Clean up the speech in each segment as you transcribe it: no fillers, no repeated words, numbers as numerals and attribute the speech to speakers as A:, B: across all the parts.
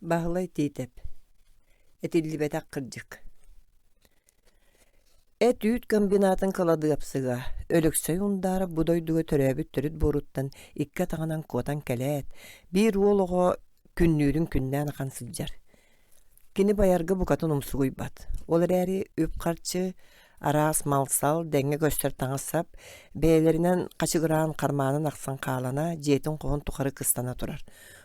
A: Баһылай Тиитэп Этиллибэтэх кырдьык Эт-үүт комбинатын кыладыапсыга Өлөксөй Ундаарап бу дойдуга төрөөбүт төрүт буоруттан икки атаҕынан куотан кэлээт, биир уол оҕо күннүүрүн күннээн ахан сылдьар. Кини байарга букатын умсугуйбат. Ол эрээри үп-харчы, араас мал-сал, дэҥҥэ көстөр таҥас-сап бэйэлэринэн хачыгыраан хармаанын ахсын хаалана, дьиэтин хоһун тухары кыстана турар.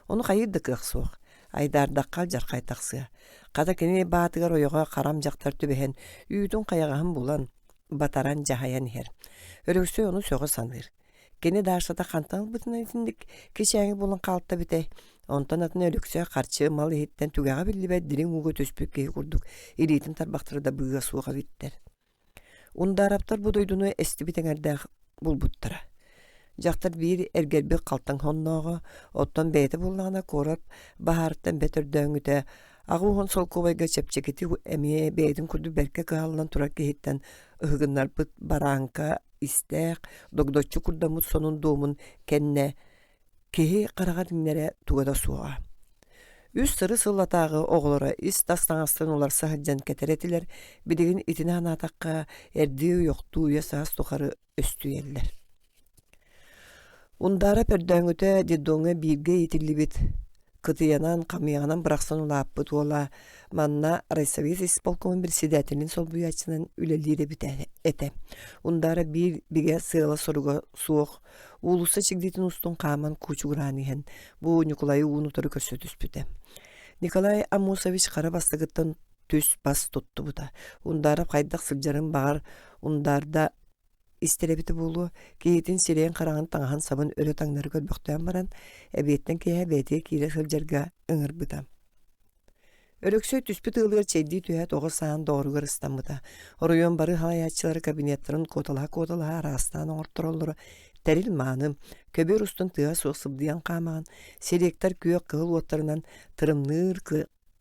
A: Ону хайыыр да кыах суох. Айдаардахха алдьархай тахсыа. Хата кини баатыгар ойоҕо харам дьахтар түбэһэн, үүтүн-хайаҕаһын булан, батаран дьаһайан иһэр. Өлөксөй ону сөҕө саныыр. Кини Дашата хантан ылбытынан итинник кичээҥи булан хаалта эбитэй. Онтон атын Өлөксөй харчы мал иһиттэн түгэҕэ биллибэт дириҥ ууга түспүт киһи курдук илиитин тарбахтара да быыһа суох эбиттэр. Ундаараптар бу дойдуну эстибит эҥэрдээх булбуттара. Дьахтар биир эргэрбит халтаҥ соннооҕо, оттон бэйэтэ буоллаҕына куорат баһаарыттан бэрт өрдөөҥҥүтэ 80 солкуобайга чэпчэкитик эмиэ бэйэтин курдук бэркэ кыһаллан турар киһиттэн ыһыгыннарбыт барааҥка истээх, догдоччу курдаммыт сонун дуомун кэннэ киһи хараҕар иҥнэрэ туга да суоҕа. Үс сыры сыллатааҕы оҕолоро ис-тас таҥастарын уларса сылдьан кэтэр этилэр, билигин итини санаатахха, эрдии ойохтуу үйэ-саас тухары өстүйэллэр. Ундаарап өрдөөҥҥүтэ детдомҥа бииргэ иитиллибит кытыйанан, хамыйаҕынан бырахсан улааппыт уола манна райсовет исполкомун председателин солбуйааччынан үлэлиир эбит этэ. Ундаара биир бигэ сыала-соруга суох уулусса чигдитин устун хааман куучугураан иһэн бу Ньукулайы уун утары көрсө түспүтэ. Николай Аммосович хара бастакыттан түс-бас туттубута. Ундаарап хайдах сылдьарын баҕар Ундаарда истэр эбитэ буолуо, киһитин сирэйин-хараҕын таҥаһын-сабын өрө таҥнары көрбөхтөөн баран, эбиэттэн киэһэ бэйэтигэр киирэ сылдьарга ыҥырбыта. Өлөксөй түспүт ыалыгар чэйдии түһээт оҕо саан доҕоругар ыстаммыта. Оройуон бары салайааччылара кабинеттарын куоталаһа-куоталаһа араастаан оҥортороллоро тэрил мааны, көбүөр устун тыаһа суох сыбдыйан хаамаҕын, селектор күөх кыһыл уоттарынан тырымныыр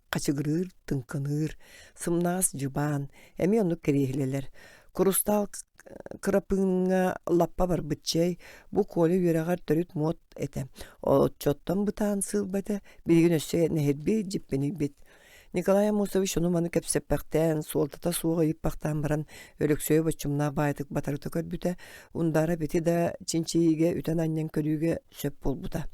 A: хачыгырыыр, тыҥкыныыр, сымнаҕас дьыбаан, эмиэ оннук кириэһилэлэр. Курустаал кырапыыҥҥа лаппа барбыт чэй, бу Коля үөрэҕэр төрүт муот этэ. Оччоттон бытаан сыылба этэ, билигин өссө нэһирбит, дьиппинийбит. Николай Амосович ону-маны кэпсэппэхтээн, суолтата суох ыйыппахтаан баран, Өлөксөйү боччумнаах баайытык батарыта көрбүтэ, Ундаара бити да чинчийиигэ үтэн-анньан көрүүгэ сөп буолбута.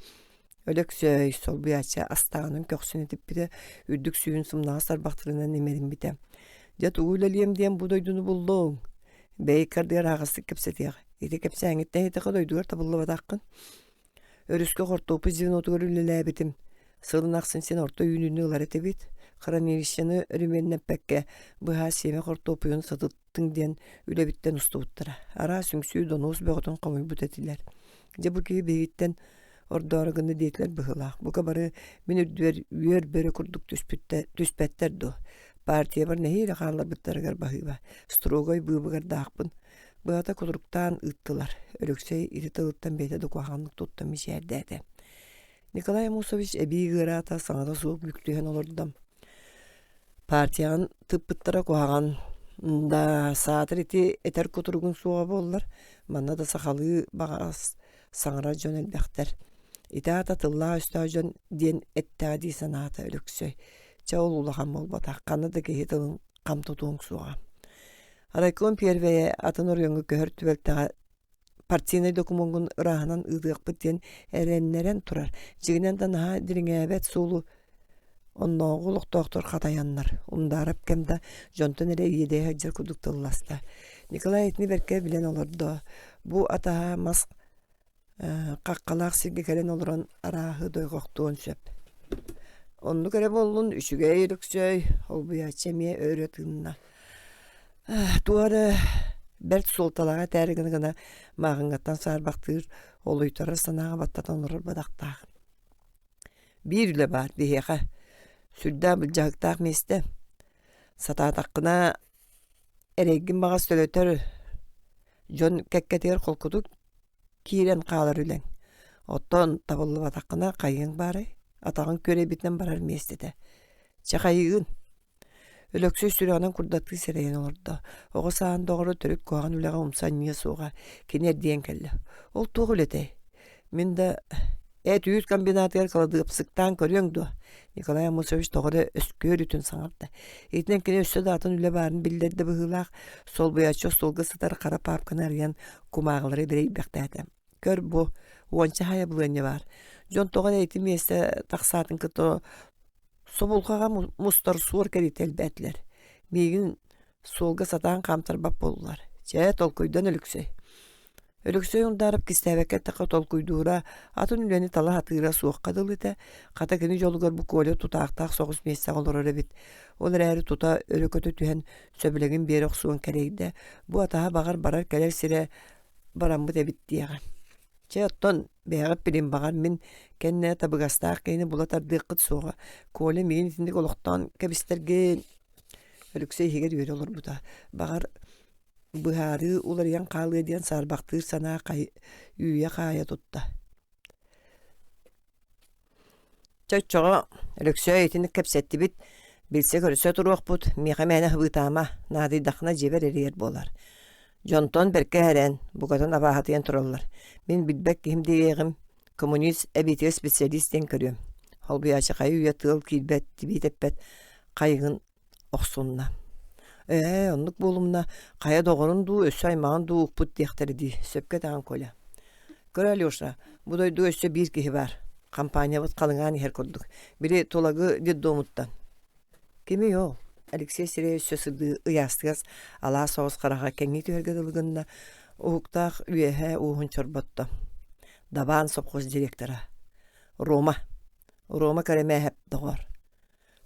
A: Өлөксөөй солбуйааччы астааҕынан көхсүн этиппитэ, үрдүк сүүһүн сымнаҕас тарбахтарынан имэриммитэ. Дьэ тугу үлэлиэм диэн бу дойдуну буллуҥ? Бэйи ыккардыгар аһаҕастык кэпсэтиэх. Ити кэпсээҥҥиттэн иһитэххэ дойдугар табыллыбатаххын. Өрүскэ хортуоппуй звенотугар үлэлээбитим. Сылын ахсын син орто үүнүүнү ылар этибит. Хранилищены өрөмүөннэппэккэ, быһа сиэмэ хортуоппуйун сытыт тыҥ диэн үлэбиттэн устубуттара. Араас үҥсүү, донуос бөҕөтүн хомуйбут этилэр. Дьэ бу киһи биһигиттэн ордоору гына диэтилэр быһыылаах. Бука бары мин үрдүбэр үөр бөрө курдук түспүттэр, түспэттэр дуо? Партиябар нэһиилэ хаалларбыттарыгар баһыыба. Строгай быыбыгардаахпын. Быһата кутуруктаан ыыттылар. Өлөксөй ити тылыттан бэйэтэ да куһаҕаннык туттан мичээрдээтэ. Николай Амосович эбии ыараата саҥата суох бүк түһэн олордо. Партияҕын тыыппыттара куһаҕан да саатар ити этэр кутуругун суоҕа буоллар, манна да сахалыы баҕас саҥарар дьон элбэхтэр. Ити аата тыллаах-өстөөх дьон диэн эттэҕэ дии санаата Өлөксөй. Чэ ол улахан буолбатах, ханна да киһи тылын хам тутуоҥ суоҕа. Райком первэйэ атын оройуоҥҥа көһөр түбэлтэҕэ партийнай докумуоҥҥун ырааһынан ыытыахпыт диэн эрэннэрэн турар. Дьиҥинэн да наһаа дириҥээбэт суолу оннооҕу олохтоохтор хатайаннар, Ундаарап кэм да дьонтон эрэ иэдэйэ сылдьар курдук тылласта. Николай итини бэркэ билэн олордо. Бу атаһа мас хаххалаах сиргэ кэлэн олорон арааһы дойҕохтуон сөп. Оннук эрэ буоллун, үчүгэй Өлөксөй, холбуйааччы эмиэ өрө тыынна. Туох эрэ бэрт суолталааҕы этээри гына-гына мааҕыҥҥаттан саарбахтыыр, олуйтарар санааҕа баттатан олорор бадахтаах. Биир үлэ баар биһиэхэ, сүрдээх былдьаһыктаах миэстэ. Сатаатаххына эрэйгин баҕас төлөтөр, дьон кэккэтигэр холкутук киирэн хаалар үлэҥ. Оттон табыллыбатаххына хайыаҥ баарай, атаҕыҥ күөрэйбитинэн барар миэстэтэ. Чэ хайыыгын? Өлөксөй сүрэҕинэн курдаттыы сэрэйэн олордо. Оҕо сааһын доҕоро төрүт куһаҕан үлэҕэ умса анньыа суоҕа. Кини эрдийэн кэллэ. Ол туох үлэтэй? Мин да... Эт-үүт комбинатыгар кыладыапсыктаан көрүөҥ дуо? Николай Амосович тоҕо эрэ өскүөр үтүн саҥарда. Итинэн кини өссө да атын үлэ баарын биллэрдэ быһыылаах, солбуйааччы остуолга сытар хара паапканы арыйан кумааҕылары бэрэйбэхтээтэ. Көр бу, уонча хайабылыанньа баар. Дьон тоҕо эрэ ити миэстэ тахсаатын кытта собулҕаҕа мустар суор кэриэтэ элбээтилэр. Миигин суолга сатаан хаамтарбат буоллулар. Чэ, толкуйдан Өлөксөй. Өлөксөй Ундаарап кистээбэккэ эттэххэ толкуйдуура, атын үлэни тала сатыыра суохха дылы этэ. Хата кини дьолугар бу Коля тутаахтаах соҕус миэстэҕэ олорор эбит. Ол эрээри тута өрө көтө түһэн сөбүлэҥин биэрэ охсуон кэрэйдэ. Бу атаһа баҕар барар-кэлэр сирэ бараммыт эбит диэҕэ. Чэ, оттон бэйэҕит билин баҕар мин кэннэ табыгастаах киһини була тардыаххыт суоҕа. Коля миигин итинник олохтоон кэбистэргин. Өлөксөй иһигэр үөрэ олорбута. Баҕар, быһаарыы уларыйан хаалыа диэн саарбахтыыр санаа үүйэ-хаайа тутта. Чэ, оччоҕо Өлөксөй итинник кэпсэттибит, билсэ-көрсө туруохпут, миэхэ мээнэ хабыытаама, наадыйдаххына дьиэбэр эрийэр буолар. Дьонтон бэркэ эрэн, букатын абааһытыйан тураллар. Мин билбэт киһим диэҕим, коммунист эбиитигэр специалист диэн көрүөм. Холбуйааччы хайы-үйэ тыал киирбэт, тибии тэппэт хайыгын охсунна. Ээ, оннук буолумна, хайа доҕорун дуу, өссө аймаҕын дуу укпут диэхтэрэ дии, сөпкө этэҕин Коля. Көр, Алеша, бу дойдуга өссө биир киһи баар. Компаниябыт халыҥаан иһэр курдук. Били Тулагы детдомуттан. Кимий ол? Алексей сирэйэ өссө сырдыы ыйаастыгас алаас соҕус хараҕа кэҥии түһэргэ дылы гынна, уһуктаах үөһэ уоһун чорботто. Дабаан сопхуос директора. Рома. Рома Кэрэмээһэп доҕор.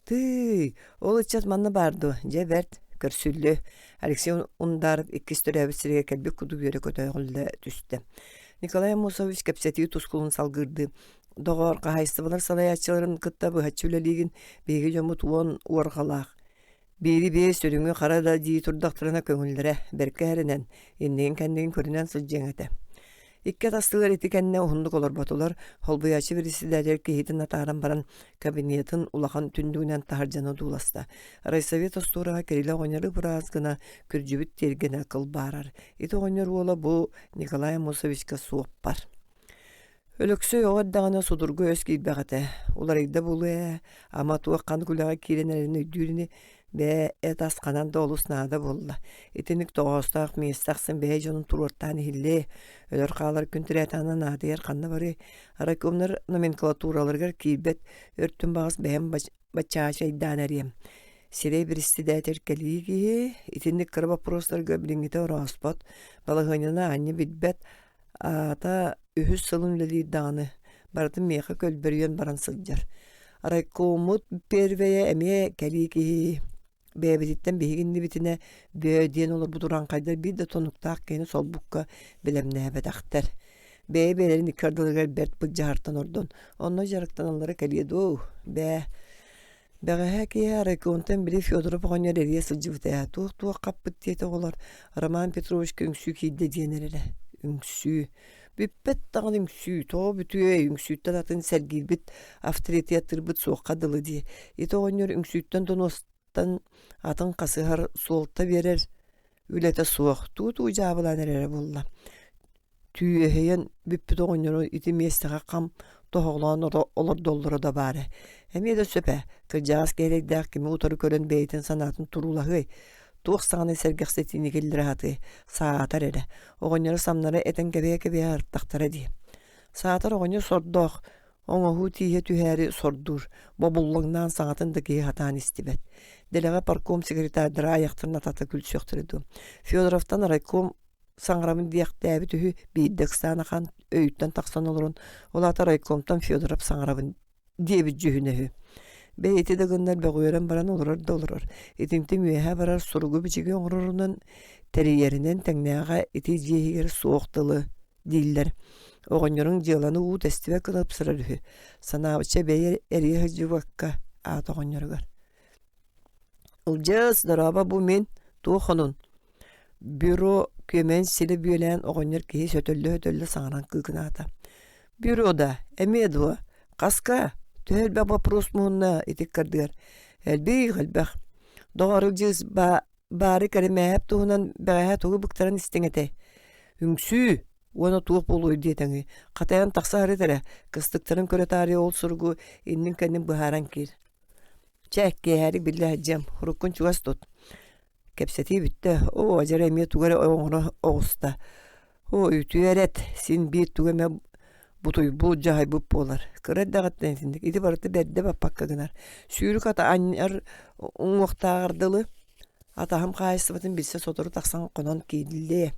A: Тыый, ол ыччат манна баар дуо? Дьэ бэрт, көрсүллүө. Алексей Ундаров иккис төрөөбүт сиригэр кэлбит курдук үөрэ көтөҕүллэ түстэ. Николай Аммосович кэпсэтии тускулун салгыырдыы «Доҕоор, хаһаайыстыбалар салайааччыларын кытта быһаччы үлэлиигин, биһиги дьоммут уон уорҕалаах. Биири биэс үрүҥү хара да дии турдахтарына көҥүллэрэ, бэркэ эрэнэн, иннигин-кэннигин көрүнэн сылдьыаҥ этэ. Икки атастыылар ити кэннэ уһуннук олорботулар, холбуйааччы председатель киһитин атааран баран кабинетын улахан түннүгүнэн таһырдьаны одууласта. Райсовет остуораҕа Кирилэ оҕонньору быраас гына күрдьүбүт тиэргэнэ кылбаарар. Ити оҕонньор уола бу Николай Амосовичка суоппар. Өлөксөй оҕо эрдэҕинэ судургу өс киирбэх этэ, уларыйда буолуо ээ, ама туох ханнык үлэҕэ киирэн эрэрин өйдүүр ини, бээ, эт-ас ханан да олус наада буолла. Итинник тоҕоостоох миэстэ ахсын бэйэ дьонун туруортаан иһиллиэ, өлөр хаалар күн тирээтэҕинэ наадыйар ханна барыай, райкомнар номенклатураларыгар киирбэт өртүн баҕас бэйэм баччаачайдаан эриэм. Сирэй председатель кэлии киһи, итинник кыра боппуруостарга билиҥҥитэ орооспот, балаһыанньаны аанньа билбэт, Аата үһүс сылын үлэлиир даҕаны, барытын миэхэ көлбөрүйэн баран сылдьар. Райкоммут первэйэ эмиэ кэлии киһи бэйэбититтэн биһиги иннибитинэ бөө диэн олорбут урааҥхайдар биир да тонуктаах киһини солбукка бэлэмнээбэтэхтэр. Бэйэ-бэйэлэрин икки ардыларыгар бэрт былдьаһартан ордон, онно дьарыктаналлара кэлиэ дуо, бээ Бэҕэһээ киэһэ райкомтан били Федоров оҕонньор эрийэ сылдьыбыта ээ, туох-туох хаппыт диэтэ оҕолор, Роман Петровичка үҥсүү киирдэ диэн эрэрэ. Үҥсүү. Бүппэт даҕаны үҥсүү, тоҕо бүтүөй, үҥсүүттэн атын сэргиирбит, авторитеттырбыт суохха дылы дии. Ити оҕонньор үҥсүүттэн донуостан атын хасыһар, суолта биэрэр үлэтэ суох, туу-туу дьаабылаан эрэрэ буолла. Түөһэйэн бүппүт оҕонньору ити миэстэҕэ хам тоһоҕолоон олордоллоро да баара. Эмиэ да сөп ээ, кырдьаҕас кэһэрэйдээх кими утары көрөн бэйэтин санаатын туруулаһыай, туох саҥаны сэргэхситиини киллэрэ сатыай, саатар эрэ, оҕонньору самнара этэн кэбиһэ-кэбиһэ артахтара дии. Саатар оҕонньор сордоох, оҥоһуу тииһэ түһээри сордуур, бобуллаҥнаан саҥатын да киһи сатаан истибэт. Дэлэҕэ парком секретардара айахтарын атата күлсүөхтэрэ дуо. Федоровтан райком саҥарабын диэхтээбит үһү биирдэ ыксаан ахан өйүттэн тахсан олорон ол аата райкомтан Федоров саҥарабын диэбит дьүһүнэ үһү бэйэти да гыннар бөҕүөрэн баран олорор да олорор итинтиҥ үөһэ барар суругу-бичиги оҥорорунан тэрийэринэн тэҥнээҕэ ити дьиэ иһигэр суох тылы дииллэр оҕонньоруҥ дьыаланы уу тэстибэт гына ыпсарар үһү санаабычча бэйэ эрийэ сылдьыбакка аата оҕонньоругар Ылдьыыс, дорообо бу мин, туох онун Бюро күөмэйин силэ бүөлээн оҕонньор киһи сөтөллө-сөтөллө саҥаран кыыкынаата. «Бюро да, эмиэ дуо? Хаска? Төһө элбэх боппуруос муһунна ити ыккардыгар?» «Элбиих, элбэх. Доҕор Ылдьыыс баары Кэрэмээһэп туһунан бэҕэһээ тугу быктаран истиҥ этэй?» «Үҥсүү! Уонна туох буолуой диэтэҥий? Хатайан тахса сырыт эрэ, кыстыктарын көрө таарыйа ол суругу иннин-кэннин быһааран киир. Чэ, киэһэрик биллэ сылдьыам, уруккун чугас тут. Кэпсэтии бүттэ. Оо, дьэ эмиэ тугу эрэ оҥоро оҕуста. Оо, үтүө эрэт, син биир тугу эмэ бутуйбут, дьаһайбыт буолар. Кыра эрдэҕиттэн итинник. Ити барыта бэрдэ баппакка гынар. Сүүрүк ата анньар уҥуохтааҕар дылы атаһым хаһаайыстыбатын билсэ сотору тахсан хонон киирдилиэ.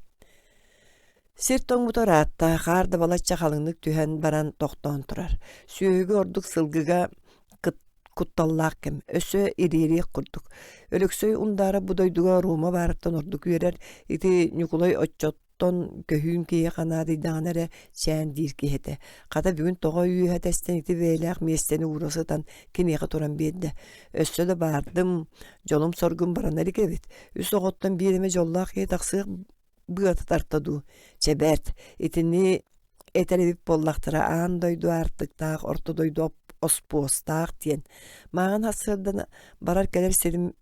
A: Сир тоҥмута ыраатта, хаар да балачча халыҥнык түһэн баран тохтоон турар. Сүөһүгэ ордук сылгыга кутталлаах кэм, өссө ириэриэх курдук. Өлөксөй Ундаара бу дойдуга Рома баарыттан ордук үөрэр, ити Ньукулай оччоттон көһүүн киһиэхэ наадыйдаҕына эрэ чээн диир киһи этэ. Хата бүгүн тоҕо үөһэ тэстэн ити бэйэлээх миэстэни уура сытан киниэхэ туран биэрдэ. Өссө да баардым, дьолум-соргум барана илик эбит. Үс оҕоттон биир эмэ дьоллоох киһи тахсыах быата тарта дуу, чэ бэрт, итини этэр эбит буоллахтара аан дойду аартыктаах, орто дойду оспуостаах диэн. Мааҕын сарсыардан барар-кэлэр сирим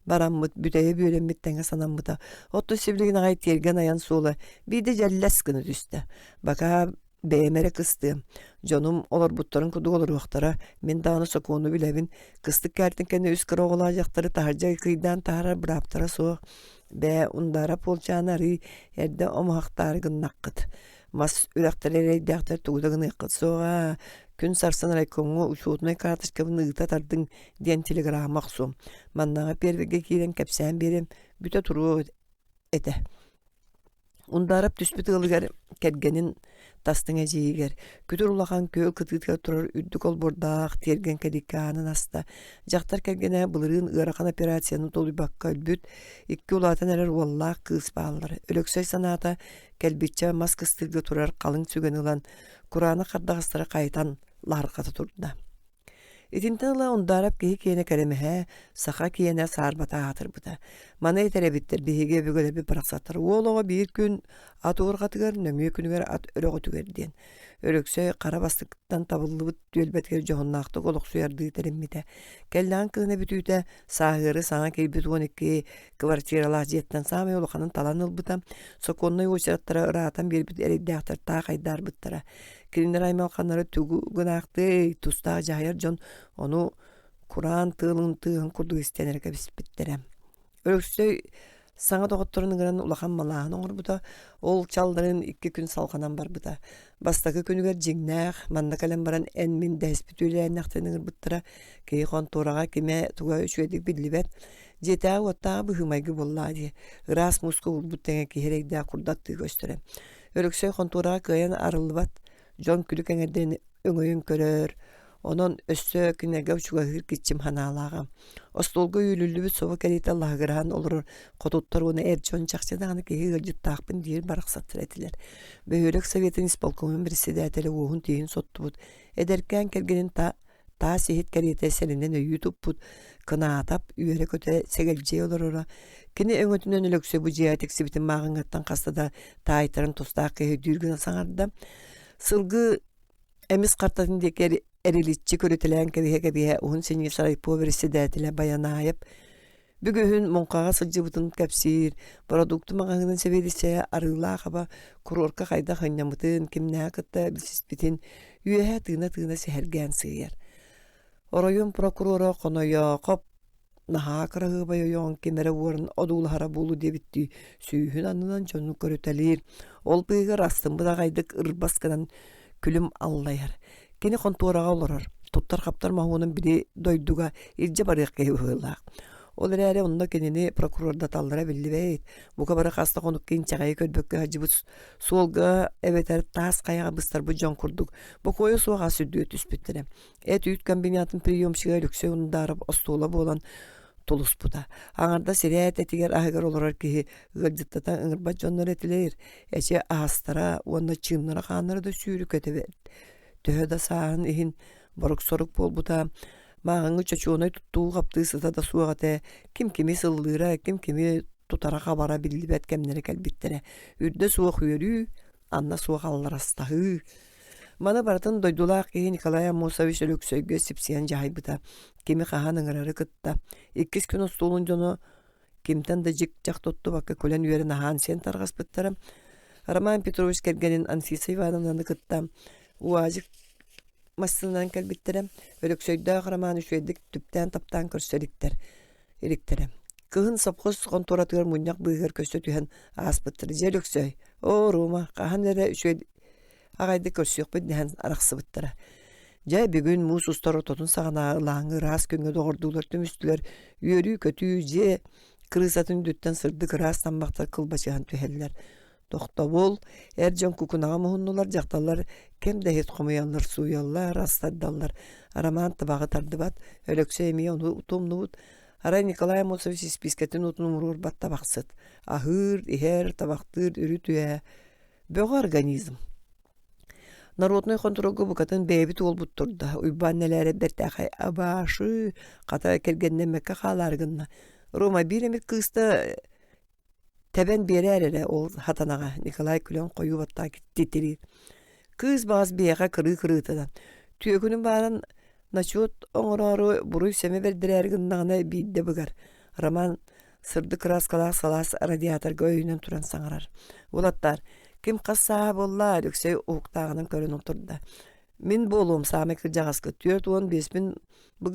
A: бараммыт, бүтэйэ бүөлэммит тэҥэ санаммыта. Оттон сибилигин аҕай тиэргэн айан суола биирдэ дьэллэс гына түстэ. Бакаа Бэйэм эрэ кыстыам, дьонум олорбуттарын курдук олоруохтара, мин даҕаны сокуону билэбин, кыстык кээртин кэннэ үс кыра оҕолоох дьахтары таһырдьа кыйдаан таһаарар бырааптара суох. Бээ, Ундаара Пуолчааны арыый эрдэ омуһахтаары гыннаххыт. Мас үрэхтэрэ эрэйдээхтэр тугу да гыныаххыт суоҕа. Күн сарсын райкомҥа учуотунай карточкабын ыыта тардыҥ диэн телеграмма охсуом. Маннаҕа первыйга киирэн кэпсээн биэриэм, бүтэ туруо этэ. Ундаарап түспүт ыалыгар кэргэнин тастыҥ эдьиийигэр күтүр улахан күөл кытыытыгар турар үрдүк олбуордаах тиэргэн кэлииккэ аанын аста. Дьахтар кэргэнэ былырыын ыарахан операцияны толуйбакка өлбүт, икки улаатан эрэр уоллаах кыыс бааллар. Өлөксөй санаата кэлбиччэ мас кыстыырга турар халыҥ сүгэни ылан, кураанах хардаҕастары хайытан лаһырҕата турда. Итинтэн ыла Ундаарап киһи киэнэ кэрэмэһэ, саха киэнэ саарбата аатырбыта. Маны этэр эбиттэр биһиги өбүгэлэрбит барахсаттар уол оҕо биир күн ат уорҕатыгар, нөҥүө күнүгэр ат өрөҕөтүгэр диэн. Өлөксөй хара бастыктан табыллыбыт түөлбэтигэр дьоһуннаахтык олохсуйардыы тэриммитэ. Кэллэҕин кыһына бүтүүтэ сааһыары саҥа киирбит 12 квартиралаах дьиэттэн саамай улаханын талан ылбыта. Сокуоннай уочараттара ыраатан биэрбит эрэйдээхтэр таах айдаарбыттара. Кинилэр аймалҕаннара тугу гынаахтыай, тустаах дьаһайар дьон ону кураан тыалын тыаһын курдук истэн эрэ кэбиспиттэрэ. Өлөксөй саҥа доҕотторун ыҥыран улахан малааһын оҥорбута, ол чалларын икки күн салҕанан барбыта. Бастакы күнүгэр дьиҥнээх, манна кэлэн баран эн-мин дэһиспит үөлээннэхтэрин ыҥырбыттара, киһи хонтуораҕа кимэ туга үчүгэйдик биллибэт, дьиэтээҕи-уоттааҕы быһыы-майгы буоллаҕа дии, ыраас мууска уурбут тэҥэ киһи эрэйдээх курдаттыы көстөрө. Өлөксөй хонтуораҕа кыайан арыллыбат, дьон күлүк эҥэрдэрин өҥөйөн көрөр, онон өссө кинилэргэ чугаһыыр киччим санаалааҕа. Остуолга үүрүллүбүт собо кэриэтэ лаһыгыраан олорор хотуттар уонна эр дьон чахчы даҕаны киһи ыалдьыттаахпын диир барахсаттар этилэр. Бөһүөлэк советын исполкомун председателэ уоһун тииһин соттубут, эдэркээн кэргэнин та таас иһит кэриэтэ сэрэнэн өйүү туппут Кынаатап үөрэ-көтө сэгэлдьийэ олороро. Кини өҥөтүнэн Өлөксөй бу дьиэҕэ тиксибитин мааҕыҥҥаттан хаста да таайтаран тустаах киһи өйдүүр гына саҥарда. Сылгы эмис хартатын диэки эриличчи көрүтэлээн кэбиһэ-кэбиһэ уһун синньигэс райпо бэрэссэдээтэлэ Байанаайап Бүгүһүн муҥхаҕа сылдьыбытын кэпсиир, бородуукта маҕаһыынын сэбиэдиссэйэ Арыылаах аба куруорка хайдах ынньаммытын, кимнээҕи кытта билсиспитин үөһэ тыына-тыына сэһэргээн сыыйар. Оройуон прокурора Хонойоохоп наһаа кыраһыабай ойоҕун ким эрэ уоран одуулаһара буолуо диэбиттии сүүһүн аннынан дьону көрүтэлиир, ол быыһыгар астыммыт аҕайдык ырбас гынан күлүм аллайар. Кини хонтуораҕа олорор, туттар-хаптар моһуонун били дойдуга илдьэ барыах киһи быһыылаах. Ол эрээри онно кинини прокурордаталлара биллибэт. Бука бары хас да хонукка инчэҕэйи көрбөккө сылдьыбыт суолга эбэтэр таас хайаҕа быстарбыт дьон курдук бокуойа суох ас үрдүгэр түспүттэрэ. Эт-үүт комбинатын приемщига Алексей Ундаров остуола буолан тулуспута. Аҥардас ирээт этигэр аһыгар олорор киһи ыалдьыттата ыҥырбат дьоннор этилэр. Эчи аһастара уонна чыыннара-хааннара да сүүрүк этэ Төһө да сааһын иһин борук-сорук буолбута, мааҕыҥҥы чочуонай туттуу-хаптыы сыта да суох этэ, ким кими сыллыыра, ким кими тутара-хабара биллибэт кэмнэрэ кэлбиттэрэ. Үрдэ суох үөрүү, анна суох алларастаһыы. Маны барытын дойдулаах киһи Николай Аммосович Өлөксөйгө сипсийэн дьаһайбыта. Кими хаһан ыҥырары кытта. Иккис күн остуолун дьоно кимтэн да дьик-дьах туттубакка күлэн-үөрэн аһаан-сиэн тарҕаспыттара. Роман Петрович кэргэнин Анфиса Ивановнаны кытта УАЗик массыынанан кэлбиттэрэ. Өлөксөйдөөх Роман үчүгэйдик түптээн-таптаан көрсө иликтэр. Иликтэрэ. Кыһын сопхуос хонтуоратыгар мунньах быыһыгар көстө түһэн ааспыттар. Дьэ Өлөксөй, оо, Рома, хаһан эрэ үчүгэй аҕайдык көрсүөхпүт дэһэн арахсыбыттара. Дьэ, бүгүн муус устар ортотун саҕана ылааҥы ыраас күҥҥэ доҕордуулар түмүстүлэр, үөрүү-көтүү дьиэ кырыысатын үрдүттэн сырдык ыраас таммахтар кылбачыһан түһэллэр. Тохтобул, эр дьон кукунаҕа муһуннулар, дьахталлар кэм да иһит хомуйаллар, сууйаллар, ас тардаллар. Роман табаҕы тардыбат, Өлөксөй эмиэ ону тумнубут. Арай Николай Амосович испиискэтин уутун умуруорбат табахсыт. Аһыыр, иһэр, табахтыыр, үрүт үөһэ Бөҕө организм. Народнай хонтуруолга букатын бэйэбит уолбут турда. Уйбаан Нэлээрэп бэртээхэй абашы, хата кэргэннэммэккэ хаалаары гынна. Рома биир эмит кыыста тэбэн биэрээр эрэ ол хатанаҕа Николай күлэн хойуу баттаах титириир. Кыыс баҕас биһиэхэ кырыы кырыытынан. Түөкүнүн баарын ночуот оҥороору буруй-сэмэ бэрдэрээри гыннаҕына биирдэ быгар. Роман сырдык кырааскалаах салаас радиаторга өйүнэн туран саҥарар. Уолаттаар, ким хас сааһа буолла Алексей уһуктааҕынан көрөн отурда. Мин буолуом саамай кырдьаҕаска 45-пин бу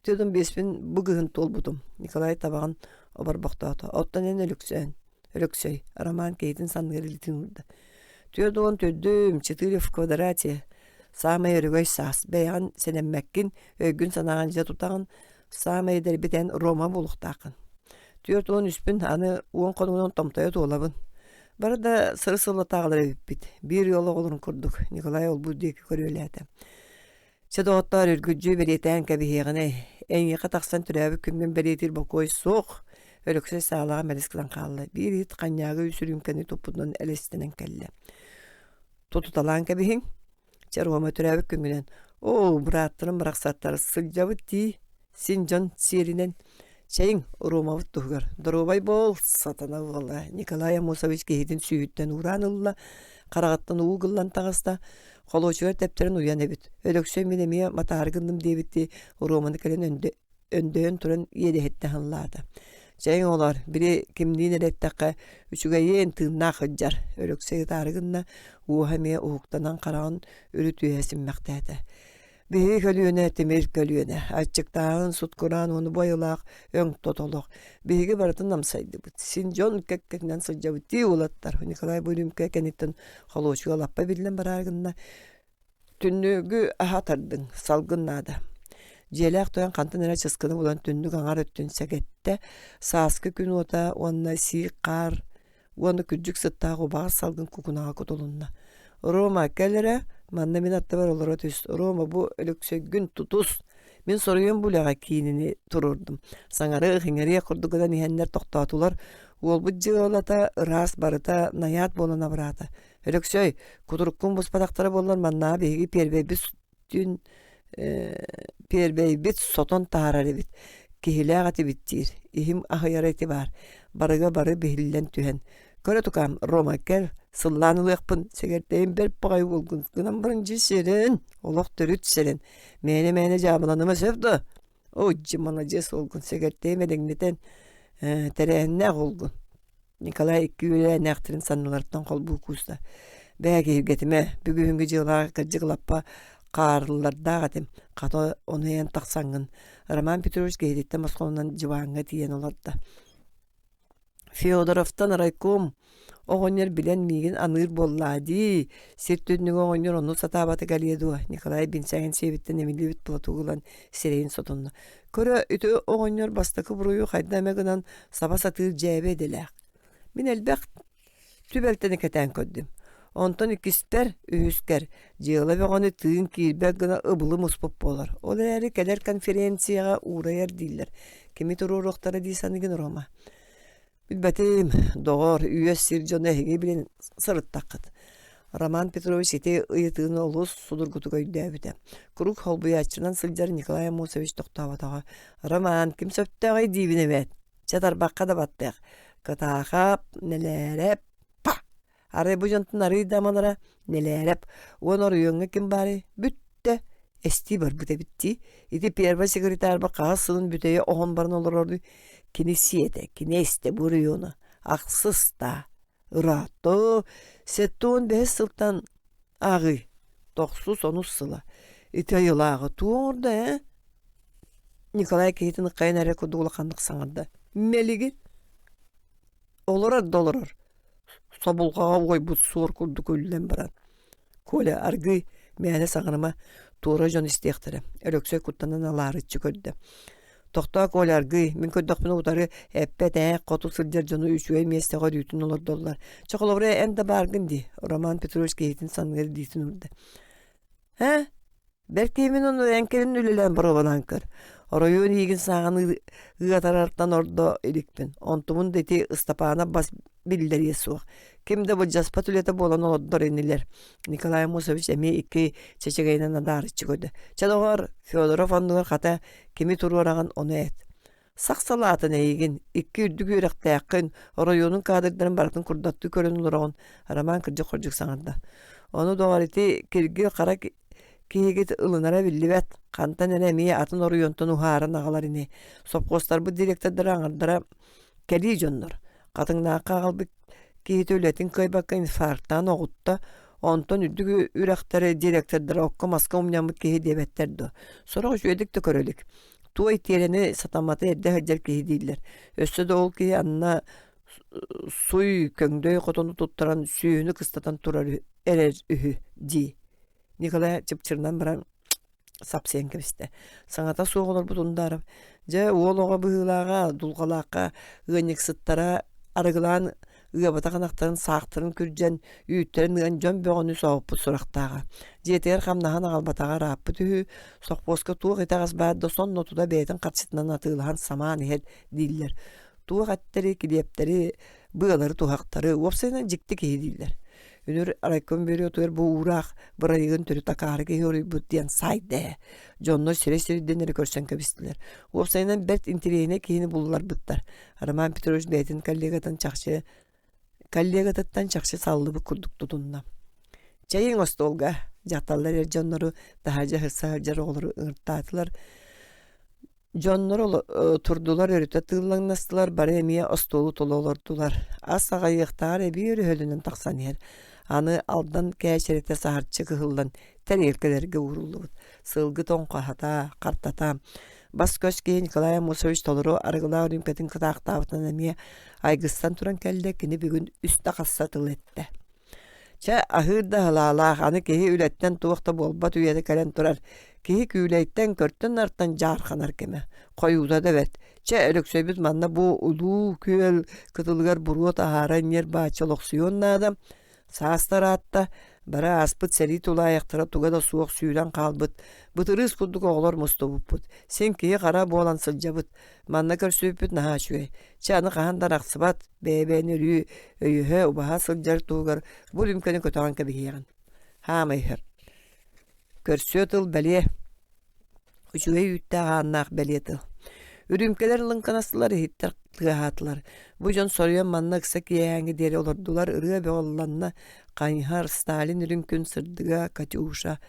A: 45-пин бу кыһын туолбутум. Николай табаҕын оборбохтоото. Оттон эн Өлөксөөн, Өлөксөй, Роман киһитин санныгар илиитин уурда. Түөрт уон төрдүм, четыре в квадрате. Саамай өрөгөй саас. Бэйэҕин сэнэммэккин, өйгүн-санааҕын дьэ тутаҕын, Саамай эдэрбит эн Рома буолуохтааххын. 43-пүн аны 10 хонугунан томтойо туолабын. Бары да сыры-сыллатааҕылар эбиппит. Биир ыал оҕолорун курдук, Николай олбур диэки көрүөлээтэ. Чэ, доҕоттоор, үргүддьү бэлиэтээн кэбиһиэҕинэй. Эйиэхэ тахсан төрөөбүт күммүн бэлиэтиир бокуой суох. Өлөксөй саалаҕа мэлис гынан хаалла. Биир иһит ханньаагы үс үрүүмкэни туппутунан элэстэнэн кэллэ. Тутуталаан кэбиһиҥ. Чэ, Рома, төрөөбүт күҥҥүнэн оо, бырааттарым барахсаттар сылдьабыт дии, син дьон сиэринэн. Чэйиҥ, Ромабыт туһугар доруобай буол, сатана буолла, Николай Амосович киһитин сүүһүттэн уураан ылла, хараҕыттан уу гыллан таҕыста, холуочугар тэптэрэн уйан эбит. Өлөксөй мин эмиэ матаары гынным диэбиттии Романы кэлэн өндө өндөйөн туран иэдэһиттэн ыллаата. Чэйиҥ оҕолоор, били кимниин эрэ эттэххэ, үчүгэйиэн тыыннаах сылдьар, Өлөксөй ытаары гынна, уоһа эмиэ уһуктанан хараҕын үрүт үөһэ симмэхтээтэ. Биһиги көлүөнэ тимир көлүөнэ, аччыктааһын, суткураан уону бойулаах өҥ тотолох. Биһиги барытын амсайдыбыт, син дьон кэккэтинэн сылдьабыт дии уолаттар. Николай Буримкэ кэнниттэн холуочуга лаппа биллэн бараары гынна. Түннүгү аһа тардыҥ, салгын наада. Дьиэлээх тойон хантан эрэ чыскыны булан түннүк аҥар өттүн сэгэттэ, сааскы күн уота уонна сиик хаар уонна күрдьүк сыттаах убаҕас салгын кукунаҕа кутулунна. Рома, кэл эрэ, манна мин аттыбар олоро түс. Рома, бу Өлөксөйгүн тутус. Мин соруйан бу үлэҕэ киинини туруордум. Саҥарыах-иҥэриэх курдук гынан иһэннэр тохтоотулар. Уолбут дьыалата ыраас барыта найаат буолан абыраата. Өлөксөй, кутуруккун буспатахтара буоллар маннаа биһиги пиэрбэйбит түн пиэрбэйбит сотон таһаарар эбит. Киһилээх этибит диир. Иһим аһыйара ити баар. Барыга бары биһиллэн түһэн. Көрө тукаам, Рома, кэл, сыллаан ылыахпын, сэгэртэйим бэрт баҕайы уолгун гынан баран дьи сирэн, олох төрүт сирэн. Мээнэ-мээнэ дьаабыланыма сөп да? Оо, дьи маладьыас уолгун, сэгэртэйим эдэҥнэтэн, тэрээһиннээх уолгун. Николай икки үөлээннээхтэрин санныларыттан холбуу кууста. Бээ киһиргэтимэ, бүгүһүҥҥү дьыалаҕа кырдьык лаппа хаарыллардаах этим, хата ону эн тахсаҥҥын. Роман Петрович киһититтэн босхолонон дьыбааҥҥа тиийэн олордо. Федоровтан райком оҕонньор билэн миигин аныыр буоллаа дии, сир түннүгэ оҕонньор ону сатаабата кэлиэ дуо, Николай бинсээгин сиэбиттэн эмиллибит платогу ылан сирэйин сотунна. Көрө, ити оҕонньор бастакы буруйу хайда эмэ гынан саба сатыыр дьээбэ идэлээх. Мин элбэх түбэлтэни кэтээн көрдүм. Онтон иккиспэр, үһүскэр дьыала бөҕөнү тыын киирбэт гына ыбылы муспут буолар. Ол эрээри кэлэр конференцияҕа уурайар дииллэр. Кими туруоруохтара дии саныгын Рома? Билбэтим, доҕор, үөс сир дьоно эһиги билэн сырыттаххыт. Роман Петрович ити ыйытыыны олус судургутук өйдөөбүтэ. Куруук холбуйааччынан сылдьар Николай Амосович тохтооботоҕо. Роман, ким сөптөөҕүй диибин эбээт. Чэ тарбахха да баттыах. Кытаахап, Нэлээрэп, па! Арай бу дьонтон арыый да амалара Нэлээрэп уон оройуоҥҥа ким баарый? Бүттэ, эстии барбыт эбит дии. Ити первай секретарба хаһыс сылын бүтэйэ оһон баран олорордуй кини сиэтэ, кини эстэ бу оройуону. Ахсыс даа. Ыраатта, 75 сылтан ааҕыы, тохсус онус сыла. Ити айылааҕы туох оҥордо ээ? Николай киһитин ыххайан эрэ курдук улаханнык саҥарда. Мэлигин Олорор да олорор, собулҕаҕа уойбут суор курдук үллэн баран, Коля аргыый, мээнэ саҥарыма, туора дьон истиэхтэрэ, Өлөксөй куттанан алаарыччы көрдө. Тохтоо, Коля, аргыый, мин көрдөхпүнэ утары эппэт ээ, хоту сылдьар дьону үчүгэй миэстэҕэ өрүүтүн олордоллор. Чэ, холобура, эн да бааргын дии, Роман Петрович киһитин санныгар илиитин уурда. Ээ, бэрт киһибин ону эн кэлин үлэлээн боруобалаан көр. Оройуон иигин сааҕын ыатарартан ордо иликпин. Онтубун да ити Ыстапаана бас биллэриэ суох. Ким да былдьаспат үлэтэ буолан олордор инилэр. Николай Амосович эмиэ икки чэчэгэйинэн адаарыччы көрдө. Чэ, доҕоор, Федоров оннугар хата кими туруораҕын ону эт. Сах салаатын эйигин, икки үрдүк үөрэхтээххин, оройуонун каадырдарын барытын курдаттыы көрөн олороҕун, Роман кырдьык-хордьук саҥарда. Ону доҕор ити киргил хара киһигит ылынара биллибэт, хантан эрэ эмиэ атын оройуонтан уһааран аҕалар ини. Сопхуостарбыт директордара аҥардара кэлии дьоннор. Хатыҥнаахха аҕалбыт киһитэ үлэтин кыайбакка инфарктаан оҕутта, онтон үрдүк үрэхтэри директордара окко-маска умньаммыт киһи диэбэттэр дуо? Сорох үчүгэйдик да көрө илик. Туой тиэрэни сатамматы эрдэ сылдьар киһи дииллэр. Өссө да ол киһи анна суй көҥдөй хотону туттаран сүөһүнү кыстатан турар эрэр үһү дии. Николай чыпчырынан баран сапсыйан кэбистэ. Саҥата суох олорбут Ундаров дьэ уол оҕо быһыылааҕа дулҕалаахха ыанньыксыттара арыгылаан ыабатах ынахтарын саахтарын күрдьэн, үүттэрин ыан дьон бөҕөнү соһуппут сурахтааҕа. Дьиэтигэр хамнаһын аҕалбатаҕа ырааппыт үһү, сопхуоска туох итэҕэс баар да сонно тута бэйэтин харчытынан атыылаһан самаан иһэр дииллэр. Туох эттэри, килиэптэри, быалары, туһахтары, уопсайынан дьикти киһи дииллэр. Үнүр райком бюротугар бу уураах бырайыгын төрүт акаары киһи уруйбут диэн саайда ээ. Дьоннор сирэй-сирдэн эрэ көрсөн кэбистилэр. Уопсайынан бэрт интэриэһинэй киһини булларбыттар. Роман Петрович бэйэтин коллегатын чахчы коллегатыттан чахчы саллыбыт курдук тутунна. Чэйиҥ остуолга дьахталлар эр дьоннору таһырдьа сырса сылдьар оҕолору ыҥыртаатылар. Дьоннор турдулар өрүтэ тыыллаҥнастылар, бары эмиэ остуолу тула олордулар. Ас аҕайыахтааҕар эбии өрөһөлөнөн тахсан иһэр. Аны Алдан кээчэритэ саһарчы кыһыллан тэриэлкэлэргэ ууруллубут. Сылгы тоҥхоһата, хартата Бас-көс киһи Николай Амосович толору арыгылаах үрүүмкэтин кытаахтаабытынан эмиэ айгыстан туран кэллэ, кини бүгүн үстэ хасса тыл эттэ. Чэ, аһыыр да аһылаалаах, аны киһи үлэттэн туох да буолбат үйэтэ кэлэн турар. Киһи күүлэйтэн, көртөн-нартан дьаарханар кэмэ. Хойуута да бэрт. Чэ, Өлөксөйбүт манна бу улуу күөл кытылыгар буруо таһаара ньир бааччы олохсуйуон наада. Саастар аатта, бары ааспыт сэрии тулаайахтара туга да суох сүүрэн хаалбыт, бытырыыс курдук оҕолор мустубуппут. Син киһи-хара буолан сылдьабыт. Манна көрсүбүппүт наһаа үчүгэй. Чэ, аны хаһан да арахсыбат, бэйэ-бэйэни өрүү өйөһө, убаһа сылдьар туһугар бу үрүүмкэни көтөҕөн кэбиһиэҕин. Хаамай иһэр. Көрсүө тыл бэлиэ Үчүгэй үүттээх ааннаах бэлиэ тыл. Үрүүмкэлэр лыҥкынастылар, иһиттэр тыаһаатылар. Бу дьон соруйан манна ыкса киэһээҥҥи диэри олордулар, ырыа бөҕө ылланна, Хайыһар, Сталин үрүҥ күн сырдыга, Катюша.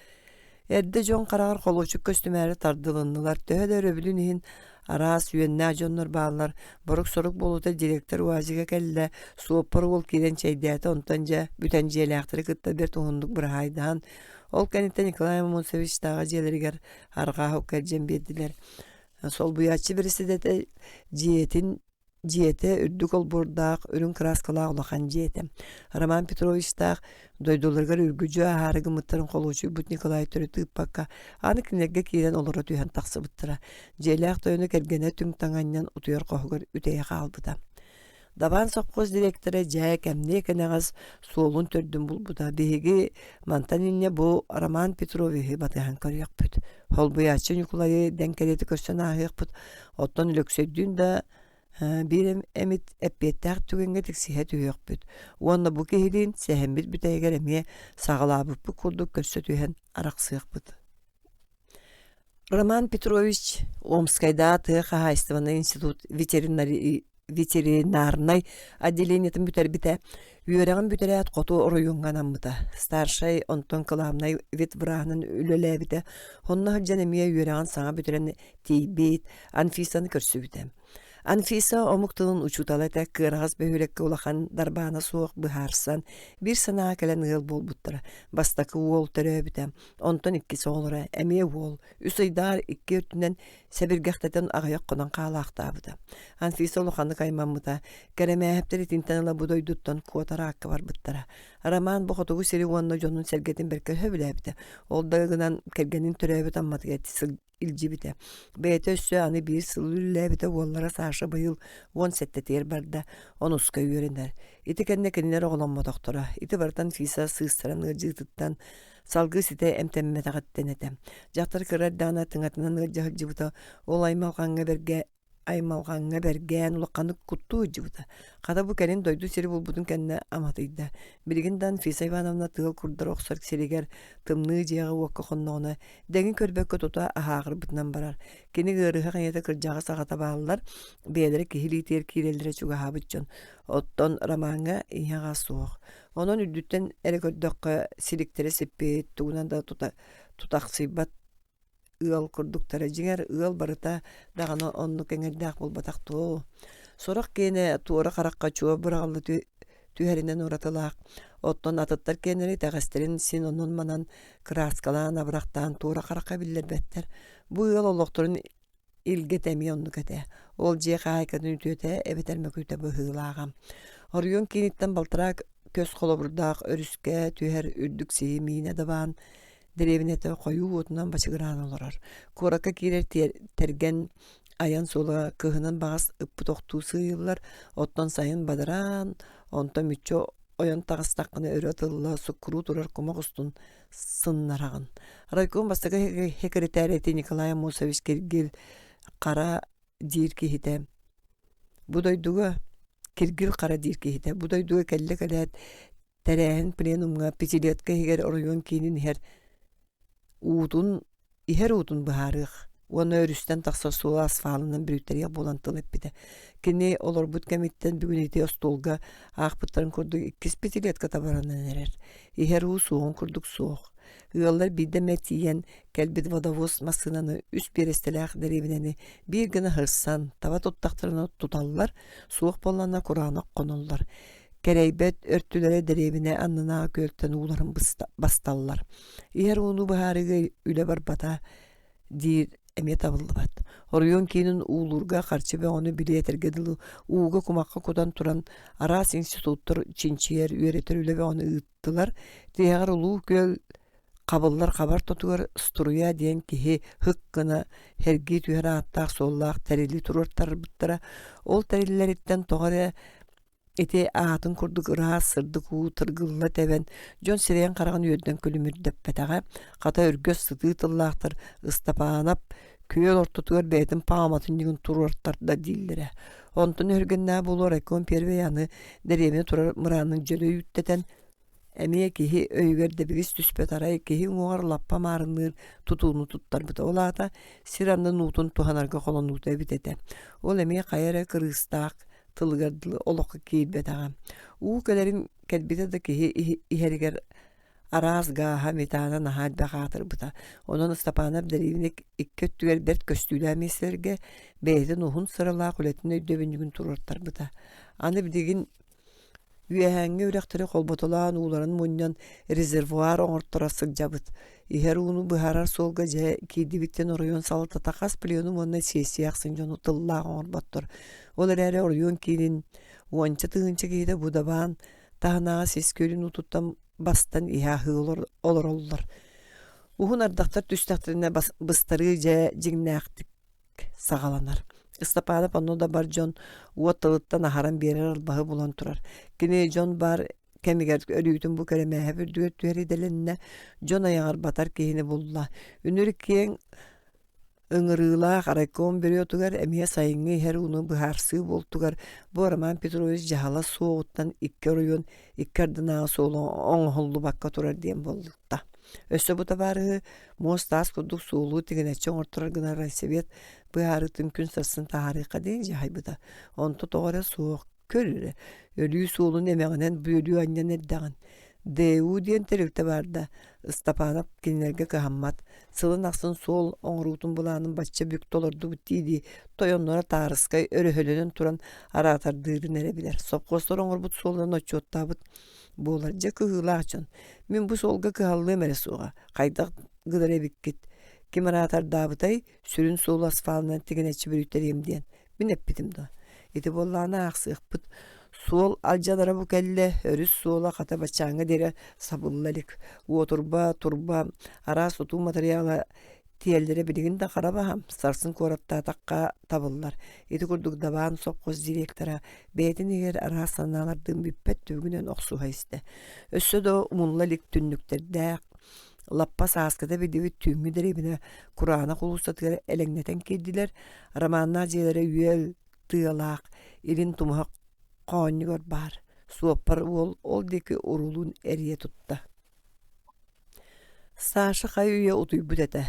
A: Эрдэ дьон хараҕар холуочук көстүмээри тардылыннылар. Төһө да өрөбүлүн иһин араас үөннээх дьоннор бааллар. Борук-сорук буолуута директор УАЗига кэллэ, суоппар уол киирэн чэйдээтэ, онтон дьэ бүтэн дьиэлээхтэри кытта бэрт уһуннук быраһаайдаһан Ол кэнниттэн Николай Аммосовичтааҕы дьиэлэригэр арҕаа уһукка илдьэн биэрдилэр. Солбуйааччы бэрэссэдээтэл дьиэтин дьиэтэ үрдүк олбуордаах, үрүҥ кырааскалаах улахан дьиэ этэ. Роман Петровичтаах дойдуларыгар үргүдьү аһаары гыммыттарын холуочуйбут Николай төрүт ыыппакка, аны кинилэргэ киирэн олоро түһэн тахсыбыттара. Дьиэлээх тойону кэргэнэ түҥ таҥанньан утуйар хоһугар үтэйэ хаалбыта. Дабаан сопхуос дириэктэрэ дьэ кэмниэ кэнэҕэс суолун төрдүн булбута. Биһиги мантан инньэ бу Роман Петровиһы батыһан көрүөхпүт. Холбуйааччы Ньукулайы дэҥ кэриэтэ көрсөн ааһыахпыт. Оттон Өлөксөйдүүн да биир эмит эппиэттээх түгэҥҥэ тиксиһэ түһүөхпүт. Уонна бу киһилиин сэһэммит бүтэһигэр эмиэ саҕалаабыппыт курдук көрсө түһэн арахсыахпыт. Роман Петрович Омскайдааҕы тыа хаһаайыстыбаннай институт ветеринарнай отделениетын бүтэрбитэ. Үөрэҕин бүтэрээт хоту оройуоҥҥа анаммыта. Старшай, онтон кылаабынай ветвраһынан үлэлээбитэ. Онно сылдьан эмиэ үөрэҕин саҥа бүтэрэн тиийбит, Анфисаны көрсүбүтэ. Анфиса омук тылын учуутала этэ, кыараҕас бөһүөлэккэ улахан дарбаана суох быһаарсан, биир санааҕа кэлэн ыал буолбуттара. Бастакы уол төрөөбүтэ, онтон иккис оҕолоро эмиэ уол, үс ыйдааҕар икки өттүнэн сэбиргэхтэтэн аҕыйах хонон хаалаахтаабыта. Анфиса улаханнык аймаммыта, Кэрэмээһэптэр итинтэн ыла бу дойдуттан куотар аакка барбыттара. Роман бу хотугу сири уонна дьонун-сэргэтин бэркэ сөбүлээбитэ. Ол да гынан кэргэнин төрөөбүт Амматыгар илдьибитэ. Бэйэтэ өссө аны биир сыл үлэлээбитэ уоллара Саша быйыл 17-тигэр барда, онуска үөрэнэр. Ити кэннэ кинилэр оҕоломмотохторо. Ити барытан Фиса сыыстаран ыалдьыытыттан салгыы ситэ эмтэммэтэҕиттэн этэ. Дьахтар кыра эрдэҕинэ тыҥатынан ыалдьа сылдьыбыта, ол аймалҕаҥҥа бэргэ аймалҕаҥҥа бэргээн улаханнык куттуу сылдьыбыта. Хата бу кэлин дойду сири булбутун кэннэ аматыйда. Билигин да Анфиса Ивановна тыал курдары охсор сиригэр тымныы дьиэҕэ-уокка хонноҕуна дэҥи көрбөккө тута аһааҕырбытынан барар. Кини ыарыһах ийэтэ кырдьаҕас аҕата бааллар, бэйэлэрэ киһи илиитигэр киирэллэрэ чугаһаабыт дьон. Оттон Ромаҥҥа ийэ-аҕа суох. Онон үрдүттэн эрэ көрдөххө силиктэрэ сиппит, тугунан да тута тутахсыйбат ыал курдуктара. Дьиҥэр, ыал барыта даҕаны оннук эҥэрдээх буолбатах дуо? Сорох киэнэ туора харахха чуо быраҕылла түһэринэн уратылаах. Оттон атыттар киэннэрэ итэҕэстэрин син онон-манан кырааскалаан, абырахтаан туора харахха биллэрбэттэр. Бу ыал олохторун Илгэтэ эмиэ оннук этэ. Ол дьиэ хаһаайкатын үтүөтэ эбэтэр мөкүтэ быһыылааҕа. Оройуон кииниттэн балтараа көс холобурдаах өрүскэ түһэр үрдүк сиһи миинэ дабаан дэриэбинэтэ хойуу уотунан бачыгыраан олорор. Куоракка киирэр тэргэн айан суола кыһынын баҕас ыппыт охтуу сыыйыллар, оттон сайын бадараан, онтон мүччү ойон таҕыстаххына өрө тылла суккуруу турар кумах устун сыннараҕын. Райком бастакы секретарь ити Николай Амосович Киргил Хара диир киһитэ бу дойдуга Киргил Хара диир киһитэ бу дойдуга кэллэ кэлээт тэрээһин пленумҥа пятилетка иһигэр оройуон киинин иһэр уутун иһэр уутун быһаарыах уонна өрүстэн тахсар суолу асфалынан бүрүттэриэх буолан тыл эппитэ. Кини олорбут кэмиттэн бүгүн ити остуолга аахпыттарын курдук иккис пятилетка табаранан эрэр. Иһэр уу суоҕун курдук суох. Ыаллар биирдэ эмэ тиийэн кэлбит водовоз массыынаны үс биэрэстэлээх дэриэбинэни биир гына сырсан, таба туттахтарына туталлар, суох буоллаҕына кураанах хоноллор. Кэрэйбэт өртүлэрэ дэриэбинэ аннынааҕы күөлтэн ууларын басталлар. Иһэр ууну быһаарыыга үлэ барбата диир эмиэ табыллыбат. Оройуон киинин уулуурга харчы бөҕөнү билиэтэргэ дылы ууга кумахха кутан туран араас институттар чинчийэр, үөрэтэр үлэ бөҕөнү ыыттылар. Тиһэҕэр Улуу Күөл хабыллар хабар тотугар Струя диэн киһи һык гына сэргии түһэр ааттаах-суоллаах тэрили туруортарбыттара. Ол тэриллэриттэн тоҕо эрэ Ити аатын курдук ыраас, сырдык уу тыргылла тэбэн, дьон сирэйин-хараҕын үөрдэн күлүмүрдэппэтэҕэ, хата өргөс сытыы тыллаахтар Ыстапаанап күөл ортотугар бэйэтин пааматынньыгын туруортарда дииллэрэ. Онтон өһүргэннээх буолуо райком первэй аны дэриэбинэ турар мыраанын дьөлө үүттэтэн, Эмиэ киһи өйүгэр дэбигис түспэт арай киһи уҥуоҕар лаппа маарынныыр тутууну туттарбыта. Ол аата сир аннын уутун туһанарга холонуута эбит этэ. Ол эмиэ хайа эрэ кырыыстаах тылыгар дылы олоххо киирбэтэҕэ. Уу кэлэрин кэлбитэ да киһи иһэригэр араас гааһа, метана наһаа элбэх аатырбыта. Онон Ыстапаанап дэриэбинэ икки өттүгэр бэрт көстүүлээх миэстэлэргэ бэйэтин уһун сыралаах үлэтин өйдөбүнньүгүн туруортарбыта. Аны билигин Үөһээҥҥи үрэхтэри холботолоон ууларын мунньан резервуар оҥорторо сылдьабыт. Иһэр ууну быһаарар суолга дьэ киирдибиттэн оройуон салалтата хас пленум уонна сессия ахсын дьону тыллаах оҥорботтор. Ол эрээри оройуон киинин уонча тыһыынча киһитэ бу дабаан таһынааҕы сис күөлүн уутуттан бастан иһэ-аһыы олороллор. Уһун ардахтар түстэхтэринэ быстарыы дьэ дьиҥнээхтик саҕаланар. Ыстапаанап онно да бар дьон уот тылыттан аһаран биэрэр албаһы булан турар. Кини дьон баар кэмигэр өрүүтүн бу кэрэмээһэп үрдүгэр түһэр идэлэннэ, дьон айаҕар батар киһини булла. Үнүр киэҥ ыҥырыылаах райком бюротугар эмиэ сайыҥҥы иһэр ууну быһаарсыы буолтугар бу Роман Петрович дьаһала суоҕуттан икки оройуон икки ардынааҕы суолу оҥоһуллубакка турар диэн буолта. Өссө бу табаарыһы муос-таас курдук суолу тигинэччи оҥорторор гына райсовет быһаарыытын күн сарсын таһаарыахха диэн дьаһайбыта. Онто тоҕо эрэ суох, көр эрэ, өлүү суолун эмэҕинэн бүөлүү анньан эрдэҕин. ДУ диэн тэрилтэ баар да, Ыстапаанап кинилэргэ кыһаммат, сылын ахсын суол оҥоруутун былаанын бачча бүк толордубут дии-дии тойонноро таарыскай өрөһөлөнөн туран араатардыырын эрэ билэр. Сопхуостар оҥорбут суолларын отчуоттаабыт буолар дьэ кыһыылаах дьон. Мин бу суолга кыһаллыам эрэ суоҕа. Хайдах гынар эбиккит? Ким араатардаабытай? Сүрүн суолу асфалынан тигинэччи бүрүттэриэм диэн. Мин эппитим дуо? Ити буоллаҕына аахсыахпыт. Суол алдьанара бу кэллэ, өрүс суола хата баччааҥҥа диэри сабылла илик. Уотурба, турба, араас тутуу матырыйаала тиэллэрэ билигин да хара баһаам, сарсын куораттаатахха табыллар. Ити курдук Дабаан сопхуос директора бэйэтин иһигэр араас санаалардыын бүппэт түбүгүнэн охсуһа истэ. Өссө да умулла илик түннүктэрдээх, лаппа сааскыта биллибит түүҥҥү дэриэбинэ кураанах уулуссатыгар элэҥнэтэн киирдилэр. Романнаах дьиэлэрэ үөл тыалаах, илин тумуһах хоонньугар баар. Суоппар уол ол диэки уруулун эрийэ тутта. Саша хайы-үйэ утуйбут этэ.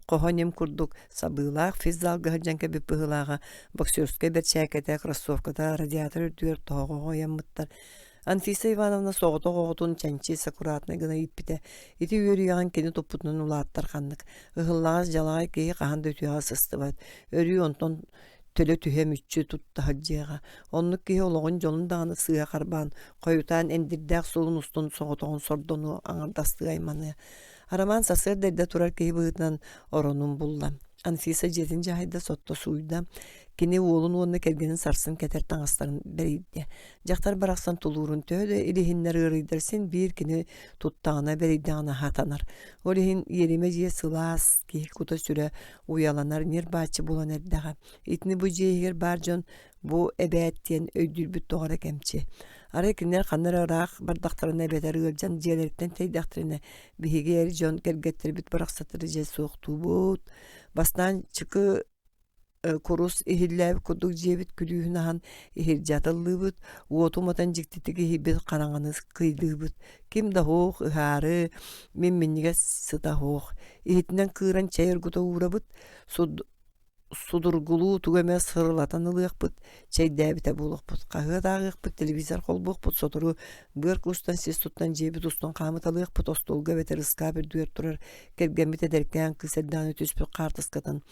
A: Хоһо ньим курдук сабыылаах физзалга сылдьан кэлбит быһыылааҕа боксерскай бэрчээккэтэ, кроссовката радиатор үрдүгэр тоһоҕоҕо ыйаммыттар. Анфиса Ивановна соҕотох оҕотун чэнчис, аккуратнай гына ииппитэ. Ити үөрүйэҕин кини туппутунан улааттар ханнык. Ыһыллаҕас дьалаҕай киһи хаһан да үтүөҕэ сыстыбат. Өрүү онтон төлө түһэ мүччү тутта сылдьыаҕа. Оннук киһи олоҕун дьолун даҕаны сыыһа харбаан, хойутаан эндирдээх суолун устун соҕотоҕун сордонуо, аҥардастыы айманыа. Арамаан сарсыарда эрдэ турар киһи быһыытынан оронун булла. Анфиса дьиэтин дьаһайда, сотто сууйда. Кини уолун уонна кэргэнин сарсын кэтэр таҥастарын бэрийдэ. Дьахтар барахсан тулуурун төһө да илиһиннэр ыарыйдар син биир кини туттаҕына бэрийдэҕинэ аһатанар. Ол иһин иэримэ дьиэ сылаас, киһи кута-сүрэ уйаланар ньир-бааччы буолан эрдэҕэ. Итини бу дьиэ иһигэр баар дьон бу эбээт диэн өйдүүрбүт тоҕо эрэ кэмчи. Арай кинилэр ханна эрэ ыраах бардахтарына эбэтэр ыалдьан дьиэлэриттэн тэйдэхтэринэ биһиги эр дьон кэргэттэрбит барахсаттары дьэ суохтуубут. Бастаан чыкы курус иһиллээбит курдук дьиэбит күлүүһүн аһан иһирдьэ атыллыыбыт, уоту уматан дьиктитик иһийбит хараҥаны кыйдыыбыт. Ким да оһох, ыһаары, мин минньигэс сыта оһох. Иһитинэн кыыран чэй оргута уурабыт, судургулуу тугу эмэ сырылатан ылыахпыт, чэйдээбитэ буолуохпут, хаһыат ааҕыахпыт, телевизор холбуохпут, сотору быар куустан сис туттан дьиэбит устун хаамыталыахпыт, остуолга эбэтэр ыскаап үрдүгэр турар кэргэммит эдэркээн кыыс эрдэҕинэ түспүт хаартыскатын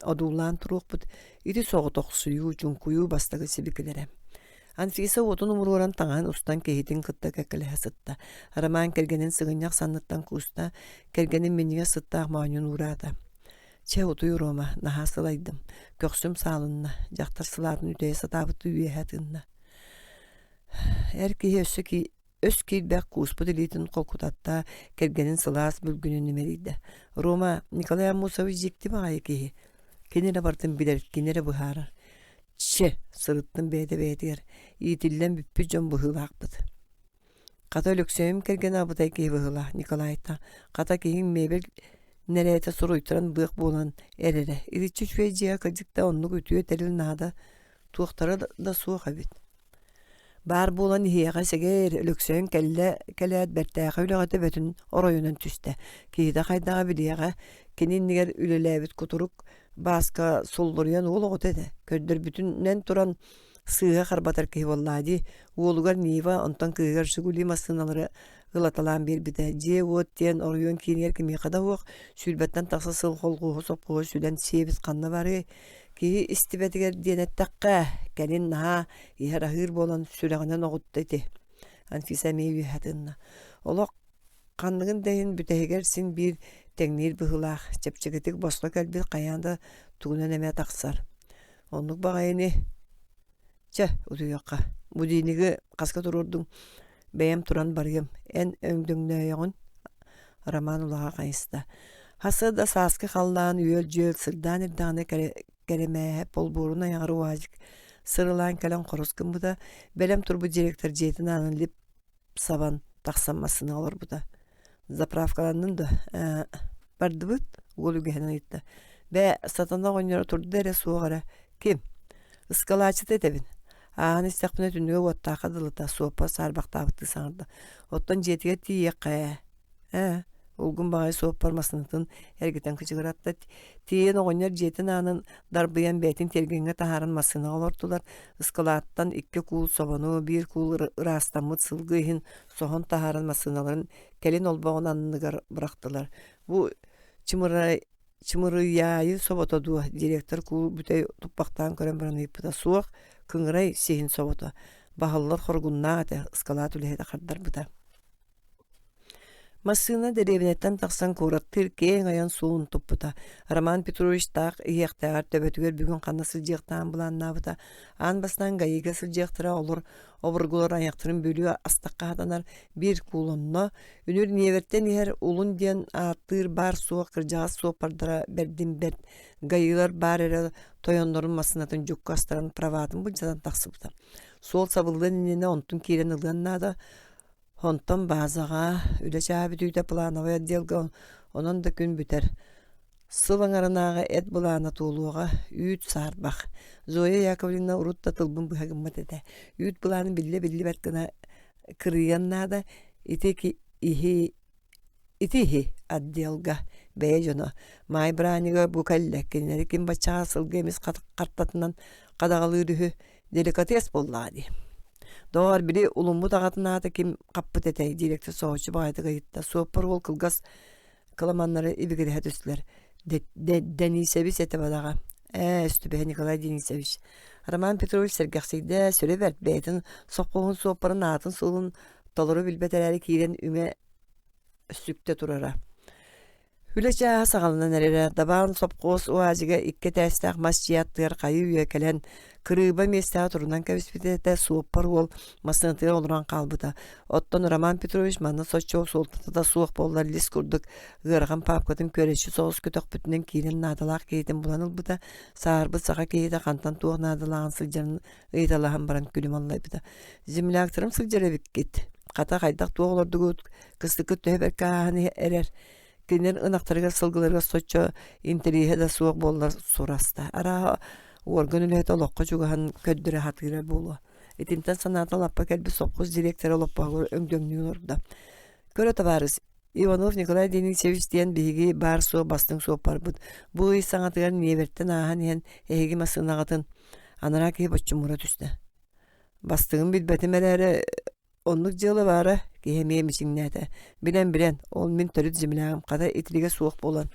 A: одуулаан туруохпут. Ити соҕотохсуйуу, чуҥкуйуу бастакы сибикилэрэ. Анфиса уотун умуруоран таҥаһын устан киһитин кытта кэккэлэһэ сытта. Роман кэргэнин сыгынньах санныттан кууста, кэргэнин минньигэс сыттаах моонньун уураата. Чэ, утуй Рома, наһаа сылайдым. Көхсүм саалынна, дьахтар сылаатын үтэйэ сатаабыттыы үөһэ тыынна. Эр киһи өссө өс киирбэх кууспут илиитин холкутатта, кэргэнин сылаас бүлгүнүн имэрийдэ. Рома, Николай Аммосович дьикти баҕайы киһи. Кини эрэ барытын билэр, кини эрэ быһаарар. Чэ, сырыттым бэйэтэ бэйэтигэр, иитиллэн бүппүт дьон быһыылаахпыт. Хата Өлөксөйүм кэргэнэ абытай киһи быһыылаах Николайта. Хата киһиҥ миэбэл нэрээтэ суруйтаран быах буолан эрэрэ. Итиччэ үчүгэй дьиэҕэ кырдьык да оннук үтүө тэрил наада туохтара да суох эбит. Баар буолан иһиэҕэ сэгэр Өлөксөйүн кэллэ кэлээт бэртээхэй үлэҕэ төбөтүн оройунан түстэ. Киһитэ хайдаҕа билиэҕэ, кини иннигэр үлэлээбит кутурук Бааска суллуруйан уол оҕото этэ. Көрдөрбүтүнэн туран сыыһа харбатар киһи буоллаа дии. Уолугар Нива, онтон кыыһыгар Жигули массыыналары ылаталаан биэрбитэ. Дьиэ-уот диэн оройуон киинигэр кимиэхэ да суох, сүүрбэттэн тахса сыл холхуоһу сопхуоһу сүлэн сиэбит ханна барыай? Киһи истибэтигэр диэн эттэххэ, кэлин наһаа иһэр-аһыыр буолан сүрэҕинэн оҕутта ити. Анфиса эмиэ үөһэ тыынна. Олох ханныгын да иһин бүтэһигэр син биир тэҥниир быһыылаах, чэпчэкитик босхо кэлбит хайаан да тугунан эмэ тахсар. Оннук баҕайы ини. Чэ, утуйуохха. Будильнигы хаска туруордуҥ? Бэйэм туран барыам. Эн өҥдөҥнөөйөҕүн? Роман улаҕа хайыста. Хаса да сааскы халлаан үөл-дьүөл сырдаан эрдэҕинэ кэрэмээһэ полбуорун айаҕар УАЗик сырылаан кэлэн хорус гыммыта, бэлэм турбут директор дьиэтин аанын лип сабан тахсан массыына олорбута. Заправкаланнын да ээ, бардыбыт, уол үгэһинэн ыйытта. Бээ, сатана оҕонньоро турда эрэ суох эрэ. Ким? Ыскалааччыта этэбин. Ааһан истэхпинэ түннүгэ уоттаахха дылыта, суоппар саарбахтаабыттыы саҥарда. Оттон дьиэтигэр тиийиэххэ ээ. Ээ, Улгум баҕайы суоппар массыынатын эргитэн кычыгыратта. Тиийэн оҕонньор дьиэтин аанын дарбыйан бэйэтин тиэргэҥҥэ таһааран массыынаҕа олортулар. Ыскылааттан икки куул собону, биир куул ыраастаммыт сылгы иһин соһон таһааран массыыналарын кэлин олбоҕун анныгар бырахтылар. Бу чымырай Чымырыйаайы собото дуо, директор куул бүтэй туппахтаан көрөн баран ыйыппыта суох, кыҥырай сиһин собото, баһыллар хоргуннаах этэ, ыскалаат үлэһитэ хардарбыта. Массыына дэриэбинэттэн тахсан куораттыыр киэҥ айан суолун туппута. Роман Петрович таах иһиэхтээҕэр төбөтүгэр бүгүн ханна сылдьыахтааҕын былааннаабыта. Аан бастаан ГАИга сылдьыахтара, олор обургулар айахтарын бүлүү астахха хатанар биир куул онно, Үнүр Ниэвэртэн иһэр Улун диэн ааттыыр баар-суох кырдьаҕас суоппардара бэрдин бэрт, ГАИлар баар эрэ тойоннорун массыынатын дьукка астаран праватын былдьатан тахсыбыта. Суол сабыллыан иннинэ онтун киирэн ылыан наада. Онтон баазаҕа, үлэ чааһа бүтүүтэ плановай отделга онон да күн бүтэр. Сыл аҥарынааҕы эт былаана туолуоҕа, үүт саарбах. Зоя Яковлевна урут да тылбын быһа гыммат этэ. Үүт былаанын биллэ-биллибэт гына кырыйан наада ити иһи ити иһи отделга бэйэ дьоно маай бырааһынньыга бу кэллэ кинилэри ким баччаҕа сылгы эмис хартатынан хадаҕалыыр үһү деликатес буоллаҕа дии доҕоор били улуммут аҕатын аата ким хаппыт этэй директор соһуччу баҕайытык ыйытта суоппар уол кылгас кыламаннары ибигирэһэ түстүлэр Денисович этэ бадаҕа ээ өстүбэһэ Николай Денисович Роман Петрович сэргэхсийдэ сүрэ бэрт бэйэтин сопхуоһун суоппарын аатын-суолун толору билбэт эрээри киирэн үҥэ сүктэ турара Үлэ чааһа саҕаланан эрэрэ. Дабаан сопхуос УАЗига икки этээстээх мас дьиэ аттыгар хайыы-үйэ кэлэн, кырыыба миэстэҕэ турунан кэбиспитэ этэ, суоппар уол массыынатыгар олорон хаалбыта. Оттон Роман Петрович манна соччо суолтата да суох буоллар лис курдук ыарахан паапкатын күөрэччи соҕус көтөхпүтүнэн киирэн наадалаах киһитин булан ылбыта, сааһырбыт саха киһитэ хантан туох наадалааҕын сылдьарын ыйыталаһан баран күлүм аллайбыта. «Земляктарым сылдьар эбиккит. Хата хайдах туох олордугут, кыстыккыт төһө бэркэ ааһан эрэр Кинилэр ынахтарыгар, сылгыларыгар соччо интэриэһэ да суох буоллар сураста. Арааһа, уорган үлэһитэ олоххо чугаһын көрдөрө сатыыра буолуо. Итинтэн санаата лаппа кэлбит сопхуос директора олоппоһугар өҥдөҥнүү олордо. Көрө табаарыс, Иванов Николай Денисович диэн биһиги баар-суох бастыҥ суоппарбыт. Бу ый саҥатыгар Ниэбэртэн ааһан иһэн эһиги массыынаҕытын анараа киһи боччумура түстэ. Бастыҥын билбэтим эрээри Оннук дьыала баара, киһи эмиэ мичиҥнээтэ. Билэн-билэн, ол мин төрүт землягым хата итиригэ суох буолан.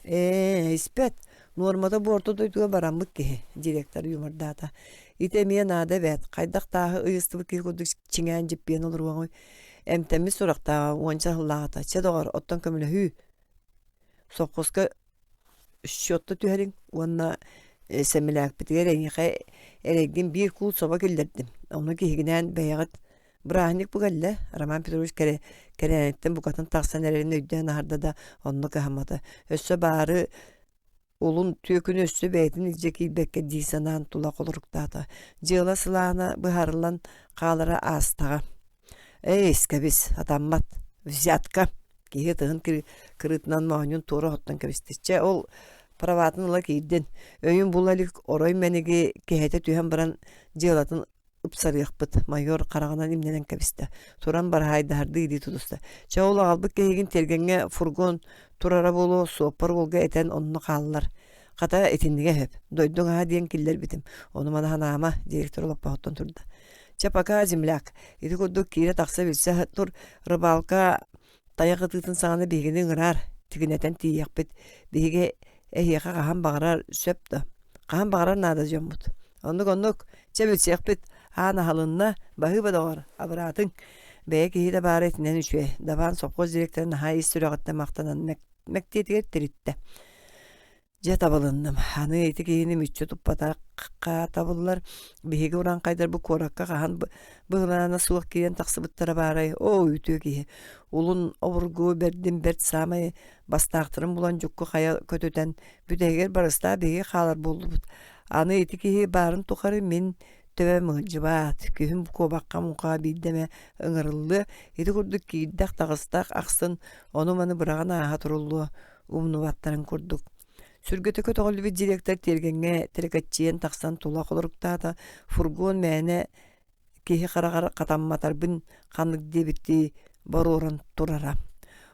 A: Ээ, испэт, нуормата бу орто дойдуга бараммыт киһи, директор юмордаата. Ити эмиэ наада эбээт, хайдах тааһы ыйыстыбыт киһи курдук чиҥээн дьиппиэн олоруоҥуй. Эмтэммит сурахтааҕа уонча сыллааҕыта. Чэ, доҕор, оттон көмөлөһүү. Сопхуоска счетта түһэриҥ уонна сэмэлээкпитигэр эйиэхэ эрэйгин биир куул собо киллэрдим. Ону киһигинээн бэйэҕит бырааһынньык бу кэллэ. Роман Петрович кэрэ кэрээниттэн букатын тахсан эрэрин өйдөөн аһарда да онно кыһаммата. Өссө баары улун түөкүнү өссө бэйэтин илдьэ киирбэккэ дии санаан тула холоруктаата. Дьыала сылаана быһаарыллан хаалара аастаҕа. Эй, кэбис, атаммат. Взятка. Киһи ытыһын кырыытынан моонньун туора оттон кэбистэ. Чэ, ол праватын ыла киирдин. Өйүн була илик орой мэниги кэһэтэ түһэн баран дьыалатын ыпсарыахпыт. Майор хараҕынан имнэнэн кэбистэ. Туран бараһаайдаһардыы илии тутуста. Чэ, ол аҕалбыт киһигин тиэргэҥҥэ фургон турара буолуо, суоппар уолга этэн онно хааллар. Хата итиннигэ сөп. Дойдуҥ аһа диэн киллэрбитим. Ону маны санаама, директор олоппоһуттан турда. Чэ, пока, земляк. Ити курдук киирэ-тахса билсэ тур, рыбалка тайах ытыытын саҕана биһигини ыҥыраар, тигинэтэн тиийиэхпит. Биһиги эһиэхэ хаһан баҕарар сөп да, хаһан баҕарар наада дьоммут. Оннук-оннук, чэ билсиэхпит, аан аһылынна, баһыыба доҕор, абыраатыҥ. Бэйэ киһитэ баара итинэн үчүгэй. Дабаан сопхуос директора наһаа ис сүрэҕиттэн махтанан мэктиэтигэр тириттэ. Дьэ табылынным. Аны ити киһини мүччү туппатахха табыллар. Биһиги урааҥхайдар бу куоракка хаһан быһылаана суох киирэн тахсыбыттара баарай? Оо, үтүө киһи. Улун обургу бэрдин бэрт саамай бастаахтарын булан дьукку хайа көтүтэн, бүтэһигэр барыстаах биһиги хаалар буоллубут. Аны ити киһи баарын тухары мин төбөм ыалдьыбат. Күһүн куобахха муҥхаҕа биирдэ эмэ ыҥырыллыа. Ити курдук киирдэх-таҕыстах ахсын ону-маны быраҕан ааһа туруллуо. умнубаттарын курдук. Сүргэтэ көтөҕүллүбүт директор тиэргэҥҥэ тэлэкэччийэн тахсан тула холоруктаата, фургон мээнэ киһи хараҕар хатамматарбын ханнык диэбиттии боруоран турара.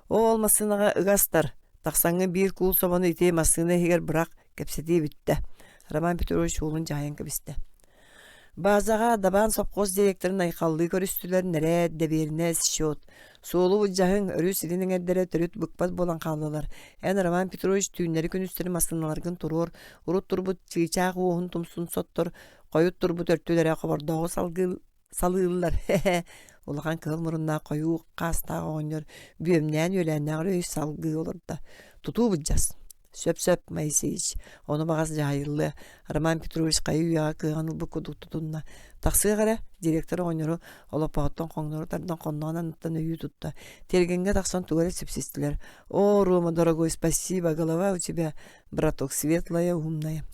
A: Ол массыынаҕа ыгастар, тахсаҥҥын биир куул собону ити массыына иһигэр бырах, кэпсэтии бүттэ. Роман Петрович уолун дьаһайан кэбистэ. Базаҕа Дабаан сопхуос директорын айхаллыы көрүстүлэр, нэрээт, дэбиэринэс, счет. Суолу былдьаһыҥ, өрүс илин эҥэрдэрэ төрүт быкпат буолан хааллылар. Эн, Роман Петрович, түүннэри-күнүстэри массыыналаргын туруор, урут турбут чыычаах уоһун тумсун соттор, хойут турбут өртүлэрэ хобордооҕу салгыы салыыллар һэ-һэ улахан кыһыл муруннаах хойуу хаастаах оҕонньор бүөмнээн үөлээннээх өрөй салгыы олордо тутуу былдьас сөп-сөп Моисеич ону баҕас дьаһайыллыа Роман Петрович хайы-үйэҕэ кыаҕын ылбыт курдук тутунна тахсыах эрэ директор оҕонньору олоппоһуттан хоҥнору тардан хонноҕун анныттан өйүү тутта тиэргэҥҥэ тахсан тугу эрэ сипсистилэр о Рома дорогой спасибо голова у тебя браток светлая умная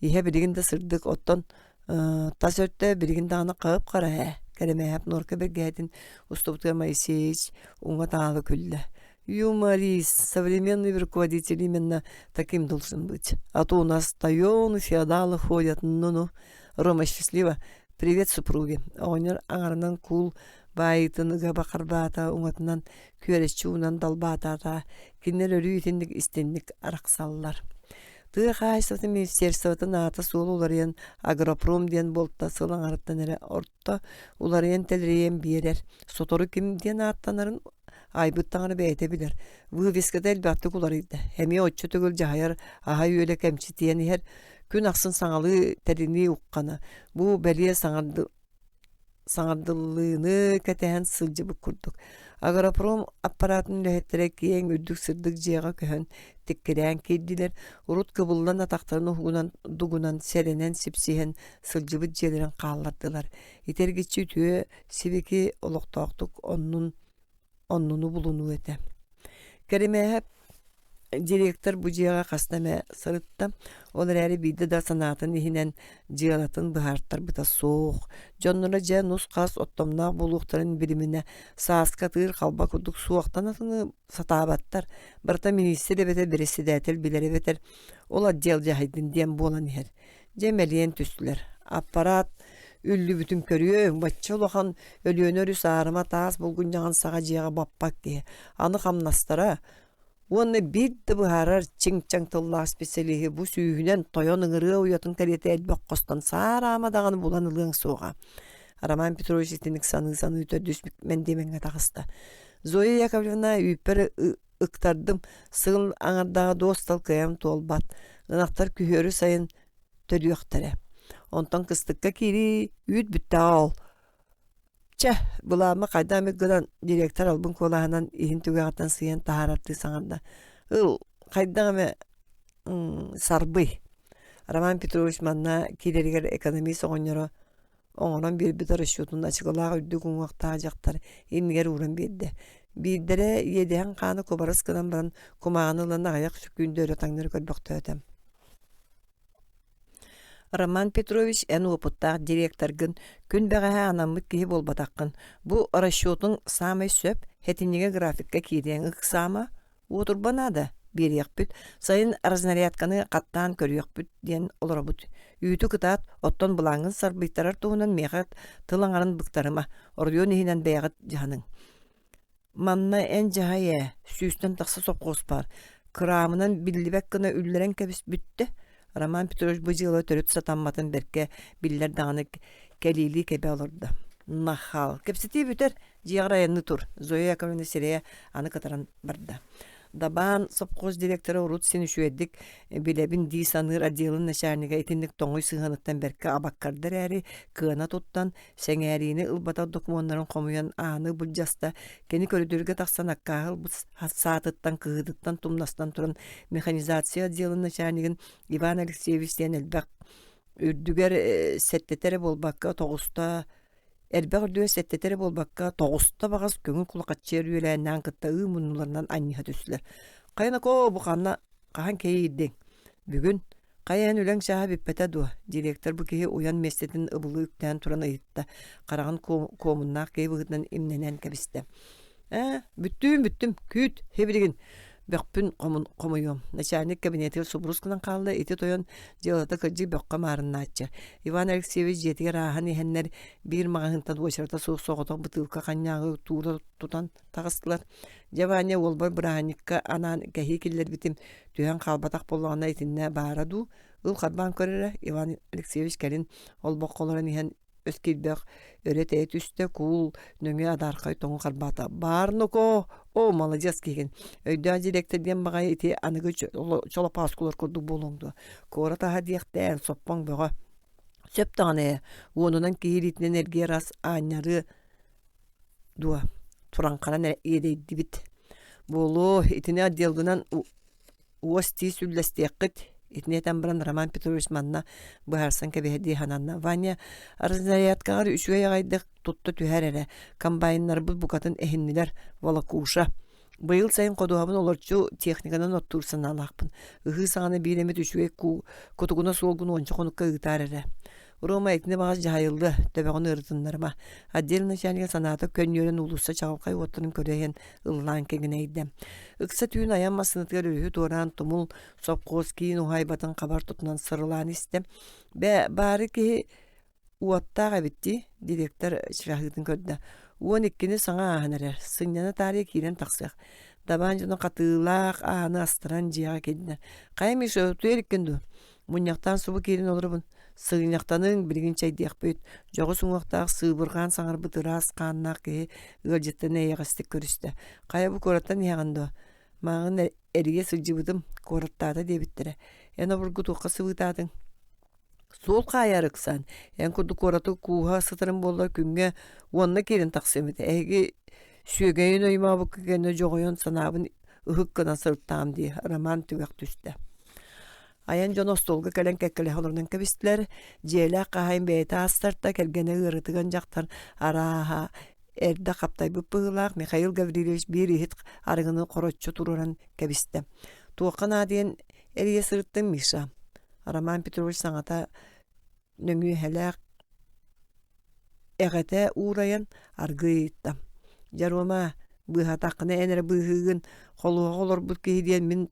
A: иһэ билигин да сырдык оттон Тас өттө билигин даҕаны хап-хара ээ, Кэрэмээһэп нуорка бэргэһэтин устубутугар Моисеевич уҥа-таала күллэ. Юморист, современный руководитель именно таким должен быть. А то у нас тойоны, феодалы ходят, ну-ну. Рома, счастливо. Привет супруге. Оҕонньор аҥарынан куул баайыытын ыга бакарбаата, уҥатынан күөрэччи уунан далбаатаата. Кинилэр өрүү итинник истинник арахсаллар. Тыа хаһаайыстыбатын министерствотын аата-суола уларыйан «Агропром» диэн буолта сыл аҥарыттан эрэ орто уларыйан-тэлэрийэн биэрэр. Сотору ким диэн ааттанарын айбыт таҥара бэйэтэ билэр. Вывеската элбэхтик уларыйда. Эмиэ оччо төгүл дьаһайар аһа-үөлэ кэмчитийэн иһэр. Күн ахсын саҥалыы тэринии уххана. Бу бэлиэ саҥарды саҥардыллыыны кэтэһэн сылдьыбыт курдук. Агропром аппаратын үлэһиттэрэ киэҥ, үрдүк сырдык дьиэҕэ көһөн тиккирээн киирдилэр, урут кыбыллан атахтарын уһугунан дугунан сэрэнэн сипсиһэн сылдьыбыт дьиэлэрин хааллардылар. Ити эргиччи үтүө сибики олохтоохтук оннун оннуну булунуу этэ. Кэримээһэп директор бу дьиэҕэ хаста эмэ сырытта, ол эрээри биирдэ да санаатын иһинэн дьыалатын быһаартарбыта суох. Дьонноро дьэ нус-хас оттомноох буолуохтарын билиминэ сааскы атыыр халба курдук суохтан атыны сатаабаттар. Барыта миниистир эбэтэр бэрэссэдээтэл билэр эбэтэр ол отдел дьаһайдын диэн буолан иһэр. Дьэ мэлийэн түстүлэр. Аппараат үллүбүтүн көрүөҥ, бачча улахан Өлүөнэ өрүс аарыма таас булгунньаҕын саҕа дьиэҕэ баппат киһи. Аны хамнастара уонна биир да быһаарар чиҥ-чаҥ тыллаах специалиһы бу сүүһүнэн тойон ыҥырыа уйатын кэриэтэ элбэх хостон саараама даҕаны булан ылыаҥ суоҕа. Роман Петрович итинник саныы-саныы төрдүс мэндиэмэҥҥэ таҕыста. Зоя Яковлевна үүппэр ыктардым, сыл аҥардааҕы дуостал кыайан туолбат. Ынахтар күһүөрү сайын төрүөхтэрэ. Онтон кыстыкка киирии үүт бүттэҕэ ол. Чэ, былаама хайдах эмит гынан директор албын куолаһынан иһин түгэҕиттэн сыыйан таһаарардыы саҥарда. Ыл, хайдах эмэ сарбый. Роман Петрович манна киирэригэр экономист оҕонньоро оҥорон биэрбит расчетун ачыкылаах үрдүк уҥуохтаах дьахтар иннигэр ууран биэрдэ. Биирдэрэ иэдэһин хаана кубарыс гынан баран кумааҕыны ылан аҕыйах сөкүүндэ өрө таҥнары көрбөхтөөтө. Роман Петрович, эн уопуттаах директоргын, күн бэҕэһээ анаммыт киһи буолбатаххын. Бу расчетуҥ саамай сөп, сэтинньигэ графикка киириэҥ ыксаама, Уотурба наада, биэриэхпит, сайын разнарядканы хаттаан көрүөхпүт диэн олоробут. Үүтү кытаат, оттон былааҥҥын сарбыйтарар туһунан миэхэ тыл аҥарын быктарыма, оройуон иһинэн бэйэҕит дьаһаныҥ. Манна эн дьаһай ээ, сүүстэн тахса сопхуос баар. Кыраамынан биллибэт гына үллэрэн кэбис бүттэ. Роман Петрович бу дьыала төрүт сатамматын бэркэ биллэр даҕаны кэлиилии кэбэ олордо. Нахал. Кэпсэтии бүтэр, дьиэҕэр айанныы тур. Зоя Яковлевна сирэйэ аны кытаран барда. Дабаан сопхуос директора урут син үчүгэйдик билэбин дии саныыр отделын начальнига итинник тоҥуй сыһыаныттан бэркэ абаккарда эрээри, кыана туттан, сэҥээриини ылбатах докумуоннарын хомуйан ааны былдьаста, кини көрүдүөргэ тахсан аккааһы ылбыт саатыттан, кыһыытыттан тумнастан туран механизация отделын начальнигын Иван Алексеевич диэн элбэх үрдүгэр сэттэтэ эрэ буолбакка тоҕуста элбэх үрдүгэр сэттэтэ эрэ буолбакка тоҕуста баҕас көҥүл кулахаччыйар үөлээннээн кытта ыы муннуларынан анньыһа түстүлэр. Хайа нокоо бу ханна хаһан кэйиирдиҥ? Бүгүн Хайа эн үлэҥ чааһа бүппэтэ дуо? Директор бу киһи уйан миэстэтин ыбылы үктээн туран ыйытта, хараҕын куомуннаах киһи быһыытынан имнэнэн кэбистэ. Ээ, бүттүүм, бүттүм, күүт, һибилигин. Бөхпүн хомуйуом. Начальник кабинетыгар субурус гынан хаалла, ити тойон дьыалата кырдьык бөххө маарыннааччы. Иван Алексеевич дьиэтигэр ааһан иһэннэр биир маҕаһыынтан уочарата суох соҕотох бытыылка ханньаагы туура тутан таҕыстылар. Дьэ, Ваня, уолбар бырааһынньыкка анаан кэһии киллэрбитим, түһэн хаалбатах буоллаҕына итиннэ баара дуу? Ыл харбаан көр эрэ, Иван Алексеевич кэлин олбоххо олорон иһэн өс киирбэх өрө тэйэ түстэ, куул нөҥүө адаархай тоҥу харбаата. Баар нокоо! Оо, маладьыас киһигин. Өйдөөх директор диэн баҕайы ити аныгы чолопооскулар курдук буолуоҥ дуо? Куорат аһа диэхтээн, соппоҥ бөҕө. Сөп даҕаны ээ, уонунан киһи илиитинэн эргийэр ас аанньарыа дуо? Тураҥханан эрэ иэдэйдибит. Буолуо, итини отделгынан уос-тиис үллэстиэххит. Итини этэн баран Роман Петрович манна быһаарсан кэбиһэрдии сананна. Ваня, разнарядкаҕар үчүгэй аҕайдык тутта түһэр эрэ. Комбайннарбыт букатын эһиннилэр. Волокуша. Быйыл сайын ходуһабын олорчу техниканан оттуур санаалаахпын. Ыһыы саҕана биир эмит үчүгэй кутугуна суолгун уонча хонукка ыытаар эрэ. Рома итини баҕас дьаһайыллыа, төбөҕүн ыарытыннарыма. Отдел начальнига санаата көнньүөрэн уулусса чаҕылхай уоттарын көрө иһэн ыллаан кэҥинэйдэ. Ыкса түүн айан массыынатыгар өрүһү туораан тумул сопхуос киин уһаайбатын хабар тутунан сырылаан истэ. Бээ, баары киһи уоттаах эбит дии, директор чаһыытын көрдө. 12-ни саҥа ааһан эрэр, сынньана таарыйа киирэн тахсыах. Дабаан дьоно хатыылаах ааны астаран дьиэҕэ киирдэ. Хайа Миша, утуйа иликкин дуо? Мунньахтаан субу киирэн олоробун. Сыгынньахтаныҥ, билигин чэйдиэхпит. Дьоҕус уҥуохтаах сыыбырҕаан саҥарбыт ыраас хааннаах киһи ыалдьыттан эйэҕэстик көрүстэ. Хайа бу куораттан иһэҕин дуо? Мааҕын эрийэ сылдьыбытым, куораттаата диэбиттэрэ. Эн обургу туохха сыбыытаатыҥ? Суол хаайар ыксаан, эн курдук куораты кууһа сытарым буоллар күҥҥэ уонна киирэн тахсыам этэ. Эһиги сүөгэйин оймообукка кэннэ дьоҕойон санаабын ыһык гынан сырыттаҕым дии, Роман түгэх түстэ. Айан дьоно остуолга кэлэн кэккэлэһэ олорунан кэбистилэр. Дьиэлээх хаһаайын бэйэтэ астарта, кэргэнэ ыарытыган дьахтар арааһа эрдэ хаптайбыт быһыылаах Михаил Гаврильевич биир иһит арыгыны хороччу туруоран кэбистэ. Туохха наадыйан эрийэ сырыттыҥ, Миша? Роман Петрович саҥата нөҥүөһэлээх Эҕэтэ уурайан аргыый ыйытта: «Дьэ, Рома, быыһаатаххына эн эрэ быыһыыгын, холуоһаҕа олорбут киһи диэн мин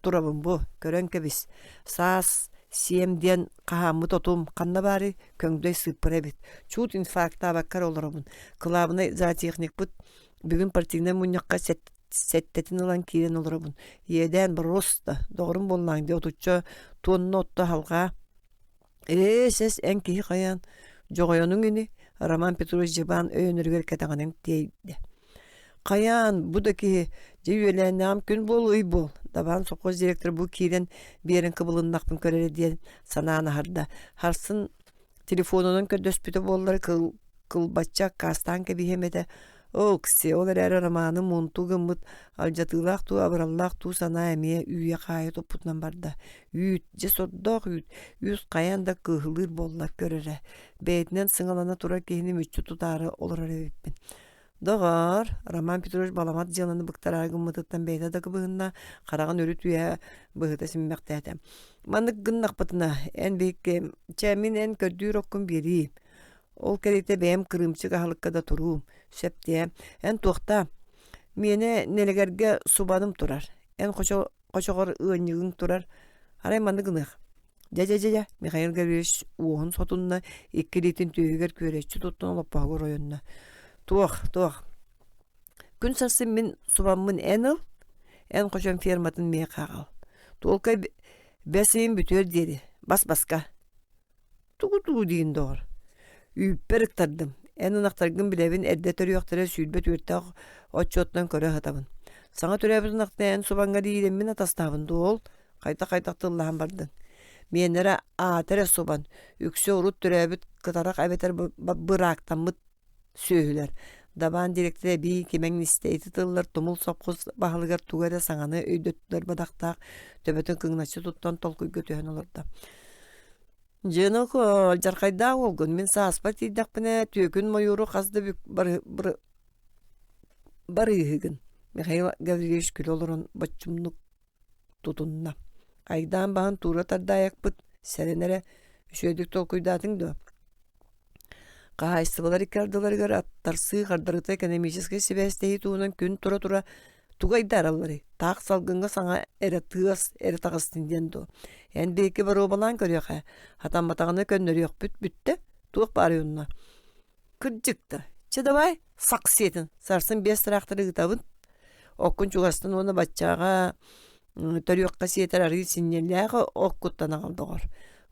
A: турабын бу, көрөн кэбис. Саас сиэм диэн хаһааммыт отум ханна баарый, көҥдөй сыыппара эбит. Чуут инфарктаабакка эрэ олоробун. Кылаабынай зоотехникпыт бүгүн партийнай мунньахха сэттэтин ылан киирэн олоробун. Иэдээн боруоста, доҕорум буоллааҥ дии отучча туонна отто аһалҕаа Ээ-сэс, эн киһи хайаан, дьоҕойонуҥ ини, Роман Петрович дьыбаан өйөнөрүгэр кэтэҕинэн тиэйдэ. Хайаан, бу да киһи, дьэ үөлээннэҕим күн буол, ый буол, Дабаан сопхуос директора бу киирэн биэрэн кыбылыннахпын көр эрэ диэн санаан аһарда. Харсын телефонунан көрдөспүтэ буоллар кыл кылбачча аккаастаан кэбиһиэм этэ. Окси, ол эрээри Романы муунту гыммыт алдьатыылаах дуу, абыраллаах дуу санаа эмиэ үүйэ-хаайа туппутунан барда. Үүт, дьэ сордоох үүт, үүт хайаан да кыыһылыыр буолла көр эрэ, бэйэтинэн сыҥалана турар киһини мүччү тутаары олорор эбиппин. Доҕоор, Роман Петрович баламат дьыаланы быктараары гыммытыттан бэйэтэ да кыбыһынна, хараҕын үрүт үөһэ быһыта симмэхтээтэ. Маннык гыннахпытына, эн биһикки, чэ мин эн көрдүүр оккун биэриим. Ол кэриэтэ бэйэм кырыымчык аһылыкка да туруум. Сөп диэ. Эн туохтаа? Миэнэ нэлэгэргэ субаным турар. Эн хочо хочоҕор ыанньыгыҥ турар. Арай маннык гыныах. Дьэ-дьэ-дьэ, Михаил Гаврильевич уоһун сотунна, икки илиитин түөһүгэр күөрэччи туттан олоппоһугар ойонно. Туох, туох. Күн сарсын мин субаммын эн ыл, эн хочом ферматын миэхэ аҕал. Туолкай бэс ыйын бүтүөр диэри, бас-баска. Тугу-тугу диигин доҕор? Үүппэр ыктардым. Эн ынахтаргын билэбин эрдэ төрүөхтэрэ 24-тээх отчуоттан көрө сытабын. Саҥа төрөөбүт ынахтан эн субаҥҥа диирэммин атастаабын дуо ол? Хайдах-хайдах тыллаһан бардыҥ? Миэннэрэ аата эрэ субан, үксэ урут төрөөбүт кытарах эбэтэр быраактаммыт сүөһүлэр. Дабаан директора эбии кимэҥ истэ ити тыллар тумул сопхуос баһылыгар тугу эрэ саҥаны өйдөттүлэр бадахтаах төбөтүн кыҥначчы туттан толкуйга түһэн олордо. Дьиэнок алдьархайдаах уолгун мин сааспар тиийдэхпинэ түөкүн мойуору хас да бүк барыыһыгын Михаил Гаврильевич күлэ олорон боччумнук тутунна. Айдаан баһын туура тардаайакпыт сэрэн эрэ үчүгэйдик толкуйдаатыҥ дуо? Хаһаайыстыбалар икки ардыларыгар аттарсыы хардарыта экономическай сибээстэһии туһунан күн тура-тура. Тугу айдааралларый? Таах салгыҥҥа саҥа эрэ тыас эрэ таҕыстын диэн дуо? Эн биһикки боруобалаан көрүөх ээ. Хатамматаҕына көннөрүөхпүт бүттэ. Туох баарый онно? Кырдьык да, чэ давай, сах сиэтин, сарсын биэс тыраахтары ыытабын. Оккун чугастан уонна баччаҕа төрүөххэ сиэтэр арыы синньэлээх оккуттан аҕал доҕор.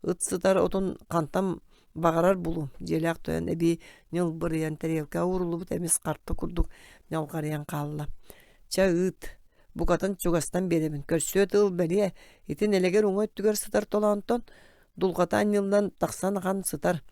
A: Ыт сытар отун хантан баҕарар булуум, дьиэлээх тойон эбии ньылбырыйан тэриэлкэҕэ ууруллубут эмис харта курдук ньалҕарыйан хаалла. Чэ ыыт, букатын чугастан биэрэбин, көрсүө тыл бэлиэ, ити нэлэгэр уҥа өттүгэр сытар толоонтон дулҕата анньыллан тахсан ахан сытар.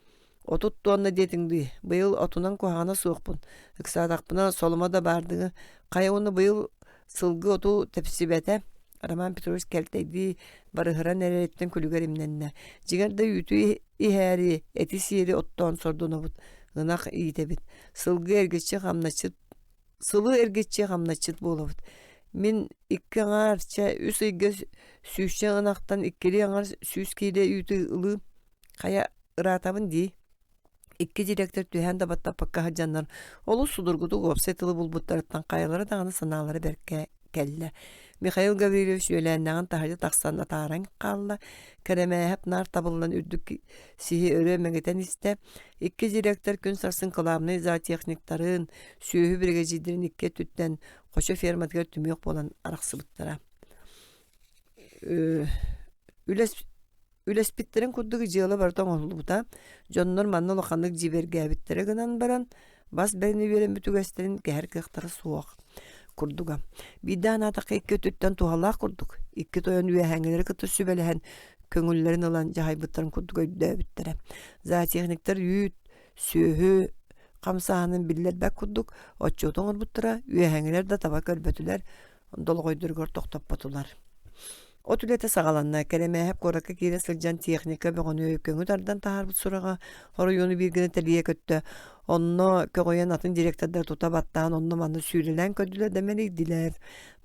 A: 30 туонна диэтиҥ дии, быйыл отунан куһаҕана суохпун, ыксаатахпына соломо да баардыҥы, хайа уонна быйыл сылгы оту тэпсибэтэ, Роман Петрович кэлтэйдии барыһыран эрэриттэн күлүгэр имнэннэ. Дьиҥэр да үүтү иһээри, эти сиэри оттоон сордонобут, ынах иитэбит. Сылгы эргиччи хамначчыт сылы эргиччи хамначчыт буолабыт. Мин икки аҥаар, чэ, үс ыйга сүүсчэ ынахтан иккилии аҥар 100 киилэ үүтү ылыым. Хайа, ыраатабын дии. Икки директор түһээн да баттаппакка сылдьаннар, олус судургутук уопсай тылы булбуттарыттан хайалара даҕаны санаалара бэркэ кэллэ. Михаил Гаврильевич үөлээннээҕин таһырдьа тахсан атааран хаалла, Кэрэмээһэп наар табыллан үрдүк сиһи өрө мэҥитэн истэ. Икки директор күн сарсын кылаабынай зоотехниктарын, сүөһү биригэдьиирдэрин икки өттүттэн Хочо ферматыгар түмүөх буолан арахсыбыттара. Үлэс Үлэспиттэрин курдук дьыала барыта оҥоһуллубута, дьоннор манна улаханнык дьиибэргээбиттэрэ гынан баран, бас бэринэ үөрэммит үгэстэрин кэһэр кыахтара суох курдуга. Биирдэ анаатахха икки өттүттэн туһалаах курдук, икки тойон үөһээҥҥилэри кытта сүбэлэһэн, көҥүллэрин ылан дьаһайбыттарын курдук өйдөөбүттэрэ. Зоотехниктар үүт, сүөһү хамсааһынын биллэрбэт курдук отчуоту оҥорбуттара, үөһээҥҥилэр да таба көрбөтүлэр, долоҕойдоругар тохтоппотулар. От үлэтэ саҕаланна. Кэрэмээһэп куоракка киирэ сылдьан техника бөҕөнү көҥү тардан таһаарбыт сураҕа оройуону биир гына тэлийэ көттө. Онно көҕүйэн атын директордар тута баттаан онно-манна сүүрэлээн көрдүлэр да мэлийдилэр.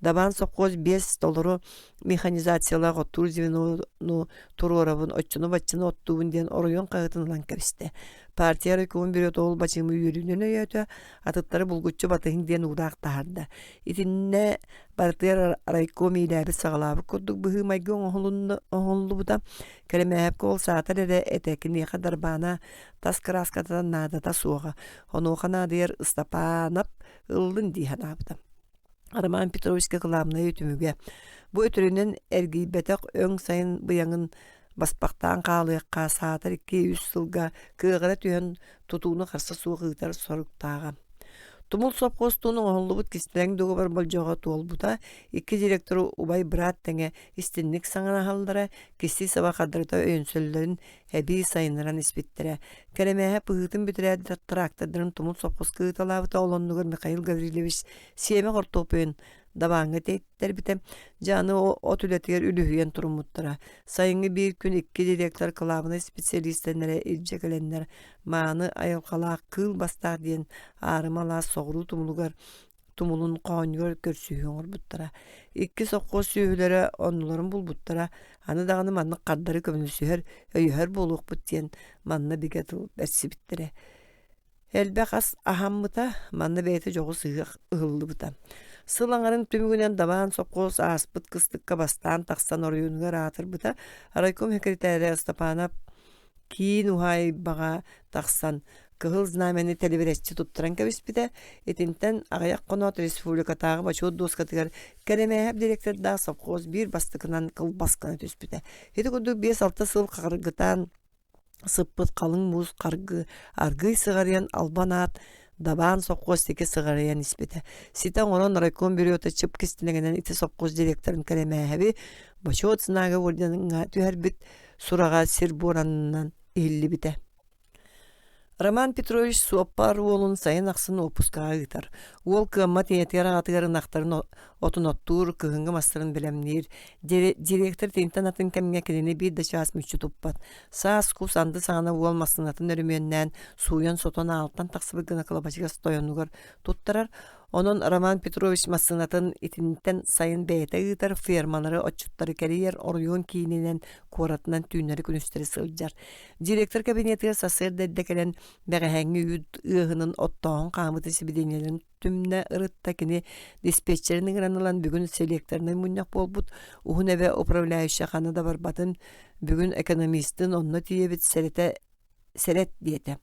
A: Дабаан сопхуос биэс толору механизациялаах оттуур звенону туруорабын, оччону-баччаны оттуубун диэн оройуон хаһыатын ылан кэбистэ. Партия райкомун бюрота ол бачыымы үөрүүнэн өйөөтө, атыттары булгуччу батыһыҥ диэн уураах таһаарда. Итиннэ барытыгар райком иилээбит-саҕалаабыт курдук быһыы-майгы оҥоһуллубута. Кэрэмээһэпкэ ол саатар эрэ этэ, киниэхэ дарбаана тас кырааската наадата суоҕа. Онуоха наадыйар Ыстапаанап ыллын дии санаабыта. Роман Петровичка кылаабынай түмүгэ. Бу өтөрүнэн эргийбэтэх өҥ сайын быйаҥын баспахтаан хаалыахха, саатар икки-үс сылга кыаҕыра түһэн тутууну харса суох ыытар соруктааҕа. Тумул сопхуостуун оҥоһуллубут кистэлэҥ дуогабар болдьоҕо туолбута, икки директору убай-быраат тэҥэ истинник саҥараһаллара, кистии саба хардарыта өйөнсөллөрүн эбии сайыннаран испиттэрэ. Кэрэмээһэ быһыытын бүтэрээт трактордарын Тумул сопхуоска ыыталаабыта, ол оннугар Михаил Гаврильевич сиэмэ хортуоппуйун Дабааҥҥа тэйтэрбитэ. Дьэ аны от үлэтигэр үлүһүйэн туруммуттара. Сайыҥҥы биир күн икки директор кылаабынай специалистэрэ илдьэ кэлэннэр мааны айылҕалаах Кыыл Бастаах диэн аарыма алаас соҕуруу тумулугар тумулун хоонньугар көрсүһүү оҥорбуттара. Икки сопхуос сүөһүлэрэ оннуларын булбуттара. Аны даҕаны маннык хардары көмөлөсүһэр, өйөһөр буолуохпут диэн манна бигэ тыл бэрсибиттэрэ. Элбэх ас аһаммыта, манна бэйэтэ дьоҕус ыһыах ыһыллыбыта. Сыл аҥарын түмүгүнэн Дабаан сопхуос ааспыт кыстыкка бастаан тахсан оройуонугар аатырбыта. Райком секретаря Степанов киин уһаайбаҕа тахсан Кыһыл Знамяны тэлибирэччи туттаран кэбиспитэ. Итинтэн аҕыйах хоноот республикатааҕы бочуот дуоскатыгар Кэрэмээһэп директордаах совхоз биир бастакынан кылбас гына түспүтэ. Ити курдук 5-6 сыл харгытаан сыппыт халыҥ муус харгы аргыый сыҕарыйан албан аат дабаан сопхуос диэки сыҕарыйан испитэ. Ситэ оҥорон райком бюрота чып кистэлэҥинэн ити сопхуос директорын Кэрэмээһэби Бочуот знага орденыҥҥа түһэрбит сураҕа сир буоранынан иһиллибитэ. Роман Петрович суоппар уолун сайын ахсын уоппускаҕа ыытар. Уол кыаммат ийэтигэр аҕатыгар ынахтарын отун оттуур, кыһыҥҥы мастарын бэлэмниир. Директор итинтэн атын кэмҥэ кинини биир да чаас мүччү туппат. Саас кус анды саҕана уол массыынатын өрөмүөннээн, сууйан-сотон аалтан тахсыбыт гына кылабачыгас тойонугар туттарар. Онон Роман Петрович массыынатын итинтэн сайын бэйэтэ ыытар, фермалары, отчуттары кэрийэр, оройуон киининэн, куоратынан түүннэри-күнүстэри сылдьар. Директор кабинетыгар сарсыарда эрдэ кэлэн, бэҕэһээҥҥи үүт ыаһынын оттооһун хаамыытын сибидиэнньэлэрин түмнэ ырытта. Кини диспетчерин ыҥыран ылан бүгүн селекторнай мунньах буолбут, Уһун Эбэ управляющай ханна да барбатын, бүгүн экономистын онно тиийэбит сэрэтэ сэрэт диэтэ.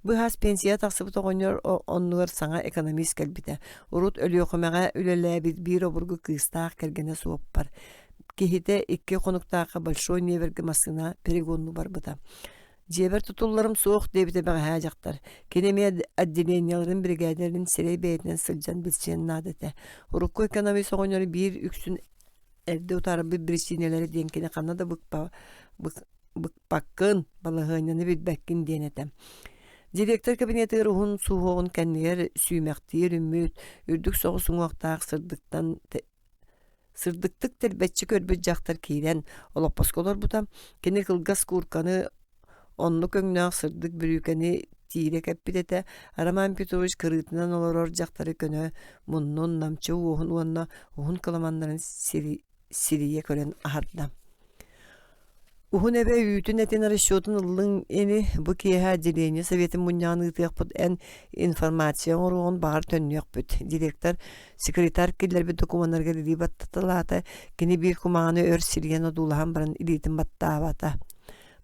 A: Быһаас пенсия тахсыбыт оҕонньор оннугар саҥа экономист кэлбитэ. Урут Өлүөхүмэҕэ үлэлээбит биир обургу кыыстаах кэргэнэ суоппар. Киһитэ икки хонуктаахха Большой Невергэ массыына перегоннуу барбыта. Дьиэбэр тутулларым суох диэбитэ бэҕэһээ дьахтар. Кини эмиэ отделениеларын биригээдэлэрин сирэй бэйэтинэн сылдьан билсиэн наада этэ. Урукку экономист оҕонньор биир үксүн эрдэ утаарбыт биричиинэлэрэ диэн кини ханна да быкпаккын, балаһыанньаны билбэккин диэн этэ. Директор кабинетыгар уһун суһуоҕун кэннигэр сүүмэхтиир үммүт, үрдүк соҕус уҥуохтаах сырдыктан сырдыктык тэрбэччи көрбүт дьахтар киирэн олоппоско олорбута. Кини кылгас куурканы оннук өҥнөөх сырдык бүрүүкэни тиирэ кэппит этэ. Роман Петрович кырыытынан олорор дьахтары көнө муннун, намчы уоһун уонна уһун кыламаннарын сирийэ көрөн аһарда. Уһун эбэ үүтүн этин расчетун ыллыҥ ини, бу киэһэ отделение советын мунньаҕын ыытыахпыт эн информация оҥоруоҕун баҕар төннүөхпүт. Директор секретарь киллэрбит докумуоннарыгар илии баттаталаата, кини биир кумааҕыны өр сирийэн одуулаһан баран илиитин баттаабата.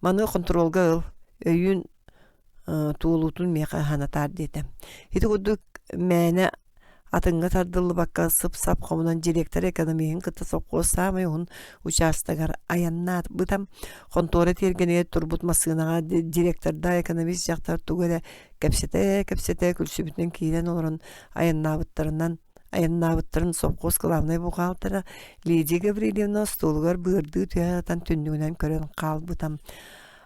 A: Маны хонтуруолга ыл, өйүүн туолуутун миэхэ санатаар диэтэ. Ити курдук мээнэ атыҥҥа тардыллыбакка сып-сап хомунан директор экономиһын кытта сопхуос саамай уһун учаастагар айаннаабыта. Хонтуора тиэргэнигэр турбут массыынаҕа директордаах экономист дьахтар тугу эрэ кэпсэтэ-кэпсэтэ күлсүбүтүнэн киирэн олорон айаннаабыттарынан айаннаабыттарын сопхуос кылаабынай бухгалтера Лидия Гаврильевна остуолугар быардыы түһэ сытан түннүгүнэн көрөн хаалбыта.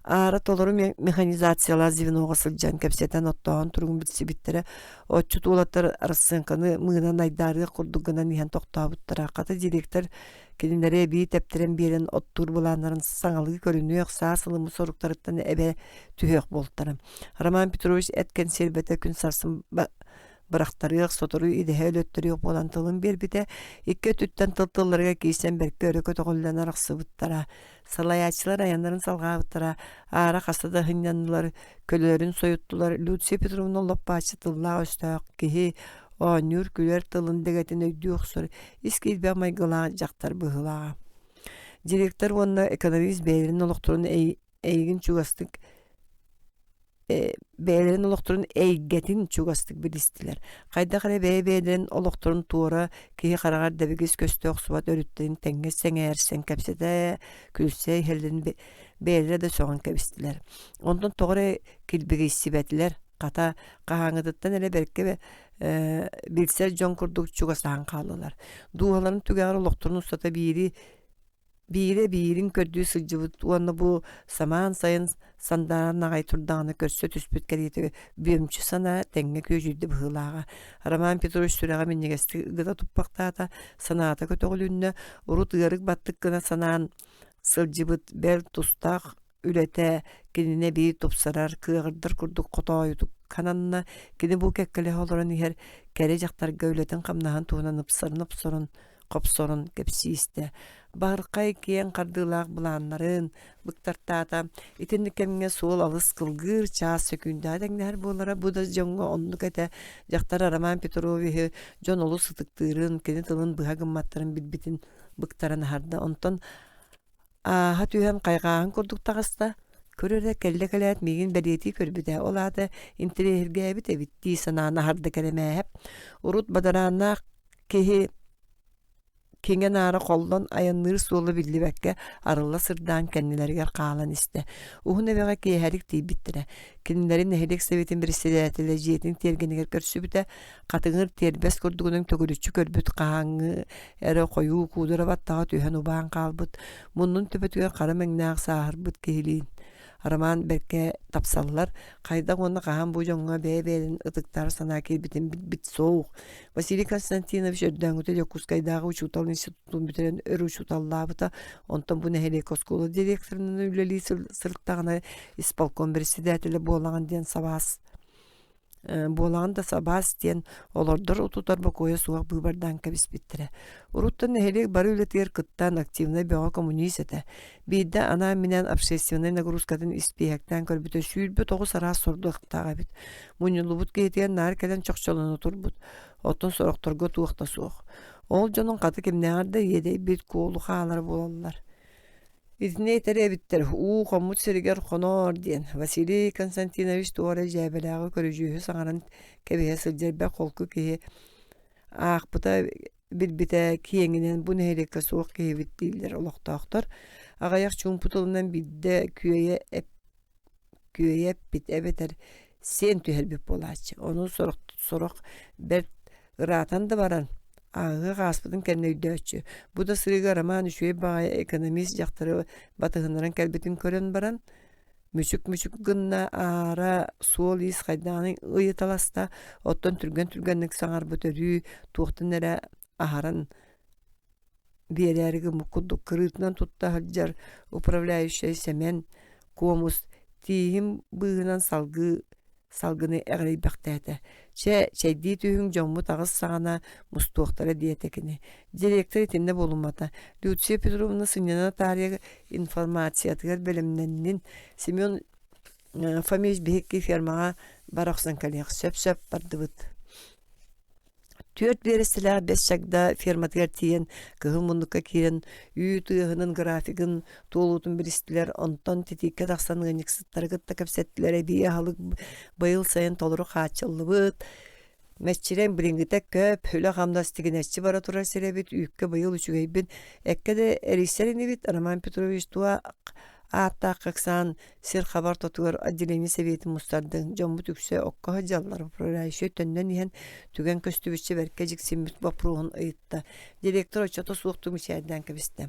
A: Аара толору механизациялаах звеноҕа сылдьан кэпсэтэн оттооһун туругун билсибиттэрэ. Отчут уолаттар арассыаҥканы мыынан айдаарыах курдук гынан иһэн тохтообуттара. Хата директор кинилэри эбии тэптэрэн биэрэн оттуур былааннарын саҥалыы көрүнүөх, саас ылыммыт соруктарыттан эбэ түһүөх буолтара. Роман Петрович эт кэнсиэрбэтэ күн сарсын бырахтарыах, сотору идэһэ өлөттөрүөх буолан тылын биэрбитэ. Икки өттүттэн тыл тылларыгар киирсэн бэркэ өрө көтөҕүллэн арахсыбыттара. Салайааччылар айаннарын салҕаабыттара, аара хаста да сынньаннылар, көлөлөрүн сойуттулар. Люция Петровна лоп-бааччы тыллаах-өстөөх киһи оонньуур-күлэр тылын дэгэтин өйдүү охсор ис киирбэх майгылаах дьахтар быһыылааҕа. Директор уонна экономист бэйэлэрин олохторун эйигин чугастык бэйэлэрин олохторун эйгэтин чугастык билистилэр. Хайдах эрэ бэйэ-бэйэлэрин олохторун туора киһи хараҕар дэбигис көстө охсубат өрүттэрин тэҥҥэ сэҥээрсэн кэпсэтэ, күлсэ иһэллэрин бэйэлэрэ да сөҕөн кэбистилэр. Онтон тоҕо эрэ килбигийсибэтилэр, хата, хаһааҥҥытыттан эрэ бэркэ билсэр дьон курдук чугасаһан хааллылар. Дууһаларын түгэҕэр олохторун устата биири Биирэ биирин көрдүү сылдьыбыт уонна бу самаан сайын сандааран аҕай турдаҕына көрсө түспүт кэриэтэ бүөмчү санаа тэҥҥэ күөдьүйдэ быһыылааҕа. Роман Петрович сүрэҕэ минньигэстик ыгыта туппахтаата, санаата көтөҕүлүннэ, урут ыарык баттык гына санаан сылдьыбыт бэл тустаах үлэтэ кинини эбии тупсарар, кыаҕырдар курдук хотоойутук хананна. Кини бу кэккэлэһэ олорон иһэр кэрэ дьахтарга үлэтин-хамнаһын туһунан ыпсарын-опсорун, хопсорун кэпсии истэ. Баһырхай киэҥ хардыылаах былааннарын быктартаата. Итинник кэмҥэ суол алыс кылгыыр, чаас сөкүүндэҕэ тэҥнэһэр буолара. Бу да дьоҥҥо оннук этэ. Дьахтар Роман Петровиһы дьон олус ытыктыырын, кини тылын быһа гымматтарын билбитин быктаран аһарда. Онтон Ааһа түһэн хайҕааһын курдук таҕыста, көр эрэ кэллэ кэлээт миигин бэлиэтии көрбүтэ, ол аата интэриэһиргээбит эбит дии санаан аһарда Кэрэмээһэп. Урут бадарааннаах киһи киҥэ-наара холлон айанныыр суола биллибэккэ арылла сырдаан кэннилэригэр хаалан истэ. Уһун эбэҕэ киэһэлик тиийбиттэрэ. Кинилэри нэһилиэк советын председателэ дьиэтин тиэргэнигэр көрсүбүтэ, хатыҥыр тиэрбэс курдугунан төгүрүччү көрбүт хаһааҥҥы эрэ хойуу куудара баттаҕа түһэн убаан хаалбыт, муннун төбөтүгэр хара мэҥнээх сааһырбыт киһилиин Роман бэркэ тапсаллар, хайдах уонна хаһан бу дьоҥҥо бэйэ-бэйэлэрин ытыктаары санаа киирбитин билбит суох. Василий Константинович өрдөөҥҥүтэ Дьокуускайдааҕы учуутал институтун бүтэрэн өр учууталлаабыта, онтон бу нэһилиэк оскуола директорынан үлэлии сырыттаҕына исполком председателэ буолаҕын диэн сабаас. Буолаҕын да сабаас диэн олордор утутар бокуойа суох быыбардаан кэбиспиттэрэ. Уруттан нэһилиэк бары үлэтигэр кыттан активнай бөҕө коммунист этэ. Биирдэ анаан-минээн общественнай нагрузкатын испииһэктээн көрбүтэ 29 араас сордуохтаах эбит. Мунньуллубут киһитигэр наар кэлэн чохчолоно турбут. Оттон сорохторго туох да суох. Ол дьонун хата кимнээҕэр да иэдэйбит куолу хаалар буолаллар. Итини этэр эбиттэр, уу хоммут сиригэр хоноор диэн. Василий Константинович туох эрэ дьээбэлээҕи көрүдьүөһү саҥаран кэбиһэ сылдьар бэрт холку киһи аахпыта билбитэ киэҥинэн бу нэһилиэккэ суох киһибит дииллэр олохтоохтор. Аҕыйах чуумпу тылынан биирдэ күөйэ күөйэ эппит эбэтэр сиэн түһэрбит буолааччы. Ону сорох, сорох бэрт ыраатан да баран ааһыах ааспытын кэннэ өйдөөччү. Бу да сырыыга Роман үчүгэй баҕайы экономист дьахтары батыһыннаран кэлбитин көрөн баран, мүчүк-мүчүк гынна аара суол-иис хайдаҕын ыйыталаста, оттон түргэн-түргэнник саҥарбыт өрүү туохтан эрэ аһаран биэрээри гыммыт курдук кырыытынан тутта сылдьар управляющай Сэмэн Куомус тииһин быыһынан салгыы салгыны эҕирийбэхтээтэ. Чэ, чэйдии түһүҥ дьоммут аҕыс саҕана мустуохтара диэтэ кини. Директор итиннэ буолуммата. Люция Петровна сынньана таарыйа информациятыгар бэлэмнэннин. Семен Фомич биһикки фермаҕа бара охсон кэлиэх. Сөп-сөп бардыбыт. Түөрт биэрэстэлээх Бэс Чагда ферматыгар тиийэн, кыһыл муннукка киирэн, үүт ыаһынын графигын туолуутун билистилэр, онтон титииккэ тахсан ыанньыксыттары кытта кэпсэттилэр, эбии аһылык быйыл сайын толору хааччыллыбыт, мэччирэҥ билиҥҥитэ көп, үлэ-хамнас тигинэччи бара турар сирэ эбит, үүккэ быйыл үчүгэйбин, эккэ да эрийсэр инибит, Роман Петрович туох ааттаах ыксаан Сир хаба ортотугар отделение сэбиэтин мустардыҥ, дьоммут үксэ окко сылдьаллар, управляющай төннөн иһэн түгэн көстүбүччэ бэркэ дьиксиммит боппуруоһун ыйытта. Директор оччото суохтук мичээрдээн кэбистэ.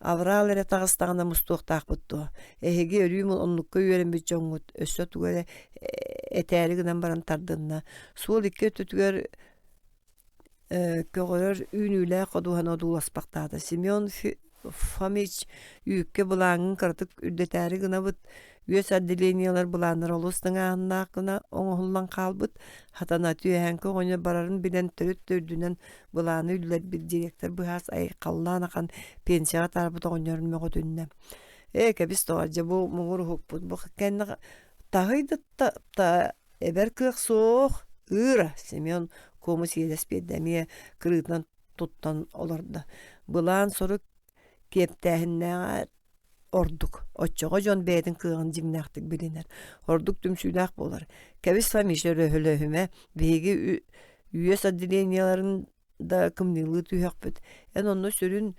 A: Аврал эрэ таҕыстаҕына мустуохтаахпыт дуо? Эһиги өрүү оннукка үөрэммит дьоҥҥут, өссө тугу эрэ этээри гынан баран тардынна. Суол икки өттүтүгэр көҕөрөр үүнүүлээх ходуһаны одууласпахтаата. Семен Фомич үүккэ былааҥҥын кыратык үрдэтээри гынабыт, үөс отделениелар былааннара олус тыҥааһыннаах гына оҥоһуллан хаалбыт. Хатана түөһээҥки оҕонньор барарын билэн төрүт да үрдүнэн былааны үллэрбит директор быһаас айхаллаан ахан пенсияҕа таарбыт оҕонньорун мөҕүтүннэ. Ээ кэбис тоҕо дьэ бу муҥур уһукпут бу кэннэ таһый да та Эбэр кыах суох, ыыра, Семен куомус иэдэс биэрдэ эмиэ кырыытынан туттан олордо. Былаан сорук киэптээһиннээҕэр ордук. Оччоҕо дьон бэйэтин кыаҕын дьиҥнээхтик билинэр. Ордук түмсүүлээх буолар. Кэбис Фомич өрөһөлөһүмэ, биһиги үөс отделениеларын да кымньыылыы түһүөхпүт. Эн онно сүрүн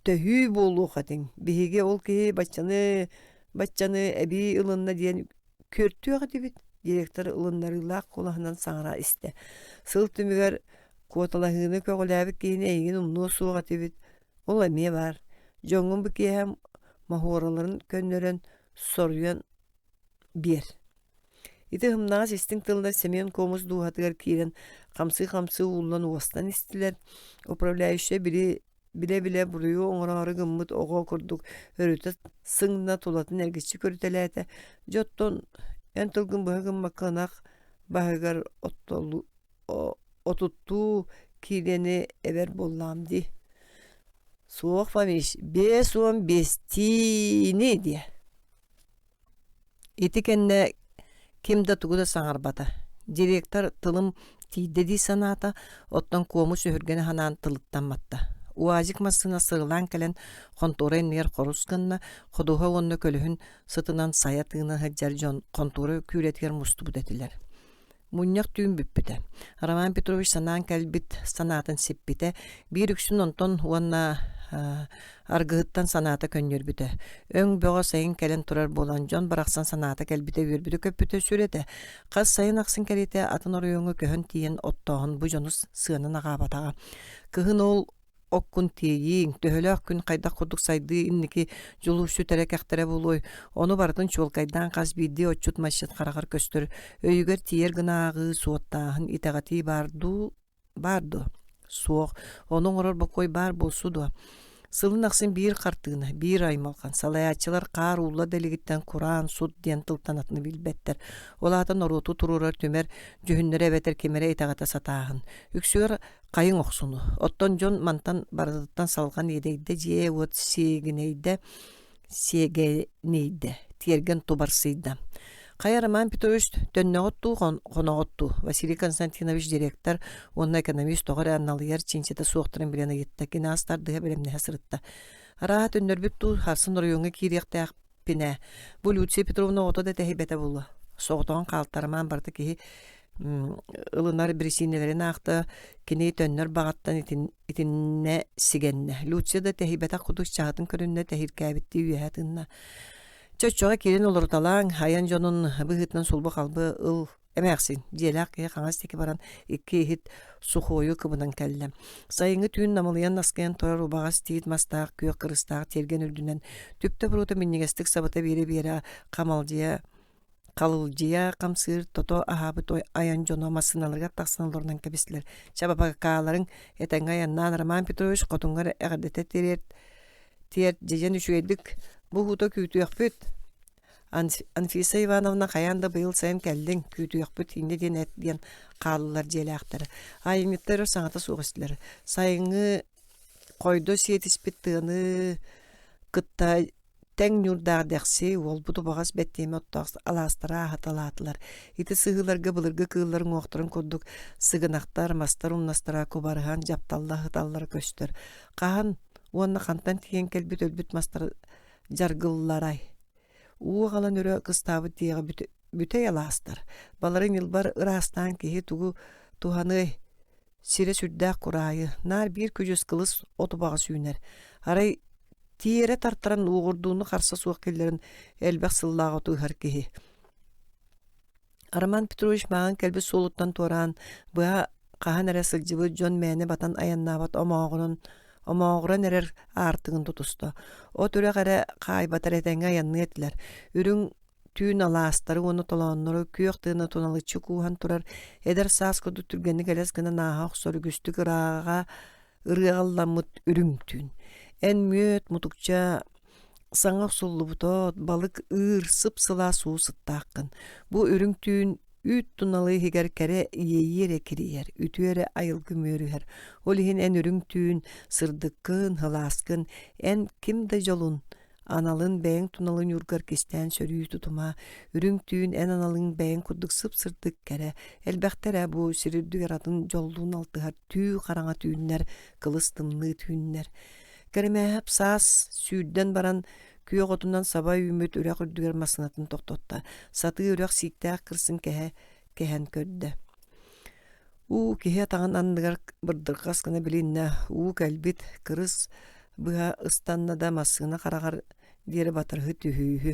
A: төһүү буолуох этиҥ. Биһиги ол киһи баччаны баччаны эбии ылынна диэн күөртүөх этибит, директор ылыннарыылаах куолаһынан саҥара истэ. Сыл түмүгэр куоталаһыыны көҕүлээбит киһини эйигин умнуо суох этибит. Ол эмиэ баар. Дьоҥҥун бу киэһэ моһуораларын көннөрөн, соруйан биэр. Ити ымнаҕас истиҥ тыллар Семен Комус дууһатыгар киирэн хамсыы-хамсыы ууллан уостан истилэр. Управляющай били билэ-билэ буруйу оҥороору гыммыт оҕо курдук өрүтэ сыҥна тулатын эргиччи көрүтэлээтэ. Дьэ оттон эн тылгын быһа гыммакка ынах баһыгар отуттуу киилэни эбэр буоллаҕым дии. Суох, Фомич, 55-тиини диэ. Ити кэннэ ким да тугу да саҥарбата. Директор тылым тиийдэ дии санаата, оттон Куомус өһүргэнэ санаан тылыттан матта. УАЗик массыына сырылаан кэлэн хонтуора иннигэр хорус гынна, ходуһа уонна көлөһүн сытынан сайа тыына сылдьар дьон хонтуора күүлэтигэр мустубут этилэр. Мунньах түүн бүппүтэ. Роман Петрович санаан кэлбит санаатын сиппитэ, биир үксүн онтон уонна аргыһыттан санаата көнньүөрбүтэ. Өҥ бөҕө сайын кэлэн турар буолан, дьон барахсан санаата кэлбитэ үөрбүтэ-көппүтэ сүр этэ. Хас сайын ахсын кэриэтэ атын оройуоҥҥа көһөн тиийэн оттооһун бу дьону сыанан аҕаабатаҕа. Кыһын ол оккун тиэйииҥ, төһөлөөх күн хайдах курдук сайдыы инники дьулуур сүтэрэ кэхтэрэ буолуой, ону барытын чуолкайдаан хас биирдии отчут-масчыт хараҕар көстөр, өйүгэр тиийэр гына ааҕыы, суоттааһын, итэҕэтии баар дуу, баар дуо? Суох. Ону оҥорор бокуой баар буолсу дуо? Сылын ахсын биир хартыына, биир аймалҕан, салайааччылар хаар уулла да илигиттэн кураан, сут диэн тылтан атыны билбэттэр. Ол аата норуоту туруорар түмэр дьүһүннэрэ эбэтэр ким эрэ итэҕэтэ сатааһын. Үксүгэр хайыҥ охсуну. Оттон дьон мантан барытыттан салҕан иэдэйдэ, дьиэ-уот сиэгинэйдэ, сиэгэнийдэ, тиэргэн тубарсыйда. Хайа Роман Петрович төннөҕүт дуу, хоноҕут дуу? Василий Константинович директор уонна экономист тоҕо эрэ аналыйар чинчитэ суохтарын билэн ыйытта. Кини ас тардыһа бэлэмнэһэ сырытта. Арааһа төннөрбүт дуу, сарсын оройуоҥҥа киириэхтээхпин ээ. Бу Люция Петровна оҕото да тэһийбэтэ буолуо. Соҕотоҕун хаалтарымаан барыта киһи ылынар бирисиинэлэрин аахта, кини төннөр баҕаттан итиннэ сигэннэ. Люция да тэһийбэтэх курдук чаһытын көрүннэ, тэһииркээбиттии үөһэ тыынна. Чоччоҕо киирэн олоруталааҥ, айан дьонун быһыытынан сулбу-халбы ыл эмээхсин, дьиэлээх киһи хаҥас диэки баран икки иһит сухуойу кыбынан кэллэ. Сайыҥҥы түүн намылыйан наскыйан турар убаҕас тиит мастаах күөх кырыстаах тиэргэн үрдүнэн түптэ буруота минньигэстик сабыта биэрэ-биэрэ хамалдьыйа Халылдьыйа хамсыыр тото аһаабыт айан дьоно массыыналарыгар тахсан олорунан кэбистилэр. Чэ, бабакааларыҥ этэҥҥэ айаннаан Роман Петрович хотуҥҥар эҕэрдэтэ тириэрт, тиэрт дьэдьэн үчүгэйдик бу уһуута күүтүөхпүт. Анфиса Ивановна хайаан да быйыл сайын кэллиҥ, күүтүөхпүт инньэ диэн эт диэн хааллылар дьиэлээхтэрэ. Айанньыттар өр саҥата суох истилэр. Сайыҥҥы хойдо сиэтиспит тыаны кытта Тэҥ ньуурдаах дэхси, уолбут убаҕас бэттиэмэ оттоох алаастара ааһыталаатылар. Ити сыһыыларга былыргы кыыллар уҥуохтарын курдук сыгынахтар, мастар умнастара кубарыһан дьапталла сыталлара көстөр. Хаһан уонна хантан тиийэн кэлбит өлбүт мастар дьаргылларай? Уу аҕалан өрө кыстаабыт диэҕи бүтэй алаастар. Балары ньылбар ыраастаан киһи тугу туһаныай? Сирэ сүрдээх кураайы, наар биир күдьүс кылыс от убаҕас үүнэр. Арай тиэрэ тартаран уоҕурдууну харса суох киллэрэн элбэх сыллаах оту ыһар киһи. Роман Петрович мааҕын кэлбит суолуттан туораан, быһа хаһан эрэ сылдьыбыт дьон мээнэ батан айаннаабат омооҕунан омооҕуран эрэр аартыгын тутуста. От үрэх эрэ хаайбатар этэҥҥэ айанныа этилэр. Үрүҥ Түүн алаастары уонна толооннору күөх тыына туналыччы кууһан турар эдэр саас курдук түргэнник элэс гынан ааһа охсор үгүстүк ырааҕа ырыаҕалламмыт үрүҥ түүн. Эн мүөт, мутукча саҥа охсуллубут от, балык ыыр, сып-сылаас уу сыттааххын. Бу үрүҥ түүн үүт туналы иһигэр кэрэ иэйии эрэ кирийэр, үтүө эрэ айылгы үмүөрүһэр. Ол иһин эн үрүҥ түүн сырдыккын, сылааскын, эн ким да дьолун, Аналын бэйэҥ туналын ньуургар кистээн сөрүү тутума, үрүҥ түүн эн аналыҥ бэйэҥ курдук сып-сырдык кэрэ, элбэхтэр ээ бу сир үрдүгэр атын дьоллуун алтыһар түү хараҥа түүннэр, кылыс тымныы түүннэр. Кэрэмээһэп саас сүүрдэн баран күөх отунан саба үүммүт үрэх үрдүгэр массыынатын тохтотто. Сатыы үрэх сииктээх кырсын кэһэ кэһэн көрдө. Уу киһи атаҕын анныгар бырдырҕас гына билиннэ, уу кэлбит, кырыс быһа ыстанна да массыына хараҕар диэри батарыһы түһүүһү.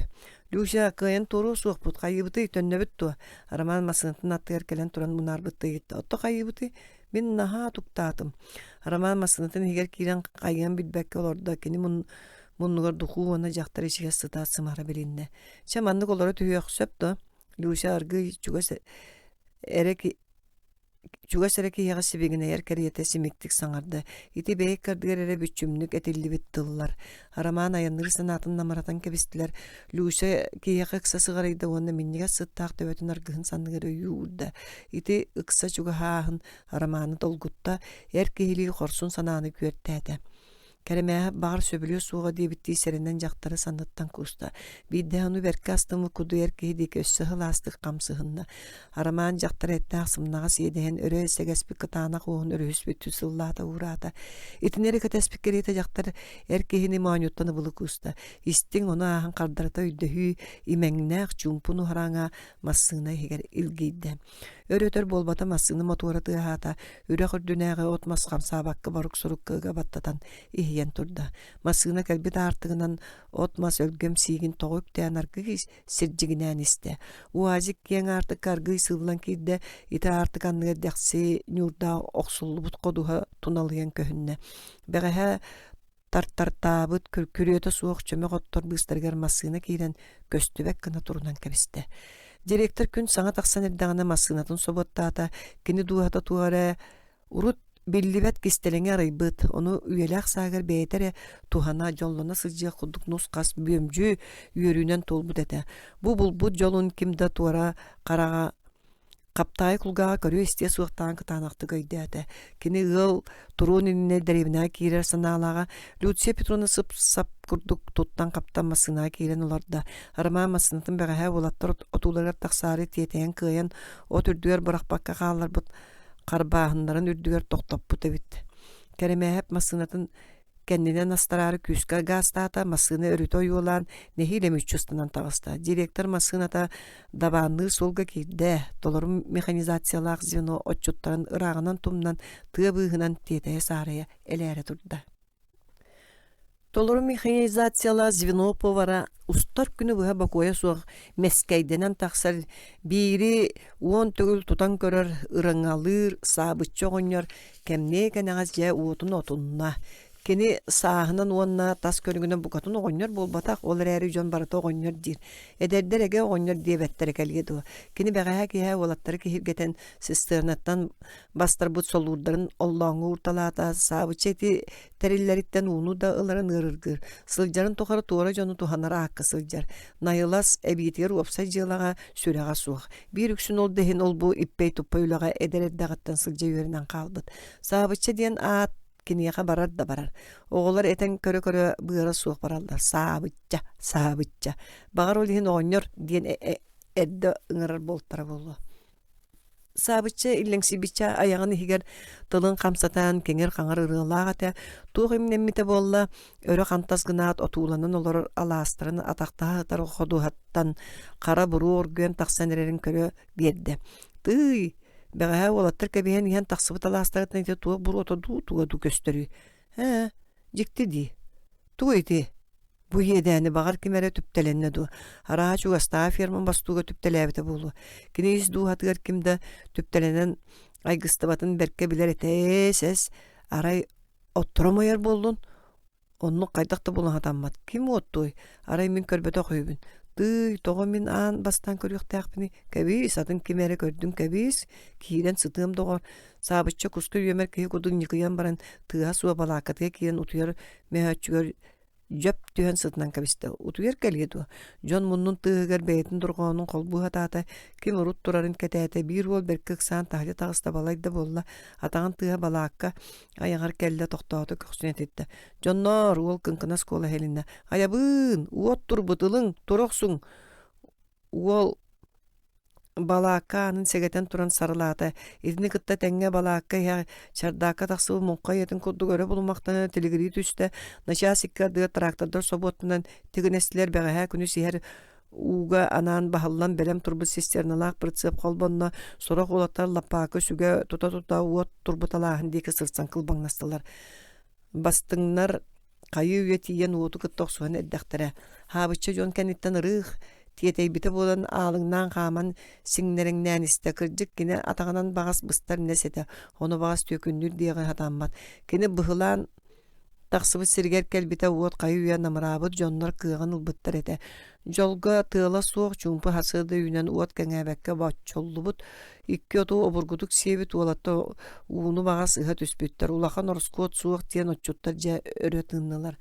A: Люся, кыайан туоруо суохпут, хайыыбытый, төннөбүт дуо? Роман массыынатын аттыгар кэлэн туран мунаарбытты ыйытта. Отто хайыыбытый? Мин наһаа туктаатым. Роман массыынатын иһигэр киирэн хайыан билбэккэ олордо. Кини муннугар духуу уонна дьахтар ичигэс сыта сымара билиннэ. Чэ, маннык олоро түһүөх сөп дуо? Люся аргыый чугас эрэ чугас эрэ киһиэхэ сибигинэйэр кэриэтэ симиктик саҥарда. Ити бэйэ ыккардыгар эрэ бүччүмнүк этиллибит тыллар. Роман айанныыр санаатын намыратан кэбистилэр. Люся киһиэхэ ыкса сыҕарыйда уонна минньигэс сыттаах төбөтүн аргыһын санныгар өйүү уурда. Ити ыкса чугаһааһын Романы долгутта, эр киһилии хорсун санааны күөртээтэ. Кэрэмээһэп баҕар сөбүлүө суоҕа диэбиттии сэрэнэн дьахтары санныттан кууста. Биирдэ ону бэркэ астыммыт кудуйар киһи диэки өссө сылаастык хамсыһынна. Арамаан дьахтар эттээх сымнаҕас иэдэһин өрө сэгэспит кытаанах уоһун өрүһүспүттүү сыллаата уураата. Итини эрэ кэтэспит кэриэтэ дьахтар эр киһини моонньуттан ыбылы кууста. Истиҥ ону ааһан хардарыта өйдөһүү, имэҥнээх чуумпу нуһараҥа массыына иһигэр илгийдэ. Өр-өтөр буолбата массыына мотуора тыаһаата, үрэх үрдүнээҕи от-мас хамсаабакка борук-сорук кыыга баттатан иһийэн турда. Массыына кэлбит аартыгынан от-мас өлгөм сиигин тоҕо үктээн аргыый сирдьигинээн истэ. УАЗик киэҥ аартыкка аргыый сыыллан киирдэ, ити аартык анныгар дэхси ньуурдаах охсуллубут ходуһа туналыйан көһүннэ. Бэҕэһээ тартартаабыт күрүөтэ суох чөмөх оттор быыстарыгар массыына киирэн көстүбэт гына турунан кэбистэ. Директор күн саҥа тахсан эрдэҕинэ массыынатын собуоттаата, кини дууһата туох эрэ урут Биллибэт кистэлэҥи арыйбыт, ону үйэлээх сааһыгар бэйэтэ эрэ туһана, дьоллоно сылдьыах курдук нус-хас бүөмдьү үөрүүнэн туолбут этэ. Бу булбут дьолун ким да туора хараҕа Хаптаайы кулгааҕа көрүө-истиэ суохтааҕын кытаанахтык өйдөөтө. Кини ыал туруон иннинэ дэриэбинэҕэ киирэр санаалааҕа Люция Петровна сып-сап курдук туттан-хаптан массыынаҕа киирэн олордо. Роман массыынатын бэҕэһээ уолаттар отууларыгар тахсаары тиэтэйэн кыайан от үрдүгэр бырахпакка хаалларбыт харбааһыннарын үрдүгэр тохтоппут эбит. Кэрэмээһэп массыынатын кэннинэн астараары күүскэ гаастаата, массыына өрүтэ ойуолаан, нэһиилэ мүччү ыстанан таҕыста. Директор массыыната дабаанныыр суолга киирдэ, толору механизациялаах звено отчуттарын ырааҕынан тумнан, тыа быыһынан тиэтэйэ-саарайа элээрэ турда. Толору механизациялаах звено повара устар күнү быһа бокуойа суох мэскэйдэнэн тахсар биири уон төгүл тутан көрөр ырыҥалыыр саабычча оҕонньор кэмниэ кэнэҕэс дьэ уотун отунна. Кини сааһынан уонна тас көрүҥүнэн букатын оҕонньор буолбатах, ол эрээри дьон барыта оҕонньор диир. Эдэрдэр эгэ оҕонньор диэбэттэрэ кэлиэ дуо. Кини бэҕэһээ киэһэ уолаттары киһиргэтэн цистернаттан бастарбыт солуурдарын оллооҥҥо уурталаата, саабычча ити тэриллэриттэн ууну да ыларын ыарыргыыр, сылдьарын тухары туора дьону туһанар аакка сылдьар. Найылас эбиитигэр уопсай дьыалаҕа сүрэҕэ суох. Биир үксүн ол да иһин ол-бу иппэй-туппай үлэҕэ эдэр эрдэҕиттэн сылдьа үөрэнэн хаалбыт. Саабычча диэн аат киниэхэ барар да барар. Оҕолор этэн көрө-көрө быара суох бараллар. Саабычча, саабычча. Баҕар ол иһин оҕонньор диэн эрдэ ыҥырар буолтара буолуо. Саабычча иллэҥсийбиччэ айаҕын иһигэр тылын хамсатан киҥир-хаҥыр ырыалаах этэ, туох имнэммитэ буолла, өрө хантас гынаат отууланан олорор алаастарын атахтаһа сытар ходуһаттан хара буруо оргуйан тахсан эрэрин көрө биэрдэ. Тыый, бэҕэһээ уолаттар кэбиһэн иһэн тахсыбыт алаастарыттан ити туох буруота дуу, туга дуу көстөрүй? Ээ, дьикти дии. Тугуй ити? Бу иэдээни баҕар ким эрэ түптэлэннэ дуо, арааһа чугастааҕы ферма бостууга түптэлээбитэ буолуо. Кини ис дууһатыгар ким да түптэлэнэн айгыстыбатын бэркэ билэр этэ ээс арай отторо умайар буоллун оннук хайдах да булан сатаммат ким уоттуой арай мин көрбөтөх үһүбүн тыый тоҕо мин аан бастаан көрүөхтээхпиний кэбиис атын ким эрэ көрдүн кэбиис киирэн сытыам доҕор саабычча куска үөмэр киһи курдук ньыкыйан баран тыаһа суох балааккатыгар киирэн утуйар мөһөөччүгэр дьөп түһэн сытынан кэбистэ. Утуйар кэлиэ дуо? Дьон муннун тыаһыгар бэйэтин дорҕоонун холбуу сатаата, ким урут турарын кэтээтэ, биир уол бэркэ ыксаан таһырдьа таҕыста балай да буолла, атаҕын тыаһа балаакка айаҕар кэллэ, тохтоото, көхсүн этиттэ. Дьонноор, уол кыҥкынас куола иһилиннэ. Айабыын, уот турбут, ылыҥ, тура охсуҥ. Уол Балаакка аанын сэгэтэн туран сарылаата, итини кытта тэҥҥэ балаакка иһэ чардаакка тахсыбыт муҥха ийэтин курдук өрө булумахтана тилигирии түстэ, начаас икки ардыгар трактордар собуоттанан тигинэстилэр бэҕэһээ күнүс иһэр ууга анаан баһыллан бэлэм турбут цистерналаах прицеп холбонно, сорох уолаттар лаппаакы сүгэ тута-тута уот турбут алааһын диэки сырсан кылбаҥнастылар. Бастыҥнар хайыы-үйэ тиийэн уоту кытта охсуһан эрдэхтэрэ. Хаабычча дьон кэнниттэн ырыых, тиэтэйбитэ буолан аалыҥнаан хааман сиҥнэрэҥнээн истэ. Кырдьык кини атаҕынан баҕас быстар нэс этэ, ону баҕас түөкүннүүр диэҕи сатаммат. Кини быһылаан тахсыбыт сиригэр кэлбитэ уот хайыы-үйэ намыраабыт дьоннор кыаҕын ылбыттар этэ. Дьолго тыала суох чуумпу сарсыарда үүнэн уот кэҥээбэккэ боччуллубут икки оту обургутук сиэбит уолаттар ууну баҕас ыһа түспүттэр улахан ороскуот суох диэн отчуттар дьэ өрө тыыннылар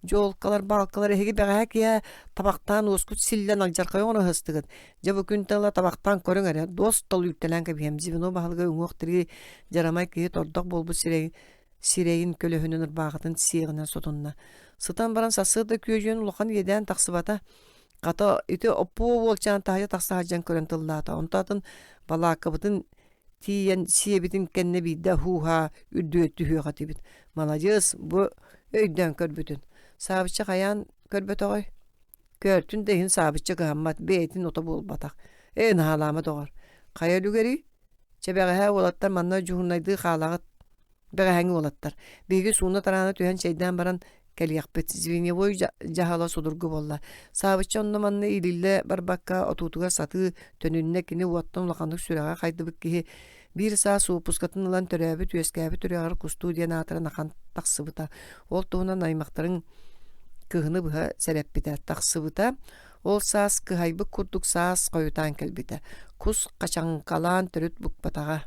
A: дьуолкалар баалкалар эһиги бэҕэһээ киэһэ табахтаан уоскут силлэн алдьархайы оҥоро сыстыгыт дьэ бу күнтэн ыла табахтаан көрүҥ эрэ дуостал үүттэлээн кэбиһэм звено баһылыга уҥуох тирии дьарамай киһи тордох буолбут сирэйин сирэйин көлөһүнүн ырбаахытын сиэҕинэн сотунна. Сытан баран сарсыарда күөдьүйэн улахан иэдээн тахсыбата. Хата ити оппуо уолчаан таһыйа тахса сылдьан көрөн тыллаата. Онто атын балааккабытын тиийэн сиэбитин кэннэ биирдэ һуу-һаа үрдүгэр түһүөх этибит. Маладьыас, бу өйдөөн көрбүтүн. Саабычча хайаан көрбөтөҕөй? Көөртүн да иһин Саабычча кыһаммат, бэйэтин ото буолбатах. Ээ, наһаалаама доҕор. Хайа үлүгэрий? Чэ, бэҕэһээ уолаттар манна дьуһуннайдыы хаалаҕыт. Бэҕэһээҥҥи уолаттар. Биһиги сууна-тараана түһэн чэйдээн баран кэлиэхпит. Звеньевой дьаһала судургу буолла. Саабычча онно-манна иилиллэ барбакка отуутугар сатыы төнүннэ кини уоттан улаханнык сүрэҕэ хайдыбыт киһи биир саас уоппускатын ылан төрөөбүт-үөскээбит үрэҕэр кустуу диэн аатыран ахан тахсыбыта. Ол туһунан аймахтарын кыһыны быһа сэрэппитэ. Тахсыбыта. Ол саас кыһайбыт курдук саас хойутаан кэлбитэ. Кус хачаҥкалаан төрүт букпатаҕа.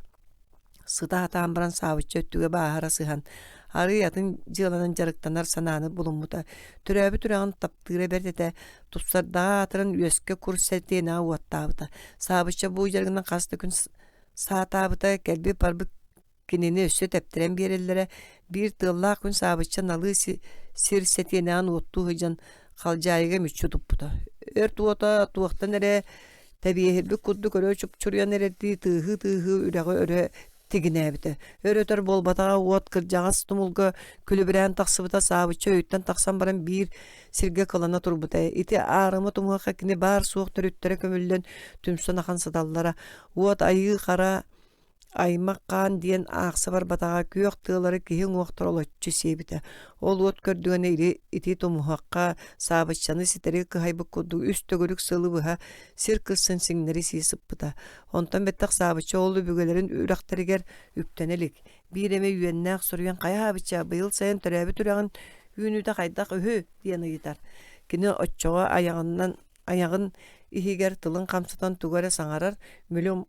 A: Сыта сатаан баран Саабычча өттүгэ бааһыра сыһан, арыый атын дьыаланан дьарыктанар санааны булуммута. Төрөөбүт үрэҕин таптыыра бэрт этэ, тупсардаҕа аатыран үөскэ кур сэтиэнэҕэ уоттаабыта. Саабычча бу дьарыгынан хас да күн саатаабыта, кэлбит-барбыт кинини өссө тэптэрэн биэрэллэрэ. Биир тыаллаах күн Саабычча налыы сир сэтиэнэҕин уоттуу сылдьан халдьаайыга мүччү туппута. Өрт уота туохтан эрэ тэбиэһирбит курдук өрө чупчуруйан эрэрдии тыаһыы-тыаһыы үрэҕи өрө тигинээбитэ. Өр-өтөр буолбатаҕа уот кырдьаҕас тумулга күлүбүрээн тахсыбыта Саабычча өйүттэн тахсан баран биир сиргэ кылана турбута. Ити аарыма тумуһахха кини баар-суох төрүттэрэ көмүллэн түмсэн ахан сыталлара. Уот айыы хара Аймах хаан диэн аахса барбатаҕа күөх тыалары киһи уҥуохтара олоччу сиэбитэ. Ол уот көрдүгэнэ или ити тумуһахха Саабыччаны ситэри кыһайбыт курдук үс төгүрүк сылы быһа сир кырсын сиҥнэри сии сыппыта. Онтон бэттэх Саабычча ол өбүгэлэрин үрэхтэригэр үктэнэ илик. Биир эмэ үөннээх суруйан «Хайа Саабычча, быйыл сайын төрөөбүт үрэҕин үүнүүтэ хайдах үһү?» диэн ыйытар. Кини оччоҕо айаҕынан айаҕын иһигэр тылын хамсатан тугу эрэ саҥарар, мүлүм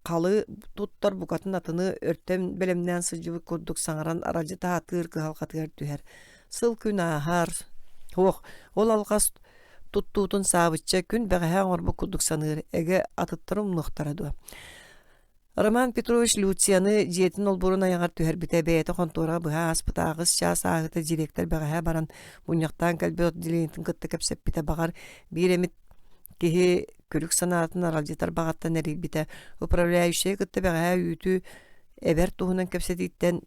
A: халы туттар букатын атыны өртөн бэлэмнээн сылдьыбыт курдук саҥаран аралдьыта сатыыр кыһалҕатыгар түһэр. Сыл күн ааһар, суох, ол алҕас туттуутун Саабычча күн бэҕэһээ оҥорбут курдук саныыр, эгэ атыттар умнуохтара дуо Роман Петрович Люцияны дьиэтин олбуорун айаҕар түһэрбитэ, бэйэтэ хонтуораҕа быһа ааспыта аҕыс чаас ааһыыта директор бэҕэһээ баран мунньахтаан кэлбит отделениетын кытта кэпсэппитэ, баҕар, биир эмит киһи күлүк санаатын аралдьытар баҕаттан эрийбитэ. Управляющайы кытта бэҕэһээ үүтү эбэр туһунан кэпсэтииттэн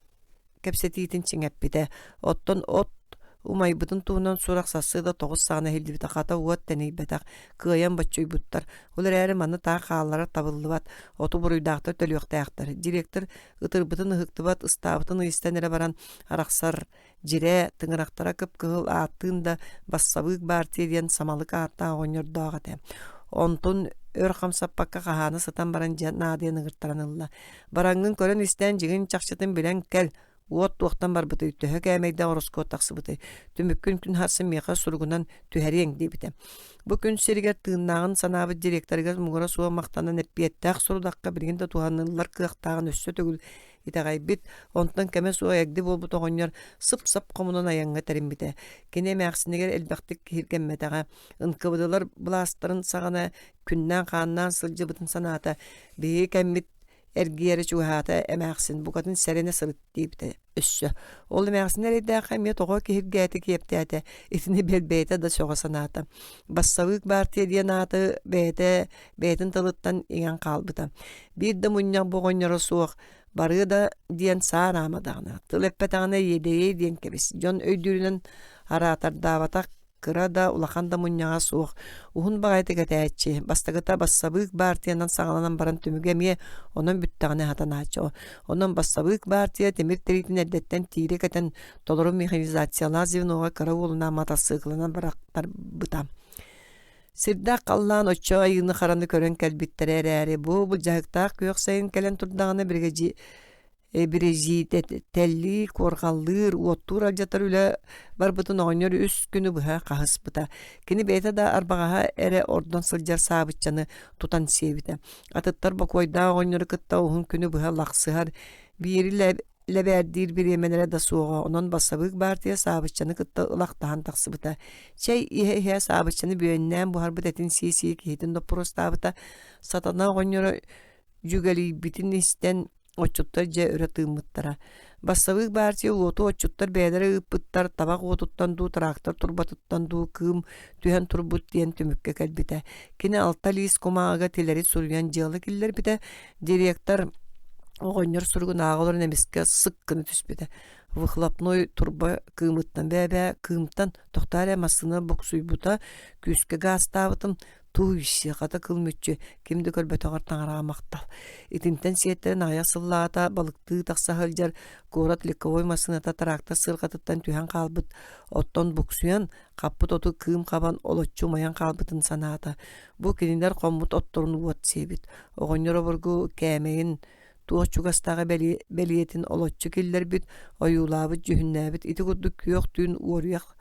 A: кэпсэтиитин чиҥэппитэ. Оттон от умайбытын туһунан сурах сарсыарда тоҕус саҕана иһиллибитэ, хата уот тэнийбэтэх, кыайан боччуйбуттар. Ол эрээри маны таах хаалларар табыллыбат, оту буруйдаахтар төлүөхтээхтэр. Директор ытырбытын ыһыктыбат, ыстаабытын ыйыстан эрэ баран арахсар Дьирээ, тыҥырахтара кып-кыһыл ааттыын да бассабыык баартыйа диэн самалык ааттаах оҕонньордоох этэ. Онтун өр хамсаппакка хаһаана сытан баран дьэ наадыйан ыҥыртаран ылла. Бараҥҥын көрөн-истэн дьиҥин чахчытын билэн кэл, уот туохтан барбытый, төһө кээмэйдээх ороскуот тахсыбытый, түмүккүн күн сарсын миэхэ суругунан түһэриэҥ диэбитэ. Бу күн сиригэр тыыннааҕын санаабыт директорыгар муҥура суох махтанан эппиэттээх сорудахха билигин да туһаныллар кыахтааҕын өссө төгүл итэҕэйбит, онтон кэмэ суох эгди буолбут оҕонньор сып-сап хомунан айаҥҥа тэриммитэ. Кини эмээхсинигэр элбэхтик киһиргэммэтэҕэ, НКВД-лар былаастарын саҕана күннээн-хааннаан сылдьыбытын санаата, биһиги кэммит эргийэрэ чугаһаата эмээхсин букатын сэрэнэ сырыт диэбитэ өссө. Ол эмээхсин эрэйдээххэ эмиэ тоҕо киһиргээтэ киэптээтэ, итини бэл бэйэтэ да сөҕө санаата. Бассабыык баартыйа диэн ааты бэйэтэ бэйэтин тылыттан иҥэн хаалбыта. Биир да мунньах бу оҕонньоро суох, барыа да диэн саараама даҕаны, тыл эппэтэҕинэ иэдэйиэ диэн кэбис. Дьон өйдүүрүнэн араатардаабатах кыра да, улахан да мунньаҕа суох, уһун баҕайытык этээччи, бастакыта бассабыык баартыйанан саҕаланан баран түмүгэ эмиэ онон бүттэҕинэ сатанааччы. Онон бассабыык баартыйа тимир тириитин эрдэттэн тиирэ кэтэн толору механизациялаах звеноҕа кыра уолунаан матассыыкыланан барахтарбыта. Сирдээх халлаан оччо айыыны-хараны көрөн кэлбиттэрэ эрээри, бу былдьаһыктаах күөх сайын кэлэн турдаҕына бирэдьиитэллии, куорҕаллыыр, уоттуур-алдьатар үлэ барбытын оҕонньор үс күнү быһа хаһыспыта. Кини бэйэтэ да арбаҕаһа эрэ ордон сылдьар саабыччаны тутан сиэбитэ. Атыттар бокуойдаах оҕонньору кытта уһун күнү быһа лахсыһар, биири лэбээрдиир бириэмэлэрэ да суоҕа, онон бассабыык баартыйа Саабыччаны кытта ылахтаһан тахсыбыта. Чэй иһэ-иһэ Саабыччаны бүөннээн буһарбыт этин сии-сии киһитин доппуруостаабыта. Сатана оҕонньоро дьүгэлийбитин истэн отчуттар дьэ өрө тыыммыттара. Бассабыык баартыйа уоту отчуттар бэйэлэрэ ыыппыттар, табах уотуттан дуу, трактор турбатыттан дуу кыым түһэн турбут диэн түмүккэ кэлбитэ. Кини алта лиис кумааҕыга тилэри суруйан дьыала киллэрбитэ. Директор оҕонньор суругун ааҕа олорон эмискэ сык гына түспүтэ. Выхлопной турба кыымыттан бээ-бээ кыымтан тохтоо эрэ массыына буксуйбута, күүскэ гаастаабытым, тууй хата кыл мүччү ким да көрбөтөҕөр таҥараҕа махтал. Итинтэн сиэттэрэн аҕыйах сыллааҕыта балыктыы тахса сылдьар куорат легковой массыыната трактор сыарҕатыттан түһэн хаалбыт, оттон буксуйан хаппыт оту кыым хабан олоччу умайан хаалбытын санаата. Бу кинилэр хоммут отторун уот сиэбит. Оҕонньор обургу кээмэйин туох чугастааҕы бэлиэтин олоччу киллэрбит, ойуулаабыт, дьүһүннээбит ити курдук күөх түүн уоруйах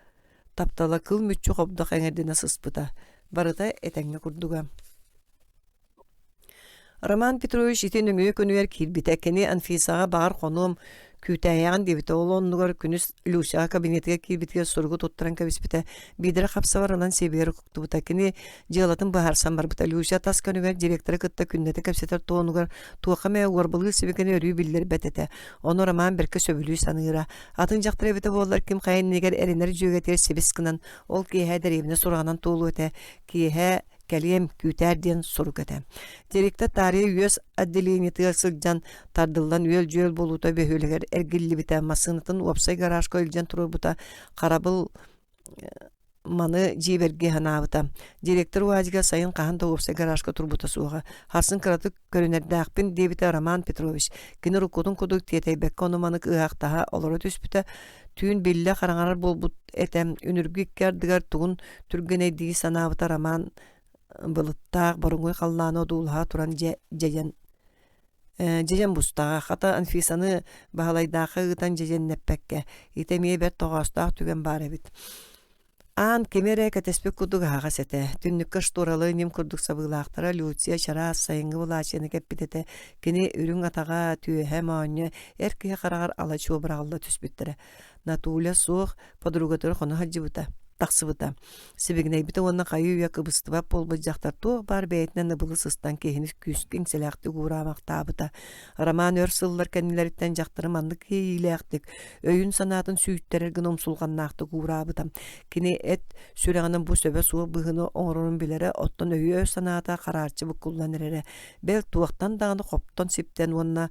A: таптала кыл мүччү хобдох эҥэрдэнэ сыспыта. Барыта этэҥҥэ курдуга. Роман Петрович ити нөҥүө күнүгэр киирбитэ. Кини Анфисаҕа баҕар хонуом, күүтээйэҕин диэбитэ. Ол оннугар күнүс Люсяҕа кабинетыгар киирбитигэр суругу туттаран кэбиспитэ. Биирдэрэ хапсабар ылан сиэбигэр уктубута. Кини дьыалатын быһаарсан барбыта. Люся тас көнүгэр директоры кытта күннэтэ кэпсэтэр туонугар туохха эмэ уорбалыыр сибикини өрүү биллэрбэт этэ. Ону Роман бэркэ сөбүлүү саныыра. Атын дьахтар эбитэ буоллар ким хайа иннигэр эрэнэр дьүөгэтигэр сибис гынан, ол киэһэ дэриэбинэ сураҕынан туолуо этэ. Киэһэ кэлиэм, күүтээр диэн сурук этэ. Директор таарыйа үөс отделениетыгар сылдьан тардыллан үөл-дьүөл буолуута бөһүөлэгэр эргиллибитэ, массыынатын уопсай гаражка илдьэн туруорбута, харабыл маны дьиибэргии санаабыта. Директор УАЗига сайын хаһан да уопсай гаражка турбута суоҕа. Харсын кыратык көрүнэрдээхпин диэбитэ Роман Петрович. Кини уруккутун курдук тиэтэйбэккэ ону-маны ыһаахтаһа олоро түспүтэ. Түүн биллэ хараҥарар буолбут этэ. Үнүргү икки ардыгар тугун түргэнэй дии санаабыта Роман былыттаах боруҥуй халлааны одуулаһа туран дьэ дьэдьэн дьэдьэн бустаҕа. Хата Анфисаны Баһылайдаахха ыытан дьэдьэннэппэккэ. Ити эмиэ бэрт тоҕоостоох түгэн баар эбит. Аан кими эрэ кэтэспит курдук аһаҕас этэ. Түннүккэ шторалы ньим курдук сабыылаахтара Люция чараас сайыҥҥы былаачыйаны кэппит этэ. Кини үрүҥ атаҕа, түөһэ, моонньо эр киһи хараҕар ала-чуо быраҕылла түспүттэрэ. Натуля суох, подругатыгар хоно сылдьыбыта, тахсыбыта. Сибигинэйбитэ уонна хайыы-үйэ кыбыстыбат буолбут дьахтар туох баар бэйэтинэн ыбылы сыстан киһини күүскэ иҥсэлээхтик уураамахтаабыта. Роман өр сыллар кэннилэриттэн дьахтары маннык иэйиилээхтик, өйүн-санаатын сүүйтэрэр гына умсулҕаннаахтык уураабыта. Кини эт сүрэҕинэн бу сөбө суох быһыыны оҥорорун билэрэ, оттон өйө-санаата хараарчы буккуллан эрэрэ. Бэл, туохтан даҕаны хоптон-сиптэн уонна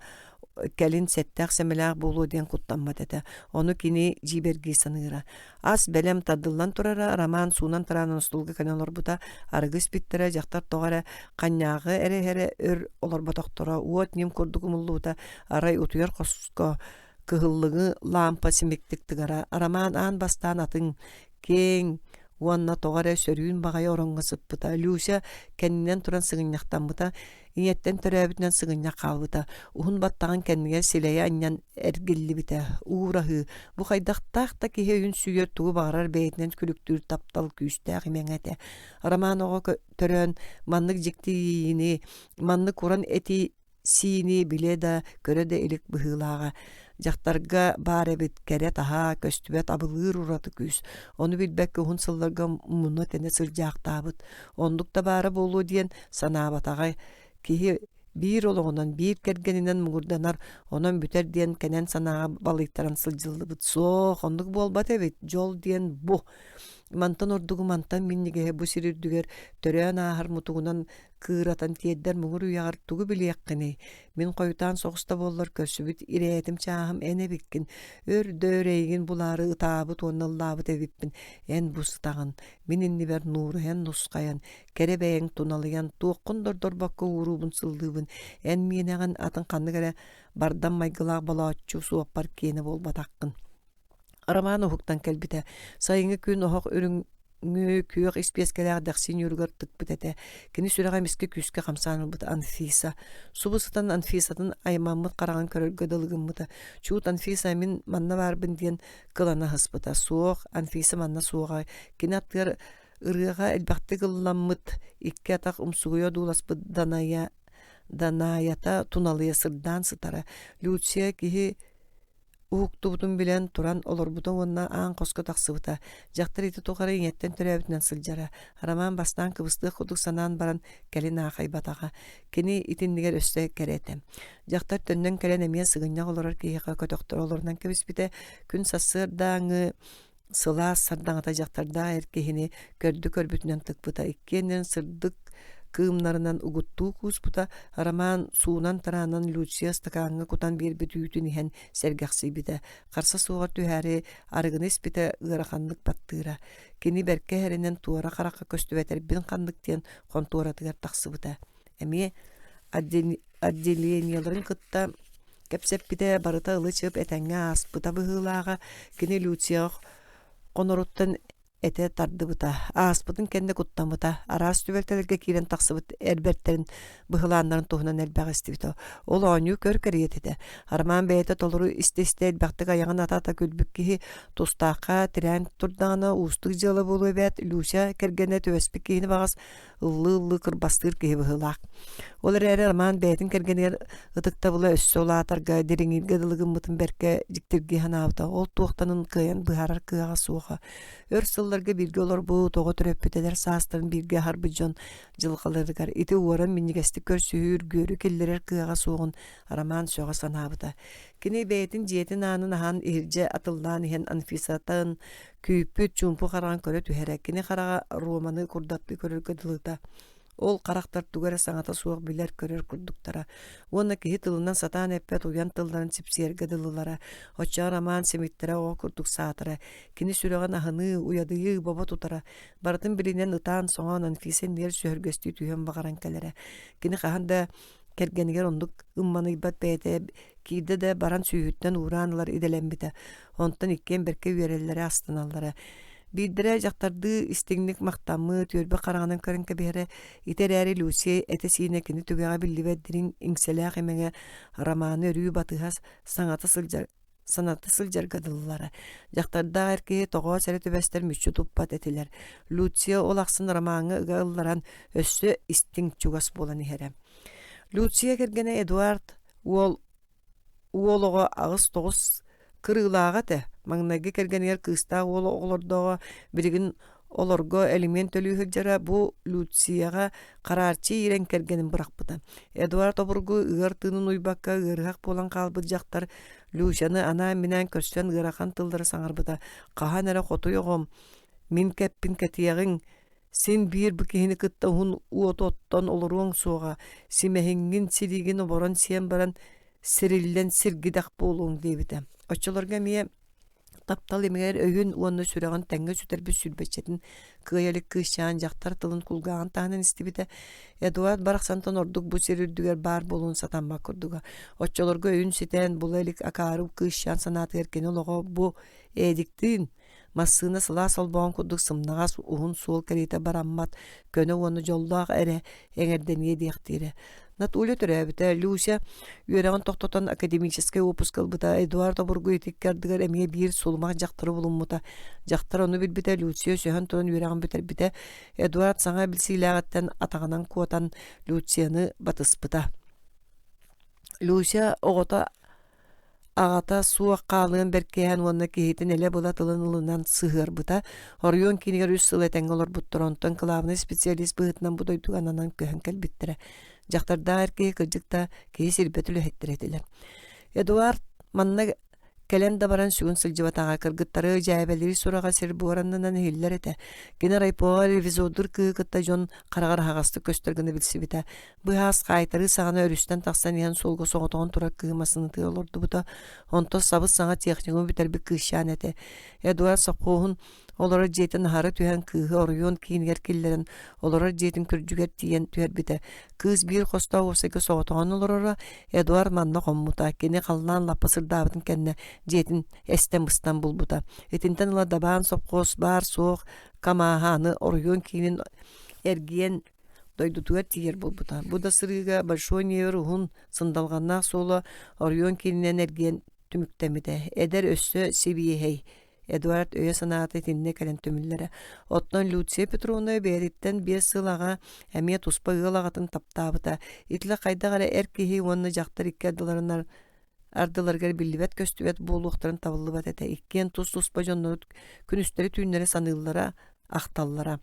A: кэлин сэттээх-сэмэлээх буолуо диэн куттаммат этэ. Ону кини дьиибэргии саныыра. Ас бэлэм тардыллан турара, Роман суунан-тараанан остуолга кэлэн олорбута, арыгы испиттэрэ, дьахтар тоҕо эрэ ханньааҕы эрэ иһэрэ өр олорботохторо, уот ньим курдук умуллубута, арай утуйар хоско кыһыллыҥы лаампа симиктик тыгара. Роман аан бастаан атын киэҥ уонна тоҕо эрэ сөрүүн баҕайы ороҥҥо сыппыта. Люся кэннинэн туран сыгынньахтаммыта, ийэттэн төрөөбүтүнэн сыгынньах хаалбыта. Уһун баттаҕын кэннигэр силэйэ анньан эргиллибитэ. Уураһыы, бу хайдахтаах да киһи өйүн сүүйэр тугу баҕарар бэйэтинэн күлүктүүр таптал күүстээх имэҥэ этэ. Роман оҕо төрөөн маннык дьикти иэйиини, маннык уран этии сиини билэ да, көрө да илик быһыылааҕа. Дьахтарга баар эбит кэрэ таһаа, көстүбэт абылыыр ураты күүс. Ону билбэккэ уһун сылларга муна-тэнэ сылдьаахтаабыт. Оннук да баара буолуо диэн санаабатаҕа. Киһи биир олоҕунан, биир кэргэнинэн муҥурданар, онон бүтэр диэн кэнэн санааҕа балыйтаран сылдьыллыбыт. Суох, оннук буолбат эбит. Дьол диэн бу. Мантан ордугу мантан минньигэһи бу сир үрдүгэр төрөөн ааһар мутугунан кыыратан тиэрдэр муҥур үйэҕэр тугу билиэххиний? Мин хойутаан соҕус да буоллар көрсүбүт ирээтим чааһым эн эбиккин. Өр да өр эйигин булаары ытаабыт уонна ыллаабыт эбиппин. Эн бу сытаҕын. Мин иннибэр нуурайан нусхайан, кэрэ бэйэҥ туналыйан, туоххун да ордорбокко ууруубун сыллыыбын. Эн миэнэҕин атын ханнык эрэ бардам майгылаах болооччу суоппар киэнэ буолбатаххын. Роман уһуктан кэлбитэ. Сайыҥҥы күн оһох үрүҥү күөх испиэскэлээх дэхси ньууругар тыкпыт этэ. Кини сүрэҕэ эмискэ күүскэ хамсаан ылбыта Анфиса. Субу сытан Анфисатын аймаммыт хараҕын көрөргө дылы гыммыта. Чуут Анфиса мин манна баарбын диэн кылана сыспыта. Суох, Анфиса манна суоҕа. Кини аттыгар ырыаҕа элбэхтик ылламмыт, икки атах умсугуйа одууласпыт Даная Данаята туналыйа сырдаан сытара. Люция киһи Уһуктубутун билэн, туран олорбута уонна аан хоско тахсыбыта. Дьахтар ити тухары ийэттэн төрөөбүтүнэн сылдьара. Роман бастаан кыбыстыах курдук санаан баран, кэлин аахайбатаҕа. Кини итиннигэр өссө кэрэ этэ. Дьахтар төннөн кэлэн эмиэ сыгынньах олорор киһиэхэ көтөхтөрө олорунан кэбиспитэ. Күн сарсыардааҥы сылаас сардаҥата дьахтардаах эр киһини көрдү-көрбүтүнэн тыкпыта, иккиэннэрин сырдык кыымнарынан угуттуу кууспута, Роман суунан-тараанан Люция ыстакааҥҥа кутан биэрбит үүтүн иһэн сэргэхсийбитэ, харса суоҕар түһээри арыгыны испитэ ыараханнык баттыыра. Кини бэркэ иһэринэн туора харахха көстүбэтэрбин ханнык диэн хонтуоратыгар тахсыбыта. Эмиэ отделениеларын кытта кэпсэппитэ барыта ылы-чып этэҥҥэ ааспыта быһыылааҕа. Кини Люцияҕа хоноруттан этэ тардыбыта, ааспытын кэннэ куттаммыта, араас түбэлтэлэргэ киирэн тахсыбыт эр бэртэрин быһылааннарын туһунан элбэҕи истибитэ. Ол оонньуу көр кэриэтэ этэ. Роман бэйэтэ толору истэ-истэ элбэхтик айаҕын ата-ата күлбүт киһи тустаахха тирээн турдаҕына уустук дьыала буолуо эбээт Люся кэргэнэ түбэспит киһини баҕас ыллыы-ыллыы кырбастыыр киһи быһыылаах. Ол эрээри Роман бэйэтин кэргэнигэр ытыктабыла өссө улаатарга, дириҥииргэ дылы гыммытын бэркэ дьиктиргии санаабыта. Ол туохтанын кыайан быһаарар кыаҕа суоҕа. Өр сылларга бииргэ олорбут, оҕо төрөппүт эдэр саастарын бииргэ аһарбыт дьон дьылҕаларыгар ити уоран минньигэстик көрсүһүү үргүөрү киллэрэр кыаҕа суоҕун Роман сөҕө санаабыта. Кини бэйэтин дьиэтин аанын аһан иһирдьэ атыллаан иһэн Анфисатын күүппүт чуумпу хараҕын көрө түһэрэ. Кини хараҕа Романы курдаттыы көрөргө дылыта. Ол харахтар тугу эрэ саҥата суох билэр-көрөр курдуктара. Уонна киһи тылынан сатаан эппэт уйан тылларын сипсийэргэ дылылара. Оччоҕо Роман симиттэрэ оҕо курдук саатара. Кини сүрэҕин аһыныы, уйадыйыы бобо тутара. Барытын билинэн ытаан-соҥоон Анфиса иннигэр сөһүргэстии түһүөн баҕаран кэлэрэ. Кини хаһан да кэргэнигэр оннук ымманыйбат бэйэтэ киирдэ да баран сүүһүттэн уураан ылар идэлэммитэ. Онтон иккиэн бэркэ үөрэллэрэ, астыналлара. Биирдэрэ дьахтардыы истиҥник махтаммыт, үөрбэх хараҕынан көрөн кэбиһэрэ. Ити эрээри Люция этэ-сиинэ кини түгэҕэ биллибэт дириҥ иҥсэлээх имэҥэ Романы өрүү батыһа саҥата сылдьар саната сылдьарга дылылара. Дьахтардаах эр киһи тоҕоос эрэ түбэстэр мүччү туппат этилэр. Люция ол ахсын ромаҥҥа ыга ылларан, өссө истиҥ чугас буолан иһэрэ. Люция кэргэнэ Эдуард уол уол оҕо 8-9 кырыылааҕа этэ. Маҥнайгы кэргэнигэр кыыстаах уол оҕолордооҕо билигин олорго элимиэн төлүү сылдьара бу Люцияҕа хараарчы иирэн кэргэнин бырахпыта. Эдуард обургу ыар тыынын уйбакка ыарыһах буолан хаалбыт дьахтар Люсяны анаан-минээн көрсөн ыарахан тыллары саҥарбыта. «Хаһан эрэ хотуй оҕом, мин кэппин кэтиэҕиҥ, син биир бу киһини кытта уһун уоту оттон олоруоҥ суоҕа, симэһиҥҥин, силиигин оборон сиэн баран сириллэн сиргидэх буолуоҥ» диэбитэ. Оччолорго эмиэ Таптал имигэр өйүн уонна сүрэҕин тэҥҥэ сүтэрбит сүүрбэччэтин кыайа илик кыысчаан дьахтар тылын кулгааҕын таһынан истибитэ. Эдуард барахсантан ордук бу сир үрдүгэр баар буолуон сатаммат курдуга. Оччолорго өйүн ситэн була илик акаары кыысчаан санаатыгар кини олоҕо бу Эдиктиин массыына сылаас олбоҕун курдук сымнаҕас уһун суол кэриэтэ бараммат көнө уонна дьоллоох эрэ эҥэрдэниэ диэхтиирэ. Натуля төрөөбүтэ. Люся үөрэҕин тохтотон академическай уоппуска ылбыта. Эдуард обургу итикки ардыгар эмиэ биир сулумах дьахтары булуммута. Дьахтар ону билбитэ, Люция өсөһөн туран үөрэҕин бүтэрбитэ. Эдуард саҥа билсиилээҕиттэн атаҕынан куотан Люцияны батыспыта. Люся оҕото Аҕата суох хаалыан бэркиһээн уонна киһитин элэ-была тылын ылынан сыһыарбыта. Оройуон киинигэр үс сыл этэҥҥэ олорбуттар, онтон кылаабынай специалист быһыытынан бу дойдуга ананан көһөн кэлбиттэрэ. Дьахтардаах эр киһи кырдьык да киһи сирбэт үлэһиттэрэ этилэр. Эдуард манна кэлэн да баран сүгүн сылдьыбатаҕа, кыргыттары дьээбэлиир сураҕа сир буораннанан иһиллэр этэ. Кини райпоҕа ревизордуур кыыһы кытта дьон хараҕар аһаҕастык көстөр гына билсибитэ. Быһаас хаайтарыы саҕана өрүстэн тахсан иһэн суолга соҕотоҕун турар кыыһы массыынатыгар олордубута. Онтон сабыс-саҥа техникуму бүтэрбит кыысчаан этэ. Эдуард сопхуоһун олорор дьиэтин аһара түһэн кыыһы оройуон киинигэр киллэрэн олорор дьиэтин күрдьүгэр тиийэн түһэрбитэ. Кыыс биир хостоох уопсайга соҕотоҕун олороро. Эдуард манна хоммута. Кини халлаан лаппа сырдаабытын кэннэ дьиэтин эстэн-быстан булбута. Итинтэн ыла Дабаан сопхуос баар-суох Камааһа аны оройуон киинин эргийэн дойдутугар тиийэр буолбута. Бу да сырыыга Большой Невер уһун, сындалҕаннаах суола оройуон киининэн эргийэн түмүктэммитэ. Эдэр өссө сибиэһэй Эдуард өйө-санаата итиннэ кэлэн түмүллэрэ. Оттон Люция Петровна бэйэтиттэн 5 сыл аҕа эмиэ туспа ыал аҕатын таптаабыта. Итилэ хайдах эрэ эр киһи уонна дьахтар икки ардыларынан ардыларыгар биллибэт-көстүбэт буолуохтарын табыллыбат этэ. Иккиэн тус-туспа дьоннору күнүстэри-түүннэри саныыллара, ахталлара.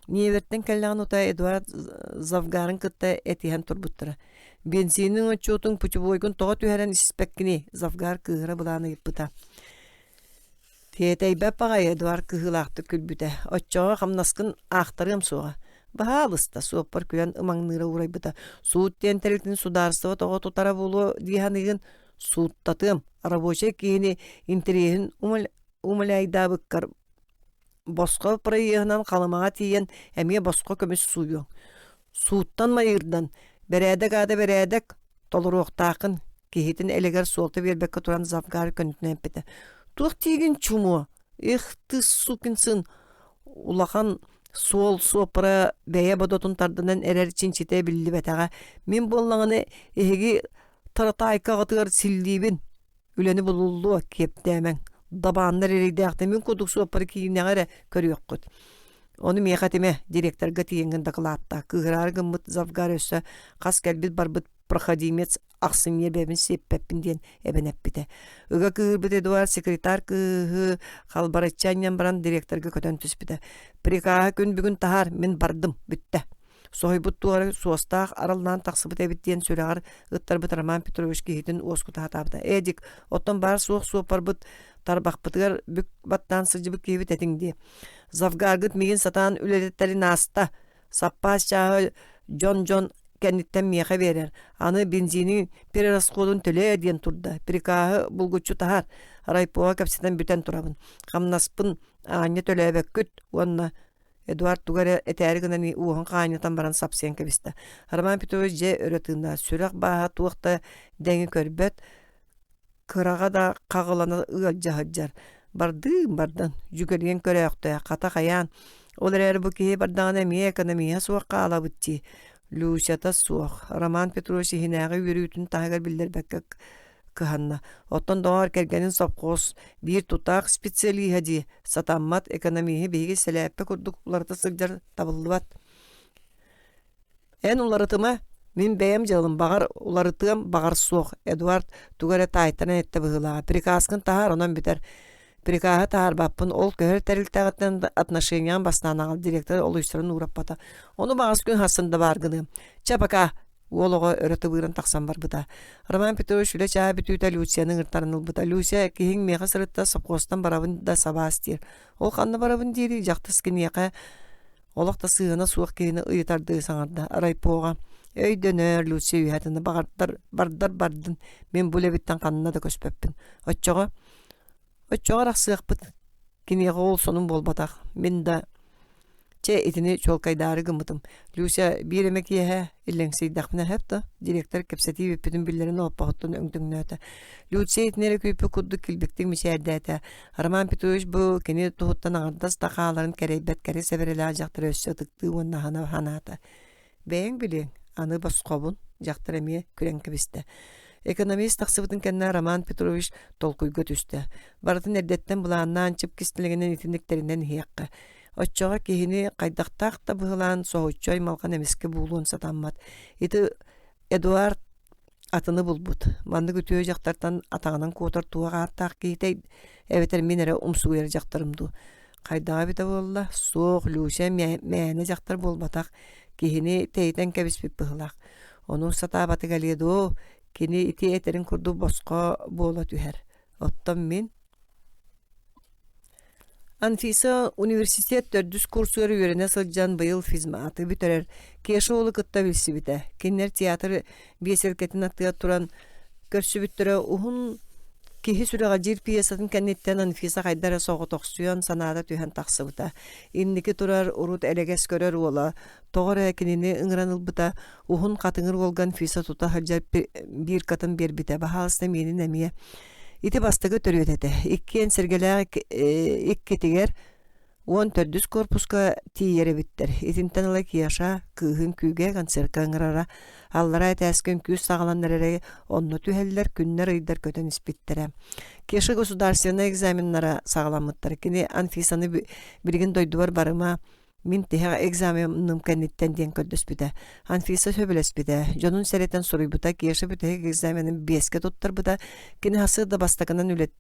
A: Невертэн кэллэҕин утаа Эдуард Завгарын кытта этиһэн турбуттара. «Бензиниҥ отчуотуҥ путевойгун тоҕо түһэрэн испэккиний?» Завгар кыыһыра былаан ыйыппыта. Тиэтэйбэт баҕайы Эдуард кыһыылаахтык күлбүтэ. Оччоҕо хамнаскын аахтарыам суоҕа. Баһаалыста, суоппар күлэн ымаҥныыра уурайбыта. Суут диэн тэрилтин судаарыстыба тоҕо тутара буолуо дии саныыгын? Сууттатыам. Рабочай киһини интэриэһин умаляйдаабыккар босхо проеһынан Халымаҕа тиийэн эмиэ босхо көмүс сууйуоҥ. Сууттан майыырдан, бэрээдэк аата бэрээдэк, толоруохтааххын, киһитин элэгэр суолта биэрбэккэ туран завгар көнөтүнэн эппитэ. Туох тиигин чумуо? Эх ты сукин сын! Улахан суол суоппара бэйэ бодотун тардынан эрэр чинчитэ биллибэтэҕэ. Мин буоллаҕына эһиги таратаайкаҕытыгар силлиибин. Үлэни булуллуо, киэптээмэҥ. Дабааннар эрэйдээхтэр мин курдук суоппары киинэҕэ эрэ көрүөххүт. Ону миэхэ этимэ, директорга тиийэҥҥин дакылааттаа. Кыыһыраары гыммыт завгар өссө хас кэлбит-барбыт проходимец ахсынньы эбэбин сиэппэппин диэн эбэн эппитэ. Ыга кыыһырбыт Эдуард секретарь кыыһы халбарыччы анньан баран директорга көтөн түспүтэ. Прикаһы күн бүгүн таһаар, мин бардым, бүттэ. Соһуйбут туора суостаах араллаан тахсыбыт эбит диэн сүрэҕэр ыттарбыт Роман Петрович киһитин уоскута сатаабыта. Эдик, оттон баар суох суоппарбыт тарбахпытыгар бүк баттаан сылдьыбыт киһибит этиҥ дии. Завгаргыт миигин сатаан үлэлэттэрин ааста. Саппаас чааһы дьон-дьон кэнниттэн миэхэ биэрэр. Аны бензини перерасходун төлөө диэн турда. Прикаһы булгуччу таһар. Райпоҕа кэпсэтэн бүтэн турабын. Хамнаспын аанньа төлөөбөккүт уонна Эдуард тугу эрэ этээри гынан уоһун хаанньатан баран сапсыйан кэбистэ. Роман Петрович дьэ өрө тыынна. Сүрэх бааһа туох да дэҥи көрбөт, кыраҕа да хаҕылана ыалдьа сылдьар. Бардыым бардан, дьүгэлийэн көрөөхтөө, хата хайаан. Ол эрээри бу киһи бардаҕына эмиэ экономиһа суох хаалабыт дии. Люсята суох. Роман Петрович иһинээҕи үөрүүтүн таһыгар биллэрбэккэ кыһанна. Оттон доҕоор кэргэнин сопхуос биир тутаах специалиһа дии, сатаммат экономиһы биһиги сэлээппэ курдук уларыта сылдьар табыллыбат. Эн уларытыма, мин бэйэм дьыалым баҕар уларытыам, баҕар суох, Эдуард тугу эрэ таайтаран эттэ быһыылааҕа. Приказкын таһаар, онон бүтэр. Прикаһы таһаарбаппын, ол көһөр тэрилтэҕиттэн отношениеҕын бастаан аҕал, директор олуйсарын уураппата. Ону баҕас күн хассын да баар гыныам. Чэ, пока Уол оҕо өрө тыбыыран тахсан барбыта. Роман Петрович үлэ чааһа бүтүүтэ Люцияны ыҥыртаран ылбыта. Люся, киһиҥ миэхэ сырытта, сопхуостан барабын да сабаас диир. Ол ханна барабын диирий, дьахтас киниэхэ олох да сыһыана суох киһини ыйытардыы саҥарда. Райпоҕа өйдөнөр, Люция үөһэ тына баҕардар, бардар бардын, мин бу үлэбиттэн ханна да көспөппүн. Оччоҕо Оччоҕо арахсыахпыт. Киниэхэ ол сонун буолбатах. Мин да Чэ, итини чуолкайдаары гыммытым. Люся биир эмэ киэһэ иллэҥсийдэхпинэ сөп да, директор кэпсэтии бүппүтүн биллэрин олоппоһуттан өҥдөҥнөөтө. Люция итини эрэ күүппүт курдук килбиктик мичээрдээтэ. Роман Петрович бу кини туһуттан аҥардас да хааларын кэрэйбэт кэрэ сэбэрэлээх дьахтары өссө ытыктыы уонна аһына санаата. Бэйэҥ билиэҥ, аны босхобун, дьахтар эмиэ күлэн кэбистэ. Экономист тахсыбытын кэннэ Роман Петрович толкуйга түстэ. Барытын эрдэттэн былааннаан чып кистэлэҥинэн итинник тэринэн иһиэххэ. Оччоҕо киһини хайдахтаах да быһылаан соһуччу аймалҕан эмискэ буулуон сатаммат. Ити Эдуард атыны булбут. Маннык үтүө дьахтартан атаҕынан куотар туох ааттаах киһитэй эбэтэр мин эрэ умсугуйар дьахтарым дуу. Хайдаҕа эбитэ буолла? Суох, Люся мээнэ дьахтар буолбатах. Киһини тэйитэн кэбиспит быһыылаах. Ону сатаабаты кэлиэ дуо? Кини ити этэрин курдук босхо буола түһэр. Оттон мин Анфиса университет төрдүс курсугар үөрэнэ сылдьан быйыл физматы бүтэрэр Кеша уолу кытта билсибитэ. Кинилэр театр биэсэлкэтин аттыгар туран көрсүбүттэрэ уһун киһи сүрэҕэлдьиир пьесатын кэнниттэн Анфиса хайда эрэ соҕотохсуйан санаата түһэн тахсыбыта. Инники турар урут элэгэс көрөр уола тоҕо эрэ кинини ыҥыран ылбыта уһун хатыҥыр уолга Анфиса тута сылдьар биркатын биэрбитэ баһаалыста миэнин эмиэ Ити бастакы төрүөт этэ. Иккиэн Сэргэлээх иккитигэр 14-үс корпуска тиийэр эбиттэр. Итинтэн ыла Кеша кыыһын күүгэ концерка ыҥырара. Аллараа этээскэ үҥкүү саҕаланар эрэ онно түһэллэр, күннэр-ыйдар көтөн испиттэрэ. Кеша государственнай экзаменнара саҕаламмыттара. Кини Анфисаны билигин дойдубар барыма, мин тиһэх экзаменым кэнниттэн диэн көрдөспүтэ. Анфиса сөбүлэспитэ. Дьонун сэрэтэн суруйбута. Кеша бүтэһик экзаменын биэскэ туттарбыта. Кини сарсыарда бастакынан үлэт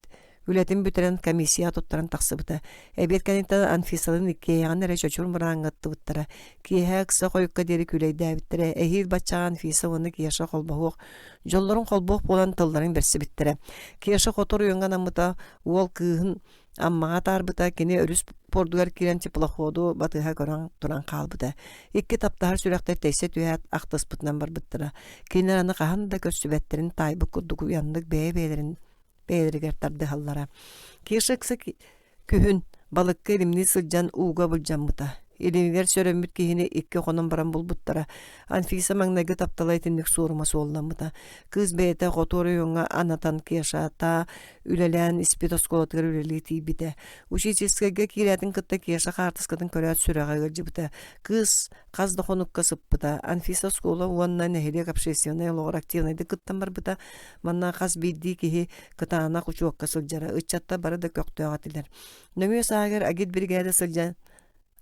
A: Үлэтин бүтэрэн комиссияҕа туттаран тахсыбыта. Эбиэт кэнниттэн Анфисалыын иккиэйэҕин эрэ чочур мырааҥҥа ыттыбыттара. Киэһэ ыкса хойукка диэри күүлэйдээбиттэрэ. Эһиил баччаҕа Анфиса уонна Кеша холбоһуох, дьоллорун холбуох буолан тылларын бэрсибиттэрэ. Кеша хоту оройуоҥҥа анаммыта, уол кыыһын Аммаҕа атаарбыта, кини өрүс пордугар киирэн теплоходу батыһа көрөн туран хаалбыта. Икки таптаһар сүрэхтэр тэйсэ түһээт ахтыспытынан барбыттара. Кинилэр аны хаһан да көрсүбэттэрин таайбыт курдук уйаннык бэйэ-бэйэлэрин бэйэлэригэр тардыһаллара. Кеша ыкса күһүн балыкка илимнии сылдьан ууга былдьаммыта. Илимигэр сөрөммүт киһини икки хонон баран булбуттара. Анфиса маҥнайгы таптала итинник суорума суолламмыта. Кыыс бэйэтэ хоту оройуоҥҥа анатан Кешата үлэлээн испит оскуолатыгар үлэлии тиийбитэ. Учительскайга киирээтин кытта Кеша хаартыскатын көрөөт сүрэҕэ ыалдьыбыта. Кыыс хас да хонукка сыппыта. Анфиса оскуола уонна нэһилиэк общественнай олоҕор активнайдык кыттан барбыта. Манна хас биирдии киһи кытаанах учуокка сылдьара. Ыччаттар бары да көхтөөх этилэр. Нөҥүө сааһыгар агит-биригээдэ сылдьан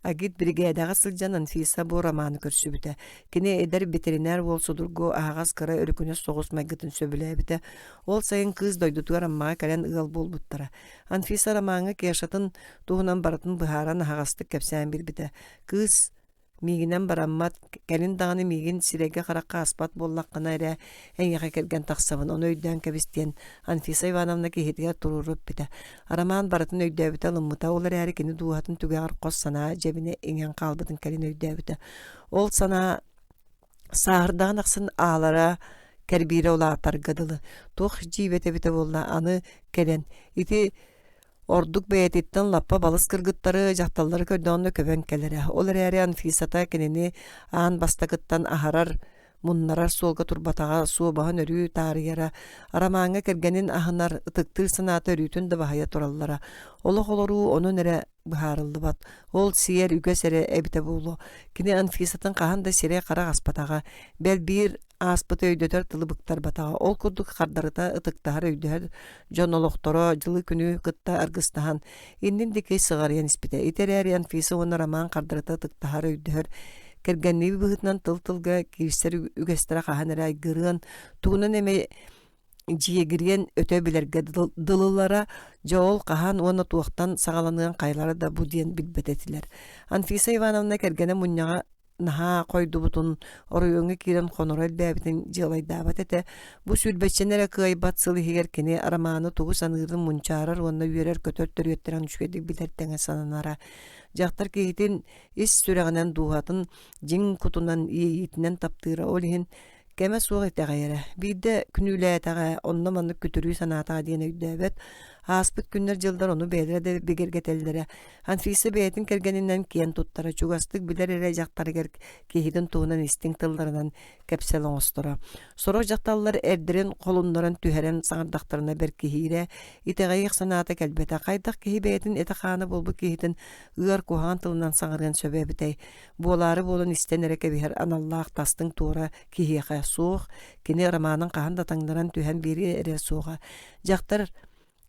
A: Агит-биригээдэҕэ сылдьан Анфиса бу романы көрсүбүтэ. Кини эдэр ветеринар уол судургу, аһаҕас кыра өрүкүнэс соҕус майгытын сөбүлээбитэ. Ол сайын кыыс дойдутугар Аммаҕа кэлэн ыал буолбуттара. Анфиса ромаҥҥа Кешатын туһунан барытын быһааран аһаҕастык кэпсээн биэрбитэ. Кыыс Миигинэн бараммат, кэлин даҕаны миигин сирэйгэ-харахха аспат буоллаххына эрэ эйиэхэ кэргэн тахсабын, ону өйдөөн кэбис диэн Анфиса Ивановна киһитигэр туруору эппитэ. Роман барытын өйдөөбүтэ ылыммыта, ол эрээри кини дууһатын түгэҕэр хос санаа дьэбинэ иҥэн хаалбытын кэлин өйдөөбүтэ. Ол санаа сааһырдаҕын ахсын аалара кэрбиирэ улаатарга дылы. Туох дьиибэтэ эбитэ буолла, аны кэлэн ити Ордук бэйэтиттэн лаппа балыс кыргыттары, дьахталлары көрдөҕүнэ көбөн кэлэрэ. Ол эрээри Анфисата кинини аан бастакыттан аһарар, муннарар суолга турбатаҕа, суобаһын өрүү таарыйара, Арамааҥҥа кэргэнин аһынар, ытыктыыр санаата өрүүтүн да баһыйа тураллара. Олох олоруу онон эрэ быһаарыллыбат. Ол сиэр үгэс эрэ эбитэ буолуо. Кини Анфисатын хаһан да сирэй-харах аспатаҕа. Бэл биир ааспыты өйдөтөр тылы быктарбатаҕа. Ол курдук хардарыта ытыктаһар, өйдөһөр дьон олохторо дьылы-күнү кытта аргыстаһан, иннин диэки сыҕарыйан испитэ. Ити эрээри Анфиса уонна Роман хардарыта ытыктаһар, өйдөһөр, кэргэннии быһыытынан тыл-тылга киирсэр үгэстэрэ хаһан эрэ айгырыан, тугунан эмэ дьиэгириэн өтө билэргэ дылылара, дьэ ол хаһан уонна туохтан саҕаланыан хайалара да бу диэн билбэт этилэр. Анфиса Ивановна кэргэнэ мунньаҕа наһаа хойдубутун, оройуоҥҥа киирэн хоноро элбээбитин дьыалайдаабат этэ. Бу сүүрбэччэни эрэ кыайбат сыл иһигэр кини Арамааны тугу саныырын мунчаарар уонна үөрэр-көтөр төрүөттэрин үчүгэйдик билэр тэҥэ сананара. Дьахтар киһитин ис сүрэҕинэн дууһатын дьиҥ кутунан иэйиитинэн таптыыра, ол иһин Кэмэ суох итэҕэйэрэ. Биирдэ күнүүлээтэҕэ, онно маннык күтүрүү санаатаҕа диэн өйдөөбөт. Ааспыт күннэр-дьыллар ону бэйэлэрэ да бигэргэтэллэрэ. Анфиса бэйэтин кэргэнинэн киэн туттара, чугастык билэр эрэ дьахтарыгар киһитин туһунан истиҥ тылларынан кэпсэл оҥосторо. Сорох дьахталлар эрдэрин холуннаран түһэрэн саҥардахтарына бэркиһиирэ, итэҕэйиэх санаата кэлбэтэ. Хайдах киһи бэйэтин этэ-хаана буолбут киһитин ыар куһаҕан тылынан саҥарыан сөбө эбитэй? Буолаары буолан истэн эрэ кэбиһэр аналлаах тастыҥ туора киһиэхэ суох, кини романын хаһан да таҥнаран түһэн биэриэ эрэ суоҕа. Дьахтар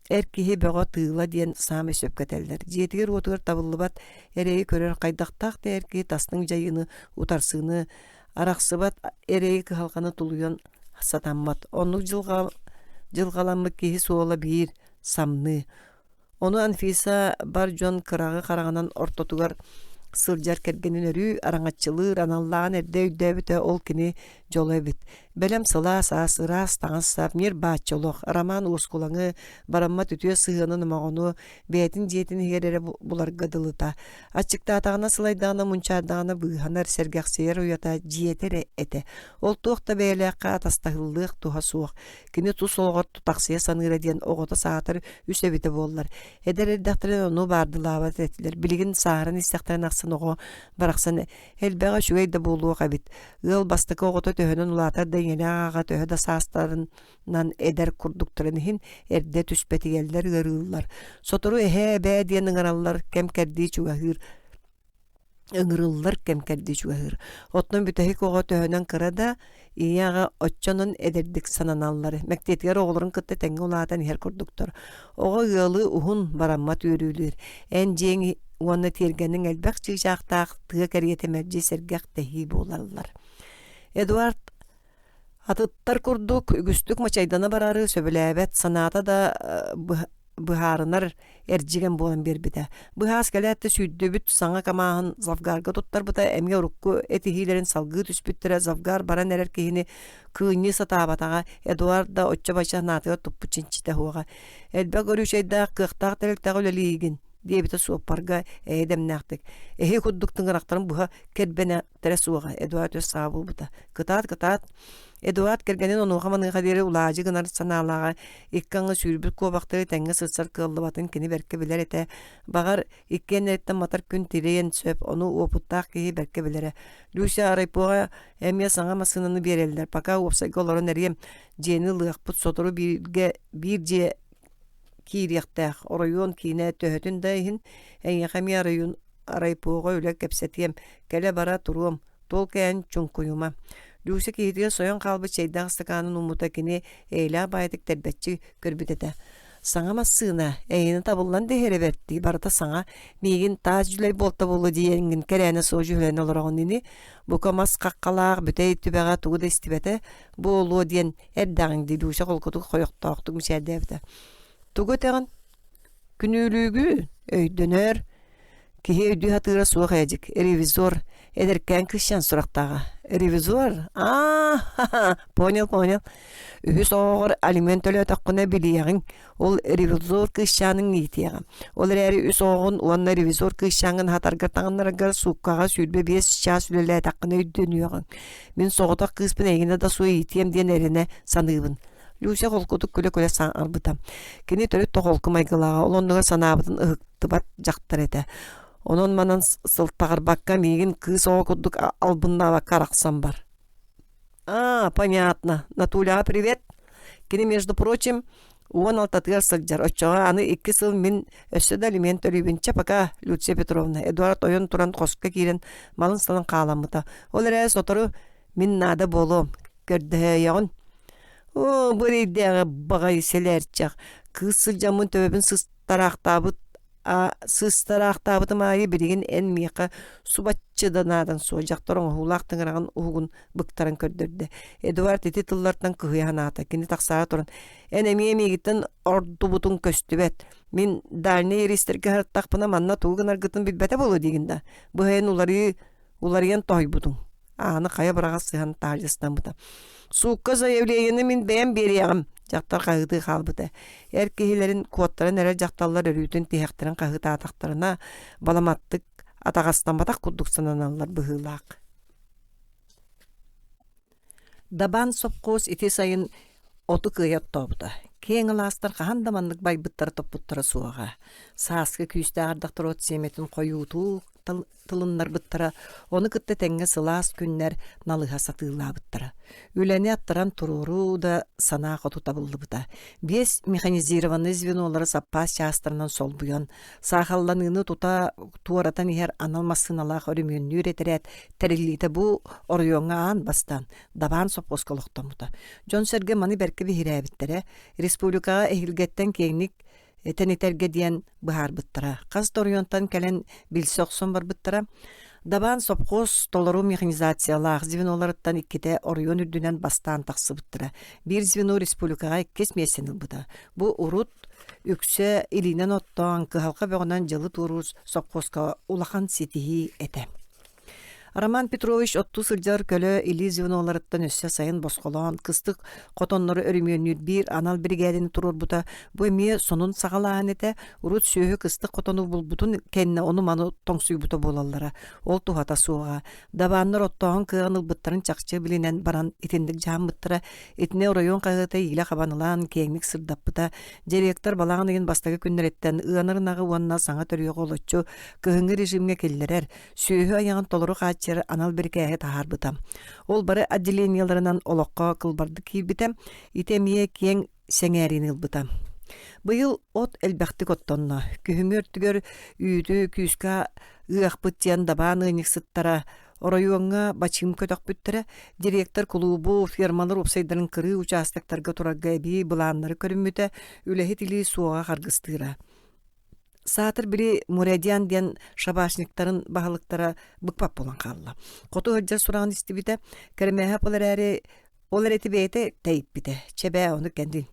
A: эр киһи бөҕө тыыла диэн саамай сөпкө этэллэр. Дьиэтигэр-уотугар табыллыбат эрэйи көрөр хайдахтаах да эр киһи тастыҥ дьайыыны, утарсыыны, арахсыбат эрэйи кыһалҕаны тулуйан сатаммат. Оннук дьылҕа, дьылҕаламмыт киһи суола биир самныы. Ону Анфиса бар дьон кыраҕы хараҕынан ортотугар сылдьар кэргэнин өрүү араҥаччылыыр аналлааҕын эрдэ өйдөөбүтэ ол кини дьоло эбит. Бэлэм сылаас ас, ыраас таҥас-сап, ньир-бааччы олох, Роман уоскулаҥы, бараммат үтүө сыһыаны номоҕону бэйэтин дьиэтин иһигэр эрэ буларга дылыта. Аччыктаатаҕына, сылайдаҕына, мунчаардаҕына быыһанар, сэргэхсийэр уйата дьиэтэ эрэ этэ. Ол туох да бэйэлээххэ атастаһыллыах туһа суох. Кини тус олоҕор тутахсыйа саныыра диэн оҕото саатар үс эбитэ буоллар, эдэр эрдэхтэринэ ону баардылаабат этилэр. Билигин сааһыран истэхтэрин ахсын оҕо барахсан элбэҕэ үчүгэй да буолуох эбит. Ыал бастакы оҕото төһөнөн улаатар да ийэлээх аҕа төһө да саастарынан эдэр курдуктарын иһин эрдэ түспэтийэллэр, ыарыыллар. Сотору эһээ эбээ диэн ыҥыраллар, кэм-кэрдии чугаһыыр ыҥырыллар кэм кэрдии чугаһыыр. Оттон бүтэһик оҕо төһөнөн кыра да, ийэ-аҕа оччонон эдэрдик сананаллар. Мэктиэтигэр оҕолорун кытта тэҥҥэ улаатан иһэр курдуктар. Оҕо ыалы уһун бараммат үөрүүлүүр. Эн дьиэҥ уонна тиэргэниҥ элбэх чыычаахтаах тыа кэриэтэ мэлдьи сэргэх тэһии буолаллар. Эдуард Атыттар курдук үгүстүк мачайдана барары сөбүлээбэт, санаата да быһаарынар эрдьигэн буолан биэрбитэ. Быһаас кэлээт да сүүрдүбүт саҥа камааһын Завгарга туттарбыта, эмиэ урукку этиһиилэрин салгыы түспүттэрэ. Завгар баран эрэр киһини кыынньыы сатаабатаҕа, Эдуард да оччо-бачча санаатыгар туппут чинчитэ суоҕа. Элбэх горючайдаах, кыахтаах тэрилтэҕэ үлэлиигин, диэбитэ суоппарга эйэ дэмнээхтик. Эһи курдук тыҥырахтарын быһа кэрбэнэ тэрэ суоҕа, Эдуард өс саа буолбута. Кытаат, кытаат. Эдуард кэргэнин онуоха-маныаха диэри улаадьы гынар санаалааҕа икки аҥы сүүрбүт куобахтары тэҥҥэ сырсар кыаллыбатын кини бэркэ билэр этэ. Баҕар, иккиэннэриттэн матар күн тириэн сөп, ону уопуттаах киһи бэркэ билэрэ. Люся райпоҕа эмиэ саҥа массыынаны биэрэллэр, пока уопсайга олорон эриэм, дьиэни ылыахпыт, сотору бииргэ биир дьиэ киириэхтээх, оройуон киинэ төһөтүн да иһин, эйиэхэ эмиэ оройуон райпоҕа үлэ кэпсэтиэм, кэлэ-бара туруом, Туол кээн чуҥкуйума. Люся киһитигэр сойон хаалбыт чэйдээх ыстакаанын ууммута кини эйэлээх баайытык тэрбэччи көрбүт этэ. Саҥа массыына, эйиэнэ табыллан да иһэрэ бэрт дии, барыта саҥа, миигин таас дьүлэй буолта буолуо диэҥҥин кэрээнэ суох дьүһүлэнэ олороҕун ини, бука мас хаххалаах бүтэй түбэҕэ тугу да истибэтэ буолуо диэн эрдэҕиҥ дии Люся холкутук хойохтоохтук мичээрдээбитэ. Тугу этэҕин? Күнүүлүүгүн, өйдөнөр, Киһи өйдүү сатыыра суох ээдьик, ревизор, эдэркээн кыысчаан сурахтааҕа. Ревизор? Аа, понял, понял. Үһүс оҕоҕор алимент төлөөтөххүнэ билиэҕиҥ, ол ревизор кыысчааныҥ иитиэҕэ. Ол эрээри үс оҕоҕун уонна ревизор кыысчааҥҥын аһатаргар таҥыннараргар сууккаҕа 25 чаас үлэлээтэххинэ өйдөнүөҕүҥ. Мин соҕотох кыыспын эйигинэ да суох иитиэм диэн эрэнэ саныыбын. Люся холкутук күлэ-күлэ саҥарбыта. Кини төрүт да холку майгылааҕа, ол оннугар санаабытын ыһыктыбат дьахтар этэ. Онон-манан сылтаҕырбакка миигин кыыс оҕо курдук албыннаабакка арахсан бар. А, понятно. Натуляҕа привет. Кини, между прочим, 16-тыгар сылдьар. Оччоҕо аны икки сыл мин өссө да алимент төлүүбүн. Чэ, пока, Люция Петровна. Эдуард ойон туран хоско киирэн малын-салын хааламмыта. Ол эрээри сотору мин наада буолуом. Көрдөһөөйөҕүн. Оо, бу эрэйдээҕи баҕайы сэлээрчэх, кыыс сылдьаммын төбөбүн сыстараахтаабыт сыстараахтаабытым аайы билигин эн миэхэ субаччы да наадан суох дьахтар оҥоһуулаах тыҥыраҕын уһугун быктаран көрдөрдө. Эдуард ити тыллартан кыһыйа санаата. Кини тахсаары туран, эн эмиэ миигиттэн ордубутуҥ көстүбэт. Мин дальнай рейстэргэ сырыттахпына манна тугу гынаргытын билбэтэ буолуо диигин да. Быһайын уларыы уларыйан тоһуйбутуҥ. Ааны хайа быраҕа сыһан таһырдьастаммыта. Суукка заявлениены мин бэйэм биэриэҕим, дьахтар хаһыытыы хаалбыта. Эр киһилэрин куоттаран эрэр дьахталлар өрүүтүн тиһэхтэрин хаһыытаатахтарына, баламаттык атаҕастамматах курдук сананаллар быһыылаах. Дабаан сопхуос ити сайын оту кыайа оттообута. Киэҥ алаастар хаһан да маннык байбыттара-топпуттара суоҕа. Сааскы күүстээх ардахтар от сиэмэтин хойуутуу тылыннарбыттара, ону кытта тэҥҥэ сылаас күннэр налыһа сатыылаабыттара. Үлэни аттаран туруоруу да санаа хоту табыллыбыта. Биэс механизированнай звенолары саппаас чаастарынан солбуйан, саахалланыыны тута туоратан иһэр анал массыыналаах өрөмүөннүүр этэрээт тэриллиитэ бу оройуоҥҥа аан бастаан Дабаан сопхуоска олохтоммута. Дьон-сэргэ маны бэркэ биһирээбиттэрэ, республикаҕа эһиилгэттэн киэҥник тэнитэргэ диэн быһаарбыттара. Хас да оройуонтан кэлэн билсэ охсон барбыттара. Дабаан сопхуос толору механизациялаах звеноларыттан иккитэ оройуон үрдүнэн бастаан тахсыбыттара. Биир звено республикаҕа иккис миэстэни ылбыта. Бу урут үксэ илиинэн оттоон, кыһалҕа бөҕөнөн дьылы туоруур сопхуоска улахан ситиһии этэ. Роман Петрович оттуу сылдьар көлө илии звеноларыттан өссө сайын босхолоон, кыстык хотоннору өрөмүөннүүр биир анал биригээдэни туруорбута. Бу эмиэ сонун саҕалааһын этэ. Урут сүөһү кыстык хотону булбутун кэннэ ону-маны тоҥсуйбута буолаллара. Ол туһата суоҕа. Дабааннар оттооһун кыаҕын ылбыттарын чахчы билинэн баран итинник дьаһаммыттара. Итини оройуон хаһыата иилэ хабан ылан киэҥник сырдаппыта. Директор балаҕан ыйын бастакы күннэриттэн ыанар ынаҕы уонна саҥа төрүөҕү олоччу кыһыҥҥы режимҥэ киллэрэр, сүөһү айаҕын толору хааччыйар анал бирикээһи таһаарбыта. Ол бары отделениеларынан олоххо кылбардык киирбитэ, ити эмиэ киэҥ сэҥээриини ылбыта. Быйыл от элбэхтик оттонно. Күһүҥҥү өртүгэр үүтү күүскэ ыахпыт диэн дабаан ыанньыксыттара оройуоҥҥа бачыым көтөхпүттэрэ, директор кулуубу, фермалар уопсайдарын кырыы учаастактарга турарга эбии былааннары көрүммүтэ, үлэһит илии суоҕа харгыстыыра. Саатар били Мурадян диэн шабашниктарын баһылыктара быкпат буолан хаалла. Хоту сылдьар сураҕын истибитэ, Кэрэмээһэп ол эрээри ол эрэти бэйэтэ тэйиппитэ. Чэбээ, ону кэннин.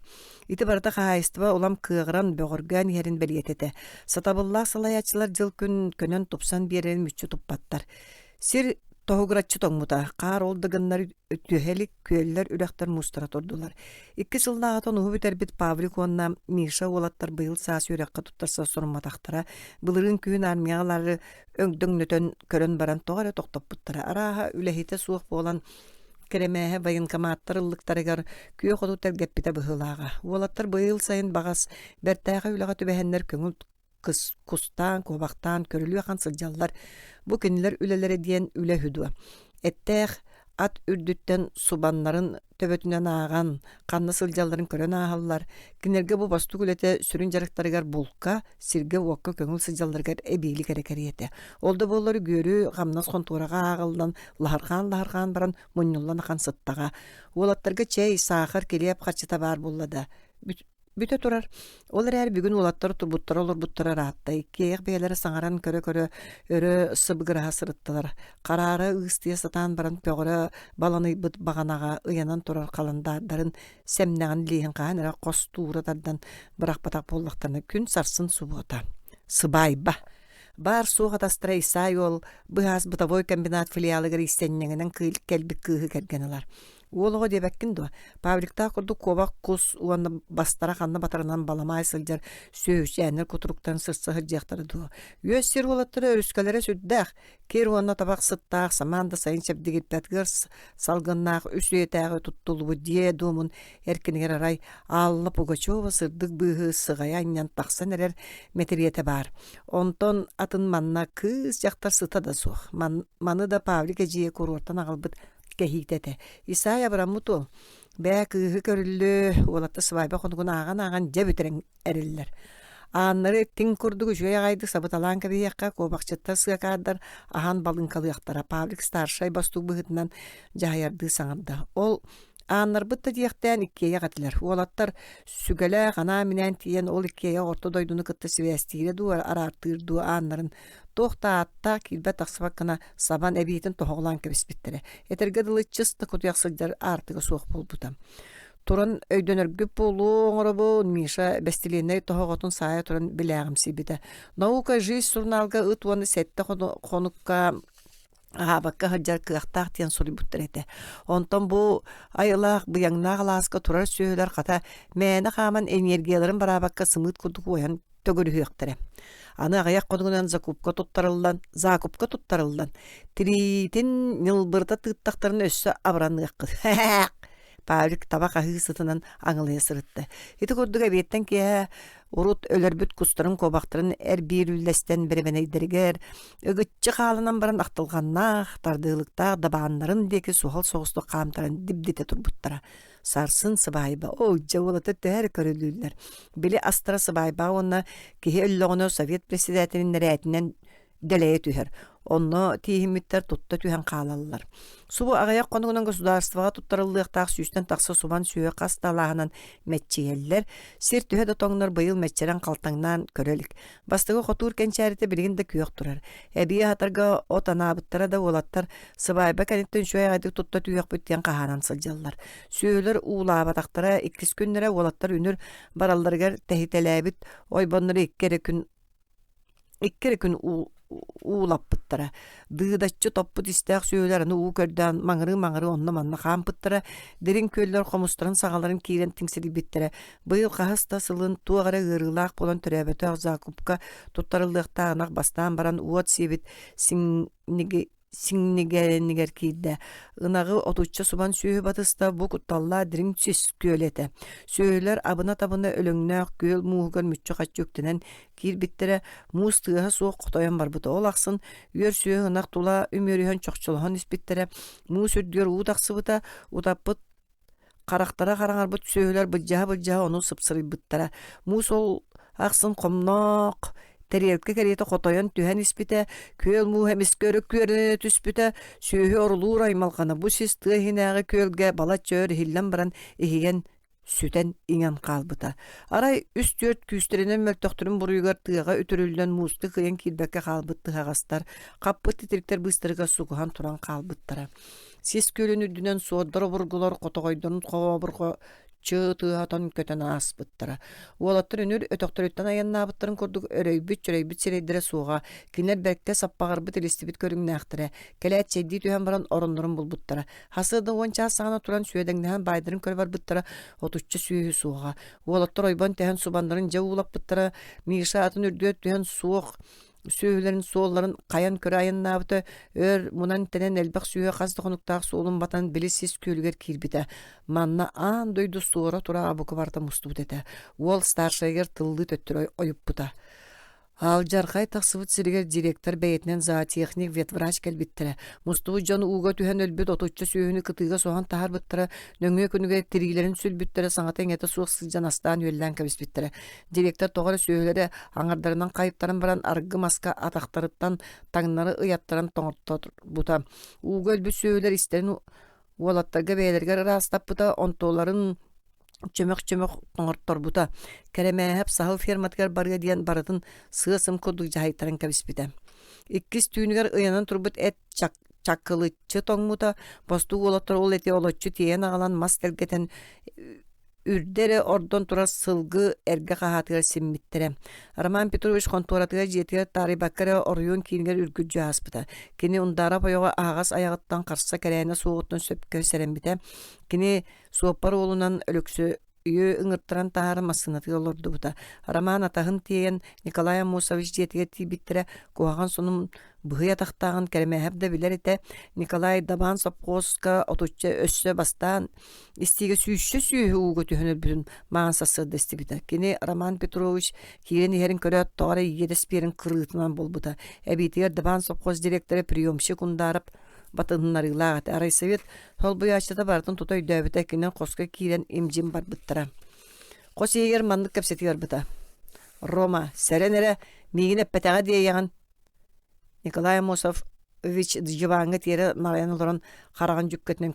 A: Ити барыта хаһаайыстыба улам кыаҕыран, бөҕөргөөн иһэрин бэлиэтэ этэ. Сатабыллаах салайааччылар дьыл-күн көнөн тупсан биэрэрин мүччү туппаттар. Сир тоһугураччы тоҥмута, хаар ол да гыннар түһэ илик, күөллэр, үрэхтэр муустара турдулар. Икки сыллааҕыта онуһу бүтэрбит Павлик уонна Миша уолаттар быйыл саас үөрэххэ туттарса сорумматахтара. Былырыын күһүн армияҕа ылаары өҥдөҥнөтөн көрөн баран тоҕо эрэ тохтоппуттара. Арааһа үлэһитэ суох буолан. Кэрэмээһэ военкоматтар ыллыктарыгар күөх оту тэлгэппитэ быһыылааҕа. Уолаттар быйыл сайын баҕас бэртээхэй үлэҕэ түбэһэннэр көҥүл кустаан, куобахтаан, көрүлүө ахан сылдьаллар. Бу кинилэр үлэлэрэ диэн үлэ үһү дуо? Эттээх ат үрдүттэн субаннарын төбөтүнэн ааҕан, ханна сылдьалларын көрөн ааһаллар. Кинилэргэ бу бостук үлэтэ сүрүн дьарыктарыгар булка, сиргэ-уокка көҥүл сылдьалларыгар эбиилик эрэ кэриэтэ. Ол да буоллар үгүөрү хамнас хонтуораҕа ааҕыллан, лаһырҕаан-лаһырҕаан баран мунньуллан ахан сыттаҕа. Уолаттарга чэй, саахар, килиэп харчыта баар буолла да, бүтэ турар. Ол эрээри бүгүн уолаттар турбуттара олорбуттара ыраатта. Иккиэйэх бэйэлэрэ саҥаран көрө-көрө өрө сыбыгыраһа сырыттылар. Хараара ыыстыйа сатаан баран көҕөрө баланыйбыт баҕанаҕа ыйанан турар халандаардарын сэмнэҕин лииһин хаһан эрэ хос туура тардан бырахпатах буоллахтарына күн сарсын субуота. Сыбаайба. Баар-суох атастара Исай уол быһаас бытовой комбинат филиалыгар иистэнньэҥинэн кэлбит кыыһы кэргэн ылар. Уол оҕо диэбэккин дуо? Павликтаах курдук куобах кус уонна бастара ханна батарынан баламаай сылдьар сүөһүчээннэр кутуруктарын сырса сылдьыахтара дуо? Үөс сир уолаттара өрүскэлэрэ сүрдээх, кир уонна табах сыттаах, самаан да сайын чэбдигирбэт ыар салгыннаах үс үйэтээҕи туттуллубут дьиэ дуомун эркинигэр арай Алла Пугачева сырдык быыһы сыҕайа анньан тахсан эрэр мэтириэтэ баар. Онтон атын манна кыыс дьахтар сыта да суох. Маны да Павлик эдьиийэ куруортан аҕалбыт кэһиитэ этэ. Исай абыраммыт уол. Бээ кыыһы көрүллүө, уолаттар свадьба хонугун ааҕан-ааҕан дьэ бүтэрэн эрэллэр. Ааннары тиҥ курдук үчүгэй аҕайдык сабыталаан кэбиһиэххэ, куобахчыттар сыакаардар аһан балыҥкалыахтара. Павлик старшай бостуук быһыытынан дьаһайардыы саҥарда. Ол ааннарбыт да диэхтээн иккиэйэх этилэр. Уолаттар сүгэлээх анаан-минээн тиийэн ол иккиэйэх орто дойдуну кытта сибээстиирэ дуу, араартыыр дуу ааннарын туох да ааттаах киирбэт-тахсыбат гына сабан эбиитин тоһоҕолоон кэбиспиттэрэ. Этэргэ дылы чыс да кутуйах сылдьар аартыга суох буолбута. Туран өйдөнөргүт буолуо оҥоробун, Миша бэстилиэнэй тоһоҕотун саайа туран билээҕимсийбитэ. «Наука жизнь» сурунаалга ыт уонна сэттэ хонукка аһаабакка сылдьар кыахтаах диэн суруйбуттар этэ. Онтон бу айылаах быйаҥнаах алааска турар сүөһүлэр хата мээнэ хааман энергияларын бараабакка сымыыт курдук уойан төгүрүһүөхтэрэ. Аны аҕыйах хонугунан закупка туттарыллан, закупка туттарыллан, тириитин ньылбырыта тыыттахтарына өссө абыраныаххыт. Павлик таба хаһыы сытынан аҥылыйа сырытта. Ити курдук эбиэттэн киэһэ урут өлөрбүт кустарын куобахтарын эрбиир үллэстэн бэрэбэнэйдэригэр ыгыччы хааланан баран ахтылҕаннаах, тардыылыктаах дабааннарын диэки суһал соҕустук хаамтаран дибдитэ турбуттара. Сарсын сыбаайба, оо, дьэ уолаттар төһө эрэ көрүлүүллэр. Били астара сыбаайба уонна киһи өллөҕүнэ совет председателин нэрээтинэн дэлэйэ түһэр. Онно тииһиммиттэр тутта түһэн хаалаллар. Субу аҕыйах хонугунан государствоҕа туттарыллыахтаах сүүстэн тахса субан сүөһү хас да алааһынан мэччийэллэр. Сир төһө да тоҥнор быйыл мэччирэҥ халтаҥнаан көрө илик. Бастакы хотуур кэнчээритэ билигин да күөх турар. Эбии аһатарга от анаабыттара да уолаттар сыбаайба кэнниттэн үчүгэй аҕайдык тутта түһүөхпүт диэн хаһаанан сылдьаллар. Сүөһүлэр уулаабатахтара иккис күннэрэ уолаттар үнүр баралларыгар тэһитэлээбит ойбоннору икки эрэ күн Икки эрэ күн уулаппыттара. Дыыдаччы топпут истээх сүөһүлэр аны уу көрдөөн маҥырыы-маҥырыы онно-манна хаампыттара, дириҥ күөллэр хомустарын саҕаларын киирэн тиҥсирийбиттэрэ. Быйыл хаһыс да сылын туох эрэ ыарыылаах буолан төрөөбөтөх закупка туттарыллыахтаах ынах бастаан баран уот сиэбит сиҥниги сиҥнигэринигэр киирдэ. Ынаҕы отучча субан сүөһү батыста бу кутталлаах дириҥ сис күөл этэ. Сүөһүлэр абына-табына өлөҥнөөх күөл мууһугар мүччү-хаччы үктэнэн киирбиттэрэ, муус тыаһа суох хотойон барбыта. Ол ахсын үөр сүөһү ынах тула үмүөрүһэн чохчолоһон испиттэрэ, муус үрдүгэр уу тахсыбыта, утаппыт Харахтара хараҥарбыт сүөһүлэр былдьаһа-былдьаһа ону сыпсырыйбыттара. Муус ол ахсын хомноох, тэриэлкэ кэриэтэ хотойон түһэн испитэ, күөл мууһа эмискэ өрө күөрэнэ түспүтэ, сүөһү орулуур аймалҕана бу сис тыа иһинээҕи күөлгэ балачча өр иһиллэн баран иһийэн сүтэн иҥэн хаалбыта. Арай үс-түөрт күүстэринэн мөлтөхтөрүн буруйугар тыаҕа үтүрүллэн мууска кыайан киирбэккэ хаалбыт тыһаҕастар, хаппыт титириктэр быыстарыгар сукуһан туран хаалбыттара. Сис күөлүн үрдүнэн суордар обургулар хотоҕойдорун хообурҕо чыы тыаһатан көтөн ааспыттара. Уолаттар үнүр өтөхтөрүттэн айаннаабыттарын курдук өрөйбүт-чөрөйбүт сирэйдэрэ суоҕа. Кинилэр бэркэ саппаҕырбыт илистибит көрүҥнээхтэрэ. Кэлээт чэйдии түһэн баран ороннорун булбуттара. Хасыа да уон чаас саҕана туран сүөдэҥнэһэн баайдарын көрө барбыттара отучча сүөһү суоҕа. Уолаттар ойбон тэһэн субаннарын дьэ уулаппыттара. Миша атын үрдүгэр түһэн суох. Сүөһүлэрин суолларын хайан көрө айаннаабыта, өр мунан-тэнэн элбэх сүөһү хас да хонуктаах суолун батан били сис күөлүгэр киирбитэ. Манна аан дойду суора тураҕа бука барыта мустубут этэ. Уол старшайыгар тыллыы төттөрү ойуппута. Алдьархай тахсыбыт сиригэр директор бэйэтинэн зоотехник, ветврач кэлбиттэрэ. Мустубут дьон ууга түһэн өлбүт отучча сүөһүнү кытыыга соһон таһаарбыттара, нөҥүө күнүгэр тириилэрин сүлбүттэрэ, саҥата-иҥэтэ суох сылдьан астаан-үөллээн кэбиспиттэрэ. Директор тоҕо эрэ сүөһүлэри аҥардарынан хайыттаран баран аргы маска атахтарыттан таҥнары ыйаттаран тоҥорторбута. Ууга өлбүт сүөһүлэр истэрин уолаттарга бэйэлэригэр ыраастаппыта, онтуларын чөмөх-чөмөх тоҥорторбута. Кэрэмээһэп саһыл ферматыгар барыа диэн барытын сыа-сым курдук дьаһайтаран кэбиспитэ. Иккис түүнүгэр ыйанан турбут эт чакылыччы тоҥмута, бостуук уолаттар ол эти олоччу тиэйэн аҕалан мас тэлгэтэн үрдэ эрэ ордон турар сылгы эргэ хаһаатыгар симмиттэрэ. Роман Петрович хонтуоратыгар дьиэтигэр таарыйбакка эрэ оройуон киинигэр үргүлдьү ааспыта. Кини Ундаров ойоҕо аһаҕас айаҕыттан харса кэрээнэ суоҕуттан сөпкө сэрэммитэ. Кини суоппар уолунан Өлөксөйү ыҥыртаран таһааран массыынатыгар олордубута. Роман атаһын тиэйэн Николай Аммосович дьиэтигэр тиийбиттэрэ куһаҕан сонун быһый атахтааҕын Кэрэмээһэп да билэр этэ. Николай Дабаан сопхуоска отучча өссө бастаан истиигэ сүүсчэ сүөһү ууга түһэн өлбүтүн маҥан сарсыарда истибитэ. Кини Роман Петрович киирэн иһэрин көрөөт тоҕо эрэ иэдэс биэрэн кырыытынан буолбута. Эбиитигэр Дабаан сопхуос директора приемщик Ундаров батыһыннарыылаах этэ. Райсовет солбуйааччыта барытын тута өйдөөбүтэ, кинин хоско киирэн им-дьим барбыттара. Хос иһигэр маннык кэпсэтии барбыта. «Рома, сэрэн эрэ, миигин эппэтэҕэ диэйэҕин, Николай Аммосович дьыбааҥҥа тиэрэ налайан олорон хараҕын дьүккэтинэн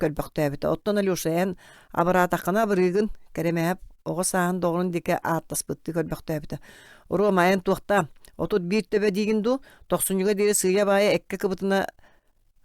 A: көрбөхтөөбүтэ. Оттон Алеша эн абыраатаххына абырыыгын, Кэрэмээһэп оҕо сааһын доҕорун диэки ааттаспыттыы көрбөхтөөбүтэ. Рома эн туохтаа, 31 төбө диигин дуу, тохсунньуга диэри сыыйа-баайа эккэ кыбытына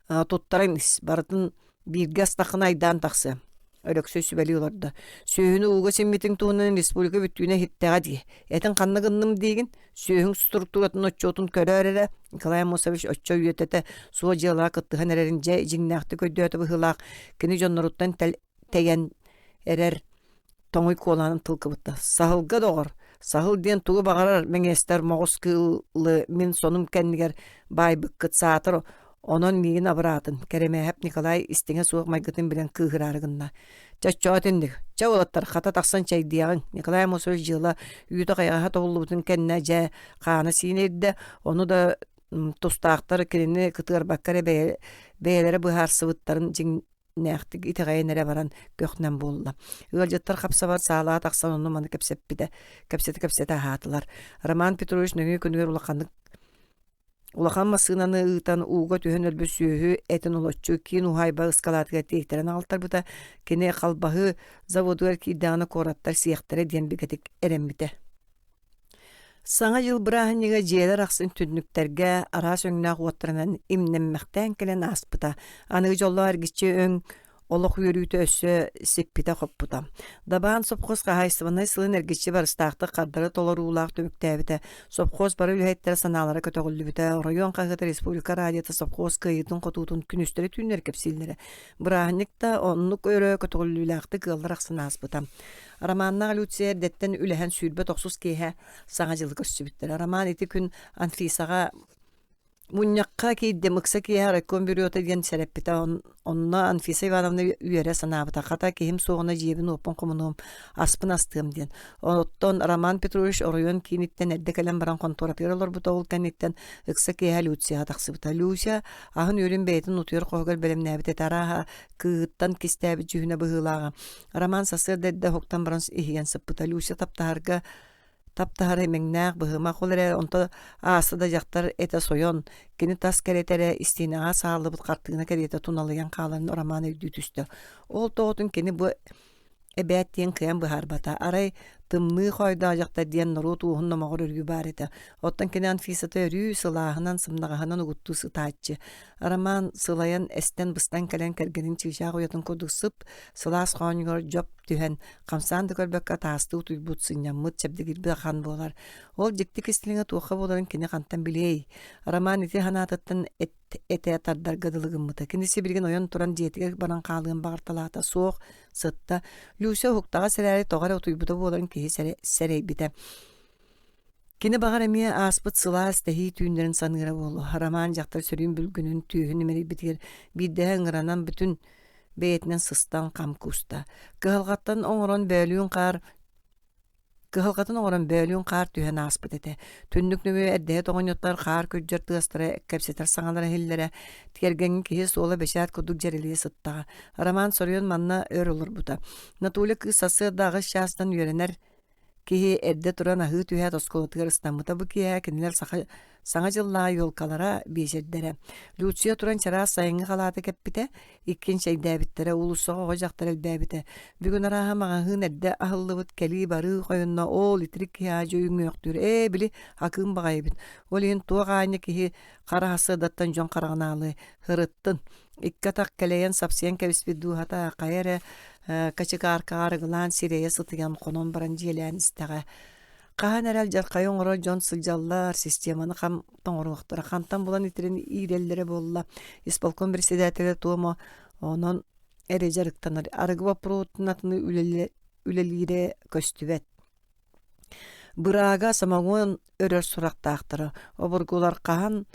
A: туттаран ис, барытын бииргэ астаххына айдаан тахсыа. Өлөксөй сүбэлии олордо. Сүөһүнү ууга симмитиҥ туһунан республика бүттүүнэ иһиттэҕэ дии. Этин ханна гынным диигин? Сүөһүҥ структуратын отчуотун көрөөр эрэ. Николай Аммосович оччо үйэтэтэ суо дьыалаҕа кыттыһан эрэрин дьэ дьиҥнээхтик өйдөөтө быһыылаах. Кини дьонноруттан тэйэн эрэр тоҥуй куолаанын тыл кыбытта. Саһылга доҕор, саһыл диэн тугу баҕарар мэҥиэстэр моҕус кыылы мин сонум кэннигэр баайбыккыт саатар онон миигин абыраатын Кэрэмээһэп Николай истиҥэ суох майгытын билэн кыыһыраары гынна. Чэ оччоҕо итинник. Чэ уолаттар хата тахсан чэйдиэҕиҥ. Николай Амосович дьыала үүтэ-хайаҕаһа тобуллубутун кэннэ дьэ хаана сиинэ ирдэ, ону да тустаахтар кинини кытыарбакка эрэ бэйэлэрэ быһаарсыбыттарын дьиҥ нээхтик итэҕэйэн эрэ баран көхнөн буолла. Ыалдьыттар хапсабар саалаҕа тахсан онну-маны кэпсэппитэ, кэпсэтэ-кэпсэтэ аһаатылар. Роман Петрович нөҥүө күнүгэр улаханнык улахан массыынаны ыытан ууга түһэн өлбүт сүөһү этин олоччу киин уһаайба ыскалаатыгар тиэйтэрэн аҕалтарбыта. Кини халбаһы заводугар киирдэҕинэ куораттар сиэхтэрэ диэн бигэтик эрэммитэ. Саҥа дьыл бырааһынньыга дьиэлэр ахсын түннүктэргэ араас өҥнөөх уоттарынан имнэммэхтээн кэлэн ааспыта. Аныгы дьоллоох эргиччи өҥ олох үөрүүтэ өссө сиппитэ-хоппута. Дабаан сопхуос хаһаайыстыбаннай сылын эргиччи барыстаахтык хардары толоруулаах түмүктээбитэ. Сопхуос бары үлэһиттэрэ санаалара көтөҕүллүбүтэ. Оройуон хаһыата республика радиота сопхуос кыайыытын-хотуутун күнүстэри-түүннэри кэпсииллэрэ. Бырааһынньык да оннук өрө көтөҕүллүүлээхтик ыаллар ахсын ааспыта. Романнаах Люция эрдэттэн үлэһэн 29 киэһэ Саҥа дьылы көрсүбүттэрэ. Роман ити күн Анфисаҕа мунньахха киирдим, ыкса киэһэ райком бюрота диэн сэрэппитэ. Онно Анфиса Ивановна үөрэ санаабыта. Хата киһим суоҕуна дьиэбин-уоппун хомунуом, аспын астыам диэн. Оттон Роман Петрович оройуон кииниттэн эрдэ кэлэн баран хонтуоратыгар олорбута. Ол кэнниттэн ыкса киэһэ Люцияҕа тахсыбыта. Люся аһын-үөлүн бэйэтин утуйар хоһугар бэлэмнээбит этэ. Арааһа, кыыһыттан кистээбит дьүһүнэ быһыылааҕа. Роман сарсыарда эрдэ уһуктан баран иһийэн сыппыта. Люся таптаһарга таптаһар имэҥнээх быһымах ол эрэ онто ааста да дьахтар этэ сойон, кини тас кэрэтэ эрэ истиэнэҕэ сааллыбыт хартыына кэриэтэ туналыйан хаалан Роман өйдүү түстэ. Ол тоҕотун кини бу эбээт диэн кыайан быһаарбата. Арай тымныы хоойдоох дьахтар диэн норуот уоһун номоҕор өрүү баар этэ. Оттон кини Анфисата өрүү сылааһынан, сымнаҕаһынан угуттуу сытааччы. Роман сылайан, эстэн-быстан кэлэн кэргэнин чыычаах уйатын курдук сып, сылаас хоонньугар дьоп түһэн, хамсаан да көрбөккө таастыы утуйбут, сынньаммыт, чэбдигирбит ахан буолар. Ол дьикти кистэлэҥэ туохха буоларын кини хантан билиэй? Роман ити санаатыттан эт этэ тардарга дылы гыммыта. Кини сибилигин ойон туран дьиэтигэр баран хаалыан баҕарталаата. Суох, сытта. Люся уһуктаҕас эрээри тоҕо эрэ утуйбута буоларын киһи сэрэйбитэ. Кини баҕар эмиэ ааспыт сылаас тэһии түүннэрин саныыра буолуо. Роман дьахтар сөрүүн бүлгүнүн түөһүн имэрийбитигэр биирдэһэ ыҥыранан бүтүн бэйэтинэн сыстан хам кууста. Кыһалҕаттан оҥорон бөөлүүн хаар Кыһалҕатын оҥорон бөөлүүн хаар түһэн ааспыт этэ. Түннүк нөҥүө эрдэһит оҕонньоттор хаар күрдьэр тыастара, кэпсэтэр саҥалара иһиллэрэ. Тиэргэҥҥэ киһи суола бэчээт курдук дьэрэлийэ сыттаҕа. Роман соруйан манна өр олорбута. Натуля кыыс сарсыарда аҕыс чаастан үөрэнэр киһи эрдэ туран аһыы түһээт оскуолатыгар ыстаммыта. Бу киэһэ кинилэр саха Саҥа дьыллааҕы елкалара, биэчэрдэрэ. Люция туран чараас сайыҥҥы халааты кэппитэ, иккиэн чэйдээбиттэрэ, уулуссаҕа оҕо-дьахтар элбээбитэ. Бүгүн арааһа маҕаһыын эрдэ аһыллыбыт, кэлии-барыы хойунна, оол итирик киһи аадьы үҥүөхтүүр, ээ, били акыым баҕайы эбит. Ол иһин туох аанньа киһи хара сарсыардаттан дьон хараҕын аалыы һырыттын. Икки атах кэлэйэн сапсыйан кэбиспит дууһата хайа эрэ качыкааркаҕа арыгылаан сирэйэ сытыйан хонон баран дьиэлээн истэҕэ. Хаһан эрэ алдьархайы оҥорор дьон сылдьаллар, системаны хам тоҥоруохтара, хантан булан итирэн иирэллэрэ буолла. Исполком председателэ туома онон эрэ дьарыктанар. Арыгы боппуруотун атыны үлэлиирэ көстүбэт. Быраага самогон өрөр сурахтаахтара. Обургулар хаһан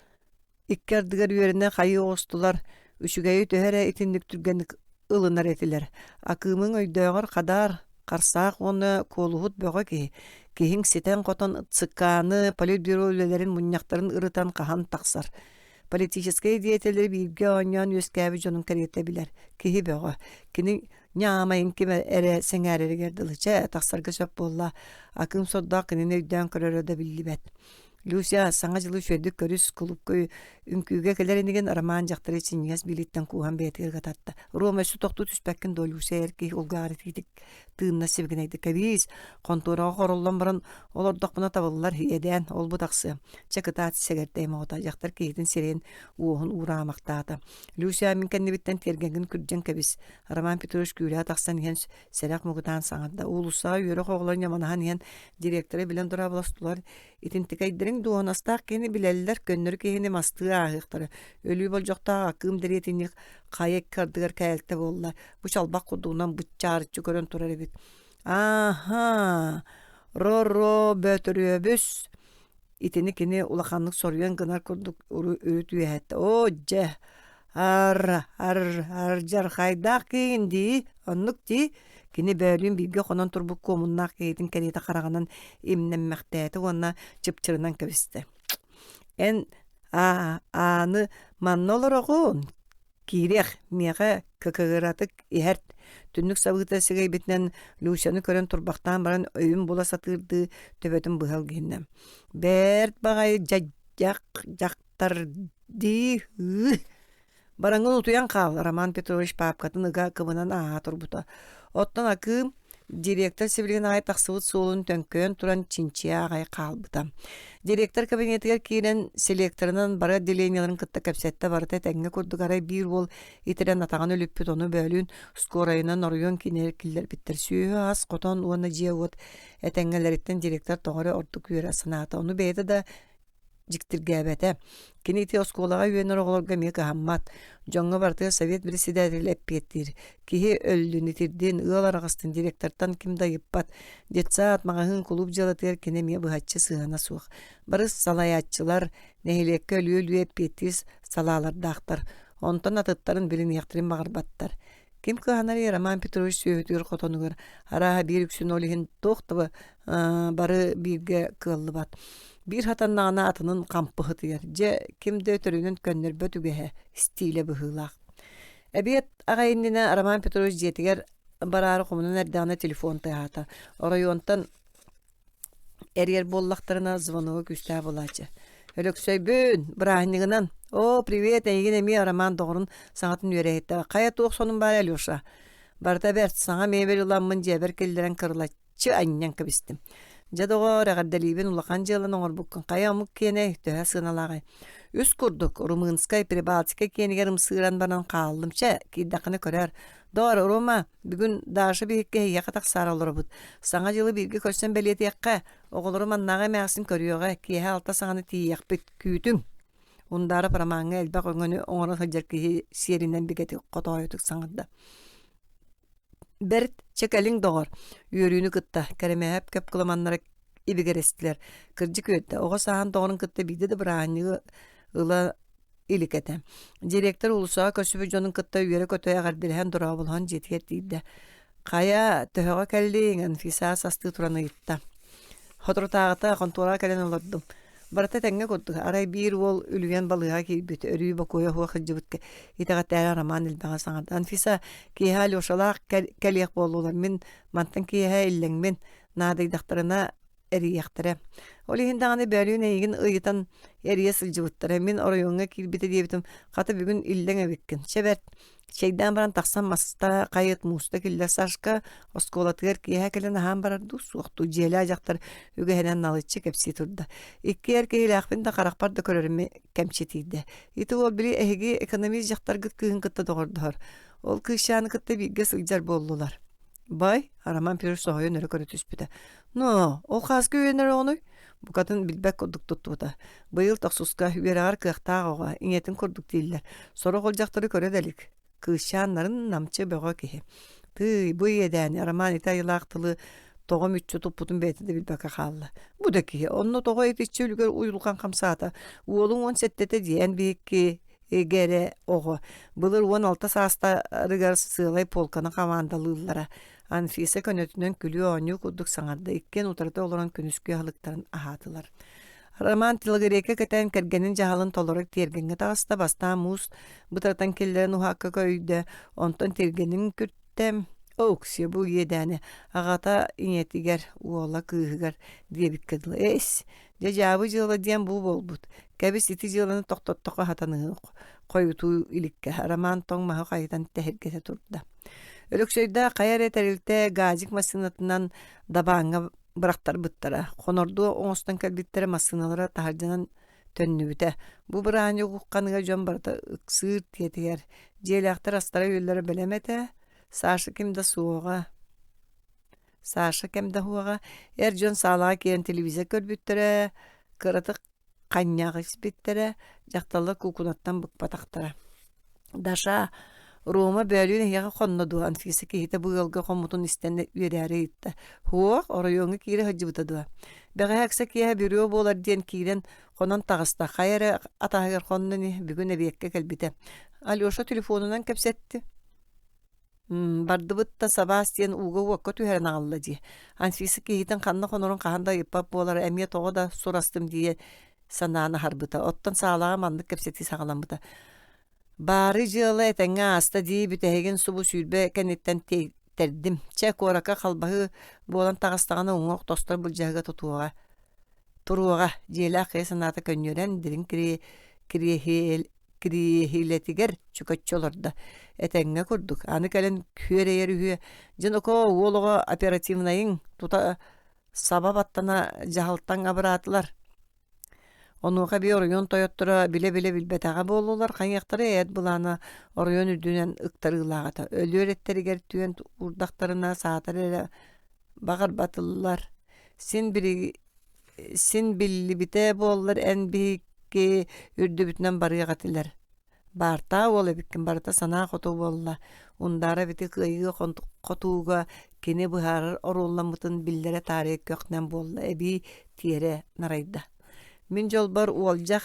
A: Икки ардыгар үөрэнэ хайыы оҕустулар, үчүгэйи төһө эрэ итинник түргэнник ылынар этилэр. Акыымыҥ өйдөөҕөр хадаар, харсаах уонна куолуһут бөҕө киһи. Киһиҥ ситэн-хотон ЦК-ны, политбюро үлэлэрин мунньахтарын ырытан хаһан тахсар. Политическай деятеллэри бииргэ оонньоон үөскээбит дьонун кэриэтэ билэр. Киһи бөҕө. Кини ньаамайын ким эрэ сэҥээрэригэр дылы чэ, тахсарга сөп буолла. Акыым сордоох кинини өйдөөн көрөрө да биллибэт. Люся Саҥа дьылы үчүгэйдик көрүс, кулуупка үҥкүүгэ кэлэр инигин Роман дьахтары синньигэс биилиттэн кууһан бэйэтигэр ытатта. Рома өссө тохтуу түспэккин дуо, Люся эр киһи улгааҕар итиитик тыынна сибигинэйдик кэбиис, хонтуораҕа хороллон баран олордохпуна табыллар, иэдээн, ол-бу тахсыа. Чэ кытаат сэгэртэй моҕото, дьахтар киһитин сирэйин уоһун уураамахтаата. Люся мин кэннибиттэн тиэргэҥҥин күрдьэн кэбис. Роман Петрович күүлэҕэ тахсан иһэн сэрэх мугутаан саҥарда. Уулуссаҕа үөрэх оҕолор ньаманаһан иһэн директоры билэн дорооболостулар Итинтикэйдэриҥ дуоһунастаах киһини билэллэр, көннөрү киһини мастыы ааһыахтара. Өлүү болдьохтоох Акыым дэриэтинньик хайа икки ардыгар кээлтэ буолла. Бу чалбах курдугунан быччаарыччы көрөн турар эбит. Ааһа, ро-ро Бөөтүрүөбүс итини кини улаханнык соруйан гынар курдук үрүт үөһэттэ. Оо дьэ, Ар, ар, ардьархайдаах киһигин дии, оннук дии, кини бөөлүүн бииргэ хонон турбут куомуннаах киһитин кэриэтэ хараҕынан имнэммэхтээтэ уонна чыпчырынан кэбистэ. Эн аа, ааны манна олороҕун, киириэх, миэхэ кыкыгыратык иһэрт. Түннүк сабыыта сигэйбитинэн Люсяны көрөн турбахтаан баран өйүн була сатыырдыы төбөтүн быһа илгиһиннэ. Бэрт баҕайы дьадьах дьахтар дии Бараҥҥын утуйан хаал, Роман Петрович паапкатын ыга кыбынан ааһа турбута. Оттон Акыым директор сибилигин аҕай тахсыбыт суолун төҥкөйөн туран чинчийэ аҕай хаалбыта. Директор кабинетыгар киирэн селекторынан бары отделениеларын кытта кэпсэттэ барыта этэҥҥэ курдук арай биир уол итирэн атаҕын үлүппүт ону бөөлүүн скорайынан оройуон киинигэр киллэрбиттэр. Сүөһү ас, хотон уонна дьиэ-уот этэҥҥэлэриттэн директор тоҕо эрэ ордук үөрэ санаата. Ону бэйэтэ да дьиктиргээбэтэ. Кини ити оскуолаҕа үөрэнэр оҕолорго эмиэ кыһаммат. Дьоҥҥо барытыгар совет председателэ эппиэттиир. Киһи өллүн, итирдин, ыал араҕыстын директортан ким да ыйыппат. Детсад, маҕаһыын, кулууп дьыалатыгар кини эмиэ быһаччы сыһыана суох. Бары салайааччылар нэһилиэккэ өлүү-өлүү эппиэттиир салаалардаахтар. Онтон атыттарын билиниэхтэрин баҕарбаттар. Ким кыһанарый Роман Петрович сүөһүтүгэр хотонугар арааһа биир үксүн ол иһин туох да бары бииргэ кыаллыбат. Биир хатаннаҕына атынын хампы сытыйар. Дьэ, ким да өтөрүнэн көннөрбөт үгэһэ, стилэ быһыылаах. Эбиэт аҕай иннинэ Роман Петрович дьиэтигэр бараары хомунан эрдэҕинэ телефон тыаһаата. Оройуонтан Эрийэр буоллахтарына звонога күүстээх буолааччы. Өлөксөйбүн, бырааһынньыгынан. Оо, привет, эйигин эмиэ Роман доҕорун саҥатын үөрэ иһиттэ. Хайа туох сонун баар Алеша? Барыта бэрт, саҥа мебель ыламмын дьиэбэр киллэрэн кырылаччы анньан кэбистим. Дьэ доҕоор, эҕэрдэлиибин улахан дьыаланы оҥорбуккун. Хайа омук киэнэй, төһө сыаналааҕый? Үс курдук, румынскай, прибалтика киэнигэр ымсыыран баран хааллым. Чэ, киирдэххинэ көрөөр. Доҕор, Рома, бүгүн Даша биһикки эһиэхэ тахсаары олоробут. Саҥа дьылы бииргэ көрсөн бэлиэтиэххэ. Оҕолору маннааҕы эмээхсин көрүөҕэ, киэһэ алта саҕана тиийиэхпит. Күүтүҥ. Ундаров ромаҥҥа элбэх өҥөнү оҥоро сылдьар киһи сиэринэн бигэтик хотоойутук саҥарда. Бэрт, чэ кэлиҥ доҕор, үөрүүнү кытта, Кэрэмээһэп көп кыламаннара. ибигирэстилэр. Кырдьык үөрдэ, оҕо сааһын доҕорун кытта биирдэ да бырааһынньыгы ыла илик этэ. Директор уулуссаҕа көрсүбүт дьонун кытта үөрэ-көтө эҕэрдэлэһэн дорооболоһон дьиэтигэр тиийдэ. «Хайа, төһөҕө кэллиҥ?» Анфиса састыы туран ыйытта. «Соторутааҕыта хонтуораҕа кэлэн олордум. Барыта тэҥҥэ курдук. Арай биир уол үлүйэн балыыһаҕа киирбит, өрүү бокуойа суох сылдьыбыт итэҕэтээри Роман элбэҕи саҥарда. Анфиса, киэһэ Алешалаах кэлиэх буоллулар. Мин мантан киэһэ иллэҥмин. Наадыйдахтарына эрийиэхтэрэ. Ол иһин даҕаны бөөлүүн эйигин ыйытан эрийэ сылдьыбыттара. Мин оройуоҥҥа киирбитэ диэбитим, хата бүгүн иллэҥ эбиккин. Чэ бэрт, чэйдээн баран тахсан маста хайыт мууста киллэр Сашка оскуолатыгар киэһэ кэлэн аһаан барар дуу суох дуу дьиэлээх дьахтар үгэһинэн налыччы кэпсии турда. Икки эр киһилээхпин да харахпар да көрөрүм кэмчитийдэ. Ити уол били эһиги экономист дьахтаргыт кыыһын кытта доҕордоһор. Ол кыысчааны кытта бииргэ сылдьар буоллулар. Бай, Роман Петрович соһуйан өрө көрө түспүтэ. Но, ол хааска үөрэнэр оҕонуй? Букатын билбэт курдук туттубута. Быйыл тохсуска үөрэҕэр кыахтаах оҕо, ийэтин курдук дииллэр. Сорох ол дьахтары көрө да илик. Кыысчаан нарын намчы бөҕө киһи. Тыый, бу иэдээни Роман ити айылаах тылы тоҕо мүччү туппутун бэйэтэ да билбэккэ хаалла. Бу да киһи, онно тоҕо итиччэ үлүгэр уйулҕан хамсаата? Уолуҥ 17-тэ диэн биһикки эгэрэ оҕо. Былыр 16 саастарыгар сыалай полканы хамаандалыыллара. Анфиса көнөтүнэн күлүү-оонньуу курдук саҥарда, иккиэн утарыта олорон күнүскү аһылыктарын аһаатылар. Роман телогрейка кэтэн кэргэнин дьаһалын толоро тиэргэҥҥэ таҕыста, бастаан муус бытарытан киллэрэн уһаакка көйдө, онтон тиэргэнин күртэ. Оуксия бу иэдээни аҕата ийэтигэр, уола кыыһыгар диэбиккэ дылы эс, дьэ дьаабы дьыала диэн бу буолбут. Кэбис ити дьыаланы тохтоттоххо хатаныһы хойутуу иликкэ. Роман тоҥ маһы хайытан тэһиргэтэ турда. Өлөксөйдөөх хайа эрэ тэрилтэ газик массыынатынан дабааҥҥа бырахтарбыттара. Хонордуу оҥостон кэлбиттэрэ массыыналара таһырдьанан төннүбүтэ. Бу бырааһынньык ухханыга дьон барыта ыксыыр тиэтигэр. Дьиэлээхтэр астара-үөллэрэ бэлэм этэ. Саша ким да суоҕа. Саша кэм да суоҕа. Эр дьон саалаҕа киирэн телевизор көрбүттэрэ, кыратык ханньаах испиттэрэ, дьахталлар куукунаттан быкпатахтара. Даша, Рома бөөлүүн эһиэхэ хонно дуо? Анфиса киһитэ бу ыалга хоммутун истэн үөрээри ыйытта. Суох, оройуоҥҥа киирэ сылдьыбыта дуо? Бэҕэһээ ыкса киэһэ бүрүө буолар диэн киирэн хонон таҕыста. Хайа эрэ атаһыгар хонно ини, бүгүн эбиэккэ кэлбитэ. Алеша телефонунан кэпсэтти. Бардыбыт да сабаас диэн ууга-уокка түһэрэн аҕалла дии. Анфиса киһитин ханна хонорун хаһан да ыйыппат буолара эмиэ тоҕо да сурастым дии санаан аһарбыта. Оттон саалаҕа маннык кэпсэтии саҕаламмыта. Баары дьыала этэҥҥэ ааста дии бүтэһигин субу 20 кэнниттэн тиэйтэрдим. Чэ, куоракка халбаһыы буолан таҕыстаҕына уҥуох тостор былдьаһыга тутуоҕа. Туруоҕа, дьиэлээх киһи санаата көнньүөрэн, дириҥ кириэһил кириэһилэтигэр чөкөччү олордо. Этэҥҥэ курдук, аны кэлэн күөрэйэр үһүө, дьэ нокоо, уол оҕо оперативнайыҥ тута саба баттана дьаһалтаҥ абыраатылар. Онуоха эбии оройуон тойотторо билэ-билэ билбэтэҕэ буоллулар, хайыахтара эт былаана оройуон үрдүнэн ыктарыылаах этэ. Өлүөр эттэригэр түөн уурдахтарына саатар эрэ баҕарбатылар. Син бири Син биллибитэ буоллар эн биһикки үрдүбүтүнэн барыах этилэр. Баартаа уол эбиккин барыта санаа хоту буолла. Ундаара эбити кыайыы хотууга кини быһаарар оруолламмытын биллэрэ таарыйа көхнөн буолла эбии тиэрэ нарайда. Мин дьолбор уолдьах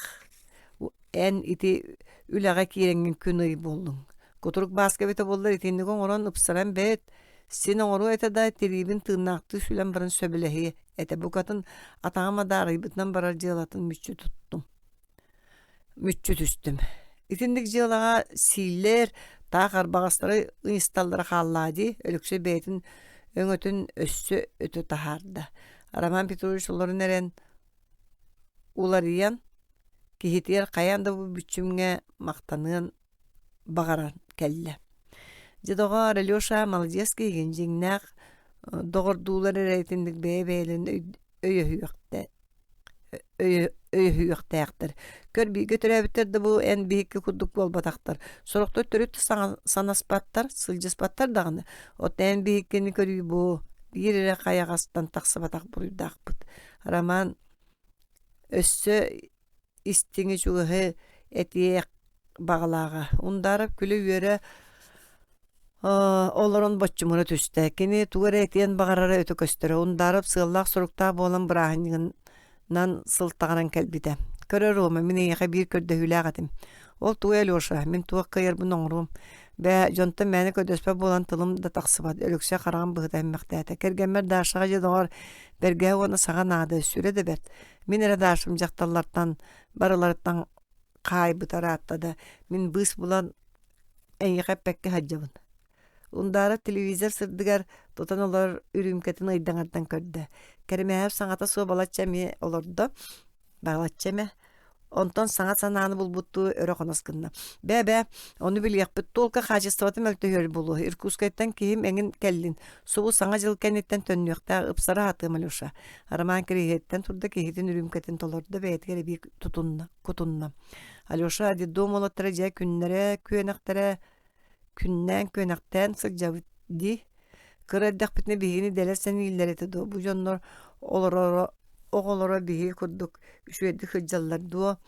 A: эн ити үлэҕэ киирэҥҥин күн-ый буоллуҥ. Кутурук Бааска эбитэ буоллар итинник оҥорон ыпсаран бэйэт син оҥоруо этэ да тириибин тыыннаахтыы сүлэн баран сөбүлэһиэ этэ букатын атаҕым адаарыйбытынан барар дьыалатын мүччү туттум мүччү түстүм итинник дьыалаҕа сииллэр таах арбаҕастары ыйысталлара хааллаа дии Өлөксөй бэйэтин өҥөтүн өссө өтө таһаарда Роман Петрович олорон эрэн уларыйан киһитигэр хайаан да бу бүччүмҥэ махтаныан баҕаран кэллэ. Дьэ доҕоор, Алеша маладьыас киһигин, дьиҥнээх доҕордуулар эрэ итинник бэйэ-бэйэлэрин өйөһүөхтэ өйөһүөхтээхтэр. Көр, бииргэ төрөөбүттэр да бу эн биһикки курдук буолбатахтар. Сорохтор төрүт да санаспаттар, сылдьыспаттар даҕаны. Оттон эн биһиккини көрүү бу биир эрэ хайаҕастан тахсыбатах буруйдаахпыт. Роман өссө истиҥи чугаһы этиэх баҕалааҕа. Ундаров күлэ-үөрэ Олорон боччумура түстэ. Кини тугу эрэ этиэн баҕарара өтө көстөрө. Ундаров сыаллаах-соруктаах буолан бырааһынньыгынан сылтаҕыран кэлбитэ. Көрөр Рома, мин эйиэхэ биир көрдөһүүлээх этим. Ол тугуй Алеша, мин туох кыайарбын оҥоруом. Бээ, дьонтон мээнэ көрдөспөт буолан тылым да тахсыбат. Өлөксөй хараҕын быһыта эммэхтээтэ. Кэргэммэр Дашаҕа дьэ доҕор, бэргэһэ уонна саҕа наада, сүрэ да бэрт. Мин эрэ Дашам дьахталлартан барыларыттан хаайбыта ыраатта да, мин быыс булан эйиэхэ эппэккэ сылдьабын. Ундаров телевизор сырдыгар тутан олорор үрүүмкэтин ыйдаҥардан көрдө. Кэрэмээһэп саҥата суох балачча эмиэ олордо. Балачча эмэ. Онтон саҥа санааны булбуттуу өрө хонос гынна. Бээ-бээ, ону билиэхпит. Туолка хаачыстыбата мөлтөһүөр буолуо. Иркутскайтан киһим эҥин кэллин. Субу саҥа дьыл кэнниттэн төннүөхтээх ыпсара сатыам Алеша. Роман кириэһиттэн турда киһитин үрүүмкэтин толордо, бэйэтигэр эбии тутунна, кутунна. Алеша детдом уолаттара дьэ күннэрэ күөнэхтэрэ күннээн күөнэхтээн сылдьабыт дии. Кыра эрдэхпитинэ биһигини дэлэ сэнииллэр этэ дуо? Бу дьоннор олороро оҕолоро биһиги курдук үчүгэйдик сылдьаллар дуо?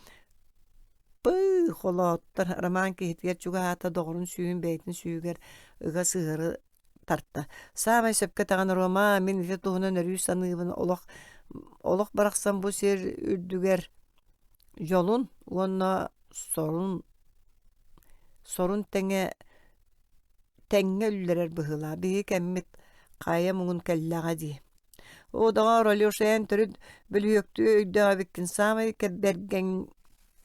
A: Пыы, холооттор Роман киһитигэр чугаһаата доҕорун сүүһүн бэйэтин сүүһүгэр ыга сыһыары тарта. Саамай сөпкө этэҕин Рома, мин ити туһунан өрүү саныыбын олох олох барахсан бу сир үрдүгэр дьолун уонна сорун сорун тэҥэ тэҥҥэ үллэрэр быһыылаах. Биһиги кэммит хайа муҥун кэллэҕэ дии. Оо, доҕоор, Алеша, эн төрүт бөлүһүөктүү өйдөөх эбиккин. Саамай бэргэн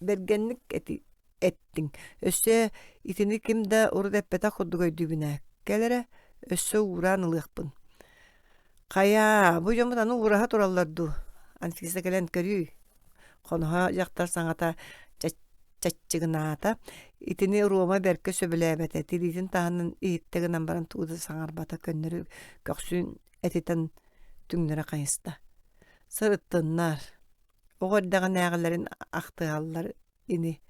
A: бэргэнник эти эттиҥ. Өссө итини ким да урут эппэтэх курдук өйдүүбүн ээ. Кэл эрэ, өссө уураан ылыахпын. Хайаа, бу дьоммут аны уураһа тураллар дуу? Анфиса кэлэн көрүүй. Хоноһо дьахтар саҥата чаччыгынаата. Итини Рома бэркэ сөбүлээбэтэ. Тириитин таһынан иһиттэ гынан баран тугу да саҥарбата, көннөрү көхсүн этитэн түҥнэрэ хайыста. Сырыттыннар. Оҕо эрдэҕинээҕилэрин ахтыһаллар ини.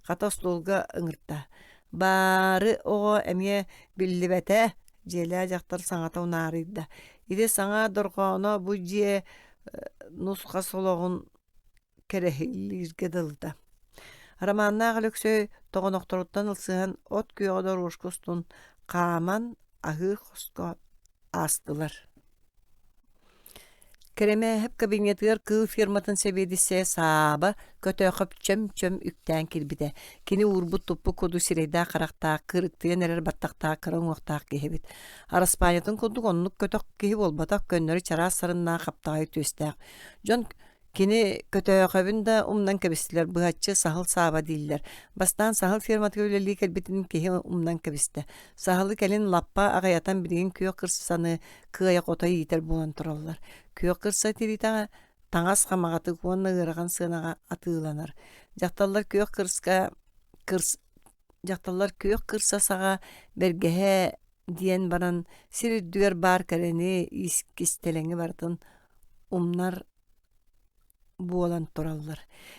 A: Хата остуолга ыҥырта. Баары оҕо эмиэ биллибэтэ, дьиэлээх дьахтар саҥата унаарыйда. Ити саҥа дорҕооно бу дьиэ нус-хас олоҕун кэрэһилииргэ дылыта. Романнаах Өлөксөй тоҕонохторуттан ылсыһан от күөҕэ доруошка устун хааман аһыыр хоско аастылар. Кэрэмээһэп кабинетыгар кыыл ферматын сэбиэдиссэйэ Сааба Көтөөхөп чөм-чөм үктээн киирбитэ. Кини уурбут-туппут курдук сирэйдээх-харахтаах, кырыктыйан эрэр баттахтаах кыра уҥуохтаах киһи эбит. Араспаанньатын курдук оннук көтөх киһи буолбатах, көннөрү чараас сарыннаах, хаптаҕай түөстээх. Дьон Кини Көтөөхөбүн да умнан кэбистилэр, быһаччы Саһыл Сааба дииллэр. Бастаан Саһыл ферматыгар үлэлии кэлбитин киһи умнан кэбистэ. Саһылы кэлин лаппа аҕыйатан билигин күөх кырсаны кыайа-хото иитэр буолан тураллар. Күөх кырса тириитэ таҥас хамаҕатык уонна ыарахан сыанаҕа атыыланар. Дьахталлар күөх кырска кырс дьахталлар күөх кырса саҕа бэргэһэ диэн баран сир үрдүгэр баар кэрэни, кистэлэҥи барытын умнар буолан тураллар.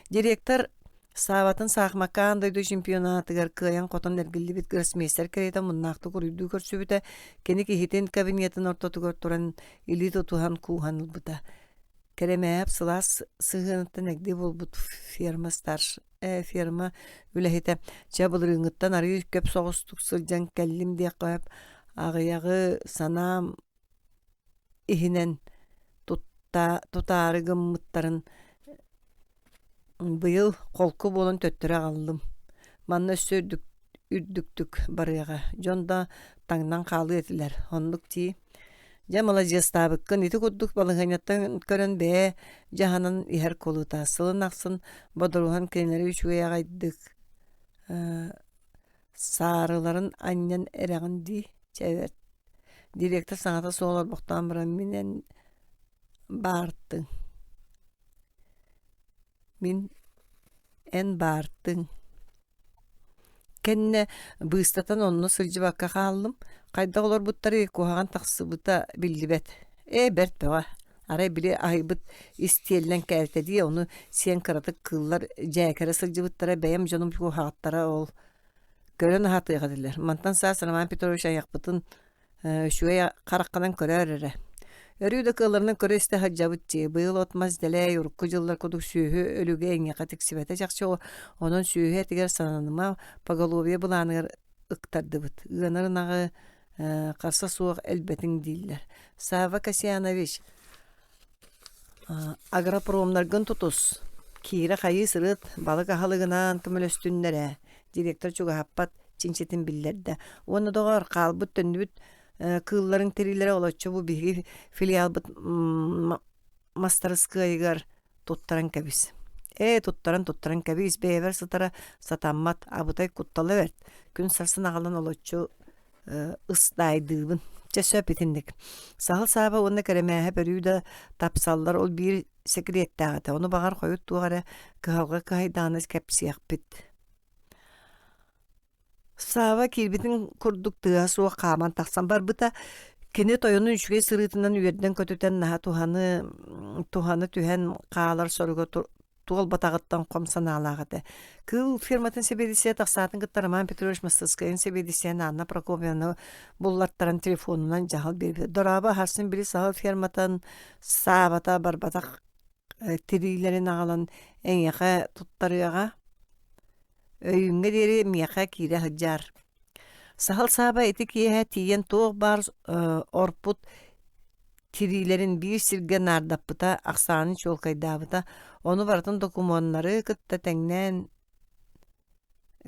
A: Директор Саабатын саахымакка аан дойду чемпионатыгар кыайан-хотон эргиллибит гроссмейстер кэриэтэ муннаахтык уруйдуу көрсүбүтэ, кини киһитин кабинетын ортотугар туран илии тутуһан кууһан ылбыта. Кэрэмээп сылаас сыһыаныттан эгди буолбут ферма старш э, ферма үлэһитэ чэ былырыыҥҥыттан арыый көп соҕустук сылдьан кэллим диэххэ сөп аҕыйаҕы санаам иһинэн тутаары гыммыттарын быйыл холку буолан төттөрү аҕаллым. Манна өссө үрдүктүк барыаҕа, дьон да таҥнан хаалыа этилэр, оннук дии. Дьэ маладьыастаабыккын ити курдук балаһыанньаттан көрөн бэйэ дьаһанан иһэр кулута. Сылын ахсын бодоруһан кинилэри үчүгэй аҕайдык Саарыларын анньан эрэҕин дии, чэ бэрт Директор саҥата суох олорбохтоон баран мин эн баартыҥ мин эн баартыҥ кэннэ быыстатан онно сылдьыбакка хааллым хайдах олорбуттарый куһаҕан тахсыбыта биллибэт ээ бэрт бөҕө арай били аһыйбыт истиэллэн кээлтэ дии ону сиэн кыратык кыыллар дьээкэрэ сылдьыбыттара бэйэм дьонум куһаҕаттара ол көрөн аһатыах этилэр мантан саас Роман Петрович айахпытын үчүгэй хараххынан көрөөр эрэ өрүү да кыалларынан көрө-истэ сылдьабыт дии быйыл от-мас дэлэй урукку дьыллар курдук сүөһү өлүгэ эйиэхэ тиксибэтэ чахчы онон сүөһү этигэр сананыма поголовье былааныгар ыктардыбыт ыанар ынаҕы. харса суох элбэтиҥ дииллэр. Савва Касьянович, агропромнаргын тутус, киирэ хайыы сырыт, балык аһылыгынан көмөлөстүннэр ээ, директор чугаһаппат чинчитин биллэрдэ. Уонна доҕоор, хаалбыт төннүбүт кыылларыҥ тириилэрэ олоччу бу биһиги филиалбыт мастарыскыайыгар туттаран кэбис. Ээ, туттаран-туттаран кэбис, бэйэбэр сытара сатаммат, абытай куттала бэрт. Күн сарсын аҕалан олоччу ыстаайдыыбын. Чэ сөп итинник. Саһыл Сааба уонна Кэрэмээһэп өрүү да тапсаллар, ол биир секреттээх этэ. Ону баҕар хойут туох эрэ кыһалҕа кыһайдаҕына кэпсиэхпит. Сааба киирбитин курдук тыаһа суох хааман тахсан барбыта. Кини тойонун үчүгэй сырыытынан үөрдэн-көтүтэн наһаа туһаны туһаны түһэн хаалар соруга туолбатаҕыттан хом санаалаах этэ. Кыыл фирматын сэбиэдиссэйэ тахсаатын кытта Роман Петрович мастарыскыайын сэбиэдиссэйин Анна Прокопьевна буллартаран телефонунан дьаһал биэрбитэ. Дорообо, аһарсын били саһыл ферматын Саабата барбатах тириилэрин аҕалан эйиэхэ туттарыаҕа. Өйүүҥҥэ диэри миэхэ киирэ сылдьаар. Саһыл Сааба ити киэһэ тиийэн туох баар орпут тириилэрин биир сиргэ наардаппыта, ахсаанын чуолкайдаабыта, ону барытын докумуоннары кытта тэҥнээн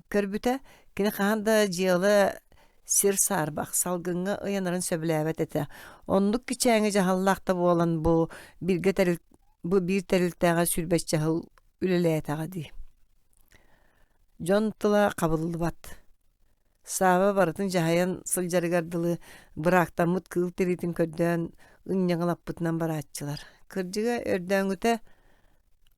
A: көрбүтэ. Кини хаһан да дьыала сир саарбах, салгыҥҥа ыйанарын сөбүлээбэт этэ. Оннук кичээҥи дьаһаллаах да буолан бу бииргэ тэрил бу биир тэрилтэҕэ сүүрбэччэ сыл үлэлээтэҕэ дии. Дьон тыла хабыллыбат. Сааба барытын дьаһайан сылдьарыгар дылы быраактаммыт кыыл тириитин көрдөөн ынньаҥалаппытынан барааччылар. Кырдьыга өрдөөҥүтэ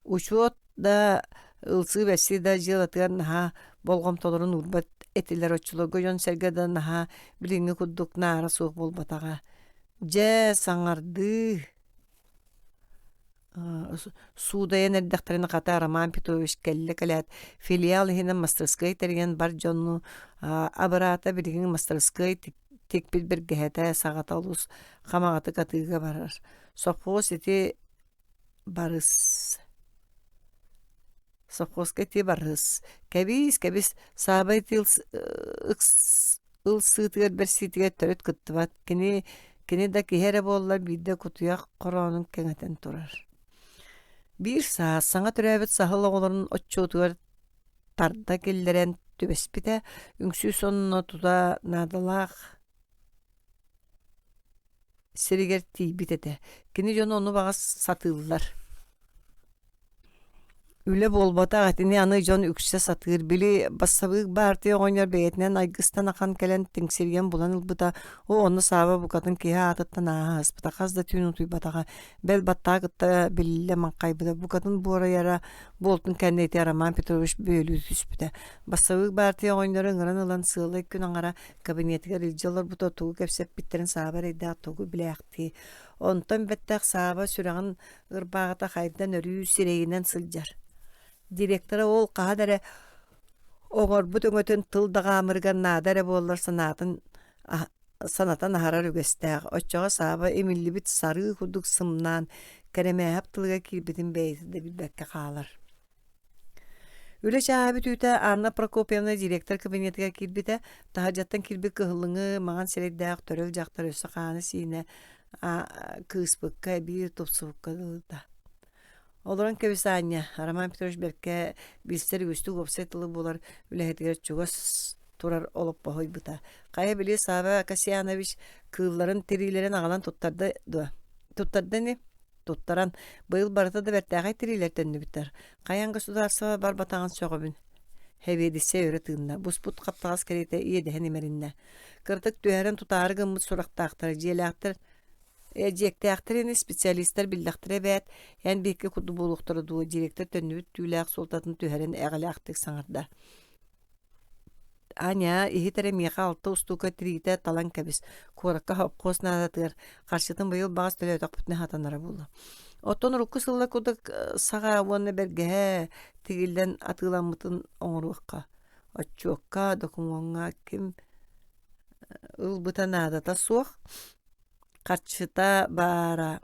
A: учуот да, ылсыы-бэссии да дьыалатыгар наһаа болҕомтолорун уурбат этилэр оччолорго дьон-сэргэ да наһаа билиҥҥи курдук наара суох буолбатаҕа. Дьэ, саҥардыы Суудайан эрдэхтэринэ хата Роман Петрович кэллэ кэлээт филиал иһинэн мастарыскыай тэрийэн бар дьону абыраата билигин мастарыскыай тикпит бэргэһэтэ саҕата олус хамаҕатык атыыга барар. Совхоз ити барыс Совхозка ити барыс. Кэбиис, кэбис, саабай тыыл ылсыытыгар бэрсиитигэр төрүт кыттыбат. Кини кини да киһи эрэ буоллар биирдэ кутуйах хороонун кэҥэтэн турар. Биир саас саҥа төрөөбүт саһыл оҕолорун отчуотугар тарда киллэрэн түбэспитэ, үҥсүү сонно тута наадалаах сиригэр тиийбит этэ. Кини дьоно ону баҕас сатыыллар. Үлэ буолбатах, итини аны дьон үксэ сатыыр. Били бассабыык баартыйа оҕонньор бэйэтинэн айгыстан ахан кэлэн тиҥсирийэн булан ылбыта. Оо, онно Сааба букатын киһи аатыттан ааһа аспыта, хас да түүн утуйбатаҕа, бэл баттаҕа кытта биллэ маҥхайбыта. Букатын буорайара буолтун кэннэ ити Роман Петрович бүөлүү түспүтэ. Бассабыык баартыйа оҕонньоро ыҥыран ылан сыалай күн аҥара кабинетыгар илдьэ олорбута тугу кэпсэппиттэрин Сааба эрэйдээх тугу билээхтии. Онтон бэттэх Сааба сүрэҕин ырбааҕыта хайдан өрүү сирэйинэн сылдьар. Директора ол хаһан эрэ оҥорбут өҥөтүн тыл даҕаамырыгар наада эрэ буоллар санаатын санатан аһарар үгэстээх. Оччоҕо Сааба имиллибит сарыы курдук сымнаан, Кэрэмээһэп тылыгар киирбитин бэйэтэ да билбэккэ хаалар. Үлэ чааһа бүтүүтэ Анна Прокопьевна директор кабинетыгар киирбитэ, таһырдьаттан киирбит кыһыллыҥы маҥан сирэйдээх төрөл дьахтар өссө хаана-сиинэ кыыспыкка эбии тупсубукка дылыта. Олорон кэбис Аня, Роман Петрович бэркэ билсэр үгүстүк уопсай тылы булар үлэһитигэр чугас турар олоппоһу ыйбыта. Хайа били Сава Касьянович кыылларын тириилэрин аҕалан туттарда дуо? Туттарда ини? Туттаран, быйыл барыта да бэртээхэй тириилэр төннүбүттэр. Хайаан государство барбатаҕын сөҕөбүн. Сэбиэдиссэй өрө тыынна, буспут хаптаҕас кэриэтэ иэдэһин имэриннэ. Кыратык түһэрэн тутаары гыммыт сурахтаахтара дьиэлээхтэр дьиэктээхтэр ини специалистар биллэхтэрэ эбээт, эн биһикки курдук буолуохтара дуо, директор төннүбүт түүлээх суолтатын түһэрэн эҕэлээхтик саҥарда. Аня, иһит эрэ миэхэ алта устуука тириитэ талан кэбис, куоракка хопхуос наадатыгар, харчытын быйыл баҕас төлөөтөхпүтүнэ сатанара буолуо. Оттон урукку сыллар курдук саҕа уонна бэргэһэ тигиллэн атыыламмытын оҥоруохха. Отчуокка, докумуоҥҥа ким ылбыта наадата суох. Харчыта баара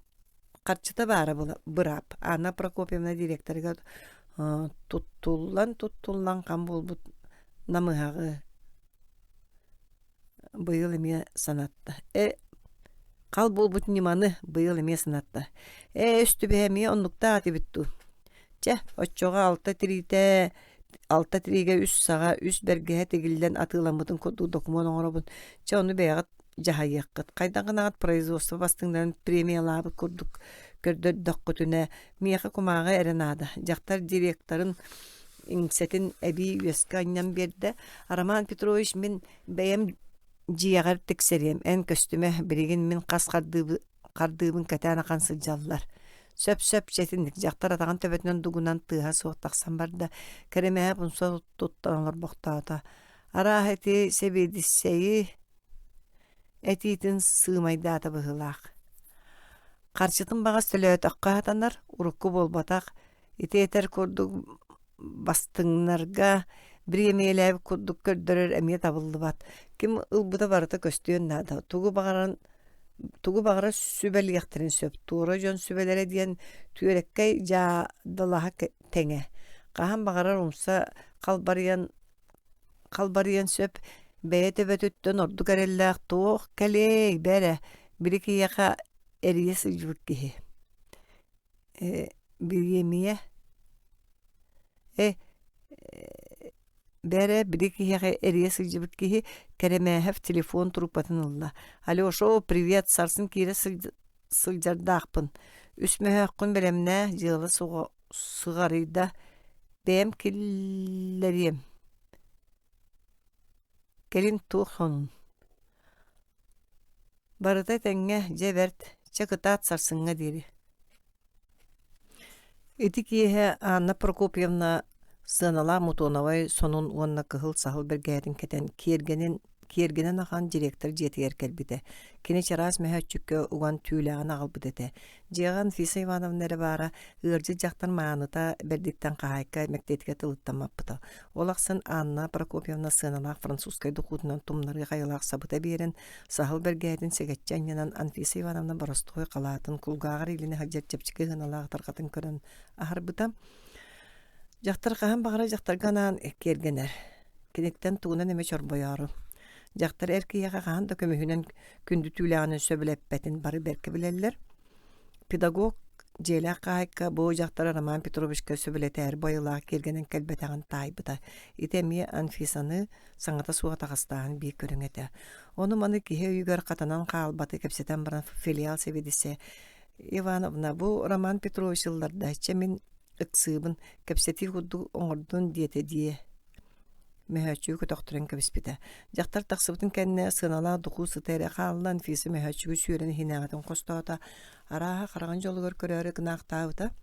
A: харчыта баара быраап. Анна Прокопьевна директорыгар туттуллан-туттуллан хам буолбут намыһаҕы. быйыл эмиэ санатта. Э, хал буолбут ньыманы быйыл эмиэ санатта. Ээ, өс түбэһэ эмиэ оннуктаах этибит дуу. Чэ, оччоҕо алта тириитэ алта тириигэ үс саҕа, үс бэргэһэ тигиллэн атыыламмытын курдук докумуон оҥоробун. Чэ, ону бэйэҕит дьаһайыаххыт. Хайдах гынаҕыт производство бастыҥнарын премиялаабыт курдук көрдөрдөххүтүнэ, миэхэ кумааҕы эрэ наада. Дьахтар директорын иҥсэтин эбии үөскэ анньан биэрдэ. Роман Петрович, мин бэйэм дьиэҕэр тиксэриэм, эн көстүмэ, билигин мин хас хардыыбы хардыыбын кэтээн ахан сылдьаллар. Сөп-сөп чэтинник дьахтар атаҕын төбөтүнэн дугунан тыаһа суох тахсан барда, Кэрэмээһэп умса туттан олорбохтоото. Арааһа ити сэбиэдиссэйи этиитин сыымайдаата быһыылаах. Харчытын баҕас төлөөтөххө сатанар, урукку буолбатах, ити этэр курдук бастыҥнарга бириэмийэлээбит курдук көрдөрөр эмиэ табыллыбат. Ким ылбыта барыта көстүөн наада. Тугу баҕаран тугу баҕарар сүбэлиэхтэрин сөп. Туора дьон сүбэлэрэ диэн түөрэккэй дьаадалаһа тэҥэ. Хаһан баҕарар умса халбарыйан халбарыйан сөп. Бэйэ төбөтүттэн ордук эрэллээх туох кэлиэй бэрэ, били киһиэхэ эрийэ сылдьыбыт киһи. Э, бириэмийэ э Бээрэ, били киһиэхэ эрийэ сылдьыбыт киһи Кэрэмээһэп телефон трубкатын ылла. «Алеша, привет, сарсын киирэ сылдьардаахпын. Үс мөһөөххүн бэлэмнээ, дьыала сыҕарыйда. Бэйэм киллэриэм. Кэлин туох сонун?» Барыта этэҥҥэ, дьэ бэрт, чэ кытаат сарсыҥҥа диэри Ити киэһэ Анна Прокопьевна сыаналаах мутоновай сонун уонна кыһыл саһыл бэргэһэтин кэтэн киэргэнин киэргэнэн ахан директор дьиэтигэр кэлбитэ. Кини чараас мөһөөччүккэ уган түүлээҕин аҕалбыт этэ. Дьиэҕэ Анфиса Ивановна эрэ баара, ыалдьыт дьахтар мааныта бэрдиттэн хаһаайка мэктиэтигэр тылыттан маппыта. Ол ахсын Анна Прокопьевна сыаналаах французскай духуутунан тумнарыы хайалаах сабыта биэрэн, саһыл бэргэһэтин сэгэччи анньынан Анфиса Ивановна боростуой халаатын кулгааҕар иилинэ сылдьар чэпчэки сыаналаах тарҕатын көрөн аһарбыта. Дьахтар хаһан баҕарар дьахтарга анаан киэргэнэр. Киниттэн тугунан эмэ чорбойоору. Дьахтар эр киһиэхэ хаһан да көмүһүнэн күндү түүлээҕинэн сөбүлэппэтин бары бэркэ билэллэр. Педагог дьиэлээх хаһаайка бу дьахтары Роман Петровичка сөбүлэтээри байылаах киэргэнэн кэлбэтэҕин таайбыта. Ити эмиэ Анфисаны саҥата суох атаҕастааһын биир көрүҥэ этэ. Ону-маны киһи өйүгэр хатанан хаалбаты кэпсэтэн баран филиал сэбиэдиссэ Ивановна, бу Роман Петрович ылларда, чэ мин ыксыыбын, кэпсэтии курдук оҥордун диэтэ дии мөһөөччүгү көтөхтөрөн кэбиспитэ. Дьахтар тахсыбытын кэннэ сыаналаах духуу сыта эрэ хаалла, Анфиса мөһөөччүгү сүөрэн иһинээҕитин хостоото, арааһа хараҕын дьолугар көрөөрү гынаахтаабыта.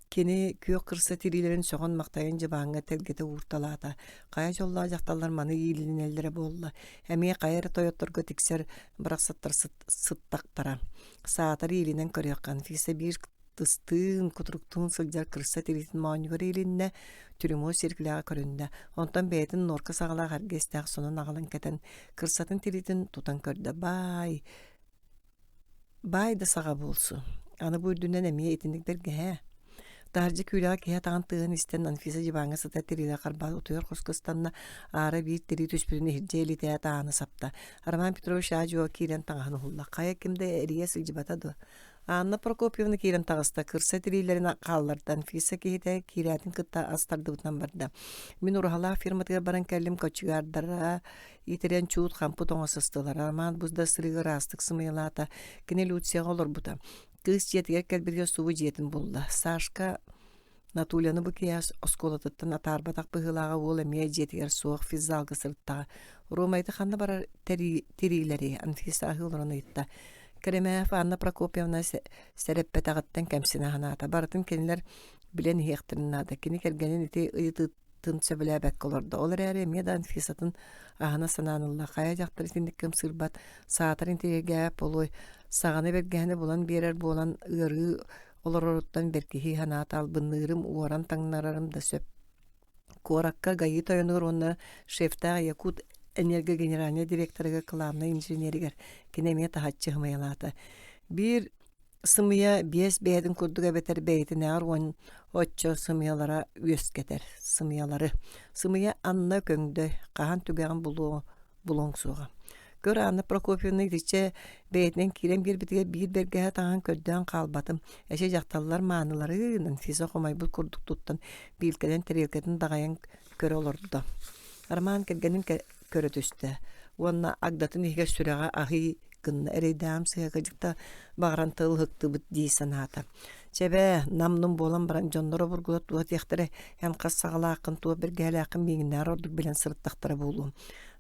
A: Кини күөх кырса тириилэрин сөҕөн-махтайан дьыбааҥҥа тэлгэтэ уурталаата. Хайа дьоллоох дьахталлар маны иилинэллэрэ буолла. Эмиэ хайа эрэ тойотторго тиксэр барахсаттар сыттахтара. Саатар иилинэн көрүөххэ Анфиса биир тыстыын, кутуруктуун сылдьар кырса тириитин моонньугар иилиннэ, трюмо сиэркилэҕэ көрүннэ. Онтон бэйэтин нуорка саҕалаах эргэ истээх сонун аҕалан кэтэн, кырсатын тириитин тутан көрдө. Баай, баай да саҕа буолсу. Аны бу үрдүнэн эмиэ итинник бэргэһээ. Таһырдьа күүлэҕэ киһи атаҕын тыаһын истэн Анфиса дьыбааҥҥа сытар тириилэ харбаат утуйар хоско ыстанна, аара биир тирии түспүтүн иһирдьэ илитээт ааны сапта. Роман Петрович аа-дьуо киирэн таҥаһын уһулла. Хайа ким да эрийэ сылдьыбата дуо? Анна Прокопьевна киирэн таҕыста, кырса тириилэрин хаалларда, Анфиса киһитэ киирээтин кытта ас тардыбытынан барда. Мин ураһалаах фирматыгар баран кэллим, кочегардара итирэн чуут хампы тоҥо сыстылар. Роман бу да сырыыга ыраастык сымыйалаата. Кини Люцияҕа олорбута. Кыыс дьиэтигэр кэлбитигэр субу дьиэтин булла. Сашка Натуляны бу киэһэ оскуолатыттан атаарбатах быһыылааҕа уол эмиэ дьиэтигэр суох физзалга сырыттаҕа. Ромайда ханна барар тириилэрий? Анфиса аһыы олорон ыйытта. Кэрэмээһэп Анна Прокопьевна сэрэппэтэҕиттэн кэмсинэ санаата. Барытын кинилэр билэн иһиэхтэрин наада. Кини кэргэнин ити ыйытыытын сөбүлээбэккэ олордо. Ол эрээри эмиэ да Анфисатын аһына санаан ылла. Хайа дьахтар итинник ымсыырбат, саатар интириэһиргээбэт буолуой? Саҕаны бэргэһэни булан биэрэр буолан ыарыы олороруттан бэркиһии санаата албынныырым, уоран таҥнарарым да сөп. Куоракка ГАИ тойонугар уонна шефтээх Якут энерго генеральнай директорыгар кылаабынай инженеригэр кини эмиэ таһаччы ымайалаата. Биир сымыйа биэс бэйэтин курдук эбэтэр бэйэтинээҕэр уон оччо сымыйалара үөскэтэр сымыйалары. Сымыйа анна көҥдөй, хаһан түгэҕин булуо булуоҥ суоҕа. Көр Анна Прокопьевна итиччэ бэйэтинэн киирэн биэрбитигэр биир бэргэһэ таҥаһын көрдөөн хаалбатым. Эчи дьахталлар мааныларын Анфиса хомойбут курдук туттан биилкэнэн тэриэлкэтин даҕайан көрө олордо. Роман кэргэнин көрө түстэ уонна агдатын иһигэр сүрэҕэ аһыы гынна эрэйдээҕим сыһа кырдьыкта баҕаран тыл ыһыктыбыт дии санаата. Чэбээ, нам-нум буолан баран дьоннор обургула туох диэхтэрэ, эн хас саҕалааххын, туох бэргэһэлээххин миигиннээр ордук билэн сырыттахтара буолуо.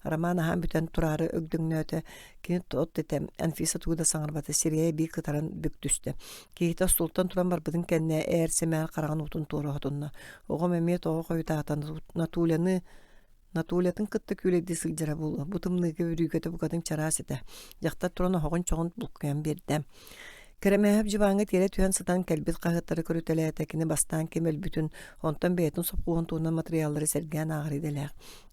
A: Роман аһаан бүтэн тураары өгдөҥнөөтө, кини от этэ, Анфиса тугу да саҥарбата, сирэйэ биир кытаран бүк түстэ. Киһитэ остуолтан туран барбытын кэннэ ээр-сэмээр хараҕын уутун туора оһотунна. Оҕом эмиэ тоҕо хойутаата, Натуляны Натулятын кытта күүлэйдии сылдьара буолуо, бу тымныыга бүрүүкэтэ букатын чараас этэ. Дьахтар туран оһоҕун чоҕун булкуйан биэрдэ. Кэрэмээһэп дьыбааҥҥа тиэрэ түһэн сытан кэлбит хаһыаттары көрүтэлээтэ, кини бастаан ким өлбүтүн, онтон бэйэтин сопхуоһун туһунан матырыйааллары сэргээн ааҕар идэлээх.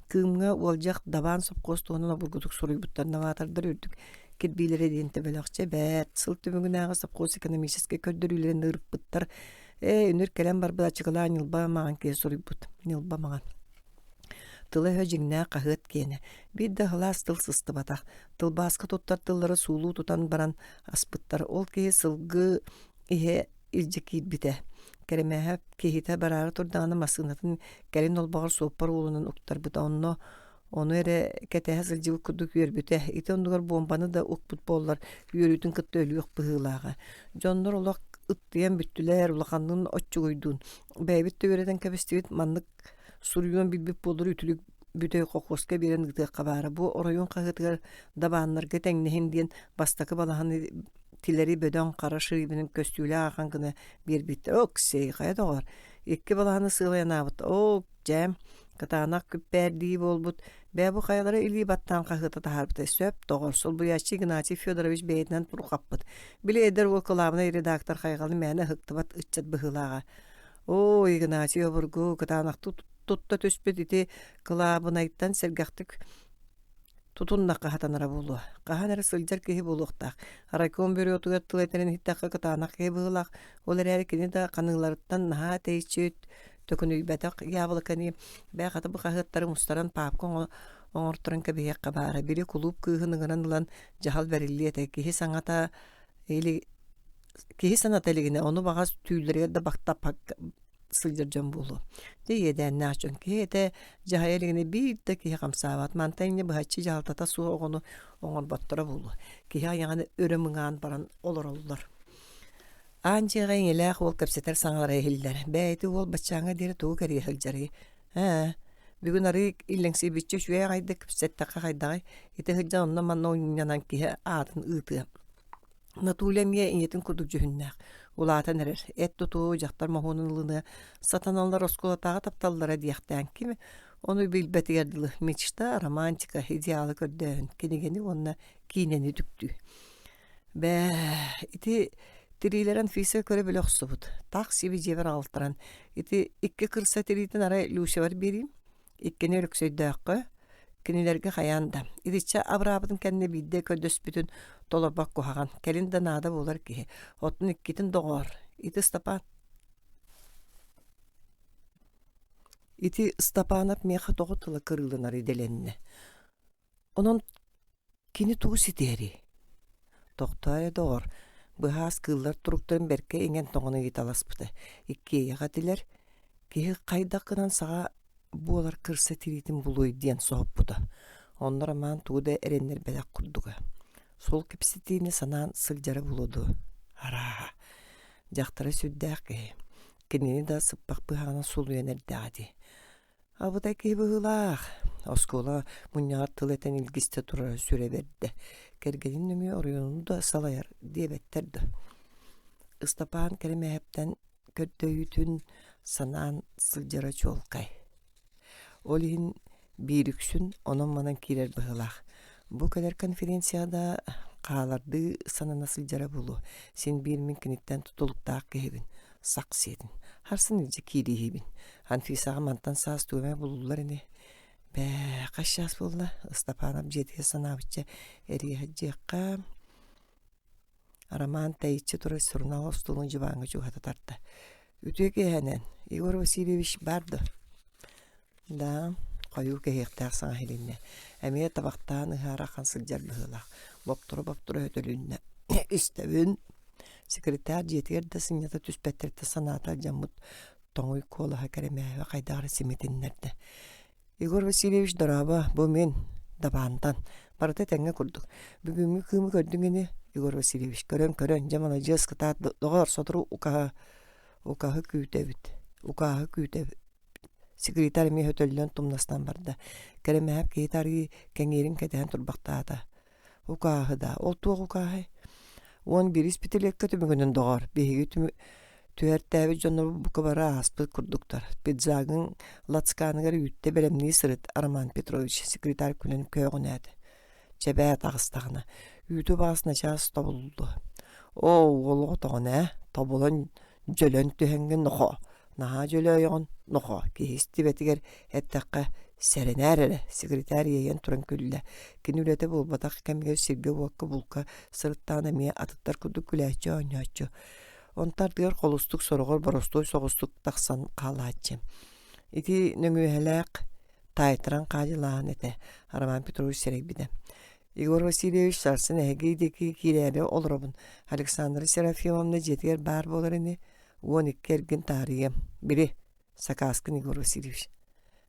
A: Кыымҥа уолдьах Дабаан сопхуос туһунан обургутук суруйбуттар новатордар үрдүк кирбиилэрэ диэн төбөлөхчө бэрт сыл түмүгүнээҕи сопхуос экономическай көрдөрүүлэрин ырыппыттар. Ээ, үнүр кэлэн барбыт ачыкылаа ньылба маҥан киһи суруйбут. Ньылба маҥан. Тыла-өһө дьиҥнээх хаһыат киэнэ. Биир да ыһылаас тыл сыстыбатах. Тылбааска туттар тыллары суулуу тутан баран аспыттар. Ол киһи сылгы иһэ илдьэ киирбитэ. Кэрэмээһэп киһитэ бараары турдаҕына массыынатын кэлин олбоҕор суоппар уолунан уктарбыта. Онно ону эрэ кэтэһэ сылдьыбыт курдук үөрбүтэ. Ити оннугар буомбаны да укпут буоллар, үөрүүтүн кытта өлүөх быһыылааҕа. Дьоннор олох ыттыйан бүттүлэр, улаханныын оччугуйдуун. Бэйэбит да үөрэтэн кэбистибит, маннык суруйуон билбит буоллар үтүлүк бүтэй хохуоска биэрэн ыытыахха баара. Бу оройуон хаһыатыгар дабааннарга тэҥнэһин диэн бастакы балаһаны тилэри бөдөҥ хара шрибинин көстүүлээх ахан гына биэрбиттэр. Оксей, хайа доҕор, икки балаһаны сыалайанаабыт. Оо, дьээм, кытаанах күппээрдии буолбут. Бээ бу хайалара илии баттаан хаһыата таһаарбыта сөп, доҕор, солбуйааччы Игнатий Федорович бэйэтинэн турхаппыт. Били эдэр уол кылаабынай редактор хайҕалын мээнэ ыһыктыбат ыччат быһыылааҕа. Оо, Игнатий обургу кытаанахтык тутта түспүт ити кылаабынайтан сэргэхтик тутуннахха сатанара буолуо. Хаһан эрэ сылдьар киһи буолуохтаах. Райком бюротугар тыл этэрин иһиттэххэ кытаанах киһи быһыылаах. Ол эрээри кини да ханыыларыттан наһаа тэйиччи төкүнүйбэтэх яблоканы бээ хата бу хаһыаттары мустаран паапка оҥорторон кэбиһиэххэ баара. Били кулууп кыыһын ыҥыран ылан дьаһал бэриллиэ этэ. Киһи саҥата или киһи саната илигинэ ону баҕас түүллэригэр да баттаппакка сылдьар дьон буолуо. Дьэ иэдээннээх дьон. Киһи этэ дьаһайа илигинэ биир да киһи хамсаабат. Мантан инньэ быһаччы дьаһалтата суох оҕону оҥорботторо буолуо. Киһи айаҕын өрө мыҥаан баран олороллор. Аан дьиэҕэ ийэлээх уол кэпсэтэр саҥалара иһиллэр. Бэйэти уол баччааҥҥа диэри тугу кэрийэ сылдьарый? Ээ, бүгүн арыы иллэҥсийбиччэ үчүгэй аҕайдык кэпсэттэххэ хайдаҕый? Ити сылдьан онно-манна унньанан киһи аатын ыытыа. Натуля эмиэ ийэтин курдук дьүһүннээх, улаатан эрэр, эт тутуу, дьахтар моһуонун ылыныа, сатаналлар оскуолатааҕы тапталлара диэхтээн ким ону билбэтигэр дылы мечта, романтика, идеалы көрдөөһүн, кинигэни уонна киинэни үтүктүү. Бээ, ити тириилэрин Анфиса көрө-билэ охсубут. Таах сиби дьиэбэр аҕалтаран, ити икки кырса тириитин арай Люсябар биэриим, Иккини Өлөксөйдөөххө, кинилэргэ хайаан да, итиччэ абыраабытын кэннэ биирдэ көрдөспүтүн толорбот куһаҕан, кэлин да наада буолар киһи. Оттон иккитин доҕоор, ити Ыстапаан Ити Ыстапаанап миэхэ тоҕо тыла кырыыланар идэлэннэ. Онон кини тугу ситиһэрий? Тохтоо эрэ доҕор, быһаас кыыллар туруктарын бэркэ иҥэн-тоҥон ыйыталаспыта. Иккиэйэх этилэр, киһи хайдах гынан саҕа буолар кырса тириитин булуой диэн соһуппута. Онно Роман тугу да эрэннэрбэтэх курдуга. Сол кэпсэтиини санаан сылдьара буолуо дуо? Арааһа, дьахтара сүрдээх киһи. Кинини да сыппах быһаҕынан сулуйан эрдэҕэ дии. Абытай киһи быһыылаах, оскуола мунньаҕар тыл этэн илгистэ турара сүрэ бэрдэ, кэргэнин нөҥүө оройуону да салайар диэбэттэр да. Ыстапаан Кэрэмээһэптэн көрдөһүүтүн санаан сылдьара чуолкай. Ол иһин биир үксүн онон-манан киирэр быһыылаах. Бу кэлэр конференцияда хаалардыы санана сылдьара буолуо. Син биир мин киниттэн тутулуктаах киһибин. Сах сиэтин. Харсын илдьэ киирииһибин. Анфисаҕа мантан саас тугу эмэ булуллар ини. Бээ, хас чаас буолла? Ыстапаанап дьиэтигэр санаабычча эрийэ сылдьыахха. Роман тэйиччи турар сурунаал остуолун дьыбааҥҥа чугаһата тарта. Үтүө киэһэнэн, Егор Васильевич баар дуо? Да, хойуу кэһиэхтээх саҥа иһилиннэ. Эмиэ табахтаан ыһаара ахан сылдьар быһыылаах. Бопторо-бопторо өтөлүннэ. Истэбин. Секретарь дьиэтигэр да сынньата түспэттэриттэн санаата алдьаммыт тоҥуй куолаһа кэрэмээбэ хайдах эрэ симитиннэрдэ. Егор Васильевич дорообо, бу мин, Дабаантан. Барыта этэҥҥэ курдук. Бүгүҥҥү кыымы көрдүҥ ини, Егор Васильевич, көрөн-көрөн, дьэ маладьыас кытаат, доҕоор, сотору укаһы, укаһы күүтэбит, укааһы күүтэбит. Секретарь эмиэ өтөллөн тумнастан барда. Кэрэмээп киһитэ арыы кэҥиирин кэтэһэн турбахтаата. Укааһы да, ол туох укааһай? Уон биирис пятилетка түмүгүнэн доҕоор, биһиги түмү түһэртээбит дьоннорбут бука бары ааспыт курдуктар. Пиджагын лацканыгар үүттэ бэлэмнии сырыт, Роман Петрович, секретарь күлэн көөҕүнээтэ. Чэбээ таҕыстаҕына, үүтү баҕас начаас тобуллуо. Оо, уол оҕотоҕун ээ, тобулан дьөлөн түһэҥҥин нохоо, наһаа дьөлөөйөҕүн нохоо, киһи истибэтигэр эттэххэ сэрэнээр эрэ, секретарь иэйэн туран күллэ. Кини үлэтэ буолбатах кэмигэр сиргэ-уокка булка сырыттаҕына эмиэ атыттар курдук күлээччи-оонньооччу. Онто ардыгар холустук сороҕор боростуой соҕустук тахсан хаалааччы. Ити нөҥүөһэлээх таайтаран хаадьылааһын этэ, Роман Петрович сэрэйбитэ. Егор Васильевич сарсын эһиги диэки киирээри олоробун. Александра Серафимовна дьиэтигэр баар буолар ини. 12 эргин таарыйыам. Били, сакааскын Егор Васильевич.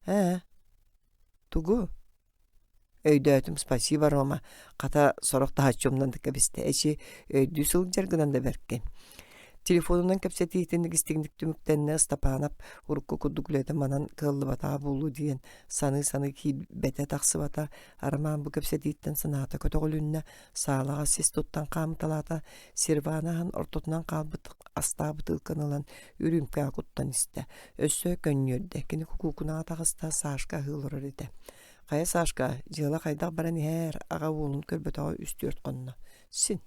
A: Ээ, тугу? Өйдөөтүм, спасибо, Рома. Хата, сорох таһаччы умнан да кэбистэ. Эчи, өйдүү сылдьар гынан да бэркин. Телефонунан кэпсэтиитин истиҥник түмүктэннэ Ыстапаанап урукку курдук үлэтэ манан кыаллыбатаҕа буолуо диэн саныы-саныы киирбэтэ тахсыбата. Арамаан бу кэпсэтииттэн санаата көтөҕүлүннэ, саалаҕа сис туттан хаамыталаата, серваны аһан ортотунан хаалбыт астаах бытыылканы ылан үрүүмкэҕэ куттан истэ. Өссө көнньүөрдэ, кини кукуукунаҕа таҕыста, Сашка аһыы олорор этэ. Хайа, Сашка, дьыала хайдах баран иһээр, аҕа уолун көрбөтөҕө үс-түөрт хонно. Син.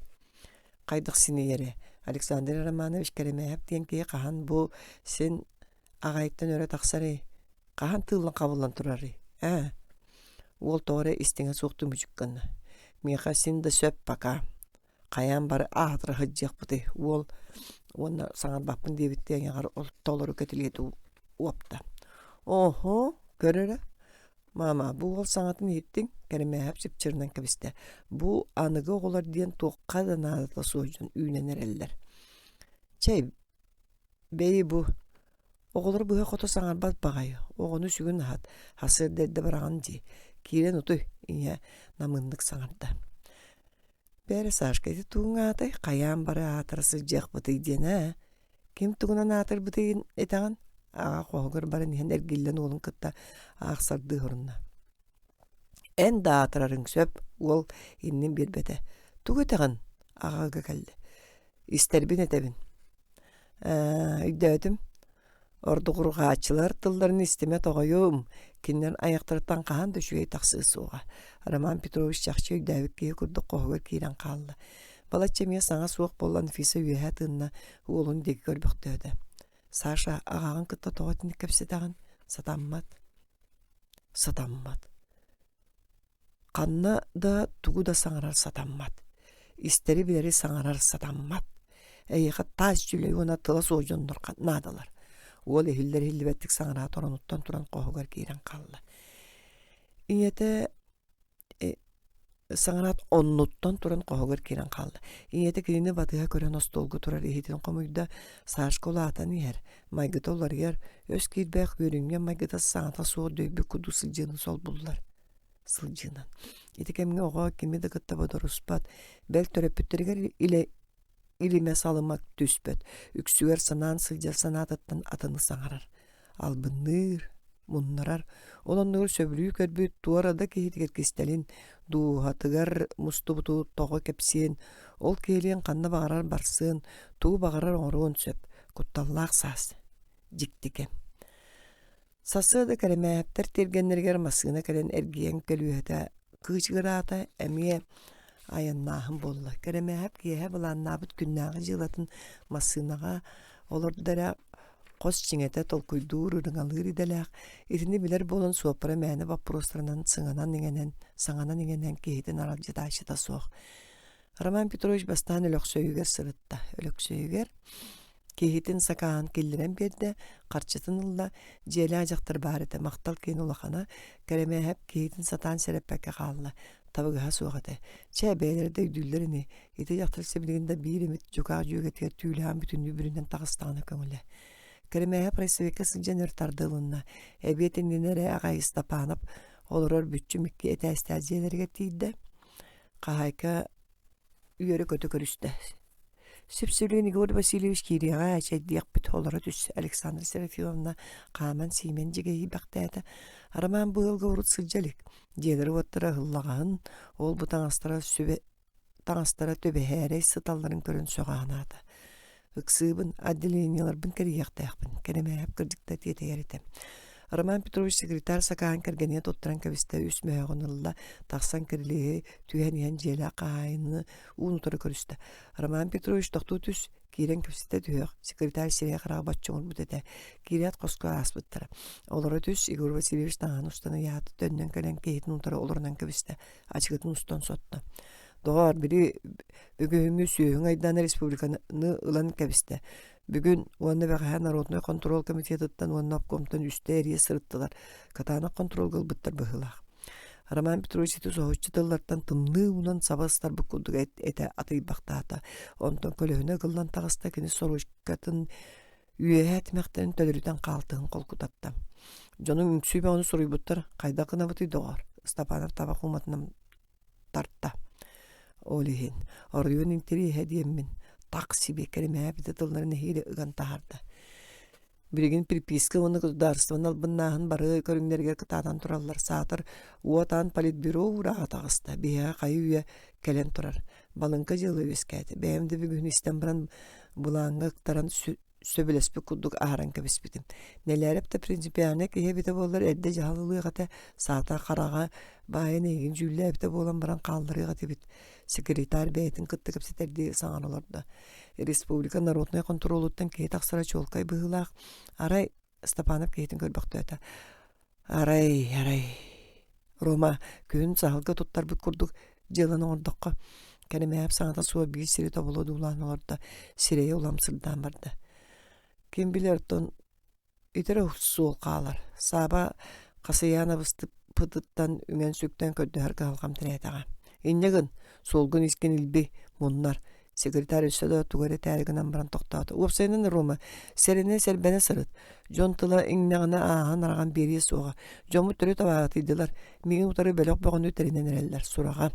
A: Хайдах синийэрэ? Александр Романович Кэрэмээһэп диэн киһи хаһан бу син аҕайыттан өрө тахсарый? Хаһан тыыллан-хабыллан турарый? Ээ? Уол тоҕо эрэ истиҥэ суох түмүчүк гынна. Миэхэ син да сөп пока. Хайаан бары аатыра сылдьыахпытый? Уол уонна саҥарбаппын диэбиттии айаҕар толору кэтилиэти уопта. Оһо, көр эрэ, Маама, бу уол саҥатын иһиттиҥ? Кэрэмээһэп чыпчырынан кэбистэ. Бу аныгы оҕолор диэн туохха да наадата суох дьон үүнэн эрэллэр. Чэй, бэйи бу оҕолору быһа-хото саҥарбат баҕайы, оҕону сүгүн аһат, сарсыарда эрдэ бараҕын дии, киирэн утуй, ийэ намыыннык саҥарда. Бээрэ, Сашка, ити тугуҥ аатай, хайаан бары аатыра сылдьыахпытый диэн ээ? Ким тугунан аатырбытын этэҕин? Аҕа хоһугар баран иһэн эргиллэн уолун кытта аахсардыы сорунна. Эн да аатырарыҥ сөп, уол иннин биэрбэтэ. Тугу этэҕин? Аҕага кэллэ. Истэрбин этэбин. Ээ, өйдөөтүм. Ордугурҕааччылар тылларын истимэ тоҕойум, кинилэр айахтарыттан хаһан да үчүгэй тахсыа суоҕа. Роман Петрович чахчы өйдөөбүт киһи курдук хоһугар киирэн хаалла. Балачча эмиэ саҥа суох буолан Анфиса үөһэ тыынна, уолун диэки көрбөхтөөтө. «Саша, аҕаҕын кытта тоҕо итинник кэпсэтэҕин? Сатаммат. Сатаммат. Ханна да тугу да саҥарар сатаммат, истэри-билэри саҥарар сатаммат. Эйиэхэ таас дьүлэй уонна тыла суох дьоннор наадалар. Уол иһиллэр-иһиллибэттик саҥараат оронуттан туран хоһугар киирэн хаалла. Ийэтэ саҥараат оннуттан туран хоһугар киирэн хаалла. Ийэтэ кинини батыһа көрөн остуолга турар иһитин хомуйда, Сашка улаатан иһэр, майгыта уларыйар, өс киирбэх үөрүнньэҥ майгыта саҥата суох дөйбүт курдук сылдьыыны солбуллар сылдьыынан. Ити кэмҥэ оҕо кими да кытта бодоруспат, бэл төрөппүттэригэр илэ илимэ-салыма түспэт, үксүгэр санаан сылдьар санаатыттан атыны саҥарар, албынныыр, муннарар, ол оннугар сөбүлүү көрбүт туора да киһитигэр кистэлин, дууһатыгар мустубуту тоҕо кэпсиэн, ол киһилиин ханна баҕарар барсыан, тугу баҕарар оҥоруон сөп, кутталлаах саас, дьикти кэм. Сарсыарда Кэрэмээһэптэр тиэргэннэригэр массыына кэлэн эргийэн көлүөһэтэ кыычыгыраата, эмиэ айаннааһын буолла. Кэрэмээһэп киэһэ былааннаабыт күннээҕи дьыалатын массыынаҕа олордо эрэ хос чиҥэтэ толкуйдуур, ырыҥалыыр идэлээх, итини билэр буолан суоппара мээнэ боппуруостарынан сыҥанан-иҥэнэн, саҥанан-иҥэнэн киһитин аралдьытааччыта суох. Роман Петрович бастаан Өлөксөйүгэр сырытта. Өлөксөйүгэр киһитин сакааһын киллэрэн биэрдэ, харчытын ылла, дьиэлээх дьахтар баар этэ, махтал киһин улахана, Кэрэмээһэп киһитин сатаан сэрэппэккэ хаалла, табыгаһа суох этэ. Чэ, бэйэлэрэ да өйдүүллэр ини, ити дьахтар сибилигин да биир эмит дьукаах дьүөгэтигэр түүлэҕин бүтүннүү бүрүнэн таҕыстаҕына көҥүлэ. Кэрэмээһэп райсоветка сылдьан өр тардылынна. Эбиэт иннинэ эрэ аҕай Ыстапаанап олорор бүччүм икки этээстээх дьиэлэригэр тиийдэ. Хаһаайка үөрэ-көтө көрүстэ. Сүпсүлүн Егор Васильевич киириэҕэ чэйдиэхпит олоро түс Александра Серафимовна хааман-сиимэн дьигэйбэхтээтэ. Роман бу ыалга урут сылдьа илик. Дьиэлэрэ-уоттара ыһыллаҕаһын, ол-бу таҥастара сүбэ таҥастара түбэһээрэй сыталларын көрөн сөҕө санаата. Ыксыыбын, отделениеларбын кэрийиэхтээхпин, Кэрэмээһэп кырдьыкта тиэтэйэр этэ. Роман Петрович секретарь сакааһын кэргэнигэр туттаран кэбистэ, үс мөһөөҕүн ылла, тахсан кирилиэһи түһэн иһэн дьиэлээх хаһаайыны уун-утары көрүстэ. Роман Петрович тохтуу түс, киирэн кэпсэтэ түһүөх, секретарь сирэйэ-хараҕа боччумурбут этэ. Киирээт хоско ааспыттара. Олоро түс, Егор Васильевич таҥаһын устан ыйаата, төннөн кэлэн киһитин утары олорунан кэбистэ, ачыкытын устан сотто. Доҕоор, били бүгүҥҥү сүөһүҥ айдаана республиканы ылан кэбистэ. Бүгүн уонна бэҕэһээ народнай хонтуруол комитетыттан уонна обкомтан үстэ эрийэ сырыттылар. Кытаанах хонтуруолга ылбыттар быһыылаах. Роман Петрович ити соһуччу тыллартан тымныы уунан саба ыстарбыт курдук этэ атыйбахтаата. Онтон көлөһүнэ ыгыллан таҕыста кини соручкатын үөһээ тимэхтэрин төлөрүтэн хаалтыһын холкутатта. Дьонуҥ үҥсүү бөҕөнү суруйбуттар, хайдах гынабытый доҕоор? Степанов табах ууматынан тарта. Ол иһин оройуон интэриэһэ диэммин так себе кэримээбитэ тылларын нэһиилэ ыган таһаарда. Билигин приписка уонна государствоны албыннааһын бары көрүҥнэригэр кытаатан тураллар. Саатар уотаан политбюро уурааҕа таҕыста. Биһиэхэ хайы-үйэ кэлэн турар. Балыҥка дьыала үөскээтэ. Бэйэм да бүгүн истэн баран былааҥҥа ыктаран сөбүлэспит курдук аһаран кэбиспитим. Нэлээрэп да принципиальнай киһи эбитэ буоллар эрдэ дьаһал ылыах этэ, саатар хараҕа баайын эйигин дьүүллээбитэ буолан баран хаалларыах этибит. Секретарь бэйэтин кытта кэпсэтэрдии саҥара олордо. Республика народнай хонтуруолуттан киһи тахсара чуолкай быһыылаах. Арай Степанов киһитин көрбөхтөөтө. Арай, арай, Рома күһүн саһылга туттарбыт курдук дьыаланы оҥордоххо, Кэрэмээп саҥата суох биир сири тобулу одуулаан олордо, сирэйэ улам сырдаан барда. Ким билэр оттон ити эрэ суол хаалар. Сааба Хасыйаанабыстыппытыттан үҥэн-сүктэн көрдөһөр кыһалҕам тирээтэҕэ. Инньэ гын, суолгун искин илби, муннар. Секретарь өссө да тугу эрэ этээри гынан баран тохтоото. Уопсайынан Рома, сэрэнэ-сэрбэнэ сырыт. Дьон тыла иҥнэҕинэ ааһан-араҕан биэриэ суоҕа. Дьоммут төрүт абаатыйдылар. Миигин утары бөлөх бөҕөнү тэринэн эрэллэр. Сураҕа,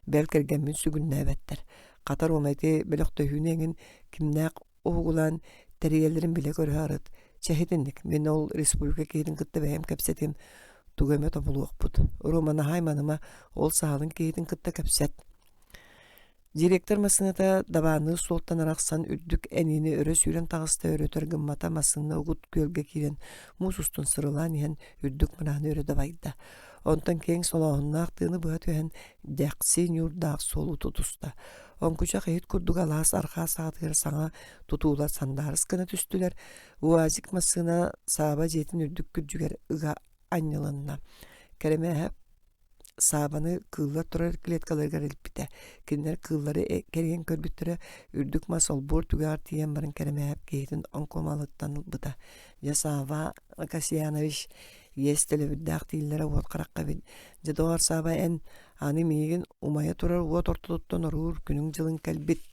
A: бэл кэргэммин сүгүннээбэттэр. Хата Рома ити бөлөхтөһүүнү эҥин кимнээх уһугулаан тэрийэллэрин билэ-көрө арыт. Чэ итинник, мин ол республика киһитин кытта бэйэм кэпсэтим, тугу эмэ тобулуохпут. Рома наһаа айманыма, ол саалын киһитин кытта кэпсэт. Директор массыыната дабаанныыр суолтан арахсан үрдүк эниини өрө сүүрэн таҕыста өрөтөр гыммата массыына угут күөлгэ киирэн муус устун сырылаан иһэн үрдүк мырааны өрө дабайда. Онтон киэҥ солооһуннаах тыаны быһа түһэн дэхси ньуурдаах суолу тутуста. Оҥкучах иһит курдук алаас арҕаа саҕатыгар саҥа тутуулар сандаарыс гына түстүлэр. УАЗик массыына Сааба дьиэтин үрдүк күрдьүгэр ыга анньылынна. Кэрэмээһэп Саабаны кыыллар турар клеткаларыгар илпитэ. Кинилэр кыыллары кэрийэн көрбүттэрэ, үрдүк мас олбуор түгэҕэр тиийэн баран Кэрэмээһэп киһитин оҥкумалыттан ылбыта. Дьэ, Сааба Касьянович иэс төлөбүрдээх дииллэрэ уот харахха эбит. Дьэ, доҕор Сааба, эн аны миигин умайа турар уот ортотуттан оруур күнүҥ-дьылыҥ кэлбит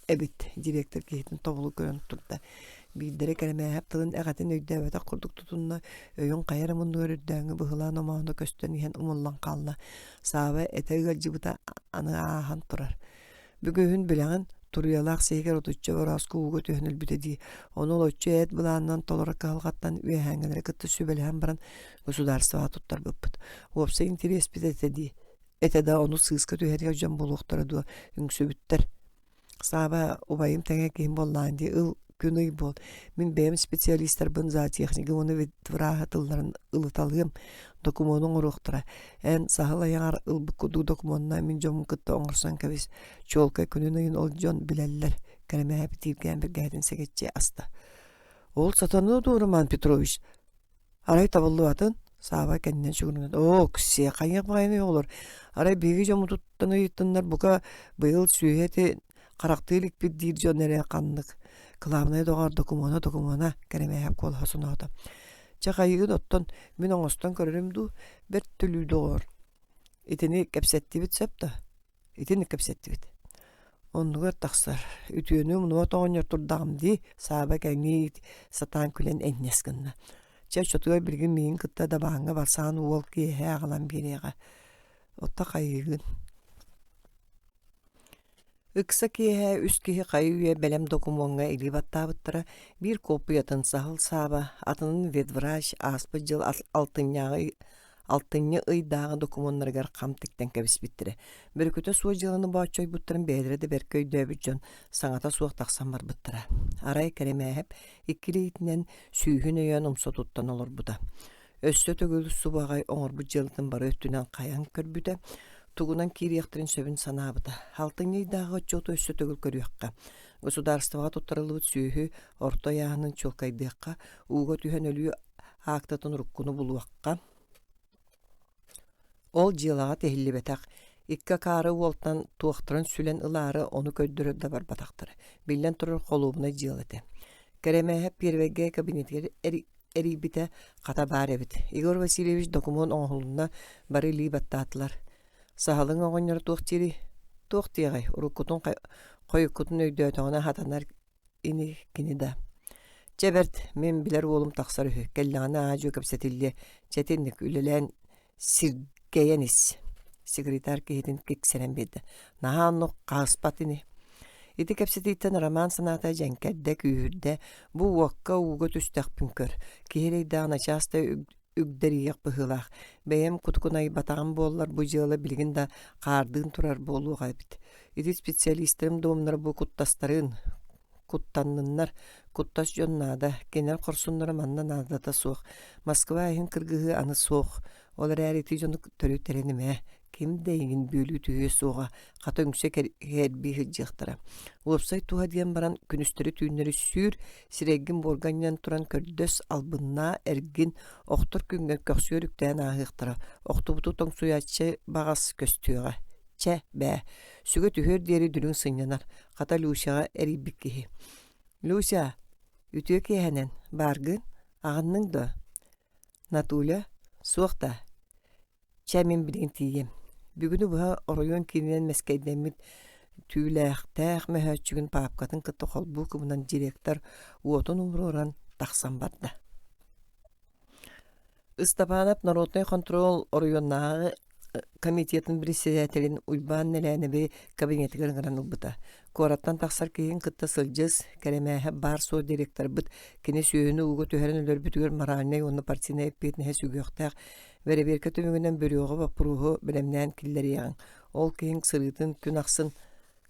A: эбит директор киһитин тобулу көрөн турда биирдэрэ Кэрэмээһэп тылын эҕэтин өйдөөбөтөх курдук тутунна өйүн хайа эрэ муннугар үрдээҥҥи быһылаан омооно көстөн иһэн умуллан хаалла Сааба этэ ыалдьыбыта аны ааһан турар бүгүһүн билэҕин туруйалаах сиһигэр отучча борооску ууга түһэн өлбүтэ дии ону олоччу эт былаанынан толорор кыһалҕаттан үөһээҥҥилэри кытта сүбэлэһэн баран государствоҕа туттарбыппыт уопсай интэриэспит этэ дии этэ да ону сыыска түһэригэр дьон буолуохтара дуо үҥсүбүттэр Сааба убайым тэҥэ киһим буоллаҕын дии ыл күн ый буол мин бэйэм специалистарбын зоотехниги уонна ветвраһы тылларын ылыталыам докумуону оҥоруохтара эн саһыл айаҕар ылбыт курдук докумуонна мин дьоммун кытта оҥорсон кэбис чуолкай күнүн ыйын ол дьон билэллэр Кэрэмээһэп итииргээн бэргэһэтин сэгэччи аста ол сатаныа дуо Роман Петрович арай табыллыбатын. Сааба кэннинэн сүгүрүнэн «Оо, оксиэ, хайыах баҕайыный оҕолор, арай биһиги дьоммутуттан ыйыттыннар, бука быйыл сүөһү эти харахтыы иликпит диир дьон эрэ ханнык. Кылаабынай доҕоор, докумуона, докумуона, Кэрэмээһэп куолаһа соноото. Чэ, хайыгын оттон, мин оҥостон көрөрүм дуу, бэрт төлүү доҕоор. Итини кэпсэттибит сөп да? Итини кэпсэттибит. Оннугар тахсар. Үтүөнү умнубат оҕонньор турдаҕым дии, Сааба кэҥии сатаан күлэн энньэс гынна. Чэ, оччотугар билигин миигин кытта дабааҥҥа барсаан уол киэһэ аҕалан биэриэҕэ. Отто хайыыгын? Ыкса киэһэ үс киһи хайы-үйэ бэлэм докумуоҥҥа илии баттаабыттара, биир куоппуйатын Саһыл Сааба, атынын ветврач ааспыт дьыл алтынньааҕы алтынньы ыйдааҕы докумуоннарыгар хам тиктэн кэбиспиттэрэ. Бөрүкүтэ суох дьыаланы бооччойбуттарын бэйэлэрэ да бэркэ өйдөөбүт дьон саҥата суох тахсан барбыттара. Арай Кэрэмээһэп икки илиитинэн сүүһүн өйөөн умса туттан олорбута. Өссө төгүл субу аҕай оҥорбут дьыалатын бары өттүнэн хайан көрбүтэ, тугунан киириэхтэрин сөбүн санаабыта. Алтынньы ыйдааҕы отчуоту өссө төгүл көрүөххэ. Государствоҕа туттарыллыбыт сүөһү орто ыйааһынын чуолкайдыахха, ууга түһэн өлүү аактатын уруккуну булуохха. Ол дьыалаҕа тиһиллибэтэх икки акаары уолтан туохтарын сүлэн ылаары ону көрдөрөр да барбатахтара. Биллэн турар холуобунай дьыала этэ. Кэрэмээһэп пиэрвэйгэ кабинетигэр эрийбитэ хата баар эбит. Егор Васильевич докумуон оҥоһулунна, бары илии баттаатылар. Саһылыҥ оҕонньоро туох диирий? Туох диэҕэй, уруккутун хойуккутун өйдөөтөҕүнэ хатанар ини кини да. Чэ бэрт, мин билэр уолум тахсар үһү, кэллэҕинэ аа-дьуо кэпсэтиллиэ, чэ итинник үлэлээн сиргэйэн ис. Секретарь киһитин киксэрэн биэрдэ. Наһаа оннук хааспат ини. Ити кэпсэтииттэн Роман санаата дьэҥкэрдэ, күүһүрдэ. Бу уокка ууга түстэхпин көр. Киһи эрэйдээх начаас да үгдэрийиэх быһыылаах. Бэйэм кутукунайбатаҕым буоллар бу дьыала билигин да хаардыын турар буолуох эбит. Ити специалистарым дуомнара бу куттастарын, куттанныннар, куттас дьон наада, кинилэр хорсуннара манна наадата суох. Москва иһин кыргыһыы аны суох. Ол эрээри ити дьону төрүт эрэнимэ. Ким да эйигин бүөлүү түһүө суоҕа, хата үҥсэ кэрбии сылдьыахтара. Уопсай туһа диэн баран күнүстэри-түүннэри сүүр, сирэйгин буорга анньан туран көрдөс, албыннаа, эргин, охтор күҥҥэр көхсүөр үктээн ааһыахтара. Охтубуту тоҥсуйааччы баҕас көстүөҕэ. Чэ, бээ, сүгэ түһүөр диэри дүлүҥ сынньанар, хата Люсяҕа эрийбит киһи. Люся, үтүө киэһэнэн, бааргын? Аҕынныҥ дуо? Натуля, суох да. Чэ, мин билигин тиийиэм. Бүгүнү быһа оройуон киининэн мэскэйдэммит түүлээхтээх мөһөөччүгүн паапкатын кытта холбуу кыбынан директор уотун умуруоран тахсан барда. Ыстапаанап народнай хонтуруол оройуоннааҕы комитетын председателин Уйбаан Нэлээнэби кабинетыгар ыҥыран ылбыта. Куораттан тахсар киһин кытта сылдьыс, Кэрэмээһэп баар-суох директорбыт кини сүөһүнү ууга түһэрэн өлөрбүтүгэр моральнай уонна партийнай эппиэтинэһи сүгүөхтээх бэрэбиэркэ түмүгүнэн бүрүөҕэ боппуруоһу бэлэмнээн киллэриэҕиҥ. Ол киһиҥ сырыытын күн ахсын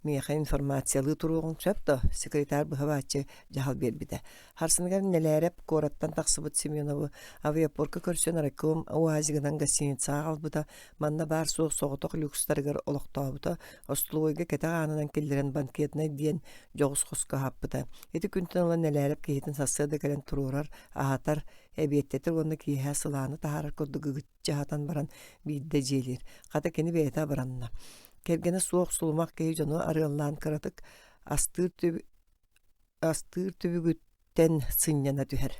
A: Миэхэ информациялыы туруоҕуҥ сөп дуо? Секретарь быһа-бааччы дьаһал биэрбитэ. Харсыныгар Нэлээрэп куораттан тахсыбыт Семеновы авиапорка көрсөн райком УАЗигынан гостиницаҕа аҕалбыта, манна баар-суох соҕотох люкстарыгар олохтообута, остолобуойга кэтэх аанынан киллэрэн банкетнай диэн дьоҕус хоско аһаппыта. Ити күнтэн ыла Нэлээрэп киһитин сарсыарда кэлэн туруорар, аһатар, эбиэттэтэр уонна киэһэ сылааны таһаарар курдук дьаһатан баран биирдэ дьиэлиир. Хата кини бэйэтэ абыранна. Кэргэнэ суох сулумах киһи дьону арыаллаан кыратык астыыр, түб... астыыр түбүгүттэн сынньана түһэр.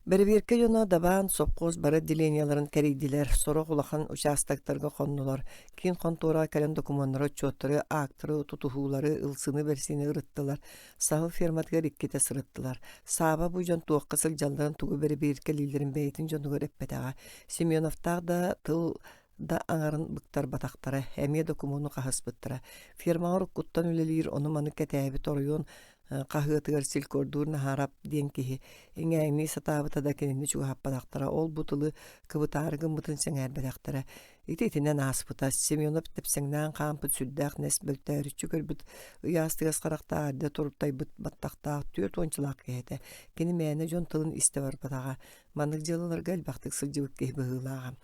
A: Бэрэбиэркэ дьоно Дабаан сопхуос бары отделениеларын кэрийдилэр, сорох улахан участоктарга хоннулар, киин хонтуораҕа кэлэн докумуоннары, отчуоттары, аактары, тутуһуулары, ылсыны-бэрсиини ырыттылар, Саһыл ферматыгар иккитэ сырыттылар. Сааба бу дьон туохха сылдьалларын тугу бэрэбиэркэлииллэрин бэйэтин дьонугар эппэтэҕэ. Семеновтаах да тыл да аҥарын быктарбатахтара, эмиэ докумуону хаһыспыттара. Фермаҕа уруккуттан үлэлиир ону-маны кэтээбит оройуон хаһыатыгар селькордуур Наһаарап диэн киһи иҥээҥнии сатаабыта да кинини чугаһаппатахтара, ол-бу тылы кыбытаары гыммытын сэҥээрбэтэхтэрэ. Ити итинэн ааспыта. Семенов тэпсэҥнээн хаампыт сүрдээх нэс мөлтөөрүччү көрбүт ыйаастыгас харахтаах эрдэ туруттайбыт баттахтаах түөрт уончалаах киһи этэ. Кини мээнэ дьон тылын истэ барбатаҕа. Маннык дьыалаларга элбэхтик сылдьыбыт киһи быһыылааҕа.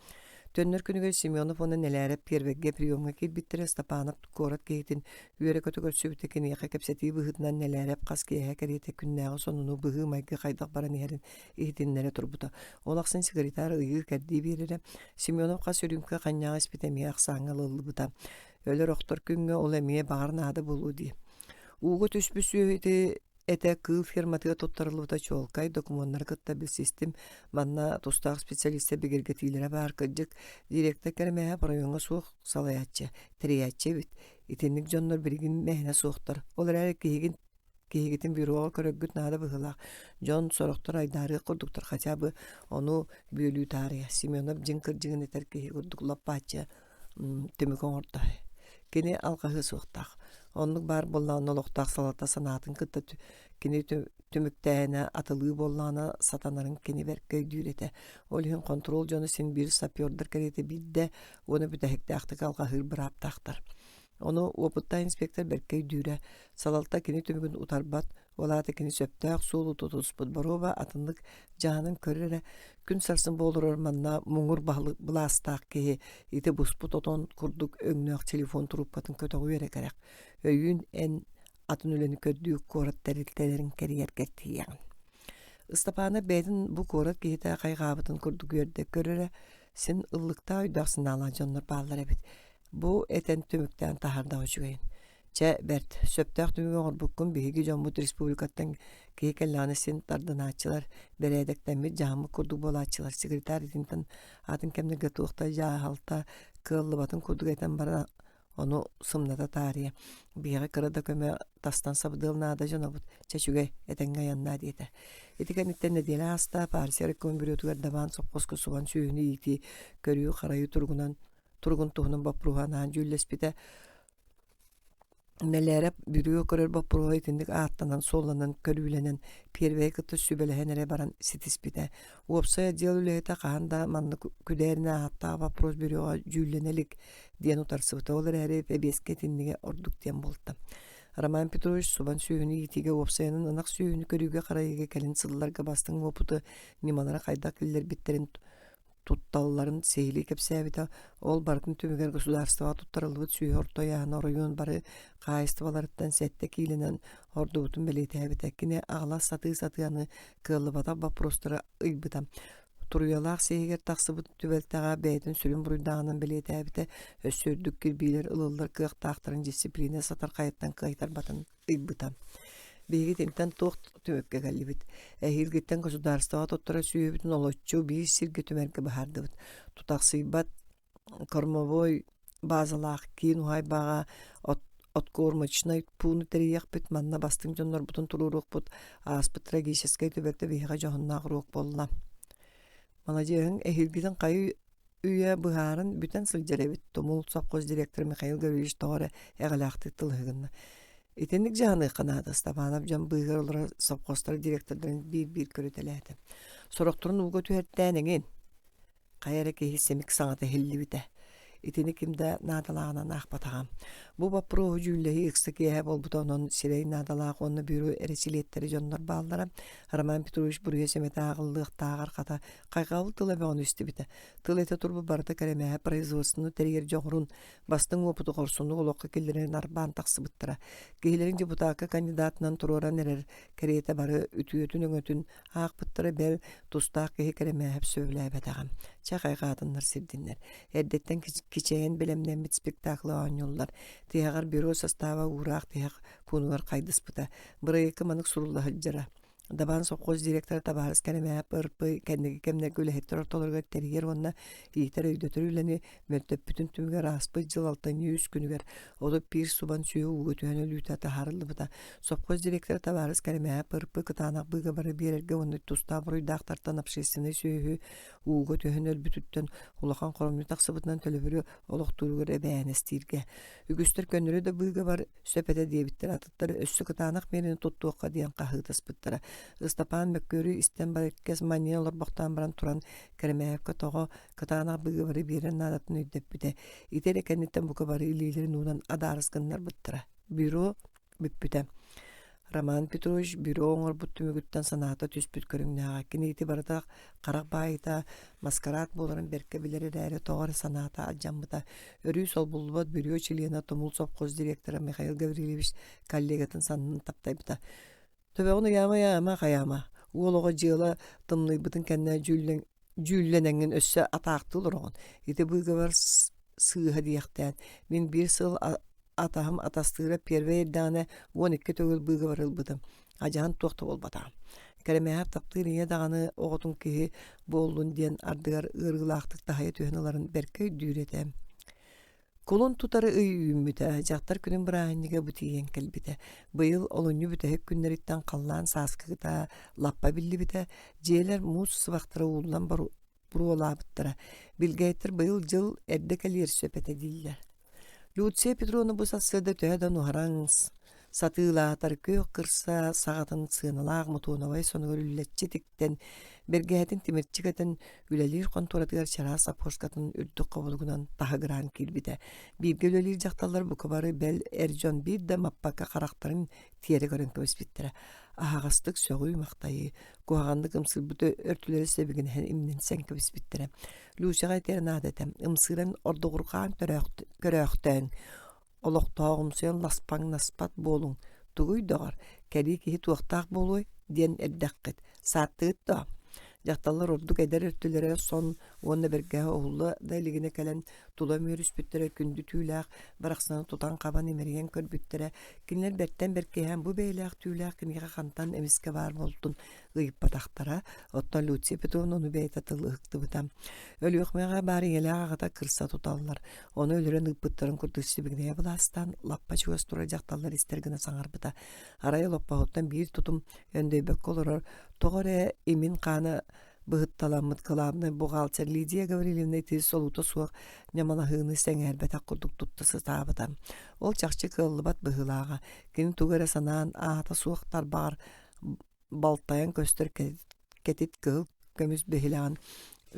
A: Төннөр күнүгэр Семенов уонна Нэлээрэп Пиэрвэйгэ приемҥа киирбиттэрэ Степанов куорат киһитин үөрэ-көтө көрсүбүтэ киниэхэ кэпсэтии быһыытынан Нэлээрэп хас киэһэ кэриэтэ күннээҕи сонуну быһыы-майгы хайдах баран иһэрин иһитиннэрэ турбута. Ол ахсын секретарь ыйыы-кэрдии биэрэрэ. Семенов хас үрүүмкэ ханньаҕы испитэ эмиэ ахсааҥҥа ылыллыбыта. Өлөр-охтор күҥҥэ ол эмиэ баҕар наада буолуо дии. Ууга түспүт сүөһү ити этэ кыыл ферматыгар туттарыллыбыта чуолкай, докумуоннары кытта билсистим. Манна тустаах специалистар бигэргэтиилэрэ баар кырдьык, директор кэрэмээһэ оройуоҥҥа суох салайааччы, тэрийээччи эбит. Итинник дьоннор билигин мэһэнэ суохтар. Ол эрээри киһигин киһигитин бюроҕа көрөргүт наада быһыылаах. Дьон сорохтор айдаарыах курдуктар хотя бы ону бүөлүү таарыйа. Семенов дьиҥ кырдьыгын этэр киһи курдук лаппааччы түмүк оҥордо. Кини алҕаһыа суохтаах. Оннук баар буоллаҕына олохтоох салалта санаатын кытта кини түмүктээһинэ атылыы буоллаҕына сатанарын кини бэркэ өйдүүр этэ. Ол иһин хонтуруол дьоно син биир сапердар кэриэтэ биирдэ уонна бүтэһиктээхтик алҕаһыыр бырааптаахтар. Ону уопуттаах инспектор бэркэ өйдүүрэ. Салалта кини түмүгүн утарбат, ол аата кини сөптөөх суолу тутуспут боруоба атыннык дьаһанан көрөр эрэ, күн сарсын буоларар манна муҥур баһылык былаастаах киһи ити буспут отон курдук өҥнөөх телефон трубкатын көтөҕүө эрэ кэрэх. Өйүүн эн атын үлэни көрдүү куорат тэрилтэлэрин кэрийэргэр тиийэҕин. Ыстапаана бэйэтин бу куорат киһитэ хайҕаабытын курдук үөрдэ көрөрө, син ыллыктаах өйдөөх санаалаах дьоннор бааллар эбит. Бу этэн түмүктээн таһаардаҕа үчүгэйин. Чэ, бэрт, сөптөөх түмүгү оҥорбуккун биһиги дьоммут республикаттан киһи кэллэҕинэ син тардынааччылар, бэрээдэктэммит дьаһаммыт курдук буолааччылар. Секретарь итинтэн атын кэмнэргэ туох да дьаһалта кыаллыбатын курдук этэн баран ону сымната таарыйа. Биһиэхэ кыра да көмө тастан сабыдыал наада дьонобут. Чэ, үчүгэй, этэҥҥэ айаннаа диэтэ. Ити кэнниттэн нэдиэлэ ааста партия райком бюротугар Дабаан сопхуоска субан сүөһүнү иитии, көрүү-харайыы туругунан туругун туһунан боппуруоһу анаан дьүүллэспитэ. Нэлээрэп бүрүө көрөр боппуруоһа итинник ааттанан-суолланан, көрүүлэнэн, пиэрвэйи кытта сүбэлэһэн эрэ баран ситиспитэ. Уопсай отдел үлэһитэ хаһан да маннык күдээринэ ааттаах боппуруос бүрүөҕэ дьүүллэнэ илик диэн утарсыбыта. Ол эрээри бэбиэскэ итиннигэ ордук диэн буолта. Роман Петрович субан сүөһүнү иитиигэ уопсайынан ынах сүөһүнү көрүүгэ-харайыыга кэлин сылларга бастыҥ уопуту ньымалары хайдах киллэрбиттэрин тутталларын сиһилии кэпсээбитэ. Ол барытын түмүгэр государствоҕа туттарыллыбыт сүөһү орто ыйааһына оройуон бары хаһаайыстыбаларыттан сэттэ киилэнэн ордубутун бэлиэтээбитэ. Кини аҕала сатыы-сатыы аны кыаллыбатах боппуруостары ыйбыта. Туруйалаах сиһигэр тахсыбыт түбэлтэҕэ бэйэтин сүрүн буруйдааҕынан бэлиэтээбитэ, өссө үрдүк кирбиилэр ылыллар кыахтаахтарын дисциплина сатархайыттан кыайтарбатын ыйбыта. Биһиги итинтэн туох түмүккэ кэллибит? Эһиилгиттэн государствоҕа туттарар сүөһүбүтүн олоччу биир сиргэ түмэргэ быһаардыбыт. Тутахсыйбат кормовой базалаах киин уһаайбаҕа от откормочнай пууну тэрийиэхпит, манна бастыҥ дьоннорбутун туруоруохпут. Ааспыт трагическай түбэлтэ биһиэхэ дьоһуннаах уруок буолла. Маладьыаһыҥ эһиилгитин хайы үйэ быһааран бүтэн сылдьар эбит, Тумул совхоз директора Михаил Гаврильевич тоҕо эрэ эҕэлээхтик тылыһыгынна. Итинник дьаһаныахха наада, Степанов дьон быыһыгар олорор совхозтар директордарын биир-биир көрүтэлээтэ. Сорохторун ууга түһэртээн эҥин. Хайа эрэ киһи симик саҥата иһиллибитэ. Итини ким да наадалааҕынан аахпатаҕа. Бу боппуруоһу дьүүллэһии ыкса киэһэ буолбута, онон сирэй наадалаах уонна бюро эрэсилиэттэрэ дьоннор бааллара. Роман Петрович буруйа сэмэтэ ааҕыллыахтааҕар хата хайҕабыл тыла бөҕөнү истибитэ. Тыл этэ турбут барыта кэрэмэһэ производствоны тэрийэр дьоҕурун, бастыҥ уопуту хорсуннук олоххо киллэрэн арбаан тахсыбыттара. Киһилэрин депутакка кандидатынан туруоран эрэр кэриэтэ бары үтүөтүн-өҥөтүн аахпыттара бэл тустаах киһи кэрэмээһэп сөбүлээбэтэҕэ. Чэ хайҕаатыннар сирдиннэр. Эрдэттэн кичэйэн бэлэмнэммит спектаклы оонньууллар. Тиһэҕэр бюро састааба уураах тиһэх пуунугар хайдыспыта. Бырайыакка маннык сурулла сылдьара. Дабаан сопхуос директора табаарыс Кэрэмээп РП кэнники кэмнэргэ үлэһиттэр ортолоругар тэрийэр уонна иитэр-өйдөтөр үлэни мөлтөппүтүн түмүгэр ааспыт дьыл алтынньы үс күнүгэр 31 субан сүөһү ууга түһэн өлүүтэ таһаарыллыбыта. Сопхуос директора табаарыс Кэрэмээп РП кытаанах быыгабары биэрэргэ уонна тустаах буруйдаахтартан общественнай сүөһү ууга түһэн өлбүтүттэн улахан хоромньу тахсыбытынан төлөбүрү олохтууругар эбээһинэстииргэ. Үгүстэр көннөрү да быыгабар сөп этэ диэбиттэр, атыттар өссө кытаанах миэрэни туттуохха диэн хаһыытаспыттара. Ыстапаан мөккүөрү истэн барыккас манньыйан олорбохтоон баран туран Кэрэмээйэпкэ тоҕо кытаанах быыгабары биэрэр наадатын өйдөппүтэ. Ити эрэ кэнниттэн бука бары илиилэрин уунан адаарыс гыннарбыттара. Бюро бүппүтэ. Роман Петрович бюро оҥорбут түмүгүттэн санаата түспүт көрүҥнээҕэ. Кини ити барыта харах баайыта маскараат буоларын бэркэ билэр эрээри тоҕо эрэ санаата алдьаммыта. Өрүү солбуллубат бюро чилиэнэ Тумул сопхуос директора Михаил Гаврильевич коллегатын саннын таптайбыта. Төбөҕүн ыйаама-ыйаама хайаама, уол оҕо дьыала тымныйбытын кэннэ дьүүллэн дьүүллэнэҥҥин өссө атаахтыы олороҕун. Ити быыгабар сыыһа диэхтээн, мин биир сыл атаһым атастыыра первэй эрдэҕинэ 12 төгүл быыгабар ылбытым. Адьаһан туох да буолбатаҕа. Кэрэмээһэп таптыыр ийэ даҕаны оҕотун киһи буоллун диэн ардыгар ыарыылаахтык таһыйа түһэн ыларын бэркэ өйдүүр этэ. Кулун тутары ый үүммүтэ, дьахтар күнүн бырааһынньыга бу тиийэн кэлбитэ. Быйыл олунньу бүтэһик күннэриттэн халлаан сааскыта лаппа биллибитэ, дьиэлэр муус сыбахтара ууллан буруолаабыттара. Билгээттэр быйыл дьыл эрдэ кэлиэр сөп этэ дииллэр. Люция Петровна бу сарсыарда төһө да нуһараҥ сатыылаатар күөх кырса саҕатын сыаналаах мотуонабай сонугар үллэччи тиктэн, бэргэһэтин тимирчи кэтэн үлэлиир хонтуоратыгар чараас сапожкатын үрдүк хобулугунан таһыгыраан киирбитэ. Бииргэ үлэлиир дьахталлар бука бары бэл эр дьон биир да маппакка харахтарын тиэрэ көрөн кэбиспиттэрэ. Аһаҕастык сөҕүү-махтайыы, куһаҕаннык ымсыырбыт өртүлэрэ сэбигинэһэн имнэнсэн кэбиспиттэрэ. Люсяҕа этэр наада этэ, ымсыыран ордугурҕаан көрөөхтөөн Олохтооҕумсуйан ласпаҥнаспат буолуҥ, тугуй доҕор, кэлии киһи туохтаах буолуой диэн эрдэххит, сааттыгыт дуо? Дьахталлар ордук эдэр өртүлэрэ сон уонна бэргэһэ уһулла да илигинэ кэлэн тула үмүөрүспүттэрэ күндү түүлээх барахсаны тутан-хабан имэрийэн көрбүттэрэ, кинилэр бэртэн бэркиһээн бу бэйэлээх түүлээх киниэхэ хантан эмискэ баар буолтун ыйыппатахтара, оттон Люция Петровна ону бэйэтэ тыл ыһыктыбыта. Өлүөхүмэҕэ баар ийэлээх аҕата кырса туталлар, ону өлөрөн ыыппыттарын курдук сибигинэйэ былаастаан лаппа чугас турар дьахталлар истэр гына саҥарбыта. Арай олоппоһуттан биир тутум өндөйбөккө олорор, тоҕо эрэ имин хаана быһытталаммыт кылаабынай бухгалтер Лидия Гаврильевна ити солуута суох ньамалаһыыны сэҥээрбэтэх курдук тутта сатаабыта. Ол чахчы кыаллыбат быһыылааҕа. Кини тугу эрэ санаан аата суох тарбаҕар балтайан көстөр кэтит кыһыл көмүс биһилэҕин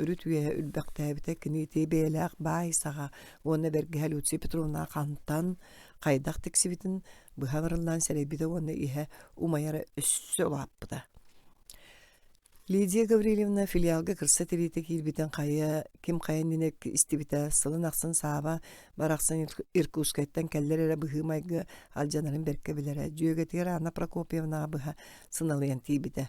A: үрүт үөһэ үрбэхтээбитэ кини ити бэйэлээх баай саҕа уонна бэргэһэ Люция Петровна хантан хайдах тиксибитин быһа барыллаан сэрэйбитэ уонна иһэ умайара өссө улааппыта. Лидия Гаврильевна филиалга кырса тириитэ киирбитин хайа ким хайа иннинэ истибитэ сылын ахсын Сааба барахсан Иркутскайтан кэллэр эрэ быһыы-майгы алдьанарын бэркэ билэрэ. Дьүөгэтигэр Анна Прокопьевнаҕа быһа сыналыйан тиийбитэ.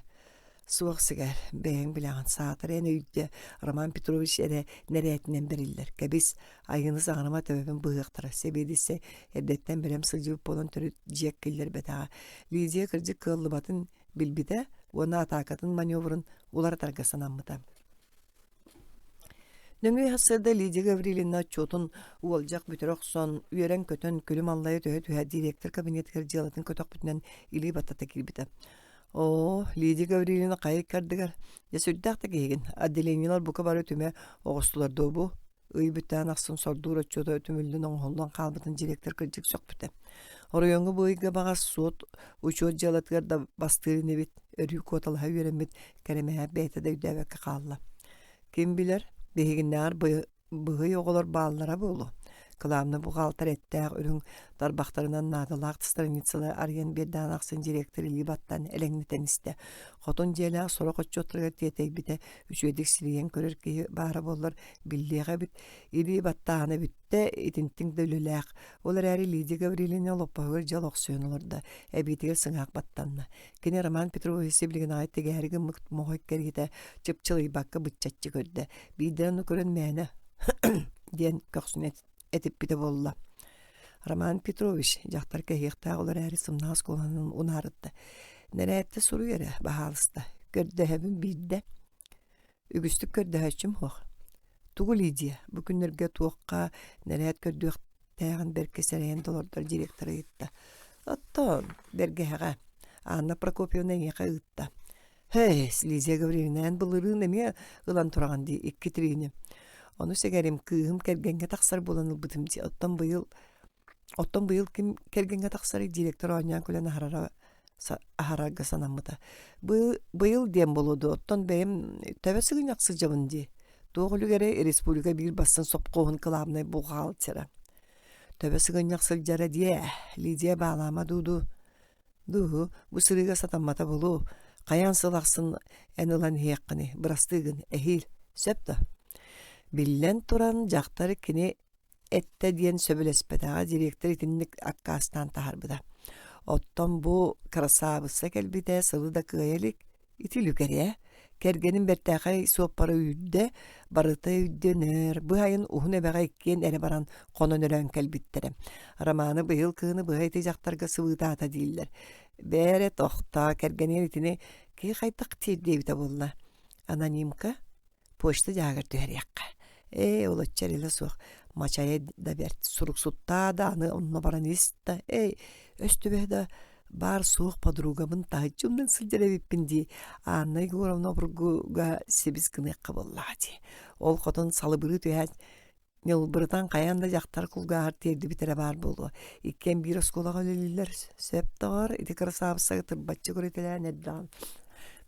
A: Суох сигэр, бэйэҥ билэҕин, саатар эн өйдө, Роман Петрович эрэ нэрээтинэн бэриллэр. Кэбис, айыыны саҥарыма төбөбүн быһыахтара, сэбиэдиссэй эрдэттэн бэлэм сылдьыбыт буолан төрүт дьиэк киллэрбэтэҕэ. Лидия кырдьык кыаллыбатын билбитэ уонна атаакатын маневрын уларытарга санаммыта. Нөҥүө сарсыарда Лидия Гаврильевна отчуотун уолдьах бүтэрэ охсон, үөрэн-көтөн, күлүм аллайа түһэ-түһэ директор кабинетыгар дьыалатын көтөхпүтүнэн илии баттата киирбитэ. Оо, Лидия Гаврильевна хайа икки ардыгар, дьэ сүрдээх да киһигин, отделениелар бука бары түмэ оҕустулар дуо бу? Ый бүттээн ахсын сордуур отчуота түмүллэн оҥоһуллан хаалбытын директор кырдьык сөхпүтэ. Оройуоҥҥа бу ыйга баҕас суот учуот дьыалатыгар да бастыыр инибит, өрүү куоталаһа үөрэммит Кэрэмэһээп бэйэтэ да өйдөөбөккө хаалла. Ким билэр, биһигиннээҕэр быһый оҕолор бааллара буолуо. Кылаабына бухгалтер эттээх үрүҥ тарбахтарынан наадалаах страницалары арыйан биэрдэҕин ахсын директор илии баттаан элэҥнэтэн истэ. Хотун дьиэлээх сорох отчуоттарыгар тиэтэйбитэ, үчүгэйдик сирийэн көрөр киһи баара буоллар биллиэх эбит. Илии баттааһына бүттэ, итинтиҥ да үлэлээх. Ол эрээри Лидия Гаврильевна олоппоһугар дьэ олохсуйан олордо, эбиитигэр сыҥаах баттанна. Кини Роман Петрович сибилигин аҕай тигээри гыммыт моҕой кэриэтэ чыпчылыйбакка быччаччы көрдө. Биирдэ ону көрөн мээнэ диэн көхсүн этиппитэ буолла. Роман Петрович дьахтар кэһиэхтээх ол эрээри сымнаҕас куолаһынан унаарытта. Нэрээттэ суруй эрэ, баһаалыста. Көрдөһөбүн биирдэ. Үгүстүк көрдөһөөччүм суох. Тугу Лидия, бу күннэргэ туохха нэрээт көрдүөхтээҕин бэркэ сэрэйэн толордор директор ыйытта. Оттон бэргэһэҕэ Анна Прокопьевна эйиэхэ ыытта. Һэй, Лидия Гаврильевна, эн былырыын эмиэ ылан тураҕын дии икки тириини. Ону сэгэрим, кыыһым кэргэҥҥэ тахсар буолан ылбытым дии. Оттон быйыл Оттон быйыл ким кэргэҥҥэ тахсарый директор оонньоон күлэн аһарара аһарарга санаммыта. Быйыл диэн буолуо дуо, оттон бэйэм төбө сыгынньах сылдьабын дии. Туох үлүгэрэй республика биир бастыҥ сопхуоһун кылаабынай бухгалтера. Төбө сыгынньах сылдьара диэ, Лидия баалаама дуу дуу. Дуу, бу сырыыга сатаммата буолуо. Хайаан сыл ахсын эн ылан иһиэххиний, бырастыы гын, эһиил. Сөп да? Биллэн туран, дьахтар кини эттэ диэн сөбүлэспэтэҕэ директор итинник аккаастаан таһаарбыта. Оттон бу кырасаабысса кэлбитэ сылы да кыайа илик, ити үлүгэрэ. Кэргэним бэртээхэй суоппара үүрдэ, барыта өйдөнөр, быһайын уһун эбэҕэ иккиэн эрэ баран хонон өлөөн кэлбиттэрэ. Романы быйыл кыһыны быһа ити дьахтарга сыбыытаата дииллэр. Бээрэ тохтоо, кэргэнигэр итини киһи хайдах тиэрдиэбитэ буолла? Анонимка почта дьааһыгар түһэриэххэ. Ээ, олоччу эрэлэ суох. Мачайа да бэрт, суруксуттаа да аны онно баран ис да, эй, өстүбэһэ да баар-суох подругабын таһыччы умнан сылдьар эбиппин дии. Анна Егоровна обургуга сибис гыныахха буоллаҕа дии. Ол хотун салыбырыы түһээт Ньылбырытан хайаан да дьахтар кулгааҕар тиэрдибит эрэ баар буолуо. Иккиэн биир оскуолаҕа үлэлииллэр. Сөп доҕор, ити кырасаабыссага тырбаччы көрүтэлээн эрдэҕин.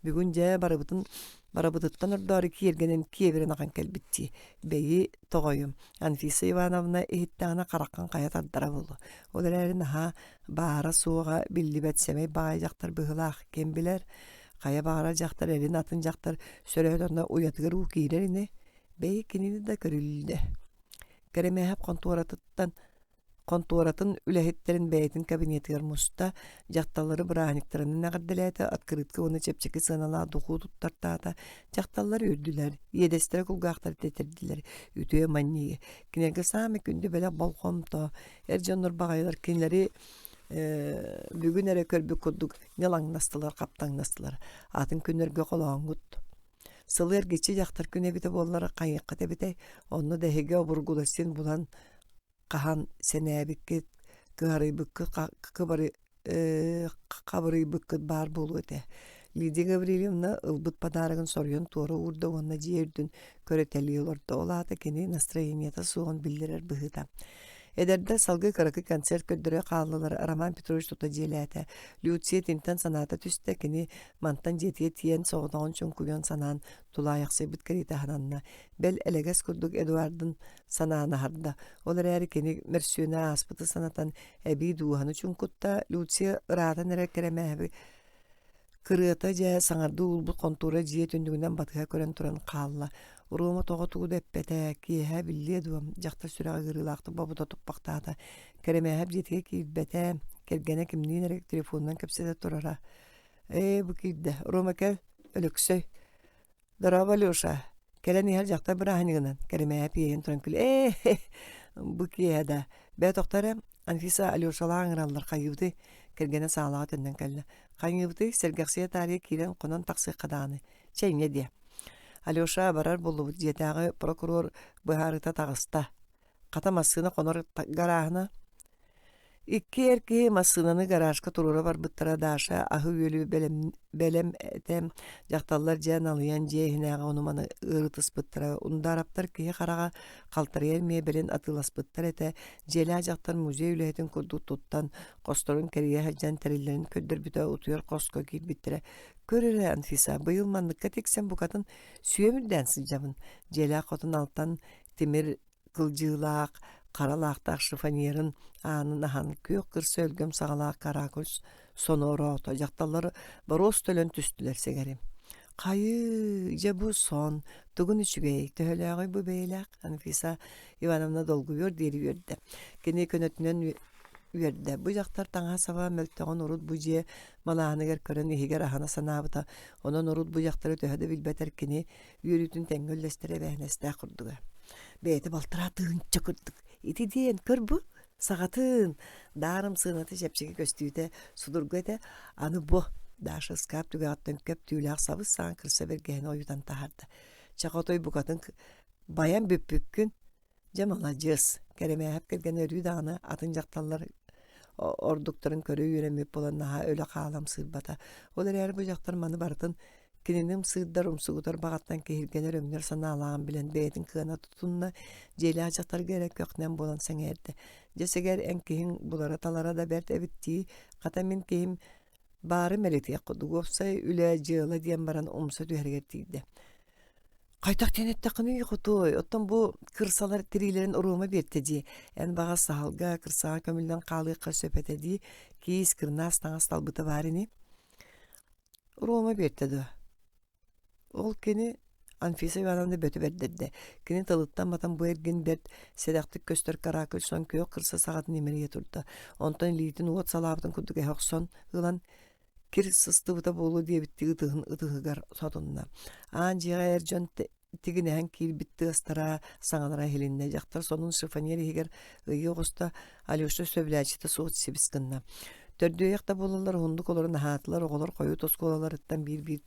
A: Бүгүн дьэ барыбытын барыбытыттан ордоору киэргэнэн киэбирэн ахан кэлбит дии. Бэйи тоҕойум, Анфиса Ивановна иһиттэҕинэ хараххын хайа тардара буолуо. Ол эрээри наһаа баара-суоҕа биллибэт сэмэй баҕайы дьахтар быһыылаах ким билэр. Хайа баҕарар дьахтар эрин атын дьахтар сөрөөтөҕүнэ уйатыгар уу киирэр ини. Бэйи кинини да көрүллэ. Кэрэмээһэп хонтуоратыттан хонтуоратын үлэһиттэрин бэйэтин кабинетыгар муста, дьахталлары бырааһынньыктарынан эҕэрдэлээтэ, открытка уонна чэпчэки сыаналаах духуу туттартаата. Дьахталлар үөрдүлэр, иэдэстэрэ кулгаахтара тэтэрдилэр, үтүө манньыйы. Кинилэргэ саамай күндү бэлэх болҕомто. Эр дьоннор баҕайылар кинилэри бүгүн эрэ көрбүт курдук ньылаҥнастылар, хаптаҥнастылар. Атын күннэргэ холооҥҥут Сылы эргиччи дьахтар күнэ эбитэ буоллар хайыаххыт эбитэй, онно да эһиги обургулар син булан хаһан сэнээбиккит, кыһарыйбыккыт хабырыйбыккыт баар буолуо этэ. Лидия Гаврильевна ылбыт подарогын соруйан туора уурда уонна дьиэ үрдүн көрүтэлии олордо. Ол аата кини настроениета суоҕун биллэрэр быһыыта. Эдэрдэр салгыы кыракый концерт көрдөрө хааллылар. Роман Петрович тута дьиэлээтэ. Люция итинтэн санаата түстэ, кини Мантан дьиэтигэр тиийэн соҕотоҕун чуҥкуйан санаан тулаайахсыйбыт кэриэтэ сананна. Бэл элэгэс курдук Эдуардын санаан аһарда. Ол эрээри кини мөрсүөнэ ааспыты санатан эбии дууһаны чуҥкутта. Люция ыраатан эрэр кэрэмээһэби кырыата дьэ саҥардыы уулбут хонтуора дьиэ түннүгүнэн батыһа көрөн туран хаалла. Рома тоҕо тугу да эппэтэ, киэһэ биллиэ дуо, дьахтар сүрэҕэ ыарыылаахтык бобута туппахтаата. Кэрэмээһэп дьиэтигэр киирбэтэ, кэргэнэ кимниин эрэ телефонунан кэпсэтэ турара. Ээ, бу киирдэ. Рома кэл, Өлөксөй. Дорообо, Алеша. Кэлэн иһэр дьахтар бырааһынньыгынан Кэрэмээһэп иэйэн туран күлэ. Ээ, бу киэһэ да. Бээ, тохто эрэ. Анфиса Алешалаах ыҥыраллар хайыыбытый? Кэргэнэ саалаҕа төннөн кэллэ. Хайыыбытый? Сэргэхсийэ таарыйа киирэн хонон тахсыахха даҕаны. Чэ, инньэ диэ. Алеша барар буоллубут дьиэтээҕи прокурор быһаарыыта таҕыста. Хата массыына хонор гарааһына Икки эр киһи массыынаны гаражка туруора барбыттара Даша аһы-үөлү бэлэм, бэлэм этэ, дьахталлар дьэ налыйан дьиэ иһинээҕи ону-маны ыарытыспыттара. Ундаараптар киһи хараҕа халтарыйар миэбэлин атыыласпыттар этэ, дьиэлээх дьахтар музей үлэһитин курдук туттан, хосторун кэрийэ сылдьан тэриллэрин көрдөрбүтэ, утуйар хоско киирбиттэрэ. Көр эрэ, Анфиса, быйыл манныкка тиксэн букатын сүөм үрдээн сылдьабын. Дьиэлээх хотун алтан тимир кылдьыылаах, хара лаахтаах шифоньерын аанын аһан күөх кырса өлгөм саҕалаах каракуль сону ороото. Дьахталлар боруос төлөн түстүлэр сэгэрим. Хайыы, дьэ бу сон, тугун үчүгэй, төһөлөөҕүй бу бэйэлээх Анфиса Ивановна долгуйуор диэри үөрдэ. Кини көнөтүнэн үөрдэ. Бу дьахтар таҥаһа-саба мөлтөҕүн урут бу дьиэ малааһыныгар көрөн иһигэр аһына санаабыта. Онон урут бу дьахтары төһө да билбэтэр кини үөрүүтүн тэҥҥэ үллэстэр эбээһинэстээх курдуга. Бэйэтэ балтараа тыһыынча курдук. Ити диэн көр бу саҕатын даарым сыаната чэпчэки көстүүтэ судургу этэ. Аны бу Даша ыскаап түгэҕиттэн көп түүлээх сабыс-саҥа кырса бэргэһэни ойутан таһаарда. Чэ хотой букатын байан бүппүккүн Дьэ маладьыас, Кэрэмээһэп кэргэнэ өрүү даҕаны атын дьахталлар ордуктарын көрө үөрэммит буолан наһаа өлө хаалам сыырбата. Ол эрээри бу дьахтар маны барытын кинини ымсыырдар, умсугутар баҕаттан киһиргэнэр өҥнөр санаалааҕын билэн бэйэтин кыана тутунна, дьиэлээх дьахтарга эрэ көхнөн буолан сэҥээрдэ. Дьэ сэгэр эн киһиҥ булара-талара да бэрт эбит дии, хата мин киһим баары мэлитиэх курдук уопсай үлэ, дьыала диэн баран умса түһэригэр тиийдэ. Хайдах диэн эттэххиний, хотуой, оттон бу кырсалар тириилэрин Рома биэртэ дии. Эн баҕас саһылга, кырсаҕа көмүллэн хаалыахха сөп этэ дии. Киис, кырнаас таҥас талбыта баар ини. Рома биэртэ дуо? Ол кини Анфиса Ивановна бөтө бэрдэрдэ. Кини тылыттан матан бу эргин бэрт сэдэхтик көстөр каракуль сон күөх кырса саҕатын имэрийэ турда. Онтон илиитин уот салаабытын курдук эһэ охсон ылан кир сыстыбыта буолуо диэбиттии ытыһын ытыһыгар сотунна. Аан дьиэҕэ эр дьон тигинэһэн киирбит тыастара, саҥалара иһилиннэ. Дьахтар сонун шифоньер иһигэр ыйыы оҕуста, Алеша сөбүлээччитэ суох сибис гынна. Төрдүөйэх да буолаллар уһуннук олорон аһаатылар, оҕолор хойут оскуолаларыттан биир-биир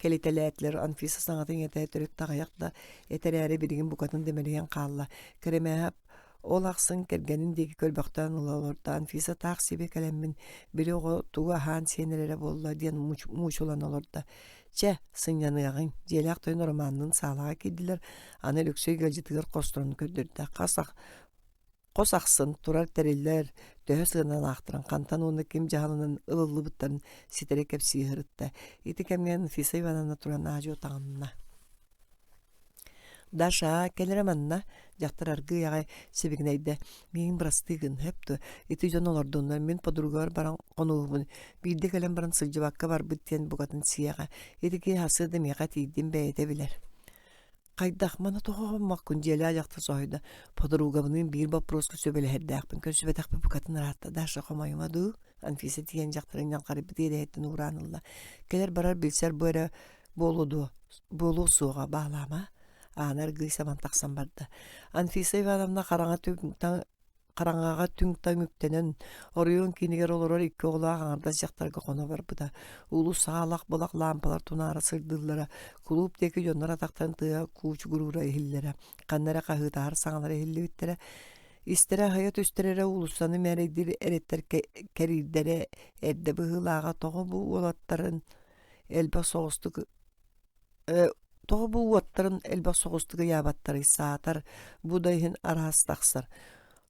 A: кэлитэлээтилэр. Анфиса саҥатын-иҥэтэ төрүт да аҕыйах да этэрээри билигин букатын да мэлийэн хаалла. Кэрэмээһэп ол ахсын кэргэнин диэки көрбөхтөөн ыла олордо. Анфиса таах сибиэ кэлэммин, били оҕо тугу аһаан-сиэн эрэрэ буолла диэн муучулана олордо. Чэ, сынньаныаҕыҥ, дьиэлээх тойон Романныын саалаҕа киирдилэр, аны Өлөксөй ыалдьытыгар хосторун көрдөрдө. Хас хос ахсын турар тэриллэр төһө сыаналаахтарын, хантан уонна ким дьаһалынан ылыллыбыттарын ситэри кэпсии сырытта. Ити кэмҥэ Анфиса Ивановна туран аадьуо таҥынна. «Даша, кэл эрэ манна», дьахтар аргыый аҕай сибигинэйдэ. «Миигин бырастыы гын, сөп дуо? Ити дьон олордуннар, мин подругабар баран хонуубун. Биирдэ кэлэн баран сылдьыбакка барбыт диэн букатын сиэҕэ. Ити киһи сарсыарда миэхэ тиийдим бэйэтэ билэр». Хайдах маны тоҕо хоммоккун дьиэлээх дьахтар соһуйда. Подругабыныын биир боппуруоска сүбэлэһэрдээхпин көрсүбэтэхпит букатын ыраатта. Даша хомойума дуу? Анфиса тиийэн дьахтарын ньалҕарыйбыт иэдэһиттэн уураан ылла. Кэлэр-барар билсэр бу эрэ буолуо дуо? Буолуо суоҕа, баалаама. Аана аргыый сабан тахсан барда. Анфиса Ивановна хараҥа түҥ хараҥаҕа түҥ-таҥ үктэнэн, оройуон киинигэр олорор икки оҕолоох аҥардас дьахтарга хоно барбыта. Уулуссаҕа алах-былах лаампалар тунаара сырдыыллара, кулууп диэки дьоннор атахтарын тыаһа куучугуруура иһиллэрэ, ханна эрэ хаһыытаһар саҥалара иһиллибиттэрэ. Истэрэ аһыйа түстэр эрэ уулуссаны мээрэйдиир эрэттэр кэриирдэрэ эрдэ быһыылааҕа тоҕо бу уолаттарын элбэх соҕустук Тоҕо бу уоттарын элбэх соҕустук ыйаабаттарый, саатар, бу да иһин араас тахсар.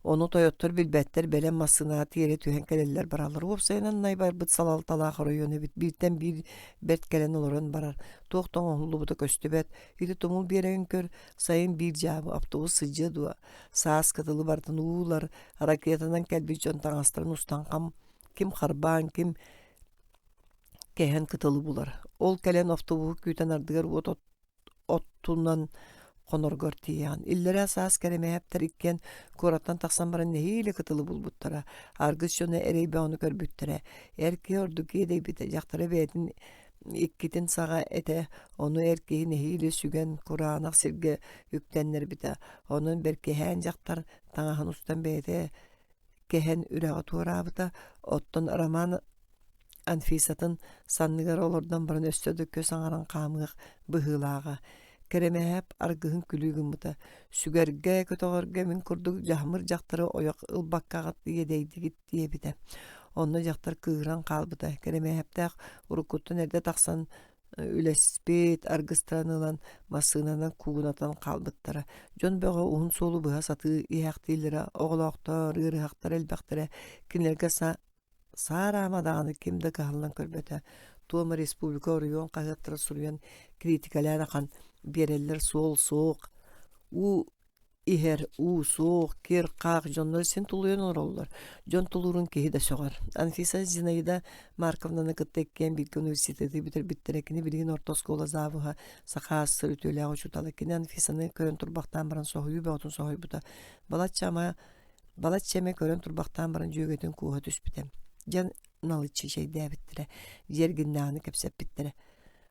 A: Ону тойоттор билбэттэр, бэлэм массыынаҕа тиэрэ түһэн кэлэллэр бараллар. Уопсайынан найбарбыт салалталаах оройуон эбит, бииртэн биир бэрт кэлэн олорон барар. Туох да оҥоһуллубута көстүбэт. Ити тумул биэрэгин көр, сайын биир дьаабы автобус сылдьыа дуо? Саас кытылы барытын уулар, ракетанан кэлбит дьон таҥастарын устан хам ким харбаан, ким кэһэн кытылы булар. Ол кэлэн автобуһу күүтэн ардыгар уот оттунан хоноргор тиийэҕин. Иллэрээ саас Кэрэмээптэр иккиэн куораттан тахсан баран нэһиилэ кытылы булбуттара. Аргыс дьоно эрэй бөҕөнү көрбүттэрэ. Эр киһи ордук иэдэйбитэ, дьахтара бэйэтин иккитин саҕа этэ, ону эр киһи нэһиилэ сүгэн кураанах сиргэ үктэннэрбитэ. Онон бэркиһээн дьахтар таҥаһын устан бэйэтэ кэһэн үрэҕи туораабыта, оттон Роман Анфисатын санныгар олордон баран өссө да көс аҥарын хаамыах быһыылааҕа. Кэрэмэһээп аргыһын күлүү гыммыта: «Сүгэргэ, көтөҕөргө мин курдук дьаһамыр дьахтары ойох ылбаккаҕыт иэдэйдигит» диэбитэ. Онно дьахтар кыыһыран хаалбыта. Кэрэмэһээптээх уруккуттан эрдэ тахсан үлэспит, аргыстарын ылан массыынанан куугунатан хаалбыттара. Дьон бөҕө уһун суолу быһа сатыы иһээхтииллэрэ, оҕолоохтор, ыарыһахтар элбэхтэрэ. Кинилэргэ саараама даҕаны ким да кыһаллан көрбөтө. Туома республика оройуон хаһыаттара суруйан критикэлээн ахан биэрэллэр суол суох, уу иһэр, уу суох, кир-хаах дьоннор син тулуйан олороллор. Дьон тулуурун киһи да сөҕөр. Анфиса Зинаида Марковнаны кытта иккиэн бииргэ университеты бүтэрбиттэрэ. Кини билигин орто оскуола завуһа, саха АССР үтүөлээх учуутала. Кини Анфисаны көрөн турбахтаан баран соһуйуу бөҕөтүн соһуйбута. Балачча ама балачча эмэ көрөн турбахтаан баран дьүөгэтин кууһа түспүтэ. Дьэн налыччы чэйдээбиттэрэ, дьиэргиннээҕини кэпсэппиттэрэ.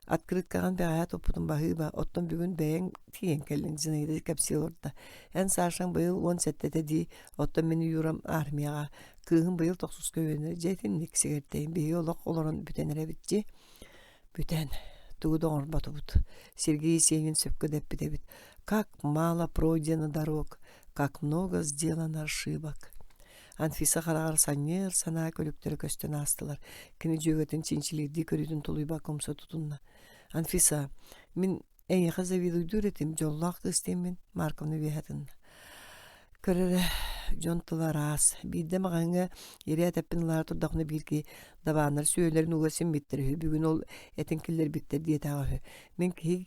A: Открыткаҕын бэҕэһээ туппутум баһыыба, оттон бүгүн бэйэҥ тиийэн кэллиҥ, Зинаида кэпсии олордо. Эн Сашаҥ быйыл 17-тэ дии, оттон мин Юрам армияҕа. Кыыһым быйыл тохсуска үөрэнэр, дьэ итинник сигэртэйин биһиги олох олорон бүтэн эрэбит дии. Бүтэн, тугу да оҥорботубут. Сергей Есенин сөпкө да эппит эбит. Как мало пройдено дорог, как много сделано ошибок. Анфиса хараҕар санньыар санаа күлүктэрэ көстөн аастылар. Кини дьүөгэтин чинчилиирдии көрүүтүн тулуйбакка умса тутунна. «Анфиса, мин эйиэхэ завидуйдуур этим, дьоллоох кыыс диэммин», Марковна үөһэ тынна. Көр эрэ, дьон тыла араас. Биирдэ маҕаһыыҥҥа ирээт эппин ылаары турдахпына биир киһи дабааннар сүөһүлэрин ууга симмиттэр үһү, бүгүн ол этин киллэрбиттэр диэтэҕэ үһү. Мин киһи.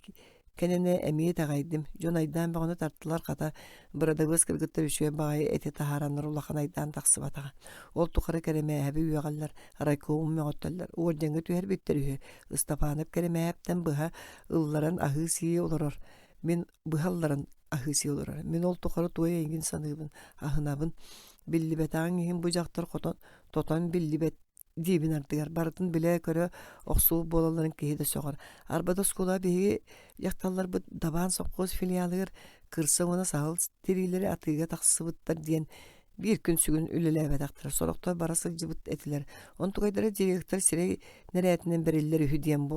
A: Кэнэнэ эмиэ итэҕэйдим. Дьон айдаан бөҕөнү тартылар хата, бырадабыас кыргыттар үчүгэй баҕайы эти таһаараннар улахан айдаан тахсыбатаҕа. Ол тухары Кэрэмээһэби үөҕэллэр, райкомун мөҕөттөллөр, уордьаҥҥа түһэрбиттэр үһү. Ыстапаанап Кэрэмээһэптэн быһа ылларан аһыы-сии олорор. Мин быһа ылларан аһыы-сии олорор. Мин ол тухары туой эйигин саныыбын, аһынабын. Биллибэтэҕиҥ иһин бу дьахтар хотон тотон биллибэт диибин ардыгар барытын билэ-көрө охсубут буолалларын киһи да сөҕөр. Арбат оскуола биһиги дьахталларбыт Дабаан сопхуос филиалыгар кырса уонна саһыл тириилэри атыыга тахсыбыттар диэн биир күн сүгүн үлэлээбэтэхтэр, сорохтор бара сылдьыбыт этилэр. Онтукайдара директор сирэй нэрээтинэн бэриллэр үһү диэн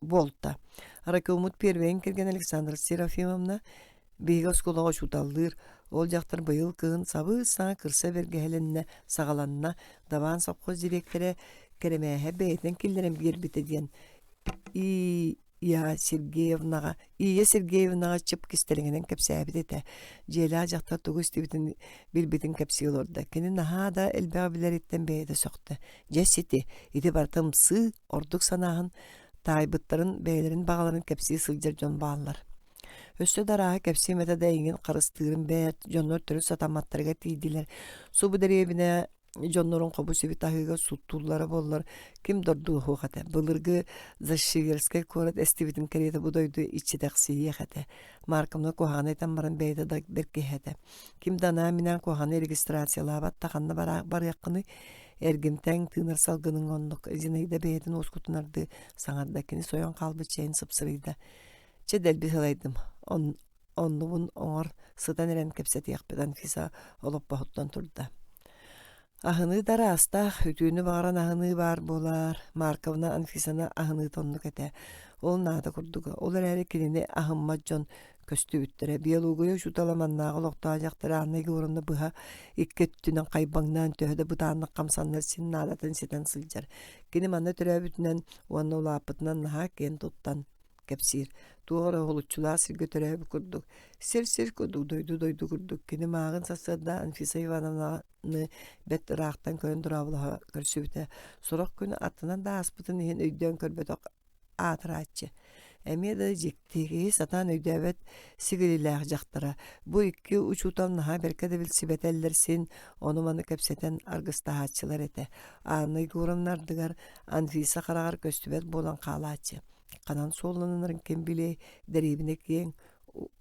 A: буолта. Ракомут первэйин кэргэн Александра Серафимовна биһиги оскуолаҕа учууталлыыр. Ол дьахтар быйыл кыһын сабыс-саҥа кырса бэргэһэлэннэ, саҕаланна. Дабаан сопхуос дириэктэрэ Кэрэмээһэ бэйэтин киллэрэн биэрбитэ диэн Ия Сергеевнаҕа Ия Сергеевнаҕа чып кистэлэҥинэн кэпсээбит этэ. Дьиэлээх дьахтар тугу истибитин билбитин кэпсии олордо. Кини наһаа да элбэҕи билэриттэн бэйэтэ сөхтө. Дьэ сити, ити барыта ымсыы, ордук санааһын таайбыттарын бэйэлэрин баҕаларын кэпсии сылдьар дьон бааллар. Өссө да арааһы кэпсиэм этэ да эйигин харыстыырым бэрт, дьоннор төрүт сатамматтарыгар тиийдилэр. Субу дэриэбинэ дьоннорун хобу-сиби таһыыга суттууллара буоллар ким да ордуоһуох этэ. Былыргы Зашиверскай куорат эстибитин кэриэтэ бу дойду иччитэхсийиэх этэ. Марковна куһаҕаны этэн баран бэйэтэ да бэркиһэ этэ. Ким да анаан-минээн куһаҕаны регистрациялаабат да ханна барыаххыный? Эргимтэҥ тыынар салгыныҥ оннук. Зинаида бэйэтин уоскутунардыы саҥарда. Кини сойон хаалбыт чэйин сыпсырыйда. Чэ дэлби сылайдым. Он оннубун оҥор сытан эрэн кэпсэтиэхпит Анфиса олоппоһуттан турда. Аһыныы да араастаах, үтүөнү баҕаран аһыныы баар буолар. Марковна Анфисаны аһыныыта оннук этэ. Ол наада курдуга. Ол эрээри кинини аһыммат дьон көстүбүттэрэ. Биология учуутала маннааҕы олохтоох дьахтар Анна Егоровна быһа икки өттүнэн хайбаҥнаан төһө да бытааннык хамсаннар син наадатын ситэн сылдьар. Кини манна төрөөбүтүнэн уонна улааппытынан наһаа киэн туттан кэпсиир. Туох эрэ уһулуччулаах сиргэ төрөөбүт курдук, сир-сир курдук, дойду-дойду курдук. Кини мааҕын сарсыарда Анфиса Ивановнаны бэрт ыраахтан көрөн дорооболоһо көрсүбүтэ. Сорох күн аттынан да ааспытын иһин өйдөөн көрбөтөх аатырааччы. Эмиэ да дьикти, киһи сатаан өйдөөбөт сигилилээх дьахтара. Бу икки учуутал наһаа бэркэ да билсибэтэллэр син ону-маны кэпсэтэн аргыстаһааччылар этэ. Анна Егоровна ардыгар Анфиса хараҕар көстүбэт буолан хаалааччы. Ханан суолланарын ким билиэй, дэриэбинэ киэҥ,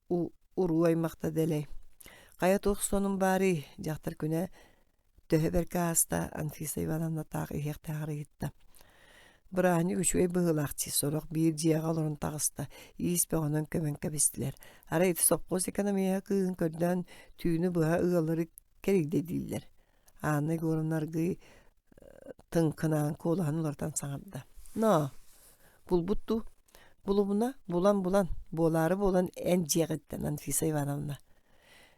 A: уруу аймахта дэлэй. Хайа туох сонун баарый? Дьахтар күнэ төһө бэркэ ааста, Анфиса Ивановна таах иһиэхтээҕэр ыйытта. Бырааһынньык үчүгэй быһыылаах дии, сорох биир дьиэҕэ олорон таҕыста, иис бөҕөнөн көмөн кэбистилэр. Арай ити сопхуос экономиһа кыыһын көрдөөн түүнү быһа ыаллары кэрийдэ дииллэр. Анна Егоровна аргыый тыҥкынаан куолаһын уларытан саҥарда: «Ноо, булбут дуу? Булумуна, булан-булан, буолаары буолан эн дьиэҕиттэн, Анфиса Ивановна».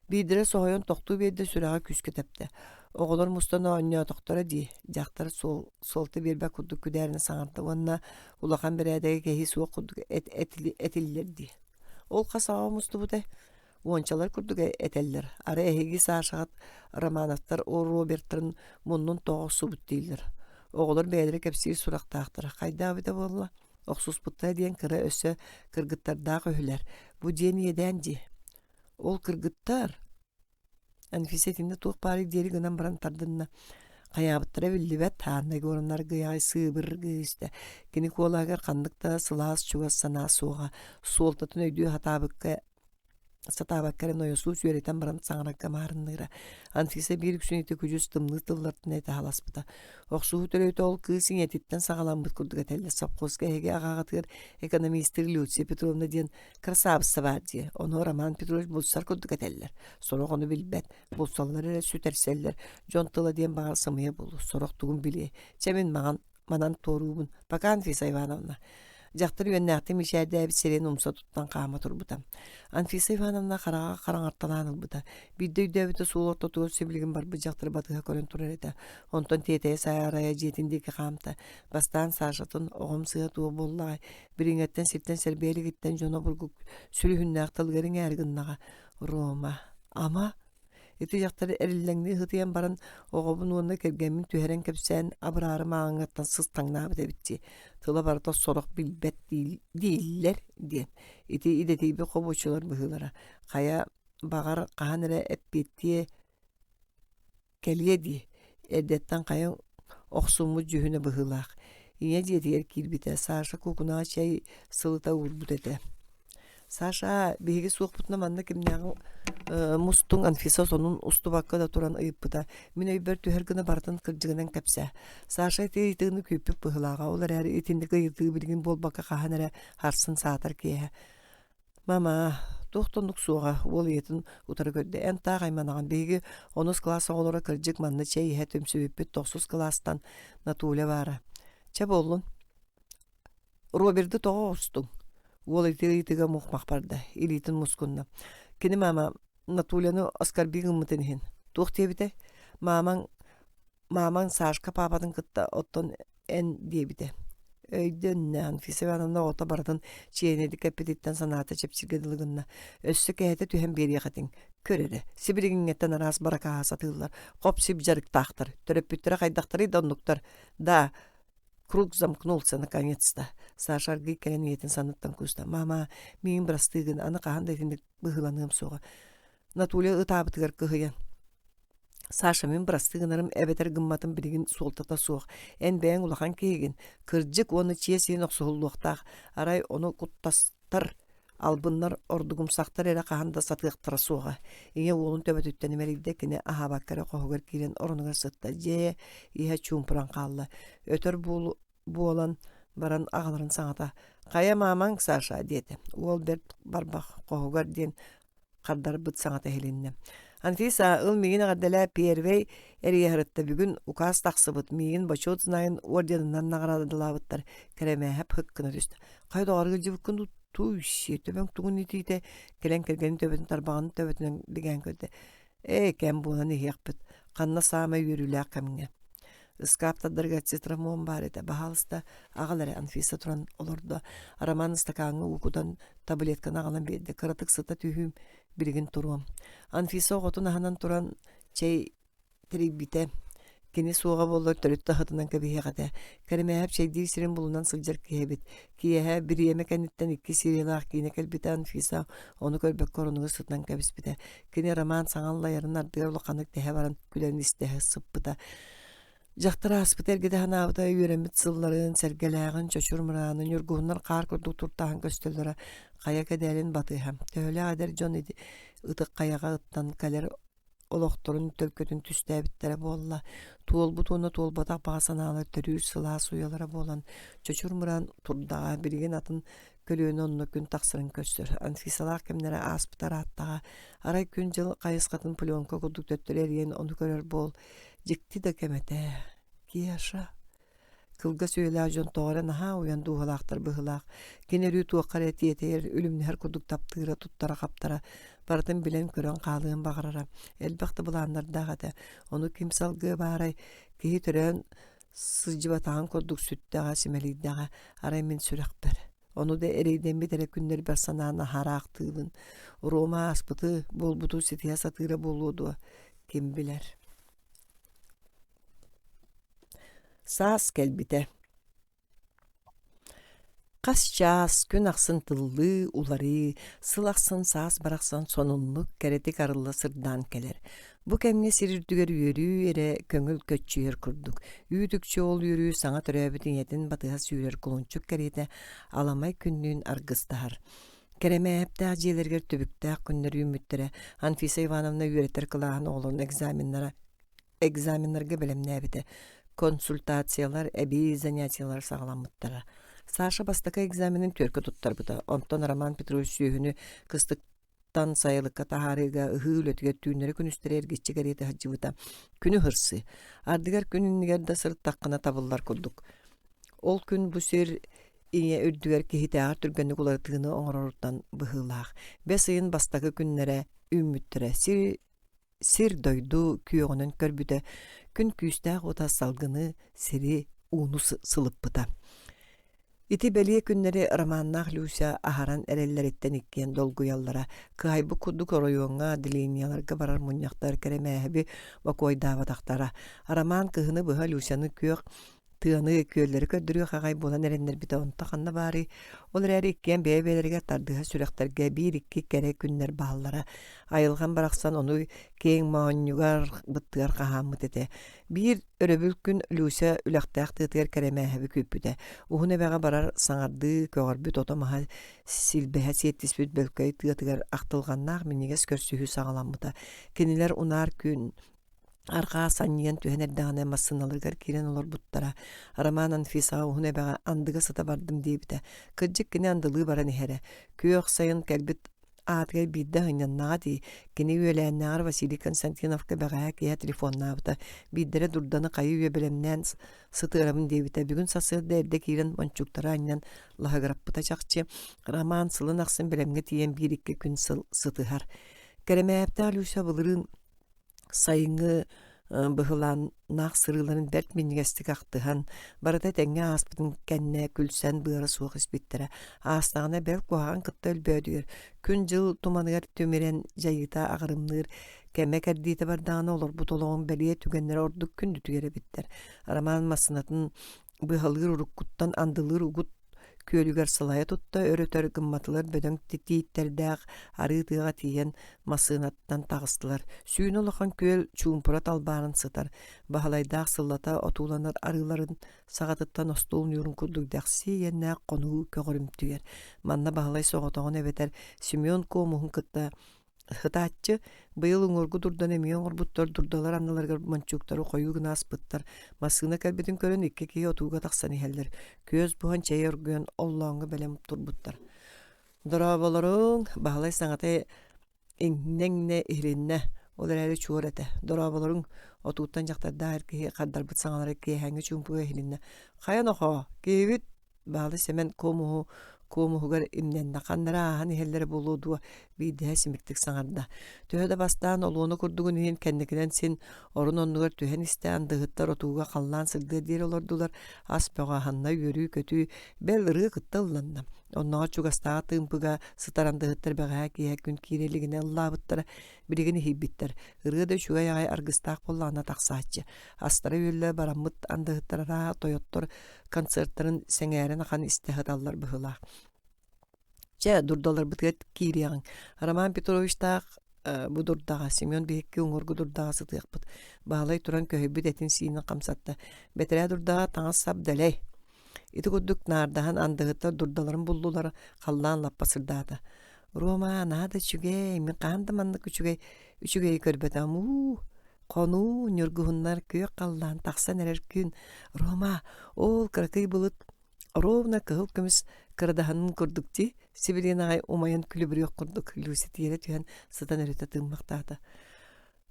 A: Биирдэрэ соһуйан тохтуу биэрдэ, сүрэҕэ күүскэ тэптэ. Оҕолор мустан оонньоотохторо дии, дьахтар суол, суолта биэрбэт курдук күдээринэ саҥарда уонна улахан бэрээдэги кэһии суох курдук этиллэр дии. Ол хас аҕа мустубутай? Уончалар курдук этэллэр, арай эһиги Сашаҕыт Романовтар Роберттарын муннун тоҕо охсубут дииллэр. Оҕолор бэйэлэрэ кэпсиир сурахтаахтара хайдах эбитэ буолла? Охсуспуттара диэн кыра өссө кыргыттардаах үһүлэр. Бу диэн иэдээн дии. Ол кыргыттар Анфиса итиннэ туох баарый диэри гынан баран тардынна. Хайаабыттара биллибэт, Анна Егоровна аргыйаҕай сыыбыргыы истэ. Кини куолаһыгар ханнык да сылаас чугас санаа суоҕа, суолтатын өйдүү сатаабыкка сатаабакка эрэ нойосуус үөрэтэн баран саҥарарга маарынныыра. Анфиса биир үксүн ити күдьүс тымныы тыллартан этэ халаспыта. Охсуһуу төрүөтэ ол кыыс ийэтиттэн саҕаламмыт курдук этэллэр. Сопхуоска эһиги аҕаҕытыгар экономистыр Люция Петровна диэн красавица баар дии. Ону Роман Петрович булсар курдук этэллэр. Сорох ону билбэт. Булсаллар эрэ сүтэрсэллэр. Дьон тыла диэн баҕар сымыйа буолуо. Сорох тугун билиэ. Чэ мин маҕан манан туоруубун. Пока, Анфиса Ивановна. Дьахтар үөннээхтик мичээрдээбит сирэйин умса туттан хаама турбута. Анфиса Ивановна хараҕа хараҥарталаан ылбыта. Биирдэ өйдөөбүтэ суол ортотугар сибилигин барбыт дьахтары батыһа көрөн турар этэ. Онтон тиэтэйэ саарайа дьиэтин диэки хаамта. Бастаан Сашатын оҕом сыыһа туох буоллаҕай, билиҥҥэттэн сиртэн сэрбэйэ илигиттэн дьоно обургу сүлүһүннээх тылыгар иҥээри гыннаҕа. Рома, ама? Ити дьахтар эриллэҥнии сытыйан баран, оҕобун уонна кэргэммин түһэрэн кэпсээн, абыраары мааҕыҥҥыттан сыстаҥнаабыт эбит дии. Тыла барыта сорох билбэт дииллэр диэн. Ити идэтийбит хобуоччулар быһыылара. Хайа, баҕар, хаһан эрэ эппиэттиэ Кэлиэ дии, эрдэттэн хайа охсуммут дьүһүнэ быһыылаах. Ийэ дьиэтигэр киирбитэ, Саша куукунаҕа чэй сылыта уурбут этэ. «Саша, биһиги суохпутуна манна кимнээҕи мустуҥ?» Анфиса сонун устубакка да туран ыйыппыта. «Мин өйбөр түһэр гына барытын кырдьыгынан кэпсээ». Саша ити ыйытыыны күүппүт быһыылааҕа, ол эрээри итинник ыйытыы билигин буолбакка хаһан эрэ харсын саатар киэһэ. «Мама, туох да оннук суоҕа», уол ийэтин утары көрдө. «Эн таах айманаҕын, биһиги онус кылаас оҕолоро кырдьык манна чэй иһэ түмсүбүппүт тохсус кылаастан Натуля баара. Чэ буоллун. Роберты тоҕо оҕустуҥ?» Уол ити ыйытыыга мух-мах барда, илиитин мускунна. Кини мама Натуляны оскорби гыммытын иһин. Туох диэбитэй? Маамаҥ Маамаҥ Сашка паапатын кытта оттон эн диэбитэ. Өйдөннө, Анфиса Ивановна оҕото барытын чиэһинэйдик эппититтэн санаата чэпчииргэ дылы гынна. Өссө кэһэтэ түһэн биэриэх этиҥ. Көр эрэ, сибилигиҥҥэттэн араас баракааһа сатыыллар, хоп-сип дьарыктаахтар, төрөппүттэрэ хайдахтарый да оннуктар. Да, круг замкнулся наконец-то. Саша аргыый кэлэн ийэтин санныттан кууста. Мама, миигин бырастыы гын, аны хаһан да итинник быһыыланыам суоҕа. Натуля ытаабытыгар кыһыйан Саша, мин бырастыы гынарым эбэтэр гымматым билигин суолтата суох. Эн бэйэҥ улахан киһигин. Кырдьык уонна чиэс иһин охсуһуллуохтаах. Арай ону куттастар, албыннар, ордугумсахтар эрэ хаһан да сатыахтара суоҕа. Ийэ уолун төбөтүттэн имэрийдэ, кини аһаабакка эрэ хоһугар киирэн оронугар сытта. Дьиэ иһэ чуумпуран хаалла. Өтөр буолан баран аҕаларын саҥата «Хайа маамаҥ, Саша?» диэтэ. Уол бэрт барбах хоһугар диэн хардарбыт саҥата иһилиннэ. «Анфиса, ыл миигин эҕэрдэлээ первэй эрийэ бүгүн указ тахсыбыт, миигин бочуот знагын орденынан наҕараадалаабыттар» Кэрэмээһэп һык гына түстэ. «Хайа доҕор ыалдьыбыккын дуу, тууй-сиэ, төбөҥ тугун итиитэ?» Кэлэн кэргэнин төбөтүн тарбаҕын төбөтүнэн бигээн көрдө. «Ээ, кэм буолан иһиэхпит, ханна саамай үөрүүлээх кэмҥэ» Ыскааптардарыгар цитрамон баар этэ, баһаалыста, аҕал эрэ Анфиса туран олордо. Роман ыстакааҥҥа уу кутан таблетканы аҕалан биэрдэ. Кыратык сыта түһүүм, билигин туруом. Анфиса оҕотун аһынан туран чэй тэрийбитэ. Кини суоҕа буоллар төрүт да аһытынан кэбиһиэх этэ. Кэрэмээһэп чэйдиир сирин булунан сылдьар киһи эбит. Киэһэ бириэмэ кэнниттэн икки сериялаах киинэ кэлбитэ Анфиса ону көрбөккө оронугар сытынан кэбиспитэ. Кини Роман саҥа аллайарын ардыгар улаханнык тэһэ баран күлэн истэһэ сыппыта. Дьахтар ааспыта эргитэ санаабыта үөрэммит сылларын, сэргэлээҕин, чочур мырааны, ньургуһуннар хаар курдук туртаһан көстөллөрө хайа кэдээлин батыһа. Төһөлөөх эдэр дьон ити ытык хайаҕа ыттан кэлэр олохторун төлкөтүн түстээбиттэрэ буолла. Туолбут уонна туолбатах баҕа санаалар төрүүр сылаас уйалара буолан, чочур мыраан турдаҕа, билигин атын көлүөнэ онно күн тахсарын көрсөр. Анфисалаах кэмнэрэ ааспыта ырааттаҕа. Арай күн-дьыл хайысхатын пленка курдук төттөрү эрийэн ону көрөр буол. Дьикти да кэм этэ. Кеша. Кылгас үйэлээх дьон тоҕо эрэ наһаа уйан дууһалаахтар быһыылаах. Кини өрүү туохха эрэ тиэтэйэр, үлүмнэһэр курдук таптыыра, туттара-хаптара, барытын билэн-көрөн хаалыан баҕарара. Элбэх да былааннардаах этэ. Ону ким салгыа баарай, киһи төрөөн сылдьыбатаҕын курдук сүттэҕэ, симэлийдэҕэ, арай мин сүрэхпэр. Ону да эрэйдэммит эрэ күннэрбэр санаан аһараахтыыбын. Рома ааспыты, буолбуту ситиһэ сатыыра буолуо дуо, ким билэр. Саас кэлбитэ. Хас чаас, күн ахсын тыллыы, уларыы, сыл ахсын саас барахсан сонуннук, кэрэтик арылла сырдаан кэлэр. Бу кэмҥэ сир үрдүгэр үөрүү эрэ көҥүл көччүйэр курдук. Үүт-үкчү ол үөрүү саҥа төрөөбүт ийэтин батыһа сүүрэр кулунчук кэриэтэ аламай күннүүн аргыстаһар. Кэрэмээһэптээх дьиэлэригэр түбүктээх күннэр үүммүттэрэ. Анфиса Ивановна үөрэтэр кылааһын оҕолорун экзаменнара экзаменнарга бэлэмнээбитэ. Консультациялар, эбии занятиелар саҕаламмыттара. Саша бастакы экзаменын түөркэ туттарбыта. Онтон Роман Петрович сүөһүнү кыстыктан сайылыкка таһаарыыга ыһыы үлэтигэр түүннэри-күнүстэри эргиччи кэриэтэ сылдьыбыта. Күнү хырсыы. Ардыгар күн иннигэр да сырыттаххына табыллар курдук. Ол күн бу сир ийэ үрдүгэр киһитээҕэр түргэнник уларытыыны оҥороруттан быһыылаах. Бэс ыйын бастакы күннэрэ үүммүттэрэ. Сир сир-дойду күөҕүнэн көрбүтэ, күн күүстээх уота салгыны, сири, ууну сылыппыта. Ити бэлиэ күннэри Романнаах Люся аһаран эрэллэриттэн иккиэн долгуйаллара. Кыайбыт курдук оройуоҥҥа отделениеларга барар мунньахтар Кэрэмээһэби бокуойдаабатахтара. Роман кыһыны быһа Люсяны күөх тыаны, күөллэри көрдөрүөх аҕай буолан эрэннэрбитэ онто ханна баарый? Ол эрээри иккиэн бэйэ-бэйэлэригэр тардыһа сүрэхтэргэ биир-икки кэрэ күннэр бааллара. Айылҕам барахсан ону киэҥ моонньугар, быттыгар хаһааммыт этэ. Биир Өрөбүл күн Люся үлэхтээх тыатыгар Кэрэмээһэби күүппүтэ. Уһун эбэҕэ барар саҥардыы көҕөрбүт ото-маһа силбэһэ сиэттиспит бөлкөй тыатыгар ахтылҕаннаах минньигэс көрсүһүү саҕаламмыта. Кинилэр унаар күн арҕаа санньыйан түһэн эрдэҕинэ массыыналарыгар киирэн олорбуттара. Роман Анфисаҕа уһун эбэҕэ андыга сыта бардым диэбитэ. Кырдьык кини андылыы баран иһэрэ. Күөх сайын кэлбит аатыгар биирдэ сынньаннаҕа дии. Кини үөлээннээҕэр Василий Константиновка бэҕэһээ киэһэ телефоннаабыта. Биирдэрэ дурданы хайыы үйэ бэлэмнээн сытыарабын диэбитэ. Бүгүн сарсыарда эрдэ киирэн мончууктары анньан лаһыгыраппыта чахчы. Роман сылын ахсын бэлэмҥэ тиийэн биир-икки күн сыл сытыһар. Кэрэмээптээх Люся былырыын Сайыҥҥы быһылааннаах сырыыларын бэрт минньигэстик ахтыһан, барыта этэҥҥэ ааспытын кэннэ күлсэн быара суох испиттэрэ. Аастаҕына бэл куһаҕан кытта өлбөөдүйэр, күн-дьыл туманыгар түмүрэн дьайыыта аҕырымныыр, кэмэ-кэрдиитэ бардаҕына олорбут олоҕун бэлиэ түгэннэрэ ордук күндүтүйэр эбиттэр. Роман массыынатын быһалыыр уруккуттан андылыыр угут күөлүгэр салайа тутта өр-өтөр гымматылар бөдөҥ тииттэрдээх арыы тыаҕа тиийэн массыынаттан таҕыстылар. Сүүнэ улахан күөл чуумпура талбааран сытар. Баһылайдаах сыллата отууланар арыыларын саҕатыттан остуол ньуурун курдук дэхси иэннээх хонуу көҕөрүмтүйэр. Манна Баһылай соҕотоҕун эбэтэр Семен Куомуһун кытта Ытааччы быйыл уҥуоргу дурданы эмиэ оҥорбуттар, дурдалар анныларыгар мончууктары хойуу гына аспыттар. Массыына кэлбитин көрөн икки киһи отууга тахсан иһэллэр. Күөс буһан чэй оргуйан оллооҥҥо бэлэм турбуттар. Дорооболоруҥ, Баһылай саҥата иҥнэ-иҥнэ иһилиннэ, ол эрээри чуор этэ. Дорооболоруҥ, отууттан дьахтардаах эр киһи хардарбыт саҥалара киэһээҥҥи чуумпуга иһилиннэ. Хайа нохоо, киһибит Баалы Сэмэн куомуһу куомуһугар имнэннэ, ханнара ааһан иһэллэрэ буолуо дуо, биирдэһэ симиктик саҥарда. Төһө да бастаан олуона курдугун иһин кэнникинэн син орун-оннугар түһэн истэ андыһыттар отууга халлаан сырдыа диэри олордулар, ас бөҕө аһанна, үөрүү-көтүү, бэл ырыа кытта ылланна. Оннооҕор чугастааҕы тыымпыга сытар андыһыттар бэҕэһээ киэһэ күн киирэ илигинэ ыллаабыттара, билигин иһийбиттэр. Ырыа да үчүгэй аҕай аргыстаах буоллаҕына тахсааччы. Астара үөллэ бараммыт андыһыттар араа тойоттор концертарын сэҥээрэн ахан истэ сыталлар быһыылаах. Чэ, дурдаларбытыгар киириэҕиҥ. Роман Петровичтаах бу дурдаҕа, Семен биһикки уҥуоргу дурдаҕа сытыахпыт. Баһылай туран көһүйбүт этин-сиинин хамсатта. Бэтэрээ дурдаҕа таҥас-сап дэлэй. Ити курдук наардаһан андыһыттар дурдаларын буллулар, халлаан лаппа сырдаата. Рома, наһаа да үчүгэй, мин хаһан да маннык үчүгэй үчүгэйи көрбөтөҕүм уу Хонуу, ньургуһуннар күөх халлаан тахсан эрэр күн Рома, ол кыракый былыт ровно кыһыл көмүс кырадаһынын курдук дии, сибилигин аҕай умайан күлүбүрүөх курдук Люся тиэрэ түһэн сытан өрүтэ тыыммахтаата.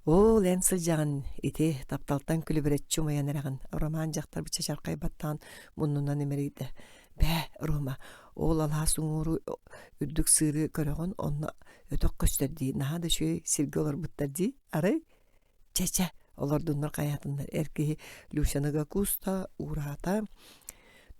A: Ол эн сылдьаҕын ити тапталтан күлүбүрэччи умайан эрэҕин, Роман дьахтар чачархай баттаҕын муннунан имэрийдэ. Бээ, Рома, ол алаас уҥуору үрдүк сыыры көрөҕүн, онно өтөх көстөр дии, наһаа да үчүгэй сиргэ олорбуттар дии, арай Чэ-чэ, олордуннар хайаатыннар эр киһи Люсяныга кууста, уураата.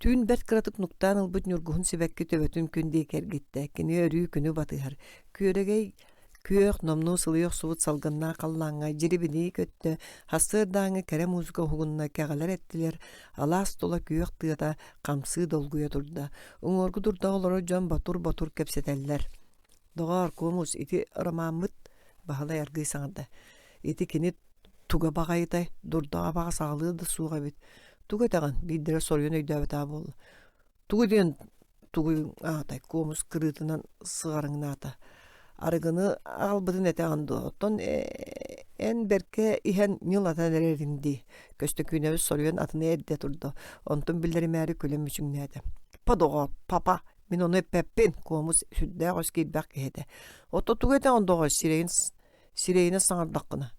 A: Түүн бэрт кыратык нуктаан ылбыт ньургуһун сибэкки төбөтүн күн диэки эргиттэ. Кини өрүү күнү батыһар. Күөрэгэй күөх номнуо сылыйа охсубут салгыннаах халлааҥҥа дьирибинии көттө, сарсыардааҥҥы кэрэ музыка уһугунна кэҕэлэр эттилэр, алаас тула күөх тыата хамсыы долгуйа турда. Уҥуоргу дурдаҕа олорор дьон ботур-ботур кэпсэтэллэр. Доҕоор, Куомус, ити ромаммыт Баһылай аргыый саҥарда. Ити кини туга баҕайытай, дурдаҕа баҕас аҕалыа да суох эбит. Тугу этэҕин? Биирдэрэ соруйан өйдөөбөтөҕө буолла. Тугу диэн тугуй аатай, Куомус кырыытынан сыҕарыҥнаата. Арыгыны аҕалбытын этэҕин дуо? Оттон эн бэркэ иһэн ньылатан эрэриҥ дии. Көстөкүүнэбит соруйан атыны эрдэ турда. Онтун биллэримээри күлэн мүчүҥнээтэ. Па доҕоор, папа, Мин ону эппэппин, Куомус сүрдээх өс киирбэх киһи этэ. Ото тугу этэҕин доҕор, сирэйин сирэйинэн саҥардаххына.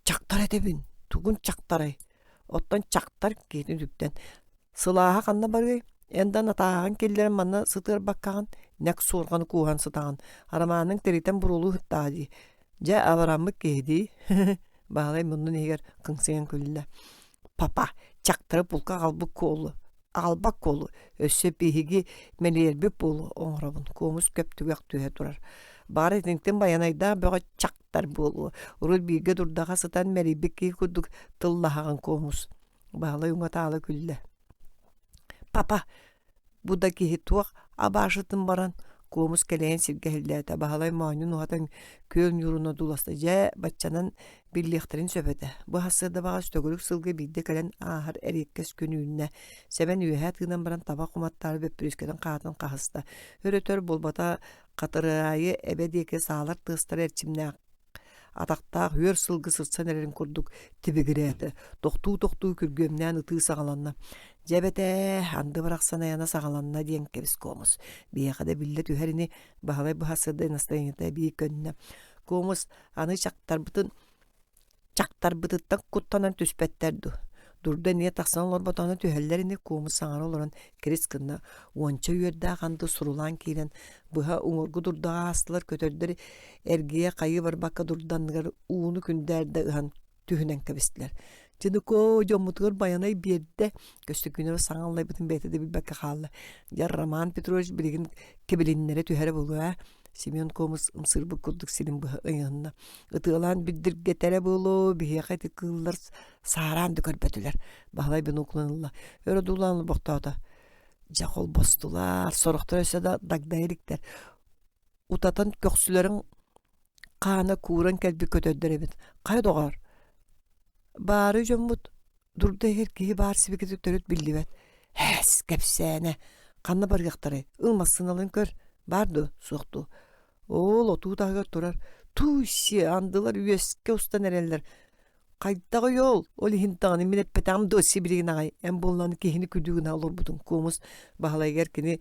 A: Чактар этэбин, тугун чактарай? Оттон чактар киһитин үтүктэн. Сылааһа ханна барыай? Эн да Натааһаҕын киллэрэн манна сытыарбаккаҕын, нэк суорҕаны кууһан сытаҕын. Арамааныҥ тиритэн буруолуу сыттаҕа дии. Дьэ, абыраммыт киһи дии. Баһылай муннун иһигэр кыҥсыйан күллэ. Папа, чактары булка аҕалбыт куолу. аҕалбат куолу, өссө биһиги мэлийэрбит буолуо оҥоробун, куомус көп түгэх түһэ турар. Баҕар итинтэн байанайдаах бөҕө чахтар буолуо, урут бииргэ дурдаҕа сытан мэлийбит киһи курдук тыллаһаҕын куомус. Баһылай уҥа-таала күллэ. Папа, Бу да киһи туох абаашытын баран, куомус кэлэйэн сиргэ иһиллээтэ, Баһылай моонньун уһатан күөл ньуурун одууласта, дьэ, баччанан биллиэхтэрин сөп этэ. Бу сарсыарда баҕас төгүрүк сылга биирдэ кэлэн ааһар эриэккэс күн үүннэ. Сэмэн үөһэ тыынан баран табах уматтаары бөппүрүөскэтин хаатын хаһыста. Өр-өтөр буолбата хатырыайы эбэ диэки саалар тыастара эрчимнээх атахтаах үөр сылгы сырсан эрэрин курдук тибигирээтэ, тохтуу-тохтуу күргүөмнээн ытыы саҕаланна. Дьэ эбэтээ, анды барахсан айана саҕаланна диэн кэбис Куомус. Биһиэхэ да биллэ түһэр ини, Баһылай быһа настроениета эбии көннө. Куомус аны чактарбытын Чахтарбытыттан куттанан түспэттэр дуу, дурда эмиэ тахсан олорботоҕуна түһэллэр ини куомус саҥара олорон кирис гынна, уонча үөрдээх анды сурулаан киирэн быһа уҥуоргу дурдаҕа аастылар көтөрдөр эргийэ хайыы барбакка дурда анныгар ууну күндээрдэ ыһан түһүнэн кэбистилэр. Дьыныкоо дьоммутугар Байанай биэрдэ, Көстөкүүнэбэ саҥа аллайбытын бэйэтэ да билбэккэ хаалла. Дьэ Роман Петрович билигин кэбилиннэрэ түһэрэ буолуо ээ Семен Комус ымсыырбыт курдук сирин быһа ыйыһынна. Ытыалаан билдиргэтэрэ буолуо, биһиэхэ ити кыыллар саараан да көрбөтүлэр. Баһылай биноклун ылла. Өр одуулаан олбохтоото. Дьэ холбостулар, сорохтор өссө да дагдайа иликтэр. Утатан көхсүлэрин хаана кууран кэлбит көтөрдөр эбит. Хайа доҕоор, баары дьоммут Дурда иһэр киһи баар сибикитэ төрүт биллибэт. Һээс, кэпсээнэ. Ханна барыахтарай? Ыл массыыналарын көр. Баар дуо, суох дуо? Оол отуу таһыгар турар. Туй-сиэ, андылар үөскэ устан эрэллэр. Хайдаҕый ол? Ол иһин даҕаны мин эппэтэҕим дуо сибилигин аҕай? Эн буоллаҕына киһини күлүү гына олорбутуҥ. Куомус Баһылайыгар кини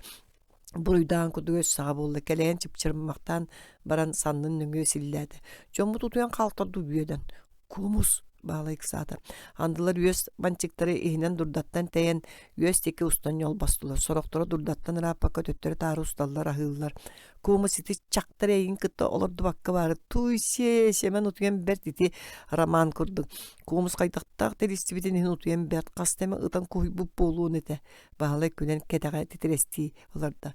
A: буруйдаан курдук өс саҕа буолла. Кэлэйэн чыпчырмахтаан баран саннын нөҥүө силлээтэ. Дьоммут утуйан хаалтар дуу үөдэн. Куомус Баалай ыксаата. Андылар үөс банчиктары иһинэн дурдаттан тэйэн үөс диэки устан ньолбостулар. Сорохторо дурдаттан ырааппакка төттөрү-таары усталлар, аһыыллар. Куомус ити чахтар эйигин кытта олордубакка баары туй-сиэ Сэмэн утуйан бэрт ити роман курдук. Куомус хайдахтаах тэрийсибитин иһин утуйан бэрт хаста эмэ ытан куһуйбут буолуон этэ. Баһылай күлэн кэтэҕэ титирэстии олордо.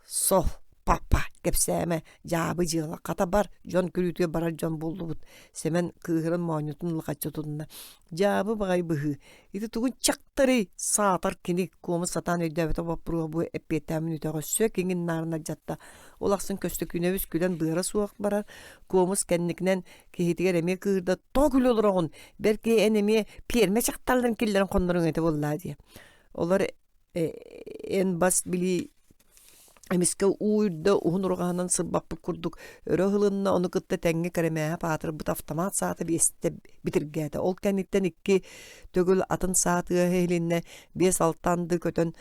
A: Сол, папа, кэпсээмэ, дьаабы дьыала, хата бар, дьон күлүүтүгэр барар дьон буоллубут. Сэмэн кыыһыран моонньутун лахаччы тутунна. Дьаабы баҕайы быһыы. Ити тугун чахтарый, саатар кини куомус сатаан өйдөөбөтөх боппуруоһа бу эппиэттээн мүнүүтэҕэ өссө киҥин наарын алдьатта. Ол ахсын Көстөкүүнэбис күлэн быара суох барар. Куомус кэнникинэн киһитигэр эмиэ кыыһырда, тоҕо күлэ олороҕун, бэрки эн эмиэ пиэрмэ чахталларын киллэрэн хонноруҥ этэ буоллаа диye. Олор эн бас билии эмискэ уу үрдэ уһун ураҕаһынан сырбаппыт курдук өрө ыһылынна, ону кытта тэҥҥэ кэрэмээһэ паатырбыт автомат саата биэстэ битиргээтэ. Ол кэнниттэн икки төгүл атын саа тыаһа иһилиннэ, биэс-алта анды көтөн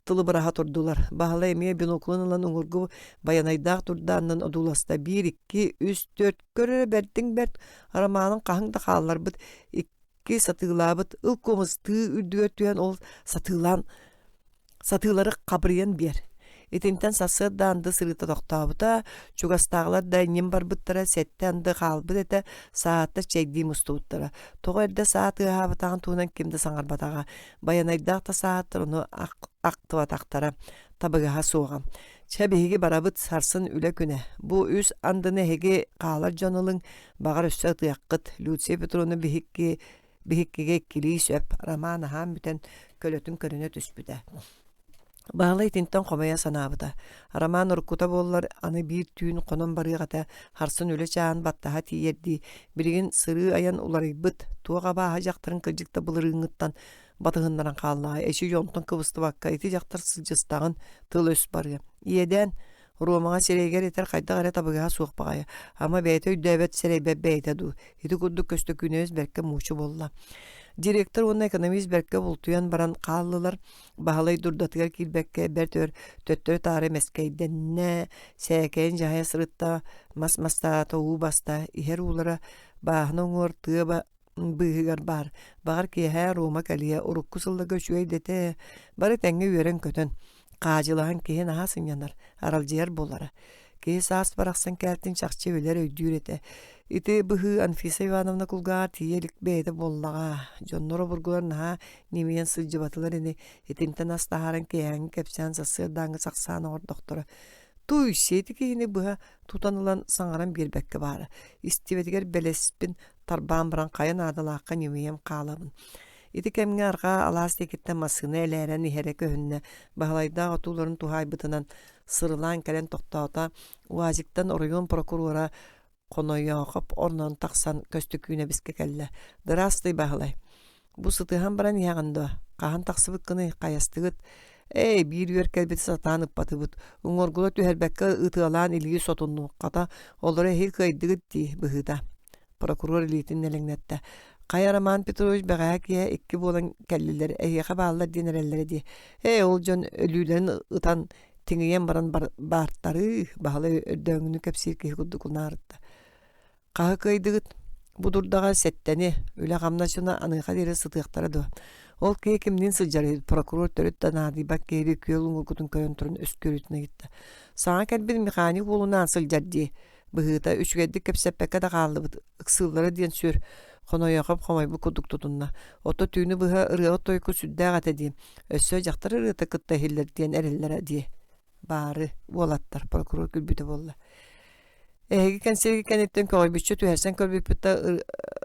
A: тылыбыраһа турдулар. Баһылай эмиэ биноклун ылан уҥуоргу байанайдаах турдаанынан одууласта. Биир, икки, үс, түөрт көрөрө бэртиҥ бэрт, Романын хаһыҥ да хаалларбыт, икки сатыылаабыт, ыл куомус тыы үрдүгэр түһэн ол сатыылаан сатыылары хабырыйан биэр. Итинтэн сарсыарда анды сырыыта тохтообута, чугастааҕылар да ньим барбыттара, сэттэ анды хаалбыт этэ, сааттар чэйдии мустубуттара. Тоҕо эрдэ саа тыаһаабатаҕын туһунан ким да саҥарбатаҕа. Байанайдаах да сааттар ону ахтыбатахтара, табыгаһа суоҕа. Чэ, биһиги барабыт, сарсын үлэ күнэ. Бу үс андыны эһиги хаалар дьон ылыҥ, баҕар өссө ытыаххыт. Люция Петровна биһикки биһиккигэ иккилии сөп. Роман аһаан бүтэн көлөтүн көрүнэ түспүтэ. Баһылай итинтэн хомойо санаабыта. Роман уруккута буоллар, аны биир түүн хонон барыах этэ, харсын үлэ чааһын баттаһа тиийэрдии, билигин сырыы-айан уларыйбыт, туох абааһы дьахтарын кырдьык да былырыыҥҥыттан батыһыннаран хааллаҕа, эчи дьонтон кыбыстыбакка ити дьахтар сылдьыстаҕын тыл-өс барыа. Иэдээн, Ромаҕа сирэйигэр этэр хайдах эрэ табыгаһа суох баҕайы, ама бэйэтэ өйдөөбөт сэрэйбэт бэйэтэ дуу, ити курдук Көстөкүүнэбис бэркэ муучу буолла. Директор уонна экономист бэркэ бултуйан баран хааллылар, Баһылай дурдатыгар киирбэккэ бэрт өр төттөрү-таары мэскэйдэннэ, сээкэйин дьаһайа сырытта, мас мастаата, уу баста, иһэр уулара бааһына уҥуор тыа быыһыгар баар. Баҕар киэһэ Рома кэлиэ, урукку сылларга үчүгэй да этэ, бары тэҥҥэ үөрэн-көтөн, хаадьылаһан киһи наһаа сынньанар, аралдьыйар буолара. Киһи саас барахсан кээлтин чахчы билэр, өйдүүр этэ. Ити быһыы Анфиса Ивановна кулгааҕар тиийэ илик бэйэтэ буоллаҕа. Дьоннор обургулар наһаа ньимийэн сылдьыбатылар ини. Итинтэн ас таһааран киэһээҥҥи кэпсээн сарсыардааҥҥы сахсаан оҥордохторо. Туй, сиэти киһини быһа тутан ылан саҥаран биэрбэккэ баара. Истибэтигэр бэлэспин тарбаан баран хайа наадалаахха ньимийэн хаалабын. Ити кэмҥэ арҕаа алаас диэкиттэн массыына элээрэн иһэрэ көһүннэ. Баһылайдаах отууларын туһаайбытынан сырылаан кэлэн тохтоото. УАЗиктан оройуон прокурора Хонойоохоп оннун тахсан Көстөкүүнэбискэ кэллэ: «Дыраастый, Баһылай, бу сытыһан баран иһэҕин дуо? Хаһан тахсыбыккыный, хайастыгыт? Эй, биир үөр кэлбити сатаан ыппатыбыт, уҥуоргула түһэрбэккэ ытыалаан илии сотуннум, хата, олору эһиги кыайдыгыт дии, быһыыта». Прокурор илиитин нэлэҥнэттэ. «Хайа, Роман Петрович бэҕэһээ киэһэ икки буолан кэллилэр, эһиэхэ бааллар диэн эрэллэрэ дии. Ээ, ол дьон өлүүлэрин ытан тиҥийэн баран баартарыы, Баһылай өрдөөҥүнү кэпсиир киһи курдук унаарытта. Хаһы кыайдыгыт? Бу дурдаҕа сэттэни, үлэ-хамнас дьоно аныаха диэри сытыахтара дуо? Ол киһи кимниин сылдьарый? Прокурор төрүт да наадыйбат киһилии күөл уҥуоргутун көрөн туран өскүөрүтүн ыйытта. Саҥа кэлбит механик уолунаан сылдьар дии. Быһыыта, үчүгэйдик кэпсэппэккэ да хааллыбыт, ыксыыллара диэн сүр, Хонойоохоп хомойбут курдук тутунна. Ото түүнү быһа ырыаҕыт-тойуккут сүрдээх этэ дии. Өссө дьахтар ырыата кытта иһиллэр диэн эрэллэрэ дии. Баары, уолаттар, прокурор күлбүтэ буолла. Эһиги кэнсиэргэ кэнниттэн көҕүйбүччэ түһэрсэн көрбүппүт да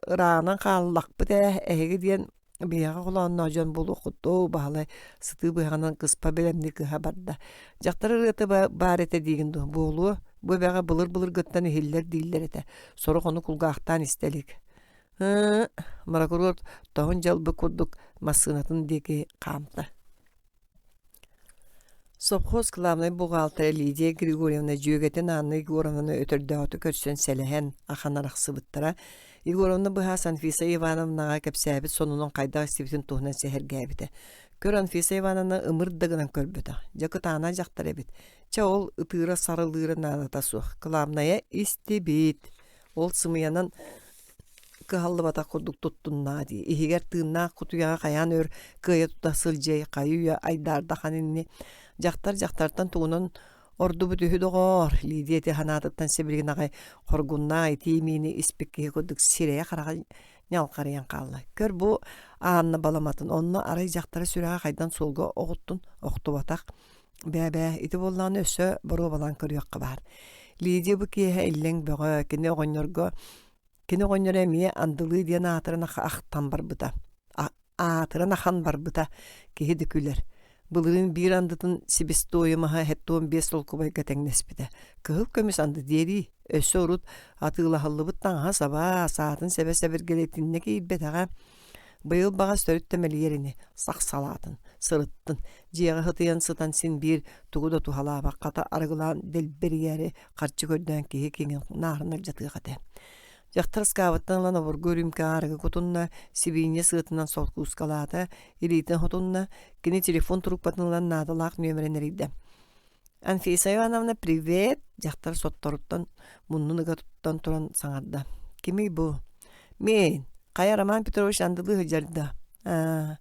A: ырааҕынан хааллахпыт ээ, эһиги диэн биһиэхэ холоонноох дьон буолуоххут дуу, Баһылай сытыы быһаҕынан кыспа бэлэмнии кыһа барда. Дьахтар ырыата баар этэ диигин дуо? Буолуо, бу эбэҕэ былыр-былыргыттан иһиллэр дииллэр этэ. Сорох ону кулгаахтаан истэ илик. Ыы, борокуруор тоһун дьалбы курдук массыынатын диэки хаамта. Сопхуос кылаабынай бухгалтера Лидия Григорьевна дьүөгэтин Анна Егоровнаны өтөрдөөҕүтэ көрсөн сэлэһэн, ахан арахсыбыттара. Егоровна быһаас Анфиса Ивановнаҕа кэпсээбит сонунун хайдах истибитин туһунан сэһэргээбитэ. Көр Анфиса Ивановна ымыр да гынан көрбөтөх. Дьэ кытаанах дьахтар эбит. Чэ ол ытыыра сарылыыра наадата суох. Кылаабынайа истибит. Ол сымыйанан кыһаллыбатах курдук туттуннаа дии. Иһигэр тыыннаах кутуйаҕа хайаан өр кыайа тута сылдьыай, хайы-үйэ айдаардахан инни. Дьахтар дьахтартан тугунан ордубут үһү доҕоор, Лидия ити санаатыттан сибилигин аҕай хоргуннаа итии миини испит киһи курдук сирэйэ-хараҕа ньалҕарыйан хаалла. Көр бу Анна баламатын, онно арай дьахтара сүрэҕэ хайдан суолга оҕуттун охтубатах. Бээ-бээ, ити буоллаҕына өссө боруобалаан көрүөххэ баар. Лидия бу киэһэ иллэҥ бөҕө, кини оҕонньорго кини оҕонньоро эмиэ андылыы диэн аатыран ахтан барбыта. Аатыран ахан барбыта. Киһи да күлэр. Былырыын биир андытын себестоимоһа 75 солкуобайга тэҥнэспитэ. Кыһыл көмүс анды диэрии. Өссө урут атыылаһыллыбыт таҥаһа-саба, саатын сэбэ сэбиргэлэ итиннэ киирбэтэҕэ. Быйыл баҕас төрүт да мэлийэр ини, сах салаатын, сырыттын, дьиэҕэ сытыйан сытан син биир тугу да туһалаабат, хата арыгылаан дэлбэрийээри харчы көрдөөн киһи киҥин наарын алдьатыах этэ. Дьахтар ыскаабыттан ылан обургу үрүүмкэҕэ арыгы кутунна, сибиинньэ сыатынан солкуускалаата, илиитин хотунна, кини телефон трубкатын ылан наадалаах нүөмэрин эрийдэ. Анфиса Ивановна, привет! дьахтар сотторуттан муннун ыга туттан туран саҥарда. Кимий бу? Мин. Хайа Роман Петрович андылыы сылдьар да? Аа,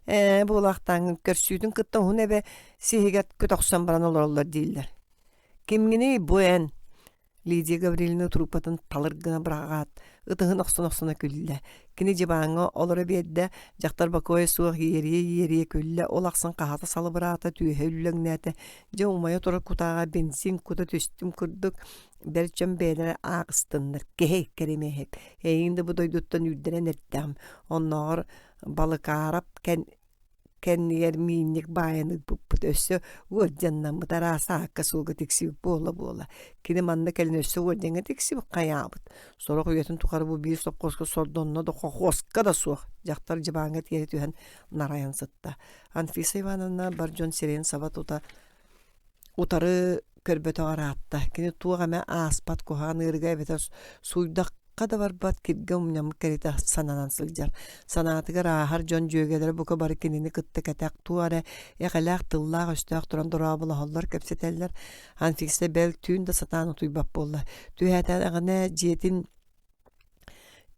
A: ээ, буолаахтааҥҥын көрсүүтүн кытта уһун эбэ сиһигэр көтөхсөн баран олороллор дииллэр. Кимҥиний бу эн? Лидия Гаврильевна трубкатын талыр гына быраҕаат, ытыһын охсон-охсуна күллэ. Кини дьыбааҥҥа олоро биэрдэ, дьахтар бокуойа суох иэрийэ-иэрийэ күллэ, ол ахсын хаһата салыбыраата, түөһэ үллэҥнээтэ. Дьэ умайа турар кутааҕа бензин кута түстүм курдук, бэрт дьон бэйэлэрэ ааҕыстыннар, кэһэй кэримэһэп, эйигин да бу дойдуттан үүрдэрэн эрдэҕим, оннооҕор Балыкаарап кэн кэннигэр миинньик баайан ыыппыппыт өссө уордьаннаммыт араас аакка-суолга тиксибит буола-буола. Кини манна кэлин өссө уордьаҥҥа тиксибит хайаабыт. Сорох үйэтин тухары бу биир сопхуоска сордонно да хохуоска да суох. Дьахтар дьыбааҥҥа тиэрэ түһэн нарайан сытта. Анфиса Ивановна бар дьон сирэйин саба тута утары көрбөтөҕө ыраатта. Кини туох эмэ ааспат куһаҕан ыарыыга эбэтэр сууйдахха да барбат киргэ умньаммыт кэриэтэ сананан сылдьар. Санаатыгар ааһар дьон дьүөгэлэрэ бука бары кинини кытта кэтэх туох эрэ эҕэлээх тыллаах-өстөөх туран дорооболоһоллор, кэпсэтэллэр. Анфиса бэл түүн да сатаан утуйбат буолла. Түһээтэҕинэ дьиэтин.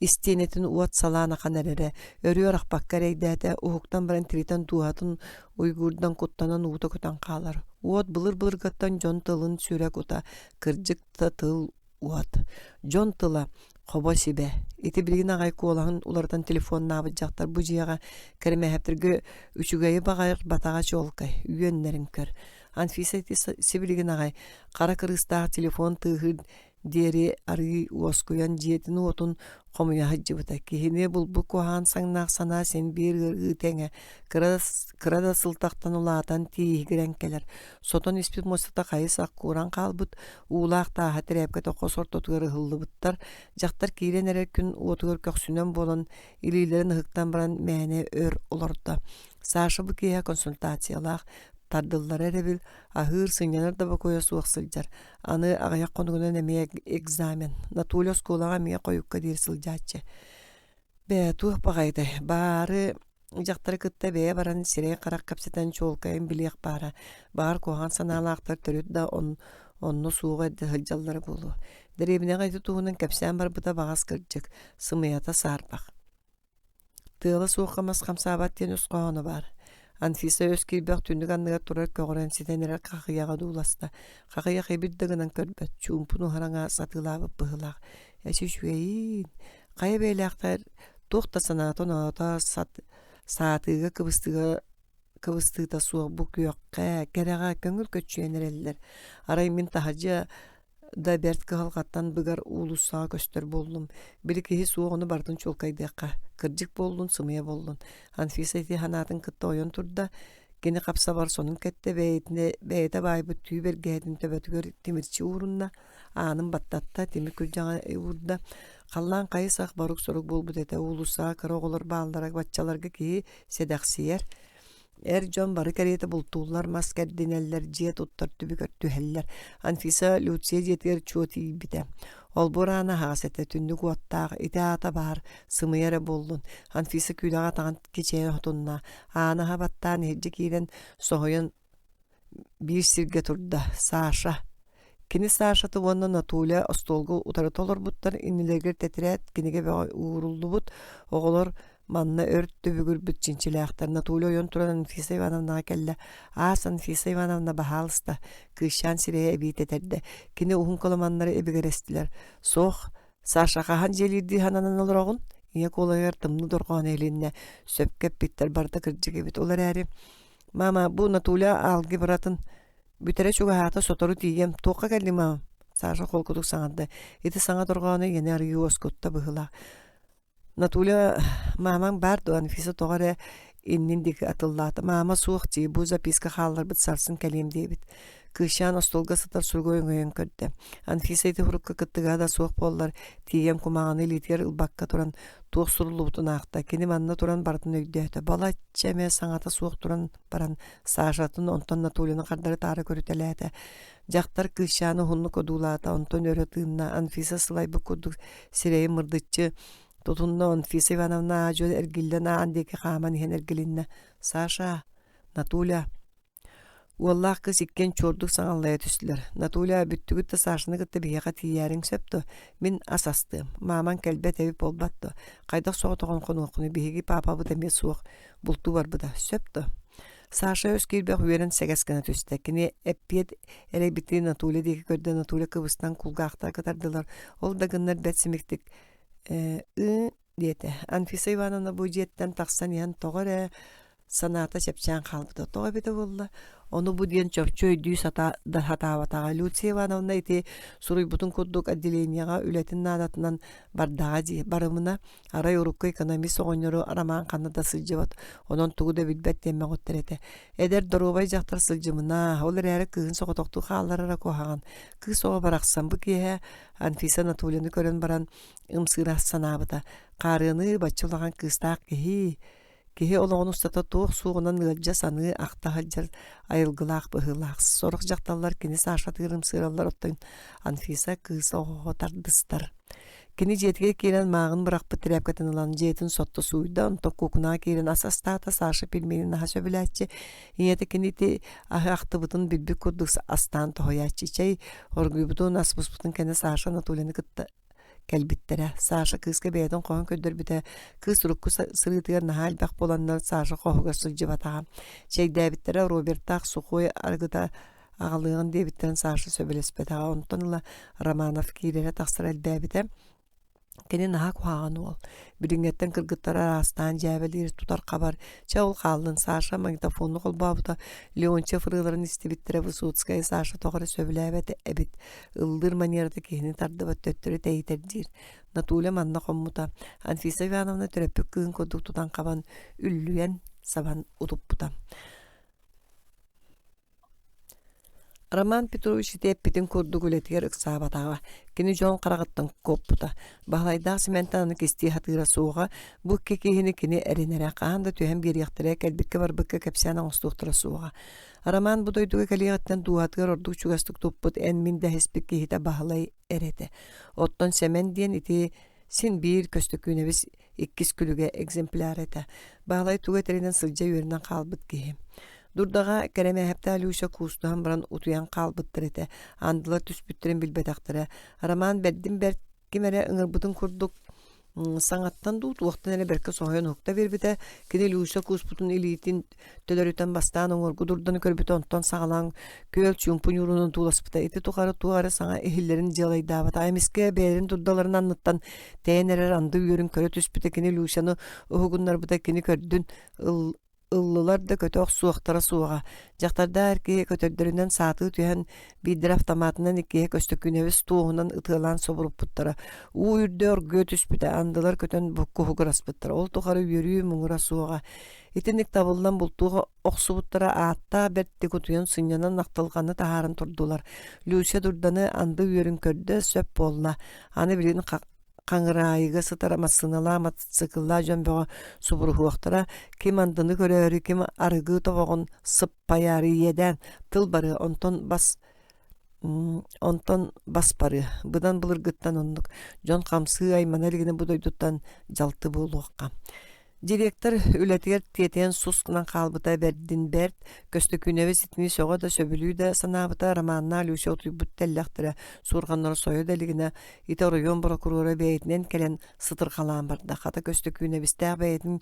A: Истиэнэтин уот салаан ахан эрэрэ, өрүү арахпакка эрэйдээтэ, уһуктан баран тиритэн дууһатын уйгуурдан куттанан уута көтөн хаалар. Уот былыр-былыргаттан дьон тылын сүрэ кута, кырдьык да тыл уот. Дьон тыла хобо сибэ. Ити билигин аҕай куолаһын уларытан телефоннаабыт дьахтар бу дьиэҕэ кэрэмэһэптэргэ үчүгэйи баҕайбатаҕа чуолкай, үөннэрин көр. Анфиса ити сибилигин аҕай хара кырыыстаах телефон тыаһыыр диэри арыый уоскуйан дьиэтин-уотун хомуйа сылдьыбыта. Киһини булбут куһаҕан саҥнаах санаа син биир ыарыы тэҥэ, кыра, кыра да сылтахтан улаатан тииһигирэн кэлэр. Сотон испит муостата хайы-сах кууран хаалбыт, уулаах тааһа тирээпкэтэ хос ортотугар ыһыллыбыттар. Дьахтар киирэн эрэр күн уотугар көхсүнэн буолан, илиилэрин ыһыктан баран мээнэ өр олордо. Саша бу киэһэ консультациялаах, тардыллара эрэбил, аһыыр, сынньанар да бокуойа суох сылдьар. Аны аҕыйах хонугунан эмиэ экзамен. Натуля оскуолаҕа эмиэ хойукка диэри сылдьааччы. Бээ, туох баҕайытай, баары дьахтары кытта бэйэ баран сирэй-харах кэпсэтэн чуолкайын билиэх баара. Баҕар куһаҕан санаалаахтар төрүт да он, онно суоҕа эрдэ сылдьаллара буолуо. Дэриэбинэҕэ ити туһунан кэпсээн барбыта баҕас кырдьык, сымыйата саарбах. Тыала суохха мас хамсаабат диэн өс хоһооно баар. Анфиса өс киирбэх түннүк анныгар турар көҕүрэн ситэн эрэр хахыйаҕа дууласта. Хахыйах ибир да гынан көрбөт, чуумпун уһараҥа сатыылаабыт быһыылаах. Эчи үчүгэйиин, хайа бэйэлээхтэр туох да санаата-оноото сат, саатыыга кыбыстыыга кыбыстыыта суох бу күөххэ, кэрэҕэ көҥүл көччүйэн эрэллэр. Арай мин таһырдьа да бэрт кыһалҕаттан быгар уулуссаҕа көстөр буоллум. Били киһи суоҕуну барытын чуолкайдыахха. Кырдьык буоллун, сымыйа буоллун. Анфиса ити санаатын кытта ойон турда. Кини хапсабар сонун кэттэ, бэйэтинэ, бэйэтэ баайбыт түү бэргэһэтин төбөтүгэр тимирчи уурунна, аанын баттатта, тимир күрдьэҕэ уурда. Халлаан хайы-сах борук-сорук буолбут этэ. Уулуссаҕа кыра оҕолор бааллара баччаларга киһи сэдэхсийэр. Эр дьон бары кэриэтэ бултууллар, мас кэрдинэллэр, дьиэ туттар түбүгэр түһэллэр. Анфиса Люция дьиэтигэр чуо тиийбитэ. Олбуор аана аһаҕас этэ, түннүк уоттаах, ити аата баар, сымыйа эрэ буоллун. Анфиса күүлэҕэ атаҕын кичэйэн хотунна. Ааны аһа баттаан иһирдьэ киирэн, соһуйан биир сиргэ турда. Саша. Кини Сашата уонна Натуля остуолга утарыта олорбуттар, иннилэригэр тэтэрээт, кинигэ бөҕө ууруллубут. Оҕолор манна өр түбүгүрбүт чинчилээхтэр. Натуля ойон туран Анфиса Ивановнаҕа кэллэ. «Аас, Анфиса Ивановна, баһаалыста!» Кыысчаан сирэйэ эбии тэтэрдэ. Кини уһун кыламаннары ибигирэстилэр. «Суох, Саша хаһан дьиэлиирдии сананан олороҕун?» Ийэ куолайыгар тымныы дорҕоон иһилиннэ. Сөпкө эппиттэр, барыта кырдьык эбит. Ол эрээри «Мама, бу Натуля алгебратын Бүтэрэ чугаһаата, сотору тиийиэм, туохха кэллиҥ, маам?» Саша холкутук саҥарда. Ити саҥа дорҕоону ийэни арыйыы уоскутта быһыылаах. Натуля, маамаҥ баар дуо? Анфиса тоҕо эрэ иннин диэки атыллаата. Маама суох дии, бу записка хаалларбыт сарсын кэлиэм диэбит. Кыысчаан остуолга сытар суругу өҥөйөн көрдө. Анфиса ити сурукка кыттыгаһа да суох буоллар, тиийэн кумааҕыны илиитигэр ылбакка туран туох суруллубутун аахта. Кини манна туран барытын өйдөөтө. Балачча эмэ саҥата суох туран баран Сашатын, онтон Натулины хардары-таары көрүтэлээтэ. Дьахтар кыысчааны уһуннук одуулаата, онтон өрө тыынна. Анфиса сылайбыт курдук сирэйин мырдыччы тутунна. Анфиса Ивановна аа-дьуо эргиллэн аан диэки хааман иһэн эргилиннэ. «Саша, Натуля!» Уоллаах кыыс иккиэн чуордук саҥаллайа түстүлэр. «Натуля, бүттүгүт да Сашаны кытта биһиэхэ тиийээриҥ сөп дуо? Мин ас астыам. Маамаҥ кэлбэт эбит буолбат дуо? Хайдах соҕотоҕун хонуоххунуй, биһиги паапабыт эмиэ суох. Бултуу барбыта. Сөп дуо?» Саша өс киирбэх үөрэн сэгэс гына түстэ. Кини эппиэт эрэйбитин Натуля диэки көрдө, Натуля кыбыстан кулгаахтара кытардылар. Ол да гыннар бэрт симиктик «Ээ, ыы» диэтэ. Анфиса Ивановна бу дьиэттэн тахсан иһэн тоҕо эрэ санаата чэпчээн хаалбыта. Тоҕо эбитэ буолла? Ону бу диэн чопчу өйдүү сата да сатаабатаҕа. Люция Ивановна ити суруйбутун курдук отделениеҕа үлэтин наадатынан бардаҕа дии. Барымына Арай урукку экономист оҕонньору Роман ханна да сылдьыбат, онон тугу да билбэт диэн мөҕүттэр этэ. Эдэр доруобай дьахтар сылдьымына, ол эрээри кыыһын соҕотохтуу хаалларара куһаҕан. Кыыс оҕо барахсан бу киэһэ Анфиса Анатольевны көрөн баран ымсыыра санаабыта. Хаарыаны бачча улахан кыыстаах киһи Киһи олоҕун устата туох суоҕунан ыалдьа саныы, ахта сылдьар айылгылаах быһыылаах. Сорох дьахталлар кини Сашатыгар ымсыыраллар, оттон Анфиса кыыс оҕоҕо тардыстар. Кини дьиэтигэр киирэн мааҕын бырахпыт тирээпкэтин ылан дьиэтин сотто сууйда, онтон куукунаҕа киирэн ас астаата. Саша пельменин аһа сөбүлээччи. Ийэтэ кини ити аһы ахтыбытын билбит курдук астаан тоһуйааччы. Чэй оргуйбутун, ас буспутун кэннэ Саша Анатольевны кытта Кэлбиттэрэ. Саша кыыска бэйэтин хоһун көрдөрбүтэ. Кыыс урукку сырыытыгар наһаа элбэх буоланнар Саша хоһугар сылдьыбатаҕа. Чэйдээбиттэрэ Робертаах сухой арыгыта аҕалыаҕын диэбиттэрин Саша сөбүлэспэтэҕэ. Онтон ыла Романов киирэрэ-тахсара элбээбитэ. Кини наһаа куһаҕан уол. Билиҥҥэттэн кыргыттары араастаан дьээбэлиир, тутар-хабар. Чэ, ол хааллын, Саша магнитофону холбообута, Леонтьев ырыаларын истибиттэрэ Высоцкая Саша тоҕо эрэ сөбүлээбэт эбит. Ыллыыр манерата киһини тардыбат, төттөрү тэйитэр диир. Натуля манна хоммута. Анфиса Ивановна төрөппүт кыыһын курдук тутан-хабан, үллүйэн, сабан утуппута. Роман Петрович ити эппитин курдук үлэтигэр ыксаабатаҕа, кини дьон хараҕыттан куоппута. Баһылайдаах Сэмэнтэн аны кистии сатыыра суоҕа, бу икки киһини кини эрэнэрэ, хаһан да түһэн биэриэхтэрэ, кэлбиккэ-барбыкка кэпсээн оҥостуохтара суоҕа. Роман бу дойдуга кэлиэҕиттэн дууһатыгар ордук чугастык туппут эн-мин дэһиспит киһитэ Баһылай эрэ этэ. Оттон Сэмэн диэн ити син биир Көстөкүүнэбис иккис күлүгэ экземпляр этэ. Баһылай тугу этэринэн сылдьа үөрэнэн хаалбыт киһи. Дурдаҕа Кэрэмээһэптээх Люся куустуһан баран утуйан хаалбыттар этэ. Андылар түспүттэрин билбэтэхтэрэ. Роман бэрдин бэрт ким эрэ ыҥырбытын курдук саҥаттан дуу, туохтан эрэ бэркэ соһуйан уһукта биэрбитэ. Кини Люся кууспутун илиитин төлөрүтэн бастаан уҥуоргу дурданы көрбүтэ, онтон саҕалаан күөл чуумпу ньуурунан тууласпыта. Ити тухары туох эрэ саҥа иһиллэрин дьыалайдаабата. Эмискэ бэйэлэрин дурдаларын анныттан тэйэн эрэр анды үөрүн көрө түспүтэ. Кини Люсяны уһугуннарбыта. Кини көрдүн ыл ыллылар да көтө охсуохтара суоҕа. Дьахтардаах эр киһи көтөрдөрүнэн саатыы түһэн, биирдэрэ автоматынан иккиһэ Көстөкүүнэбис туоһунан ытыалаан субуруппуттара. Уу үрдэ оргуйа түспүтэ, андылар көтөн куһугураспыттара. Ол тухары үөрүү муҥура суоҕа. Итинник табыллан бултуу охсубуттара ааттаах бэртик утуйан сынньанан ахтылҕаны таһааран турдулар. Люся дурданы анды үөрүн көрдө, сөп буолла. Аны билигин Хаҥыраайыга сытар массыыналаах мотоцикллаах дьон бөҕө субуруһуохтара, ким андыны көрөөрү, ким арыгы тобоҕун сыппайаары иэдээн тыл барыа, онтон бас онтон бас барыа. Быдан былыргыттан оннук дьон хамсыы аймана илигинэ бу дойдуттан дьалты буолуохха. Директор үлэтигэр тиэтэйэн сус гынан хаалбыта бэрдин бэрт, Көстөкүүнэбис итини сөҕө да сөбүлүү да санаабыта Романнаах Люся утуйбут тэллэхтэрэ суорҕаннара сойо да илигинэ ити оройуон борокуруора бэйэтинэн кэлэн сытырҕалаан барда. Хата Көстөкүүнэбистээх бэйэтин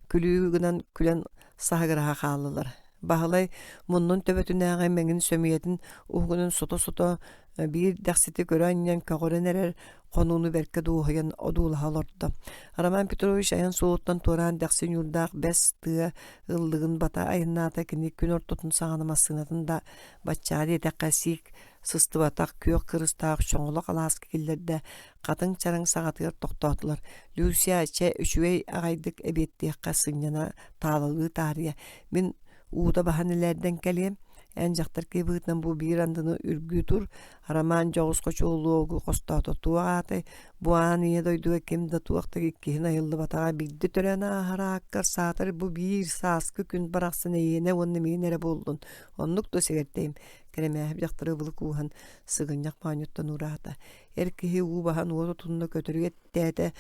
A: күлүү гынан күлэн саһыгыраһа хааллылар. Баһылай муннун төбөтүнээҕи мэҥин сөмүйэтин уһугунан сото-сото биир дэхсити көрө анньан көҕөрөн эрэр хонууну бэркэ дуоһуйан одуулаһа олордо. Роман Петрович айан суолуттан туораан дэхси ньуурдаах бэс тыа ыллыгын бата айаннаата кини күн ортотун саҕана массыынатын да баччаа диэтэххэ сиик сыстыбатах күөх кырыстаах чоҥолох алааска киллэрдэ хатыҥ чараҥ саҕатыгар тохтоотулар. Люся чэ үчүгэй аҕайдык эбиэттиэххэ сынньана таалалыы таарыйа мин уута баһан илээрдэн кэлиэм эн дьахтар киһи быһыытынан бу биир андыны үргүү тур Роман дьоҕус хочуолуогу хостоото туох аатай бу аан ийэ дойдуга ким да туох да иккиһин айыллыбатаҕа биирдэ төрөөн ааһар ааккар саатар бу биир сааскы күн барахсан эйиэнэ уонна миин эрэ буоллун оннук дуо сэгэртэйим Кэрэмээһэп дьахтары ыбылы кууһан сыгынньах моонньуттан уураата эр киһи уу баһан уот отунна көтөрү эттээтэ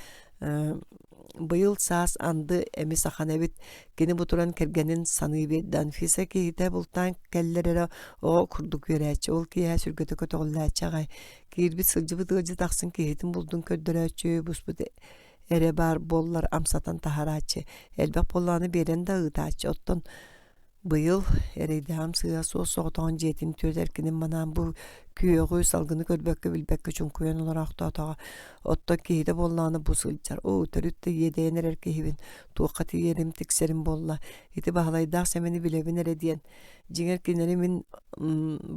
A: быйыл саас анды эмис ахан эбит кини бу туран кэргэнин саныы биэрдэ Анфиса киһитэ бултаан кэллэр эрэ оҕо курдук үөрээччи ол киэһэ сүргэтэ көтөҕүллээччи аҕай киирбит сылдьыбыт ыалдьыт ахсын киһитин булдун көрдөрөөччү буспут эрэ баар буоллар амсатан таһарааччы элбэх буоллаҕына биэрэн да ыытааччы оттон Быйыл эрэйдээҕим сыыһа суос-соҕотоҕун дьиэтин түөрт эркинин манаан бу күөҕү, салгыны көрбөккө, билбэккэ чуҥкуйан олороохтоотоҕо. Оттон киһитэ буоллаҕына бу сылдьар. Оо, төрүт да иэдэйэн эрэр киһибин, туохха тиийэрим, тиксэрим буолла. Ити Баһылайдаах Сэмэни билэбин эрэ диэн. Дьиҥэр кинилэри мин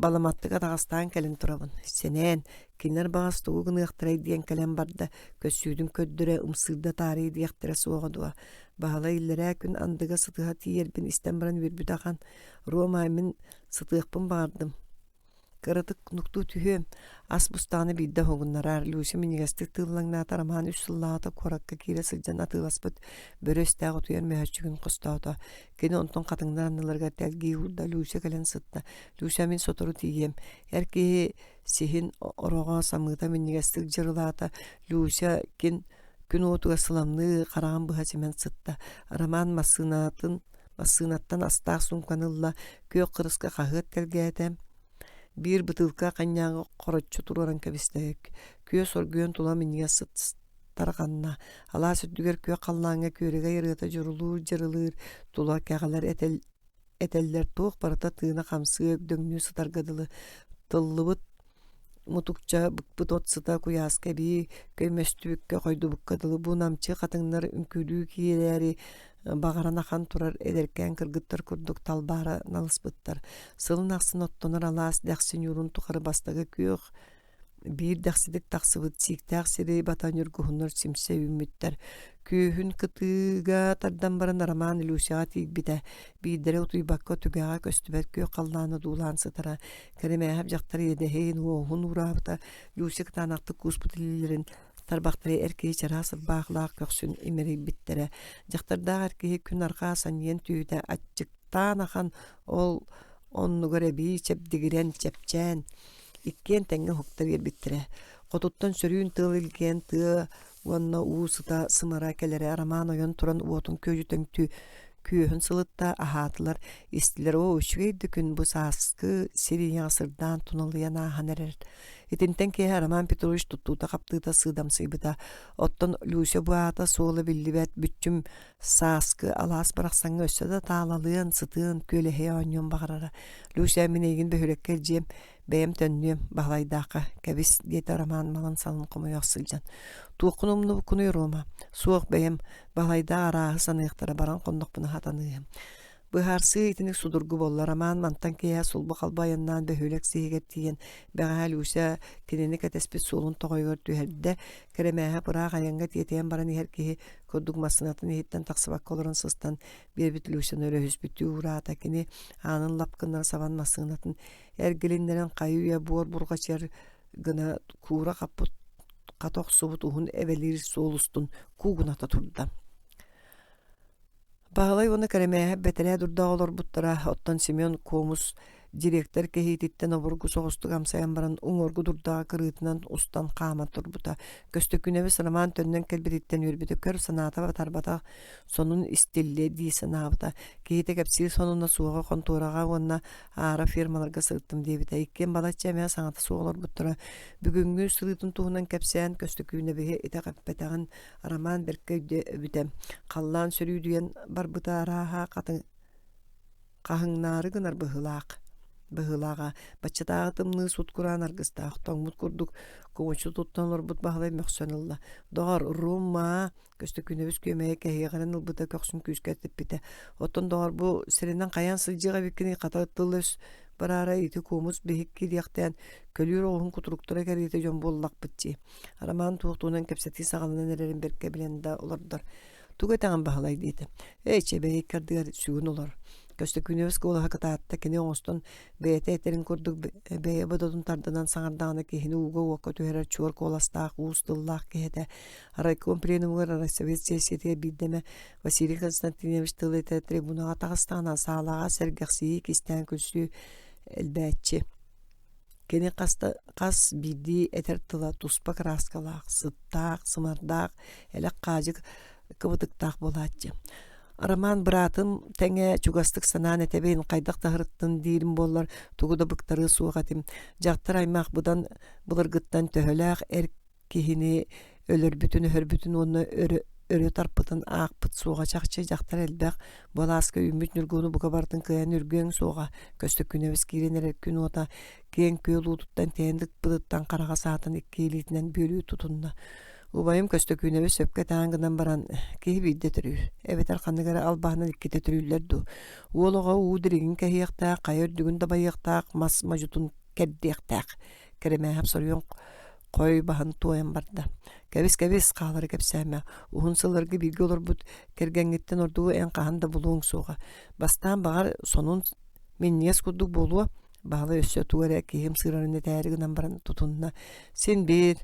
A: баламаттык атаҕастаан кэлэн турабын. Сэнээн, кинилэр баҕас тугу гыныахтарай диэн кэлэн барда, көссүүтүн көрдөрө, ымсыырда таарыйа диэхтэрэ суоҕа дуо. Баһылай иллэрээ күн андыга сытыһа тиийэрбин истэн баран үөрбүтэ ахан, «Рома, мин сытыахпын баҕардым. Кыратык нуктуу түһүөм, ас бустаҕына биирдэ уһугуннараар» Люся минньигэстик тыыллаҥнаата Роман үс сыллааҕыта куоракка киирэ сылдьан атыыласпыт бөрө истээх утуйар мөһөөччүгүн хостоото. Кини онтон хатыҥнар анныларыгар тэлгии уурда. Люся кэлэн сытта. «Люся, мин сотору тиийиэм. Эр киһи сиһин ороҕо самыыта минньигэстик дьырылаата. Люся кин Күн уотугар сыламныы, хараҕын быһа симэн сытта. Роман массыынатын массыынаттан астаах суумканы ылла, күөх кырыска хаһыат тэлгээтэ. Биир бытыылка ханньаагы хороччу туруоран кэбистэ. Күөс оргуйан тула минньигэс сыт тарҕанна. Алаас үрдүгэр күөх халлааҥҥа күөрэгэй ырыата дьурулуур-дьырылыыр, тула кэҕэлэр этэл этэллэр туох барыта тыына хамсыы өгдөҥнүү сытарга дылы тыллыбыт мутукча быкпыт от сыта куйааска эбии көмөстүбүккэ хойдубукка дылы бу намчы хатыҥнар үҥкүүлүү киирээри баҕаран ахан турар эдэркээн кыргыттар курдук талбаара налыспыттар сылын ахсын оттонор алаас дэхси ньуурун тухары бастакы күөх Биир дэхситик тахсыбыт сииктээх сири бата ньургуһуннар симсэ үүммүттэр. Күөһүн кытыыга тардан баран Роман Люсяҕа тиийбитэ. Биирдэрэ утуйбакка түгэҕэ көстүбэт күөх халлааны дуулаан сытара. Кэрэмээһэп дьахтар иэдэһин, уоһун уураабыта. Люся кытаанахтык кууспут илиилэрин тарбахтара эр киһи чараас ырбаахылаах көхсүн имэрийбиттэрэ. Дьахтардаах эр киһи күн арҕаа санньыйан түһүүтэ аччыктаан ахан ол оннугар эбии чэбдигирэн, чэпчээн Иккиэн тэҥҥэ уһукта биэрбиттэрэ. Хотуттан сөрүүн тыал илгийэн тыа уонна уу сыта сымара кэлэрэ Роман ойон туран уотун күөдьүтэн күөһүн сылытта, аһаатылар, истилэр оо үчүгэй да күн бу сааскы сир ийэҕэ сырдаан туналыйан ааһан эрэр. Итинтэн киэһэ Роман Петрович туттуута-хаптыыта сыыдамсыйбыта. Оттон Люся бу аата суола биллибэт бүччүм сааскы алаас барахсаҥҥа өссө да таалалыан, сытыан, күөлэһийэ оонньуон баҕарара. Люся мин эйигин бөһүөлэккэ илдьиэм, бэйэм төннүөм, Баһылайдаахха, кэбис, диэтэ Роман малын-салын хомуйа сылдьан. Туоххун умнубуккунуй, Рома? Суох, бэйэм, Баһылайдаах арааһы саныахтара, баран хоннохпуна хатаныыһым. Быһаарсыы итинник судургу буолла. Роман мантан киэһэ сулбу-халбы айаннаан бөһүөлэк сиһигэр тиийэн, бэҕэһээ Люся кинини кэтэспит суолун тоҕойугар түһэрдэ. Кэрэмээһэп ыраах айаҥҥа тиэтэйэн баран иһэр киһи курдук массыынатын иһиттэн тахсыбакка олорон сыстан биэрбит Люсяны өрөһүспүттүү уураата. Кини аанын лап гыннара сабан массыынатын эргилиннэрэн хайы-үйэ буор бурҕачыйар гына куура хаппыт хата охсубут уһун эбэлиир суол устун куугуната турда. Баһылай уонна Кэрэмээһэп бэтэрээ дурдаҕа олорбуттара, оттон Семен Куомус директор кэһиититтэн обургу соҕустук амсайан баран уҥуоргу дурдаҕа кырыытынан устан хааман турбута. Көстөкүүнэбис Роман төннөн кэлбититтэн үөрбүтэ, көр санаата батарбатах сонун истиллиэ дии санаабыта. Киһитэ кэпсиир сонуна суоҕа хонтуораҕа уонна аара фермаларга сырыттым диэбитэ. Иккиэн балачча эмэ саҥата суох олорбуттара. Бүгүҥҥү сырыытын туһунан кэпсээн Көстөкүүнэбиһи итэҕэппэтэҕин Роман бэркэ өйдөөбүтэ. Халлаан сөрүүдүйэн барбыта арааһа хатыҥ хаһыҥнаары гынар быһыылаах быһыылааҕа баччатааҕы тымныы сут-кураан аргыстаах тоҥмут курдук кумуччу туттан олорбут Баһылай мөхсөн ылла доҕор Рома Көстөкүүнэбис күөмэйэ кэһиэҕирэн ылбыта көхсүн күүскэ тэппитэ оттон доҕор бу сиринэн хайаан сылдьыах эбиккиний хата тыл-өс бараара ити куомус биһик киириэхтээн көлүүр оҕуһун кутуруктара кэриэтэ дьон буоллахпыт дии Роман туохтуунан кэпсэтии саҕаланан эрэрин бэркэ билэн да олордор Тугу этэҕин Баһылай диэтэ. Эй, чэбэй икки ардыгар сүгүн олор. Көстөкүүнэбис куолаһа кытаатта, кини оҥостон бэйэтэ этэрин курдук бэйэ бодотун тардынан саҥардаҕына киһини ууга-уокка түһэрэр чуор куоластаах, уус тыллаах киһи этэ. Райком пленумугар райсовет сессиятыгар биирдэ эмэ Василий Константинович тыл этэ трибунаҕа таҕыстаҕына саалаҕа сэргэхсийии, кистээн күлсүү элбээччи. Кини хас биирдии этэр тыла туспа кырааскалаах, сыттаах, сымардаах, элэх-хаадьык кыбытыктаах буолааччы. Роман быраатым тэҥэ чугастык санаан этэбин, хайдах да аһарыттын диирим буоллар, тугу да быктарыа суох этим. Дьахтар аймах быдан былыргыттан төһөлөөх эр киһини өлөрбүтүн-өһөрбүтүн уонна өрө, өрө тарпытын аахпыт суоҕа чахчы дьахтар элбэх былааска үүммүт ньургуну бука барытын кыайан үргүөҥ суоҕа көстөкүүнэбис киирэн эрэр күн уота киэҥ күөл уутуттан тэйэн ыкпытыттан хараҕа саатан икки илиитинэн бүөлүү тутунна убайым Көстөкүүнэбис сөпкө этэҕин гынан баран киһи биирдэ төрүүр эбэтэр ханнык эрэ албаһынан иккитэ төрүүллэр дуу уол оҕо уу дириҥин кэһиэхтээх хайа үрдүгүн дабайыахтаах мас модьутун кэрдиэхтээх Кэрэмээһэп соруйан хой баһын туойан барда. Кэбис-кэбис, хаалары кэпсээмэ. Уһун сылларга бииргэ олорбут кэргэҥҥиттэн ордугу эн хаһан да булуоҥ суоҕа. Бастаан баҕар сонун минньигэс курдук буолуо. Баһылай өссө тугу эрэ киһим сыырарын этээри гынан баран тутунна. Син биир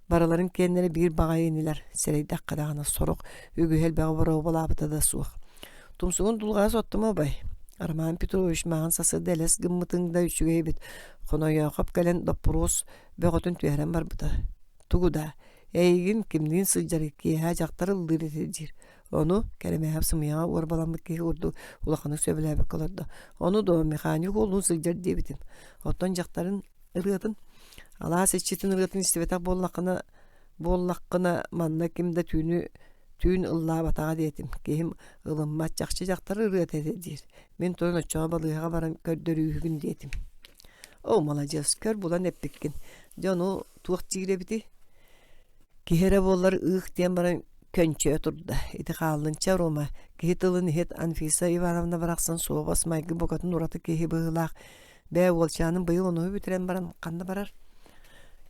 A: барыларын киэннэрэ биир баҕайы инилэр, сэрэйдэххэ даҕаны сорох үгүһү элбэҕи боруобалаабыта да суох. Тумсугун дулҕаҕа соттума убай. Роман Петрович мааҕын сарсыарда элэс гыммытыҥ да үчүгэй эбит. Хонойоохоп кэлэн доппуруос бөҕөтүн түһэрэн барбыта. Тугу да, эйигин кимниин сылдьарый, киэһэ дьахтар ыллыыр этэ диир. Ону Кэрэмээһэп сымыйаҕа уорбаламмыт киһи курдук улаханнык сөбүлээбэккэ олордо. Ону дуо механик уоллуун сылдьар диэбитим. Оттон дьахтарын ырыатын, алаас иччитин ырыатын истибэтэх буоллаххына буоллаххына манна ким да түүнү түүн ыллаабатаҕа диэтим. Киһим ылыммат чахчы дьахтар ырыата этэ диир. Мин туран оччоҕо балыыһаҕа баран көрдөрүүһүгүн диэтим. Оо, маладьыас, көр булан эппиккин. Дьэ ону туох диир эбитий? Киһи эрэ буоллар ыых диэн баран көнчөйө турда. Ити хааллынча Рома, киһи тылын иһит Анфиса Ивановна барахсан суобас майгы букатын ураты киһи быһыылаах. Бээ, уолчааным быйыл онуһу бүтэрэн баран ханна барар?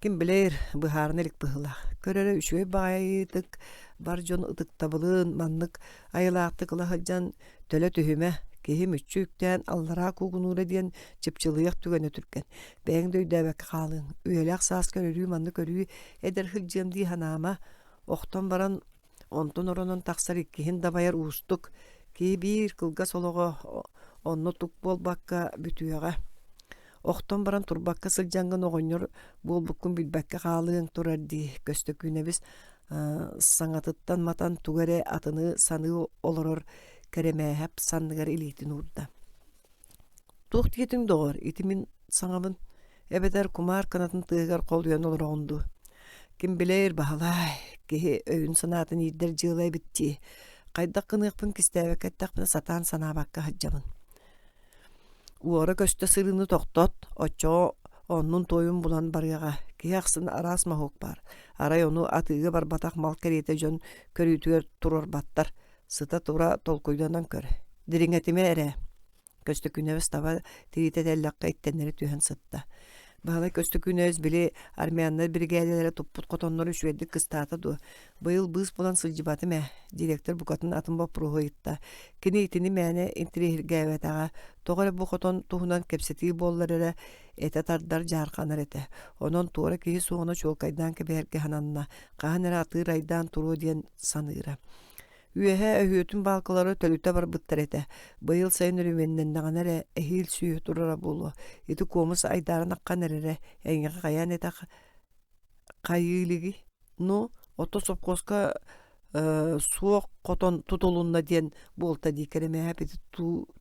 A: Ким билэр, быһаарына илик быһыылаах. Көр эрэ үчүгэй баҕайытык бар дьон ытыктабылын маннык айылаахтык ыла сылдьан төлө түһүмэ, киһи мүччү үктээн аллараа куугунуура диэн чыпчылыйах түгэнэ түргэн. Бэйэҥ да өйдөөбөккө хаалыаҥ. Үйэлээх сааска өрүү маннык өрүү эдэр сылдьыам дии санаама. Охтон баран онтон оронон тахсар иккиһин дабайар уустук. Киһи биир кылгас олоҕо онно тук буолбакка бүтүөҕэ. Охтон баран турбакка сылдьаҥҥын оҕонньор буолбуккун билбэккэ хаалыаҥ турар дии Көстөкүүнэбис саҥатыттан матан тугу эрэ атыны саныы олорор Кэрэмээһэп санныгар илиитин уурда. Туох диэтиҥ доҕор, ити мин саҥабын эбэтэр кумаар кынатын тыаһыгар холуйан олороҕун дуу? Ким билэр, Баһылай, киһи өйүн-санаатын иирдэр дьыала эбит дии. Хайдах гыныахпын кистээбэккэ эттэхпинэ сатаан санаабакка сылдьабын. Уора-көстө сырыыны тохтот, оччоҕо оннун-туойун булан барыаҕа. Киһи ахсын араас моһуок баар. Арай ону атыыга барбатах мал кэриэтэ дьон көрүүтүгэр туруорбаттар. Сыта-тура толкуйданан көр. Дириҥэтимэ эрэ. Көстөкүүнэбис таба тириитэ тэллэххэ иттэннэри түһэн сытта. Баһылай Көстөкүүнэбис били армяннар биригээдэлэрэ туппут хотоннору үчүгэйдик кыстаата дуо? Быйыл быыс булан сылдьыбатым ээ, директор букатын атын боппуруоһу ыйытта. Кини итини мээнэ интэриэһиргээбэтэҕэ, тоҕо эрэ бу хотон туһунан кэпсэтии буоллар эрэ этэ тардар дьаарханар этэ. Онон туора киһи суоҕуна чуолкайдаан кэбиһэргэ сананна, хаһан эрэ атыыр айдаан туруо диэн саныыра. Үөһэ өһүөтүн баалкалара төлүтэ барбыттар этэ. Быйыл сайын өрөмүөннэннэҕинэ эрэ эһиил сүөһү турара буолуо. Ити куомус айдаарын аххан эрэрэ, эйиэхэ хайаан этэ хайыы илигий? Ну, оттон сопхуоска суох хотон тутулунна диэн буолта дии Кэрэмээһэп ити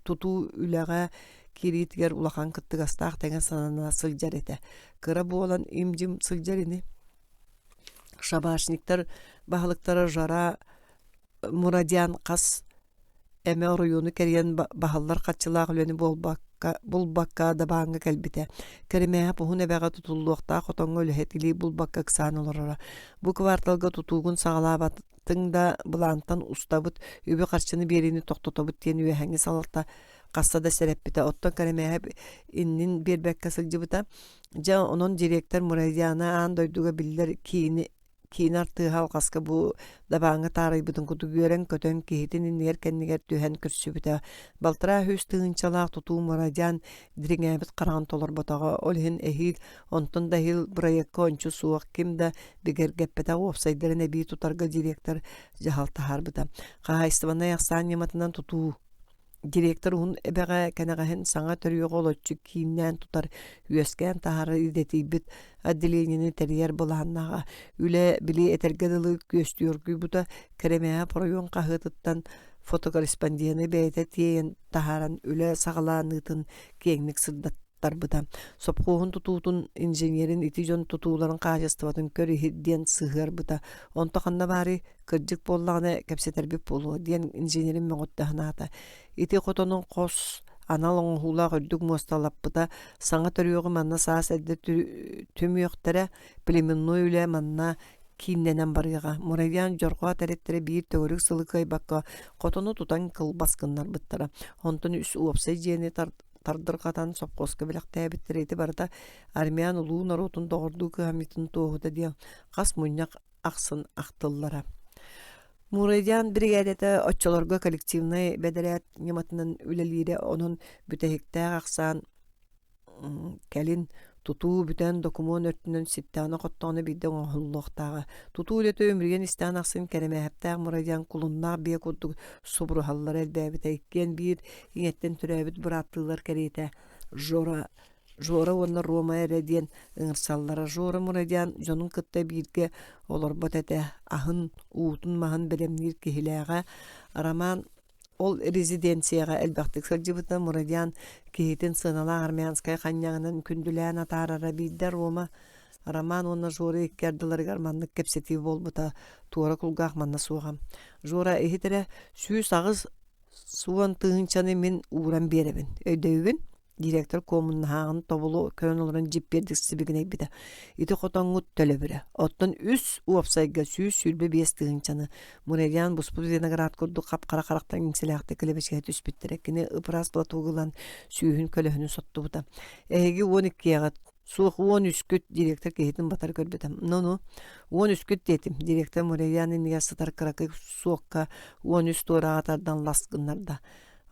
A: тутуу үлэҕэ киириитигэр улахан кыттыгастаах тэҥэ санана сылдьар этэ. Кыра буолан им-дьим сылдьар ини. Шабашниктар баһылыктара Жара Мурадян хас эмэ оройуону кэрийэн баһыллар харчылаах үлэни буолбакка булбакка дабааҥҥа кэлбитэ. Кэрэмээһэп уһун эбэҕэ тутуллуохтаах хотоҥҥо үлэһит илии булбакка ыксаан олороро. Бу кварталга тутуугун саҕалаабатыҥ да былаантан устабыт, үбү-харчыны биэриини тохтотобут диэн үөһээҥҥи салалта хаста да сэрэппитэ. Оттон Кэрэмээһэп иннин биэрбэккэ сылдьыбыта. Дьэ, онон директор Мурадяна аан дойдуга биллэр киини киинэ артыыһа алҕаска бу дабааҥҥа таарыйбытын курдук үөрэн-көтөн киһитин иннигэр-кэннигэр түһэн көрсүбүтэ. Балтараа сүүс тыһыынчалаах тутуу Мурадян дириҥээбит хараҕын толорботоҕо. Ол иһин эһиил, онтон да эһиил бырайыакка ончу суох, ким да бигэргэппэтэх уопсайдарын эбии тутарга директор дьаһал таһаарбыта. Хаһаайыстыбаннай ахсаан ньыматынан тутуу Директор уһун эбэҕэ кэнэҕэһин саҥа төрүөҕү олоччу кииннээн тутар, үөскээн таһаарар идэтийбит отделениены тэрийэр былааннааҕа. Үлэ, били этэргэ дылы күөстүү оргуйбута, Кэрэмээһэп оройуон хаһыатыттан фотокорреспондены бэйэтэ тиэйэн таһааран үлэ саҕаланыытын киэҥник сырдаттарбыта. Сопхуоһун тутуутун инженерин ити дьон тутууларын хаачыстыбатын көр-иһит диэн сыһыарбыта. Онто ханна баарый? Кырдьык буоллаҕына кэпсэтэрбит буолуо диэн инженерим мөҕүттэ санаата. Ити хотонун хос анал оҥоһуулаах үрдүк муосталаппыта саҥа төрүөҕү манна саас эрдэ түмүөхтэрэ племенной үлэ манна кииннэнэн барыаҕа. Муравьян дьорҕоо тэриттэрэ биир төгүрүк сылы кыайбакка хотону тутан кылбас гыннарбыттара. Онтон үс уопсай дьиэни тардырҕатан сопхуоска бэлэхтээбиттэрэ ити барыта армян улуу норуотун доҕордуу кыһамньытын туоһута диэн хас мунньах ахсын ахтыллара. Мурадян биригээдэтэ оччолорго коллективнай бэдэрээт ньыматынан үлэлиирэ, онон бүтэһиктээх ахсаан кэлин тутуу бүтэн докумуон өртүнэн ситтэҕинэ-хоттоҕуна биирдэ оҥоһуллуохтааҕа. Тутуу үлэтэ үмүрүйэн истэҕин ахсын Кэрэмээһэптээх Мурадян кулуннаах биэ курдук субуруһаллара элбээбитэ. Иккиэн биир ийэттэн төрөөбүт бырааттыылар кэриэтэ Жора Жора уонна Рома эрэ диэн ыҥырсаллара. Жора Мурадян дьонун кытта бииргэ олорбот этэ, аһын, уутун маһын бэлэмниир киһилээҕэ. Роман ол резиденцияҕа элбэхтик сылдьыбыта. Мурадян киһитин сыаналаах армянскай ханньаҕынан күндүлээн атаарара. Биирдэ Рома Роман уонна Жора икки ардыларыгар маннык кэпсэтии буолбута туора кулгаах манна суоҕа. Жора иһит эрэ 180 тыһыынчаны мин ууран биэрэбин. Өйдөйүгүн? Директор куомуннаһааҕын тобулу көрөн олорон дьиппиэрдик сибигинэйбитэ. Ити хотоҥҥут төлөбүрэ. Оттон үс уопсайга 125 тыһыынчаны Мурадян буспут виноград курдук хап-хара харахтан иҥсэлээхтик килэбэчиһэ түспүттэрэ. Кини ып-ыраас платогу ылан сүүһүн көлөһүнүн соттубута. Эһиги уон иккиэҕит Суох уон үскүт директор киһитин батары көрбүтэ. Ну-ну, уон үскүт диэтим. Директор Мурэйян иннигэр сытар кыракый суокка 13 туораҕа тардан лас гыннарда.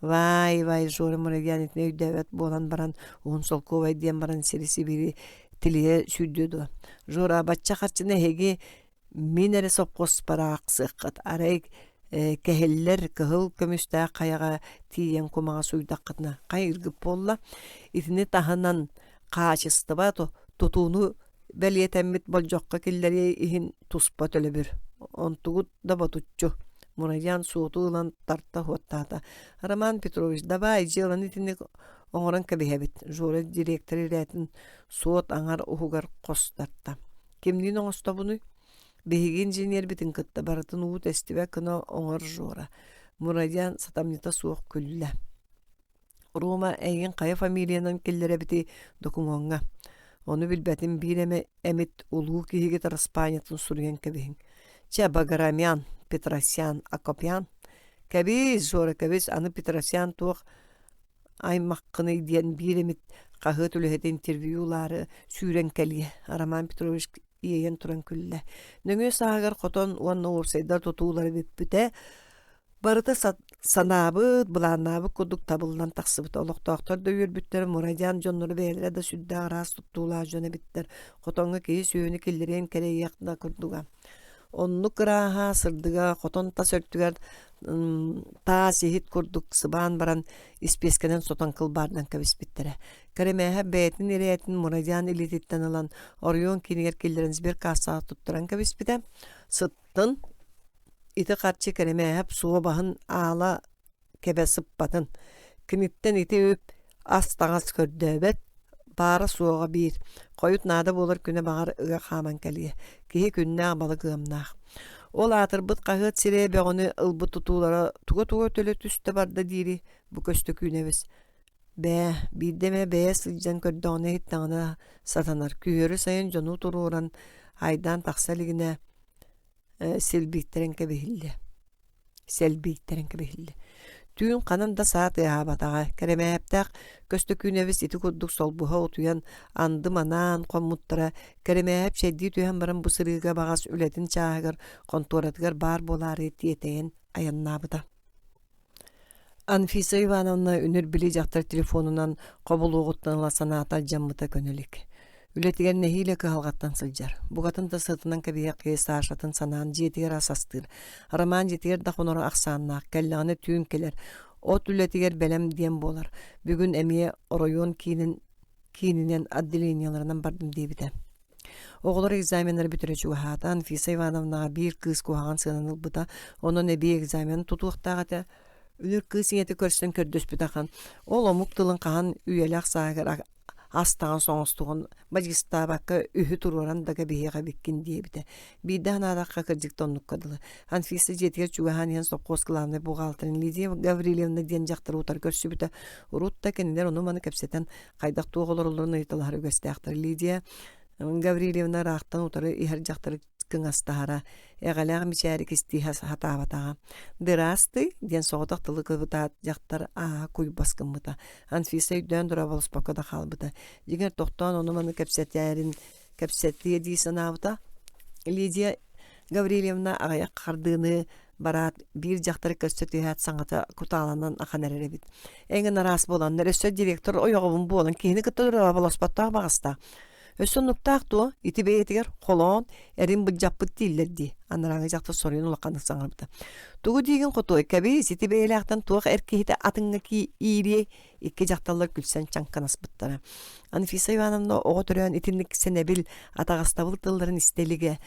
A: Вай, вай, Жора Мурэйян итини өйдөөбөт буолан баран, уһун солкуобай диэн баран сири-сибири тилийэ сүүрдүө дуо. Жора, бачча харчыны эһиги Мин эрэ сопхуоспар аахсыаххыт, арай кэһиллэр кыһыл көмүстээх хайаҕа тиийэн кумаҕа сууйдаххытына хайыыргыт буолла? Итини таһынан хаачыстыба тутууну бэлиэтэммит болдьоххо киллэрии иһин туспа төлөбүр. Онтугут да ботуччу. Мурадян суоту ылан тарта уоттаата. Роман Петрович, давай дьыаланы итинник оҥорон кэбиһэбит. Жора директор ирээтин суот аҥар уһугар хос тарта. Кимниин оҥостобунуй? Биһиги инженербитин кытта барытын уу тэстибэт гына оҥор Жора. Мурадян сатамньыта суох күллэ. Рома эйигин хайа фамилиянан киллэрэбитий докумуоҥҥа? Ону билбэтим биир эмэ эмит улуу киһигит араспаанньатын суруйан кэбиһиҥ. Чэ, Баграмян, Петросян, Акопян. Кэбис, Жора, кэбис, аны Петросян туох аймаххыный диэн биир эмит хаһыат үлэһитэ интервью ылаары сүүрэн кэлиэ Роман Петрович иэйэн туран күллэ нөҥүө сааһыгар хотон уонна уопсайдар тутуулара бүппүтэ барыта санаабыт былааннаабыт курдук табыллан тахсыбыта олохтоохтор да үөрбүттэр мурадян дьонноро бэйэлэрэ да сүрдээх араас туттуулаах дьон эбиттэр хотоҥҥо киһи сүөһүнү киллэриэн кэрэйиэх да курдуга Оннук ырааһа, сырдыга хотон тас өртүгэр таас иһит курдук сыбаан баран испиэскэнэн сотон кылбаардан кэбиспиттэрэ. Кэрэмээһэ бэйэтин ирээтин Мурадян илиититтэн ылан оройуон киинигэр киллэрэн сберкассаҕа туттаран кэбиспитэ. Сыттын, ити харчы Кэрэмээһэп суобаһын аала кэбэ сыппатын. Киниттэн ити үп ас-таҥас көрдөөбөт, баара-суоҕа биир, хойут наада буолар күнэ баҕар ыга хааман кэлиэ, киһи күннээх балык ыамнаах. Ол аатырбыт хаһыат сирэйэ бөҕөнү ылбыт тутуулара туга-туга төлө түстэ барда диири бу Көстөкүүнэбис Бээ, биирдэ эмэ бэйэ сылдьан көрдөҕүнэ иһиттэҕинэ сатанар, күһүөрү сайын дьону туруоран айдаан тахса илигинэ силбииттэрэн кэбиһиллэ сэлбииттэрэн кэбиһиллэ. Түүн ханан да саа тыаһаабатаҕа, Кэрэмээптээх Көстөкүүнэбис ити курдук солбуһа утуйан анды манаан хоммуттара, Кэрэмээп чэйдии түһэн баран бу сырыыга баҕас үлэтин чааһыгар хонтуоратыгар баар буолаары тиэтэйэн айаннаабыта. Анфиса Ивановна үнүр били дьахтар телефонунан хобулуоҕуттан ыла санаата алдьаммыта көнө илик. Үлэтигэр нэһиилэ кыһалҕаттан сылдьар. Букатын да сытынан кэбиһиэх киһи Сашатын санаан дьиэтигэр ас астыыр. Роман дьиэтигэр да хоноро ахсааннаах, кэллэҕинэ түүн кэлэр. От үлэтигэр бэлэм диэн буолар. Бүгүн эмиэ оройуон киинин киининэн отделениеларынан бардым диэбитэ. Оҕолор экзаменнара бүтэрэ чугаһаата. Анфиса Ивановнаҕа биир кыыс куһаҕан сыанан ылбыта. Онон эбии экзамен тутуохтаах этэ. Үнүр кыыс ийэтэ көрсөн көрдөспүтэ ахан. Ол омук тылын хаһан үйэлээх сааһыгар ас таҥас оҥостугун бадьыыстаабакка үһү туруоран да кэбиһиэх эбиккин диэбитэ. Биирдэ санаатахха кырдьык да оннукка дылы. Анфиса дьиэтигэр чугаһаан иһэн сопхуос главнай бухгалтерын Лидия Гаврильевна диэн дьахтары утары көрсүбүтэ. Урут да кинилэр ону-маны кэпсэтэн хайдах туох олороллорун ыйыталаһар үгэстээхтэр. Лидия Гаврильевна ыраахтан утары иһэр дьахтары кыҥастаһара, эҕэлээх мичээри кистии сатаабатаҕа. «Дыраастый» диэн соҕотох тылы кыбытаат дьахтар ааһа куйбас гыммыта. Анфиса өйдөөн дорооболоспокко да хаалбыта. Дьиҥэр тохтоон ону-маны кэпсэтээрин кэпсэтиэ дии санаабыта. Лидия Гаврильевна аҕыйах хардыыны бараат биир дьахтары көрсө түһээт саҥата кутааланан ахан эрэр эбит. Эҥин араас буоланнар өссө директор ойоҕобун буолан киһини кытта дорооболоспоттоох баҕастаах. Өссө оннуктаах дуо? Ити бэйэтигэр холоон, эрин былдьаппыт дииллэр дии. Анарааҥы дьахтар соруйан улаханнык саҥарбыта. Тугу диигин хотуой, кэбиис, ити бэйэлээхтэн туох эр киһитэ атыҥҥа иириэй? Икки дьахталлар күлсэн чаҥканаспыттара. Анфиса Ивановна оҕо төрөөн итинник сэнэбил, атаҕастабыл тылларын истэ илигэ.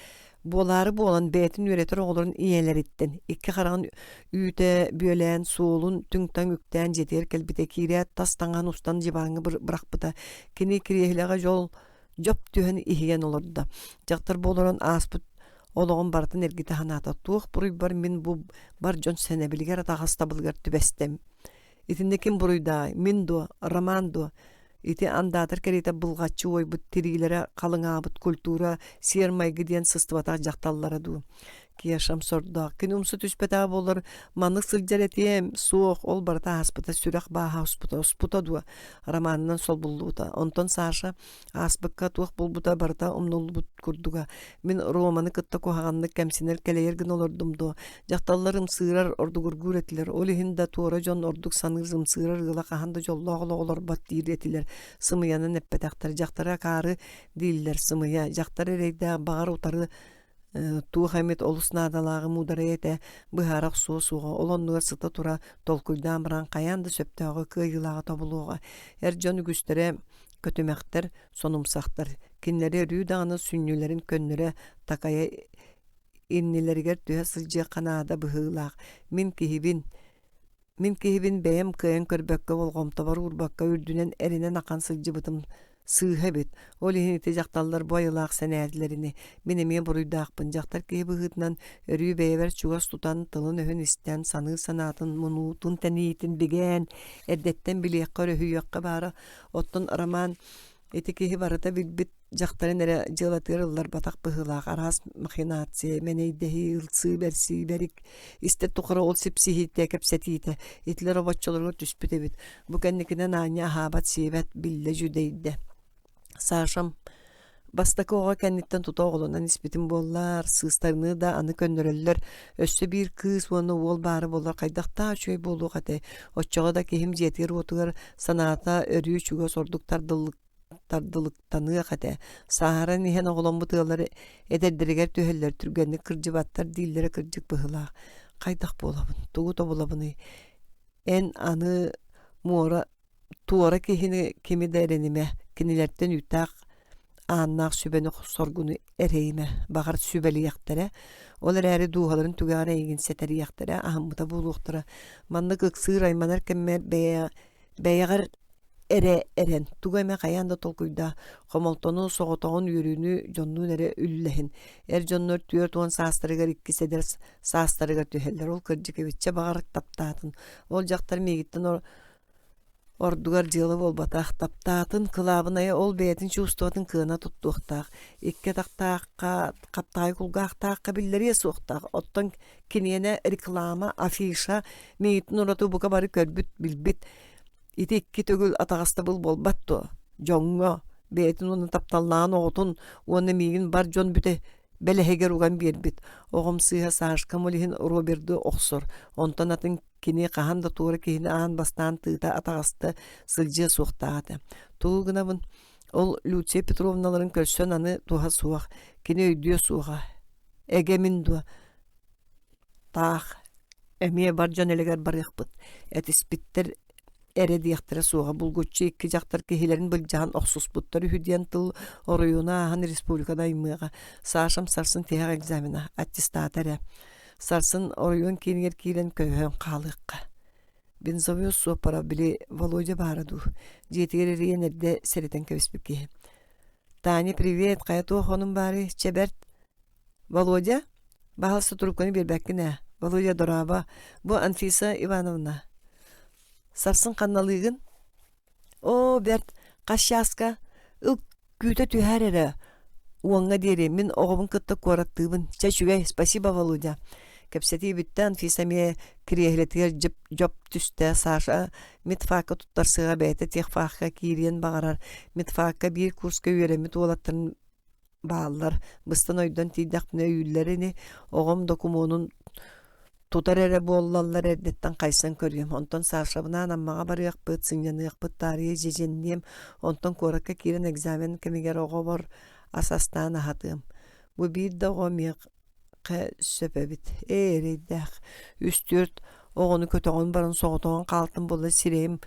A: Буолаары буолан бэйэтин үөрэтэр оҕолорун ийэлэриттэн икки хараҕын үүтэ бүөлээн, суолун түҥ-таҥ үктээн дьиэтигэр кэлбитэ киирээт тас таҥаһын устан дьыбааҥҥа бырахпыта. Кини кириэһилэҕэ дьол дьоп түһэн иһийэн олордо. Дьахтар бу олорон ааспыт олоҕун барытын эргитэ санаата. Туох буруйбар мин бу бар дьон сэнэбилигэр атаҕастабылыгар түбэстэм. Итиннэ ким буруйдааҕый? Мин дуо? Роман дуо? Ити андаатар кэриэтэ былҕаччы уойбут тириилэрэ халыҥаабыт культура, сиэр-майгы диэн сыстыбатах дьахталлара дуу? Кешам сордоох. Кини умса түспэтэҕэ буоллар, маннык сылдьар этиэм, суох, ол барыта ааспыта, сүрэх бааһа успута, успута дуо? Романынан солбуллубута. Онтон Саша Ааспыкка туох буолбута барыта умнуллубут курдуга. Мин Романы кытта куһаҕаннык кэмсинэр кэлэйэр гына олордум дуо? Дьахталлар ымсыырар, ордугургуур этилэр. Ол иһин да туора дьон ордук саныыр ымсыырар ыала хаһан да дьоллоох олоҕу олорбот диир этилэр. Сымыйанан эппэтэхтэр. Дьахтары акаары дииллэр сымыйа. Дьахтар эрэйдээх баҕар утары туох эмит олус наадалааҕы муударай этэ быһаара охсуо суоҕа ол оннугар сыта-тура толкуйдаан баран хайаан да сөптөөҕү кыайыылааҕы тобулуоҕа эр дьон үгүстэрэ көтүмэхтэр сонумсахтар кинилэри өрүү даҕаны сүнньүлэрин көннөрө такайа иннилэригэр түһэ сылдьыахха наада быһыылаах мин киһибин Мин киһибин бэйэм кыайан көрбөккө, болҕомтобор уурбакка үрдүнэн эринэн ахан сылдьыбытым сыыһа эбит. Ол иһин ити дьахталлар бу айылаах сэнээтилэр ини. Мин эмиэ буруйдаахпын. Дьахтар киһи быһыытынан өрүү бэйэбэр чугас тутан, тылын-өһүн истэн, саныыр санаатын, мунуутун тэниитин бигээн, эрдэттэн билиэххэ, өрөһүйүөххэ баара. Оттон Роман ити киһи барыта билбит дьахтарын эрэ дьыалатыгар ылларбатах быһыылаах араас махинация, мэнэйдэһии, ылсыы-бэрсии, бэрик истэр тухары ол сипсиһиитэ, кэпсэтиитэ итилэр обоччолоругар түспүт эбит. Бу кэнникинэн аанньа аһаабат-сиэбэт биллэ дьүдэйдэ. Сашам бастакы оҕо кэнниттэн тута оҕолонон испитим буоллар, сыыстарыныы да аны көннөрөллөр. Өссө биир кыыс уонна уол баара буоллар хайдахтаах үчүгэй буолуох этэй. Оччоҕо да киһим дьиэтигэр-уотугар санаата өрүү чугас ордук тардыллык тардылыктаныах этэ. Сааһыран иһэн оҕоломмут ыаллар эдэрдэригэр түһэллэр, түргэнник кырдьыбаттар дииллэрэ кырдьык быһыылаах. Хайдах буолабын, тугу тобулабыный? Эн аны муора туора киһини кими да эрэнимэ, кинилэртэн үүттээх ааннаах сүбэни соргуну эрэйимэ, баҕар сүбэлиэхтэрэ, ол эрээри дууһаларын түгэҕэр эйигин сэтэриэхтэрэ, аһыммыта буолуохтара. Маннык ыксыыр айманар кэммэр бэйэ Бэйэҕэр эрэ эрэн, тугу эмэ хайаан да толкуйдаа, хомолтону, соҕотоҕун үөрүүнү дьоннуун эрэ үллэһин. Эр дьоннор 40 саастарыгар иккис эдэр саастарыгар түһэллэр, ол кырдьык эбит, чэ баҕар таптаатын. Ол дьахтар миигиттэн ордугар дьыала буолбатах, таптаатын, кылаабынайа ол бэйэтин чувствотын кыана туттуохтаах, икки атахтаахха, хаптаҕай кулгаахтаахха биллэриэ суохтаах, оттон киниэнэ реклама, афиша миигиттэн ураты бука бары көрбүт, билбит. Ити икки төгүл атаҕастабыл буолбат дуо? Дьоҥҥо, бэйэтин уонна тапталлаан оҕотун уонна миигин бар дьон бүтэ бэлэһигэр уган биэрбит. Оҕом сыыһа Сашкам ол иһин Роберды охсор. Онтон атын кини хаһан да туора киһини аан бастаан тыыта атаҕаста сылдьыа суохтаах этэ. Тугу гынабын? Ол Люция Петровналарын көрсөн аны туһа суох. Кини өйдүө суоҕа. Эгэ мин дуо? Таах, эмиэ бар дьон элэгэр барыахпыт, этиспиттэр эрэ диэхтэрэ суоҕа булгуччу икки дьахтар киһилэрин былдьаһан охсуспуттар үһү диэн тыл оройуону ааһан республиканы аймыаҕа. Сашам сарсын тиһэх экзамена, аттестата эрэ. Сарсын оройуон киинигэр киирэн көһөн хаалыахха. Бензовоз суоппара били Володя баара дуу, дьиэтигэр эрийэн эрдэ сэрэтэн кэбиспит киһи. Таня, привет, хайа туох онун баарый, чэ бэрт Володя, баһаалыста трубканы биэрбэккин ээ. Володя, дорообо. Бу Анфиса Ивановна. Сарсын ханналыыгын? Оо, бэрт, хас чааска? Ыл, күүтэ түһээр эрэ. Уоҥҥа диэри мин оҕобун кытта куораттыыбын. Чэ, үчүгэй, спасибо, Володя. Кэпсэтии бүттэ, Анфиса эмиэ кириэһилэтигэр дьып дьоп түстэ. Саша медфакка туттарсыаҕа бэйэтэ техфакка киириэн баҕарар. Медфакка биир курска үөрэммит уолаттарын бааллар, быстан-ойдон тиийдэхпинэ өйүүллэр ини, оҕом докумуонун Тутар эрэ буоллаллар эрдэттэн хайсан көрүөм, онтон Сашабынаан Аммаҕа барыахпыт, сынньаныахпыт, таарыйа дьэдьэнниэм, онтон куоракка киирэн экзамен кэмигэр оҕобор ас астаан аһатыам. Бу биир да оҕо миэхэ сөп эбит. Ээ, эрэйдээх, үс-түөрт оҕону көтөҕөн баран соҕотоҕун хаалтым буолла сирэйим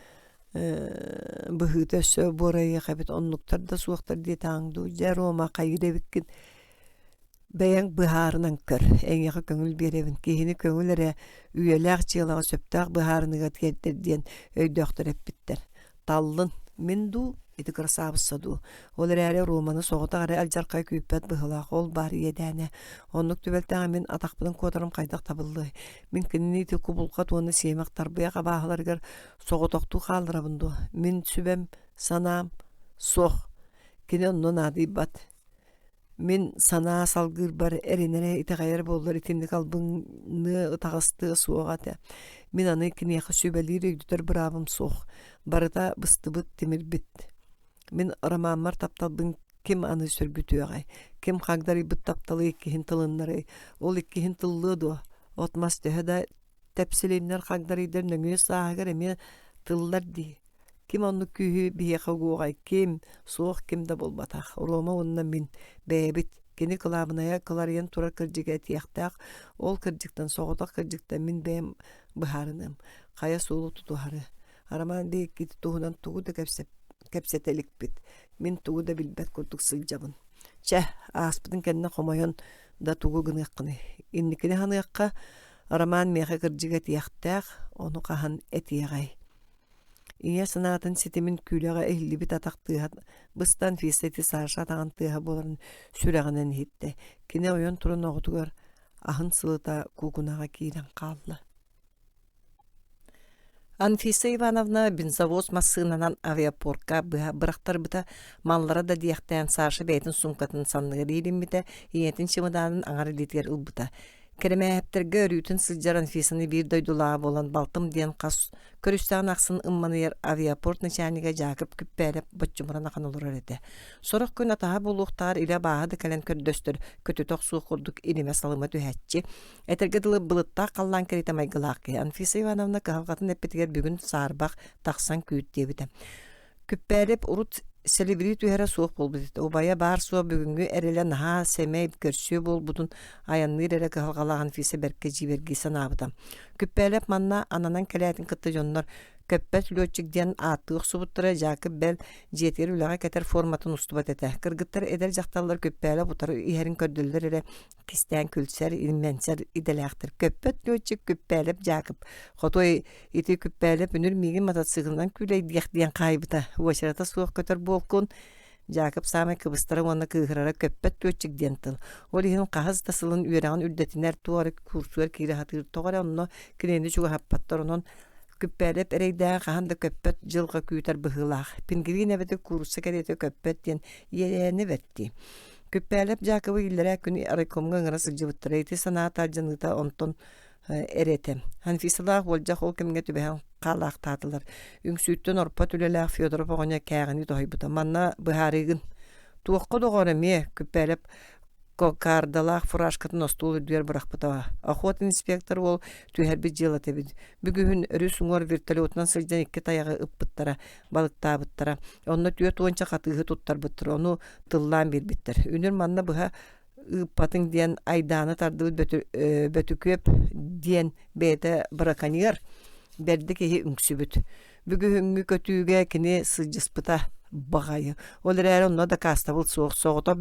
A: быһыыта өссө буорайыах эбит, оннуктар да суохтар диэтэҕиҥ дуу, дьэ Рома хайыыр эбиккин Бэйэҥ быһаарынан көр, эйиэхэ көҥүл биэрэбин, киһини көҥүл эрэ үйэлээх дьыалаҕа сөптөөх быһаарыныыга тиэрдэр диэн өйдөөхтөр эппиттэр. Таллын, мин дуу, ити кырасаабысса дуу. Ол эрээри Романы соҕотох эрэ алдьархай күүппэт быһыылаах, ол баар иэдээнэ. Оннук түбэлтэҕэ мин атахпынан куотарым хайдах табыллыай? Мин кинини ити кубулҕат уонна сиэмэх тарбыйах абааһыларыгар соҕотохтуу хаалларабын дуо? Мин сүбэм, санаам суох. Кини онно наадыйбат. Мин санаа салгыырбар эрэнэрэ итэҕэйэр буоллар итинник албынныа ытаҕастыа суоҕа этэ. Мин аны киниэхэ сүбэлиир өйдөтөр быраабым суох. Барыта быстыбыт, тимирбит. Мин ромаммар тапталбын ким аны сөргүтүөҕэй? Ким хагдарыйбыт тапталы иккиһин тылыннарый? Ол иккиһин тыллыа дуо? От-мас төһө да тэпсилиннэр хагдарыйдар нөҥүө сааһыгар эмиэ тыллар дии. Ким оннук күүһү биһиэхэ угуоҕай ким, суох ким да буолбатах. Рома уонна мин бэйэбит. Кини кылаабынайа кыларыйан турар кырдьыгы этиэхтээх, ол кырдьыктан соҕотох кырдьыктан мин бэйэм быһаарыныам. Хайа суолу тутуһары. Роман биһикки туһунан тугу да кэпсэтэ иликпит. Мин тугу да билбэт курдук сылдьабын. Чэ, ааспытын кэннэ хомойон да тугу гыныаххыный? Инникини саныахха, Роман миэхэ кырдьыгы этиэхтээх, ону хаһан этиэҕэй? Ийэ санаатын ситимин күүлэҕэ иһиллибит атах тыаһа быстан Анфиса ити Саша атаҕын тыаһа буоларын сүрэҕинэн иһиттэ. Кини ойон туран оҕотугар аһын сылыта куукунаҕа киирэн хаалла.
B: Анфиса Ивановна бензовоз массыынанан авиапорка быһа бырахтарбыта, маллара да диэхтээн Саша бэйэтин суумкатын санныгар иилиммитэ, ийэтин чымыдаанын аҥар илиитигэр ылбыта. Кэрэмээһэптэргэ өрүүтүн сылдьар Анфисаны биир дойдулааҕа буолан балтым диэн хас көрүстэҕин ахсын ымманыйар авиапорт начальнига Дьаакып Күппээрэп боччумуран ахан олорор этэ. Сорох күн атаһа буолуохтааҕар илэ абааһы да кэлэн көрдөстөр, көтүтэ охсуох курдук илимэ-салыма түһээччи. Этэргэ дылы былыттаах халлаан кэриэтэ майгылаах киһи Анфиса Ивановна кыһалҕатын эппитигэр бүгүн саарбах тахсан күүт диэбитэ. Күппээрэп урут сэлибирии түһэрэ суох буолбут этэ. Убайа баар-суох бүгүҥҥү эрэлэ наһаа сэмэй, көрсүө буолбутун айанныыр эрэ кыһалҕалаах Анфиса бэркэ дьиибэргии санаабыта. Күппээрэп манна ананан кэлээтин кытта дьоннор көппөт летчик диэн ааттыы охсубуттара Дьаакып бэл дьиэтигэр үлэҕэ кэтэр форматын устубат этэ. Кыргыттар эдэр дьахталлар Күппээрэп утары иһэрин көрдөллөр эрэ кистээн күлсэр, иммэнсэр идэлээхтэр. Көппөт летчик Күппээлэп Дьаакып. Хотой ити Күппээлэп үнүр миигин мотоциклынан күүлэйдиэх диэн хаайбыта. Уочарата суох көтөр буолкун. Дьаакып саамай кыбыстара уонна кыыһырара көппөт летчик диэн тыл. Ол иһин хаһыс да сылын үөрэҕин үрдэтинэр туох эрэ курсугар киирэ сатыыр. Тоҕо эрэ онно кинини чугаһаппаттар. Онон Күппээлэп эрэйдээҕи хаһан да көппөт дьылҕа күүтэр быһыылаах. Пингвин эбэтэр куурусса кэриэтэ көппөт диэн иэйээни бэртии. Күппээлэп Дьаакыбы иллэрээ күн райкомҥа ыҥыра сылдьыбыттара. Ити санаата алдьаныыта онтон эрэ этэ. Анфисалаах уолдьах ол кэмҥэ түбэһэн хаалаахтаатылар. Үҥсүүттэн орпот үлэлээх Федоров оҕонньор кээҕинии тоһуйбута. Манна быһаарыыгын. Туохха доҕоор эмиэ Күппээлэп кокардалаах фуражкатын остуол үрдүгэр бырахпыта. Охот инспектор уол түһэрбит дьыалата эбит. Бүгүһүн өрүс уҥуор вертолетунан сылдьан икки тайаҕы ыппыттара, балыктаабыттара. Онно түөрт уонча хатыыһы туттарбыттар. Ону тыллаан биэрбиттэр. Үнүр манна быһа ыыппатыҥ диэн айдааны тардыбыт Бөтүкүөп диэн бэйэтэ быраканьыар бэрди киһи үҥсүбүт. Бүгүһүҥҥү көтүүгэ кини сылдьыспыта баҕайы. Ол эрээри онно дакаастабыл суох. Соҕотох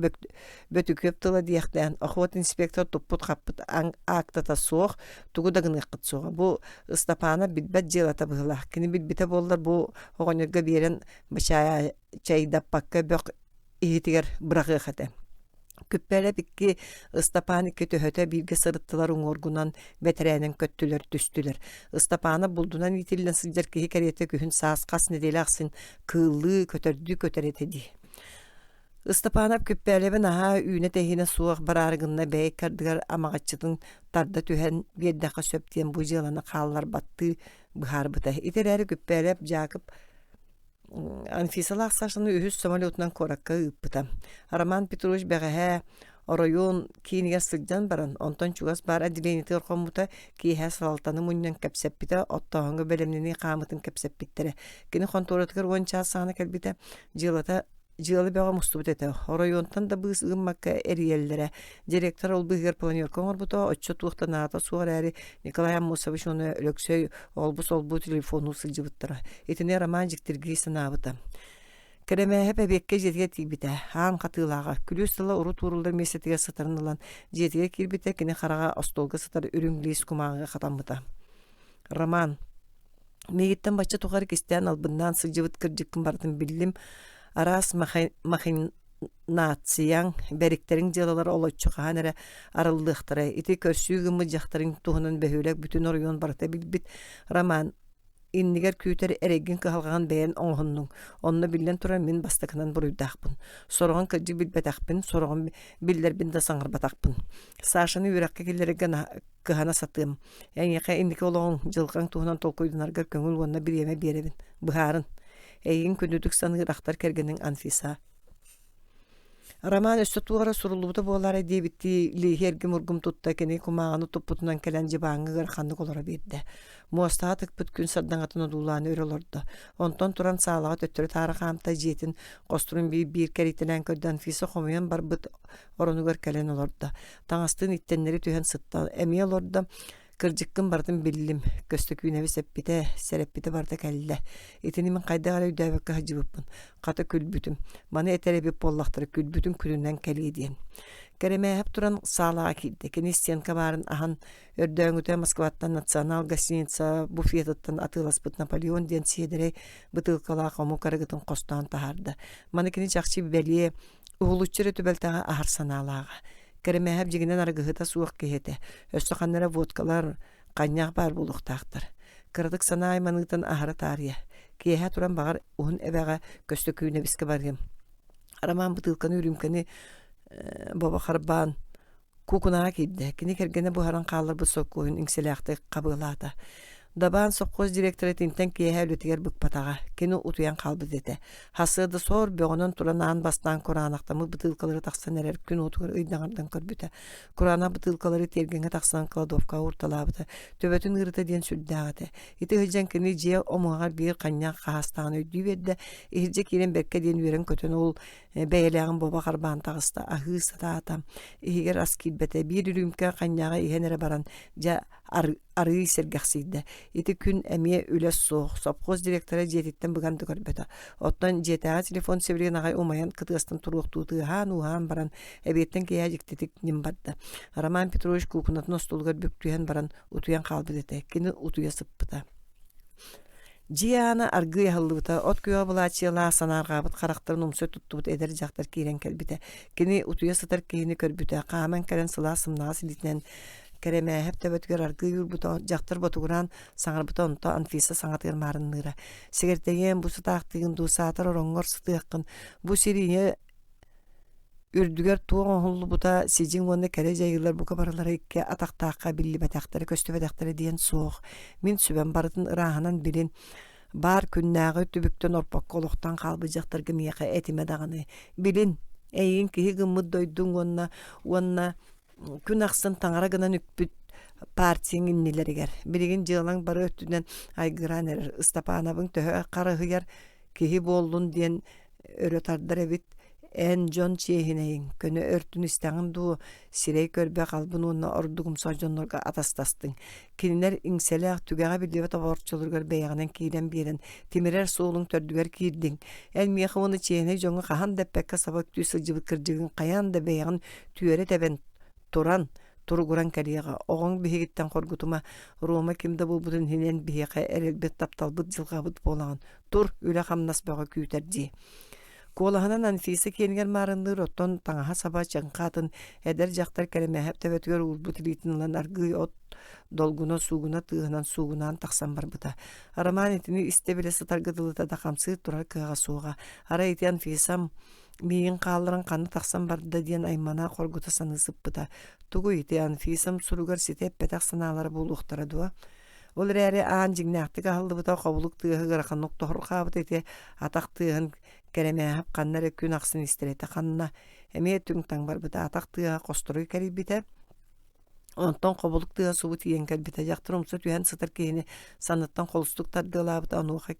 B: Бөтүкүөп тыла диэхтээн, охот инспектор туппут-хаппыт аактата суох, тугу да гыныаххыт суоҕа. Бу Ыстапаана билбэт дьыалата быһыылаах. Кини билбитэ буоллар бу оҕонньорго биэрэн чайдаппакка бөх иһитигэр быраҕыах этэ. Күппээрэп икки Ыстапаан икки төһөтө бииргэ сырыттылар уҥуоргунан бэтэрээнэн көттүлэр түстүлэр. Ыстапаана булдунан иитиллэн сылдьар киһи кэриэтэ күһүн саас хас нэдиэлэ ахсын кыыллыы, көтөрдүү көтөр этэ дии. Ыстапаанап Күппээрэби наһаа үүнэ-тэһиинэ суох бараары гынна бэйэ икки ардыгар амаҕаччытын тарда түһэн биэрдэххэ сөп диэн бу дьыаланы хаалларбаттыы быһаарбыта. Ити эрээри Күппээрэп Дьаакып Анфисалаах Сашаны үһүс самолетунан куоракка ыыппыта. Роман Петрович бэҕэһээ. Оройуон киинигэр сылдьан баран, онтон чугас баар отделениетыгар хоммута, киэһэ салалтаны мунньан кэпсэппитэ, оттооһуҥҥа бэлэмнэнии хаамыытын кэпсэппиттэрэ. Кини хонтуоратыгар 10 чаас саҕана кэлбитэ, дьыалата дьыала бөҕө мустубут этэ. Оройуонтан да быыс гыммакка эрийэллэрэ. Директор ол быыһыгар планерка оҥорбута, оччо туох да наада суох эрээри Николай Аммосович уонна Өлөксөй олбу-солбу телефоннуу сылдьыбыттара. Итини Роман дьиктиргии санаабыта. Кэрэмээһэп эбиэккэ дьиэтигэр тиийбитэ, аан хатыылааҕа, күлүүс тыла урут ууруллар миэстэтигэр сытарын ылан, дьиэтигэр киирбитэ, кини хараҕа остуолга сытар үрүҥ лиис кумааҕыга хатаммыта. Роман, миигиттэн бачча тухары кистээн албыннаан сылдьыбыт кырдьыккын барытын биллим, араас махинацияҥ, бэриктэриҥ дьыалалара олоччу хаһан эрэ арыллыахтара. Ити көрсүү гыммыт дьахтарыҥ туһунан бөһүөлэк бүтүн оройуон барыта билбит. Роман, иннигэр күүтэр эрэйгин кыһалҕаҕын бэйэн оҥоһуннуҥ. Онно биллэн турар мин бастакынан буруйдаахпын. Сороҕун кырдьык билбэтэхпин, сороҕун биллэрбин да саҥарбатахпын. Сашаны үөрэххэ киллэрэргэ кыһана сатыам. Эйиэхэ инники олоҕуҥ, дьылҕаҥ туһунан толкуйданаргар көҥүл уонна бириэмэ биэрэбин. Быһаарын. Эйигин күндүтүк саныыр ахтар кэргэниҥ Анфиса. Роман өссө туох эрэ суруллубута буолаарай диэбиттии лииһи эргим-ургум тутта кини кумааҕыны туппутунан кэлэн дьыбааҥҥа ыараханнык олоро биэрдэ. Муостаҕа тыкпыт күн сардаҥатын одуулаан өр олордо. Онтон туран саалаҕа төттөрү-таары хаамта дьиэтин хосторун биир-биир кэрийтэлээн көрдө Анфиса хомуйан барбыт оронугар кэлэн олордо. Таҥастыын иттэннэри түһэн сытта. Эмиэ олордо. Кырдьыккын барытын биллим, Көстөкүүнэбис эппитэ, сэрэппитэ барыта кэллэ. Итини мин хайдах эрэ өйдөөбөккө сылдьыбыппын. Хата күлбүтүм. Маны этэр эбит буоллахтара күлбүтүм күнүнэн кэлиэ диэн. Кэрэмээһэп туран саалаҕа киирдэ. Кини стенка баарын аһан өрдөөҥүтэ Москваттан Национал гостиница буфетыттан атыыласпыт Наполеон диэн сиэдэрэй бытыылкалаах омук арыгытын хостоон таһаарда. Маны кини чахчы бэлиэ Уһулуччу эрэ түбэлтэҕэ аһар санаалааҕа. Кэрэмээһэп дьиҥинэн арыгыһыта суох киһи этэ. Өссө ханна эрэ водкалар, ханньаах баар буолуохтаахтар. Кыратык санаа айманыытын аһара таарыйа. Киэһэ туран баҕар уһун эбэҕэ Көстөкүүнэбискэ барыам. Роман бытыылканы үрүүмкэни бобо харбаан Куукунаҕа киирдэ, кини кэргэнэ буһаран хаалларбыт соккуоһун иҥсэлээхтик хабыалаата. Дабаан сопхуос директора итинтэн киэһэ үлэтигэр быкпатаҕа, кини утуйан хаалбыт этэ. Сарсыарда соор бөҕөнөн туран аан бастаан кураанахтаммыт бытыылкалары тахсан эрэр күн уотугар ыйдаҥардан көрбүтэ. Кураанах бытыылкалары тиэргэҥҥэ тахсан кладовкаҕа уурталаабыта. Төбөтүн ыарыта диэн сүрдээх этэ. Ити сылдьан кини дьиэ омуһаҕар биир ханньаах хаһаастааҕын өйдүү биэрдэ. Иһирдьэ киирэн бэркэ диэн үөрэн-көтөн ол Бэйэлээҕин буоба харбаан таҕыста, аһыы сатаата, иһигэр ас киирбэтэ, биир үрүүмкэ ханньааҕы иһэн эрэ баран, дьэ, арыый сэргэхсийдэ. Ити күн эмиэ үлэ суох, сопхуос директора дьиэтиттэн быган да көрбөтө. Оттон дьиэтээҕи телефон сибилигин аҕай умайан кытыастан туруохтуу тыаһаан-ууһаан баран, эбиэттэн киэһэ дьиктитик ньим барда. Роман Петрович куукунатын остуолугар бүк түһэн баран утуйан хаалбыт этэ. Кини утуйа сыппыта. Дьиэ аана аргыый аһыллыбыта, от күөҕэ былаачыйалаах, санаарҕаабыт харахтарын умса туттубут эдэр дьахтар киирэн кэлбитэ. Кини утуйа сытар киһини көрбүтэ, хааман кэлэн сылаас сымнаҕас илиитинэн Кэрэмээһэп төбөтүгэр аргыый уурбута, дьахтар ботугураан саҥарбыта онто Анфиса саҥатыгар маарынныыра. «Сэгэртэйиэм, бу сытаахтыыгын дуу, саатар ороҥҥор сытыаххын, бу сир ийэ Үрдүгэр туох оҥоһуллубута сидьиҥ уонна кэрэ дьайыылар бука барылара икки атахтаахха биллибэтэхтэрэ, көстүбэтэхтэрэ диэн суох. Мин сүбэм барытын ырааһынан билин. Баар күннээҕи түбүктэн орпокко олохтон хаалбыт дьахтарга миэхэ этимэ даҕаны. Билин, эйигин киһи гыммыт дойдуҥ уонна уонна күн ахсын таҥара гынан үкпүт партияҥ иннилэригэр. Билигин дьыалаҥ бары өттүнэн айгыраан эрэр. Ыстапаанабыҥ төһө харыһыйар киһи буоллун диэн өрө тардар эбит эн дьон чиэһинэйиҥ көнө өртүн истэҕин дуу сирэй көрбөх албын уонна ордугумсах дьоннорго атастастыҥ кинилэр иҥсэлээх түгэҕэ биллибэт оборчолоругар бэйэҕинэн киирэн биэрэн тимирэр суолуҥ төрдүгэр киирдиҥ эн миэхэ уонна чиэһинэй дьоҥҥо хаһан да эппэккэ саба үктүү сылдьыбыт кырдьыгыҥ хайаан да бэйэҕин түөрэ тэбэн туран туругуран кэлиэҕэ оҕоҥ биһигиттэн хоргутума Рома ким да буолбутун иһинэн биһиэхэ эрэлбит тапталбыт дьылҕабыт буолаҕын Тур, үлэ-хамнас бөҕө күүтэр дии. Куолаһынан Анфиса киэнигэр маарынныыр, оттон таҥаһа-саба чыҥха атын эдэр дьахтар Кэрэмээһэп төбөтүгэр уурбут илиитин ылан аргыый от долгуна суугуна тыаһынан суугунаан тахсан барбыта. Роман итини истэ-билэ сытарга дылыта да хамсыы турар кыаҕа суоҕа. Арай ити Анфисам миигин хаалларан ханна тахсан барда диэн аймана хоргута саныы сыппыта. Тугуй ити Анфисам суругар ситэ эппэтэх санаалара буолуохтара дуо? Ол эрээри аан дьиҥнээхтик аһыллыбыта хобулук тыаһа ыараханнык тоһурҕаабыт ити атах тыаһын Кэрэмээһэп ханна эрэ күн ахсын истэр этэ ханна.
A: Эмиэ түҥ-таҥ барбыта, атах тыаһа хостору кэрийбитэ. Онтон хобулук тыаһа субу тиийэн кэлбитэ. Дьахтар умса түһэн сытар киһини санныттан холустук тардыалаабыта, онуоха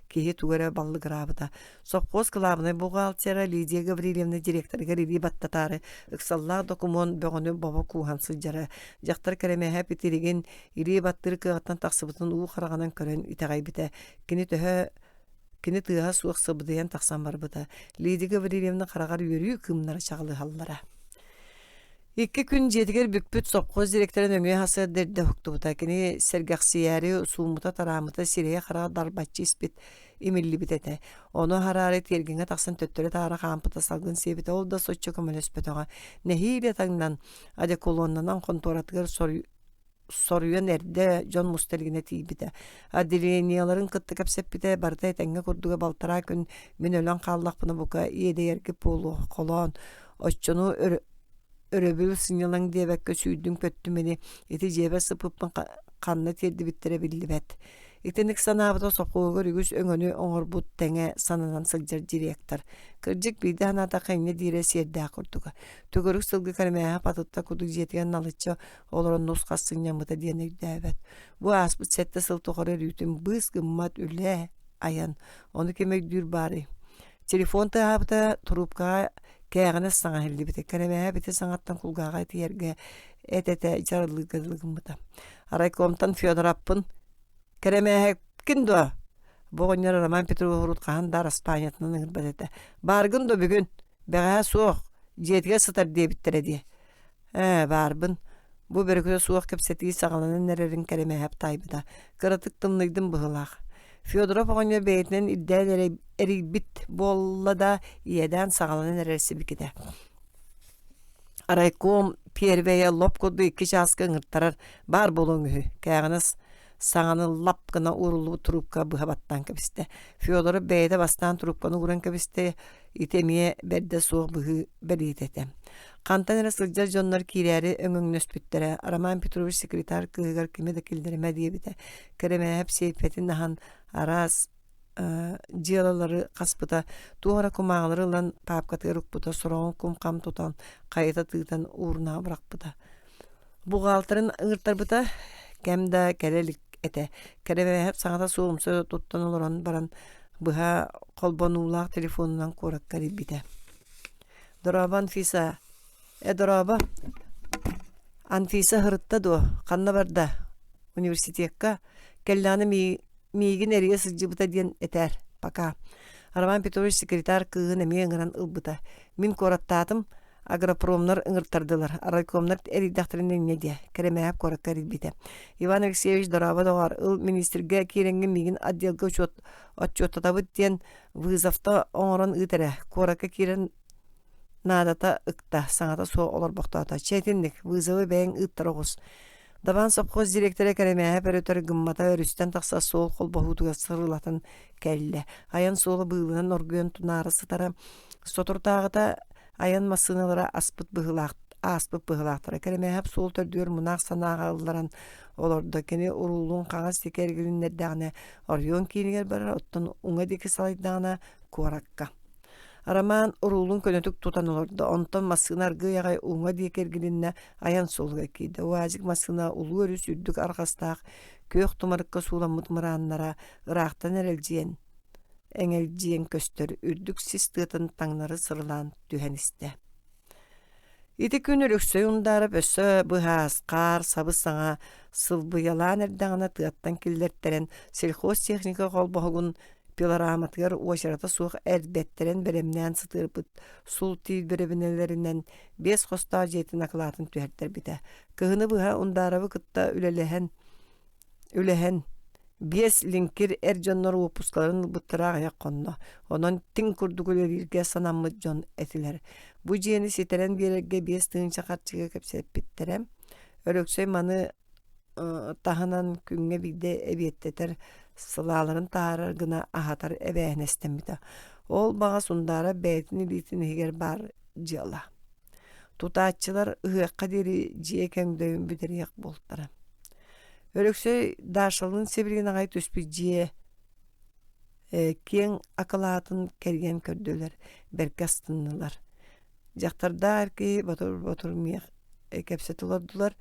A: киһи тугу эрэ баллыгыраабыта. Сопхуос кылаабынай бухгалтера Лидия Гаврильевна директорыгар илии баттатаары ыксаллаах докумуон бөҕөнү бобо кууһан сылдьара. Дьахтар кэрэмэһэ питиригин илии баттыыр кыаҕыттан тахсыбытын уу хараҕынан көрөн итэҕэйбитэ. Кини төһө кини тыаһа суох сыбдыйан тахсан барбыта. Лидия Гаврильевна хараҕар үөрүү кыымнара чаҕылыһаллара. Икки күн дьиэтигэр бүкпүт сопхуос директора нөҥүө сарсыарда эрдэ уһуктубута. Кини сэргэхсийээри сууммута-тарааммыта, сирэйэ-хараҕа дарбаччы испит, имиллибит этэ. Ону аһараары тиэргэҥҥэ тахсан төттөрү-таары хаампыта, салгын сиэбитэ, ол да соччо көмөлөспөтөҕө. Нэһиилэ таҥнан, одеколоннанан хонтуоратыгар соруйан эрдэ дьон муста илигинэ тиийбитэ. Отделениеларын кытта кэпсэппитэ, барыта этэҥҥэ курдуга балтараа күн мин өлөн хааллахпына бука иэдэйэргит буолуо, холоон, оччону өрөбүл сынньалаҥ диэбэккэ сүүрдүм-көттүм ини, ити дьиэбэр сыппыппын ханна тиэрдибиттэрэ биллибэт. Итинник санаабыта сопхуоһугар үгүс өҥөнү оҥорбут тэҥэ сананан сылдьар директор. Кырдьык биирдэ санаатахха инньэ диирэ сиэрдээх курдуга. Төгүрүк сылгы кэрэмээһэ патытта курдук дьиэтигэр налыччы олорон нус-хас сынньаммыта диэн өйдөөбөт. Бу ааспыт сэттэ сыл тухары өрүүтүн быыс гыммат үлэ, айан. Ону ким өйдүүр баарый? Телефон тыаһаабыта, трубкаҕа кээҕинэс саҥа иһиллибитэ. Кэрэмэһэ бити саҥаттан кулгааҕа итийэргэ эт-этэ дьаралыырга дылы гыммыта. Райкомтан Федоровпын «Кэрэмээһэккин дуо?» Бу оҕонньор Роман Петрович урут хаһан да араспаанньатынан ыҥырбат этэ. «Бааргын дуо бүгүн?» «Бэҕэһээ суох, дьиэтигэр сытар диэбиттэрэ дии» Ээ, баарбын. Бу бөрүкүтэ суох кэпсэтии саҕаланан эрэрин Кэрэмээһэп таайбыта. Кыратык тымныйдым быһыылаах. Федоров оҕонньор бэйэтинэн ирдээн эрийбит буолла да, иэдээн саҕаланан эрэр сибикитэ. Райком первэйэ лоп курдук икки чааска ыҥыртарар баар буолуоҥ үһү. Кээҕинэс саҥаны лап гына ууруллубут трубка быһа баттаан кэбистэ. Федоров бэйэтэ бастаан трубканы ууран кэбистэ, Ити эмиэ бэрдэ суох быһыы бэлиэтэ этэ. Хантан эрэ сылдьар дьоннор киирээри өҥөҥнөспүттэрэ. Роман Петрович секретарь кыыһыгар кими да киллэримэ диэбитэ. Кэрэмээһэп сиэйпэтин аһан араас дьыалалары хаспыта, туох эрэ кумааҕылары ылан паапкатыгар укпута, сороҕун кум-хам тутан хайыта тыытан уурунаҕа бырахпыта. Буҕаалтырын ыҥыртарбыта кэм да кэлэ илик этэ. Кэрэмээһэп саҥата суох умса туттан олорон баран быһа холбонуулаах телефонунан куоракка эрийбитэ. «Дорообо, Анфиса!» «Э, дорообо!» «Анфиса сырытта дуо? Ханна барда?» «Университекка. Кэллэҕинэ миигин эрийэ сылдьыбыта диэн этээр. Пока». Роман Петрович секретарь кыыһын эмиэ ыҥыран ылбыта. «Мин куораттаатым, Агропромнар ыҥыртардылар, райкомнар эрийдэхтэринэ инньэ диэ, Кэрэмээһэп куоракка эрийбитэ. Иван Алексеевич дорообо доҕоор, ыл министргэ киирэҥҥин миигин отделга учуот отчуоттатабыт диэн вызовта оҥорон ыыт эрэ. Куоракка киирэн наадата ыкта, саҥата суох олорбохтоото. Чэ итинник, вызовы бэйэҥ ыыттара оҕус. Дабаан сопхуос директора Кэрэмээһэп өрөтөр гыммата өрүстэн тахсар суол холбоһуутугар сырылатан кэллэ. Айан суола быылынан оргуйан тунаара сытара. Соторутааҕыта Айан массыыналара аспыт быһыылаах ааспыт быһыылаахтара. Кэрэмээһэп суол төрдүгэр мунаах санааҕа ылларан олордо. Кини уруулун хаҥас диэки эргилиннэрдэҕинэ оройуон киинигэр барар, оттон уҥа диэки салайдаҕына куоракка. Роман уруулун көнөтүк тутан олордо. Онтон массыына аргыый аҕай уҥа диэки эргилиннэ, айан суолугар киирдэ. УАЗик массыына улуу өрүс үрдүк арҕастаах күөх тумарыкка сууламмыт мырааннара ыраахтан эрэлдьийэн эҥэлдьийэн көстөр үрдүк сис тыатын таҥнары сырылаан түһэн истэ. Ити күн Өлөксөй Ундаарап өссө быһаас, хаар сабыс-саҥа сылбыйалаан эрдэҕинэ тыаттан киллэртэрэн сельхозтехника холбоһугун пилораматыгар уочарата суох эрдэттэрэн бэлэмнээн сытыарбыт сул тиил бэрэбинэлэринэн биэс хостоох дьиэтин акылаатын түһэртэрбитэ. Кыһыны быһа Ундаарабы кытта үлэлэһэн Үлэһэн, биэс лиҥкир эр дьоннор уоппускаларын ылбыттара аҕыйах хонно, онон тиҥ курдук үлэлииргэ санаммыт дьон этилэр. Бу дьиэни ситэрэн биэрэргэ 5000 харчыга кэпсэппиттэрэ. Өлөксөй маны таһынан күҥҥэ биирдэ эбиэттэтэр, сылааларын таһаарар гына аһатар эбээһинэстэммитэ. Ол баҕа Сундаара бэйэтин илиитин иһигэр баар дьыала. Тутааччылар ыһыахха диэри дьиэ көҥдөйүн бүтэриэх буолтара. Өлөксөй Дашалыын сибилигин аҕай түспүт дьиэ киэҥ акылаатын кэрийэн көрдүлэр, бэркэ астыннылар. Дьахтардаах эр киһи ботур-ботур миэх кэпсэтэ олордулар.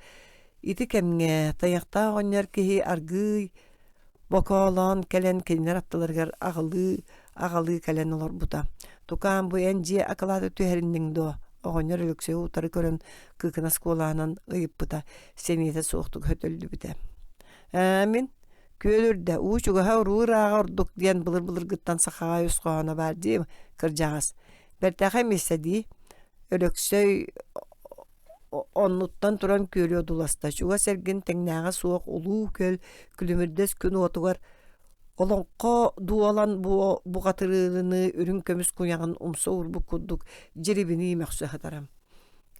A: Ити кэмҥэ тайахтаах оҕонньор киһи аргыый бокоолоон кэлэн кинилэр аттыларыгар аҕылыы аҕалыы кэлэн олорбута. Тукаам бу эн дьиэ акылаата түһэринниҥ дуо? Оҕонньор Өлөксөйү утары көрөн кыыкынас куолаһынан ыйыппыта, сэниэтэ суохтук хөтөллүбүтэ. Ээ, мин күөл үрдэ, уу чугаһа уруу ырааҕа ордук диэн былыр-былыргыттан сахаҕа өс хоһооно баар дии, кырдьаҕас. Бэртээхэй миэстэ дии. Өлөксөй оннуттан туран күөлү одууласта. Чугас эргин тэҥнээҕэ суох улуу күөл күлүмүрдэс күн уотугар олоҥхо дуолан буҕатырыыныы үрүҥ көмүс куйаҕын умса уурбут курдук дьирибинии мөхсө сытара.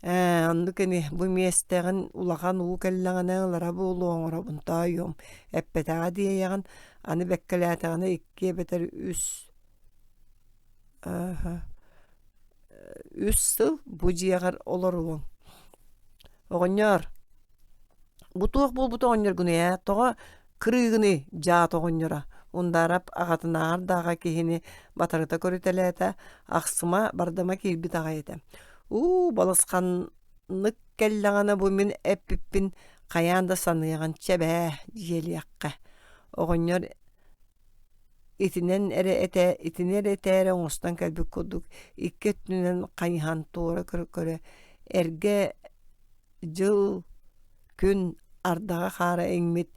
A: Ээ, оннук ини, бу миэстэҕин улахан уу кэллэҕинэ ылара буолуо оҥоробун тоойуом, эппэтэҕэ диэйэҕин, аны бэккэлээтэҕинэ икки эбэтэр үс үс сыл бу дьиэҕэр олоруоҥ. Оҕонньоор, бу туох буолбут оҕонньоргунуй ээ, тоҕо кырыыгыный дьаат оҕонньоро Ундаарап аҕатынааҕар да аҕа киһини батарыта көрүтэлээтэ, ахсыма бардама киирбит аҕай этэ. Уу, балысханнык кэллэҕинэ бу мин эппиппин хайаан да саныаҕын чэ бээ, дьиэлиэххэ. Оҕонньор Итинэн эрэ этэ, итини эрэ этээрэ оҥостон кэлбит курдук икки өттүнэн хайыһан туора көрө-көрө эргэ дьыл күн ардаҕа-хаара иҥмит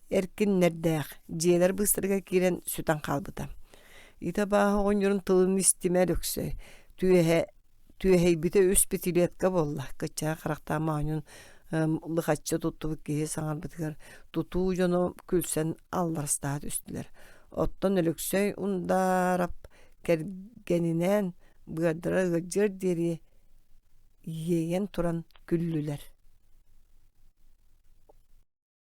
A: эркиннэрдээх дьиэлэр быыстарыгар киирэн сүтэн хаалбыта. Ити абааһы оҕонньорун тылын истимэ Өлөксөй түөһэ Түөһэйбитэ үс пятилетка буолла, кыччаҕа харахтаах моонньун лыхаччы туттубут киһи саҥарбытыгар тутуу дьоно күлсэн алларастаһа түстүлэр. Оттон Өлөксөй Ундаарап кэргэнинээн быардара ыалдьыар диэри иэйэн туран күллүлэр.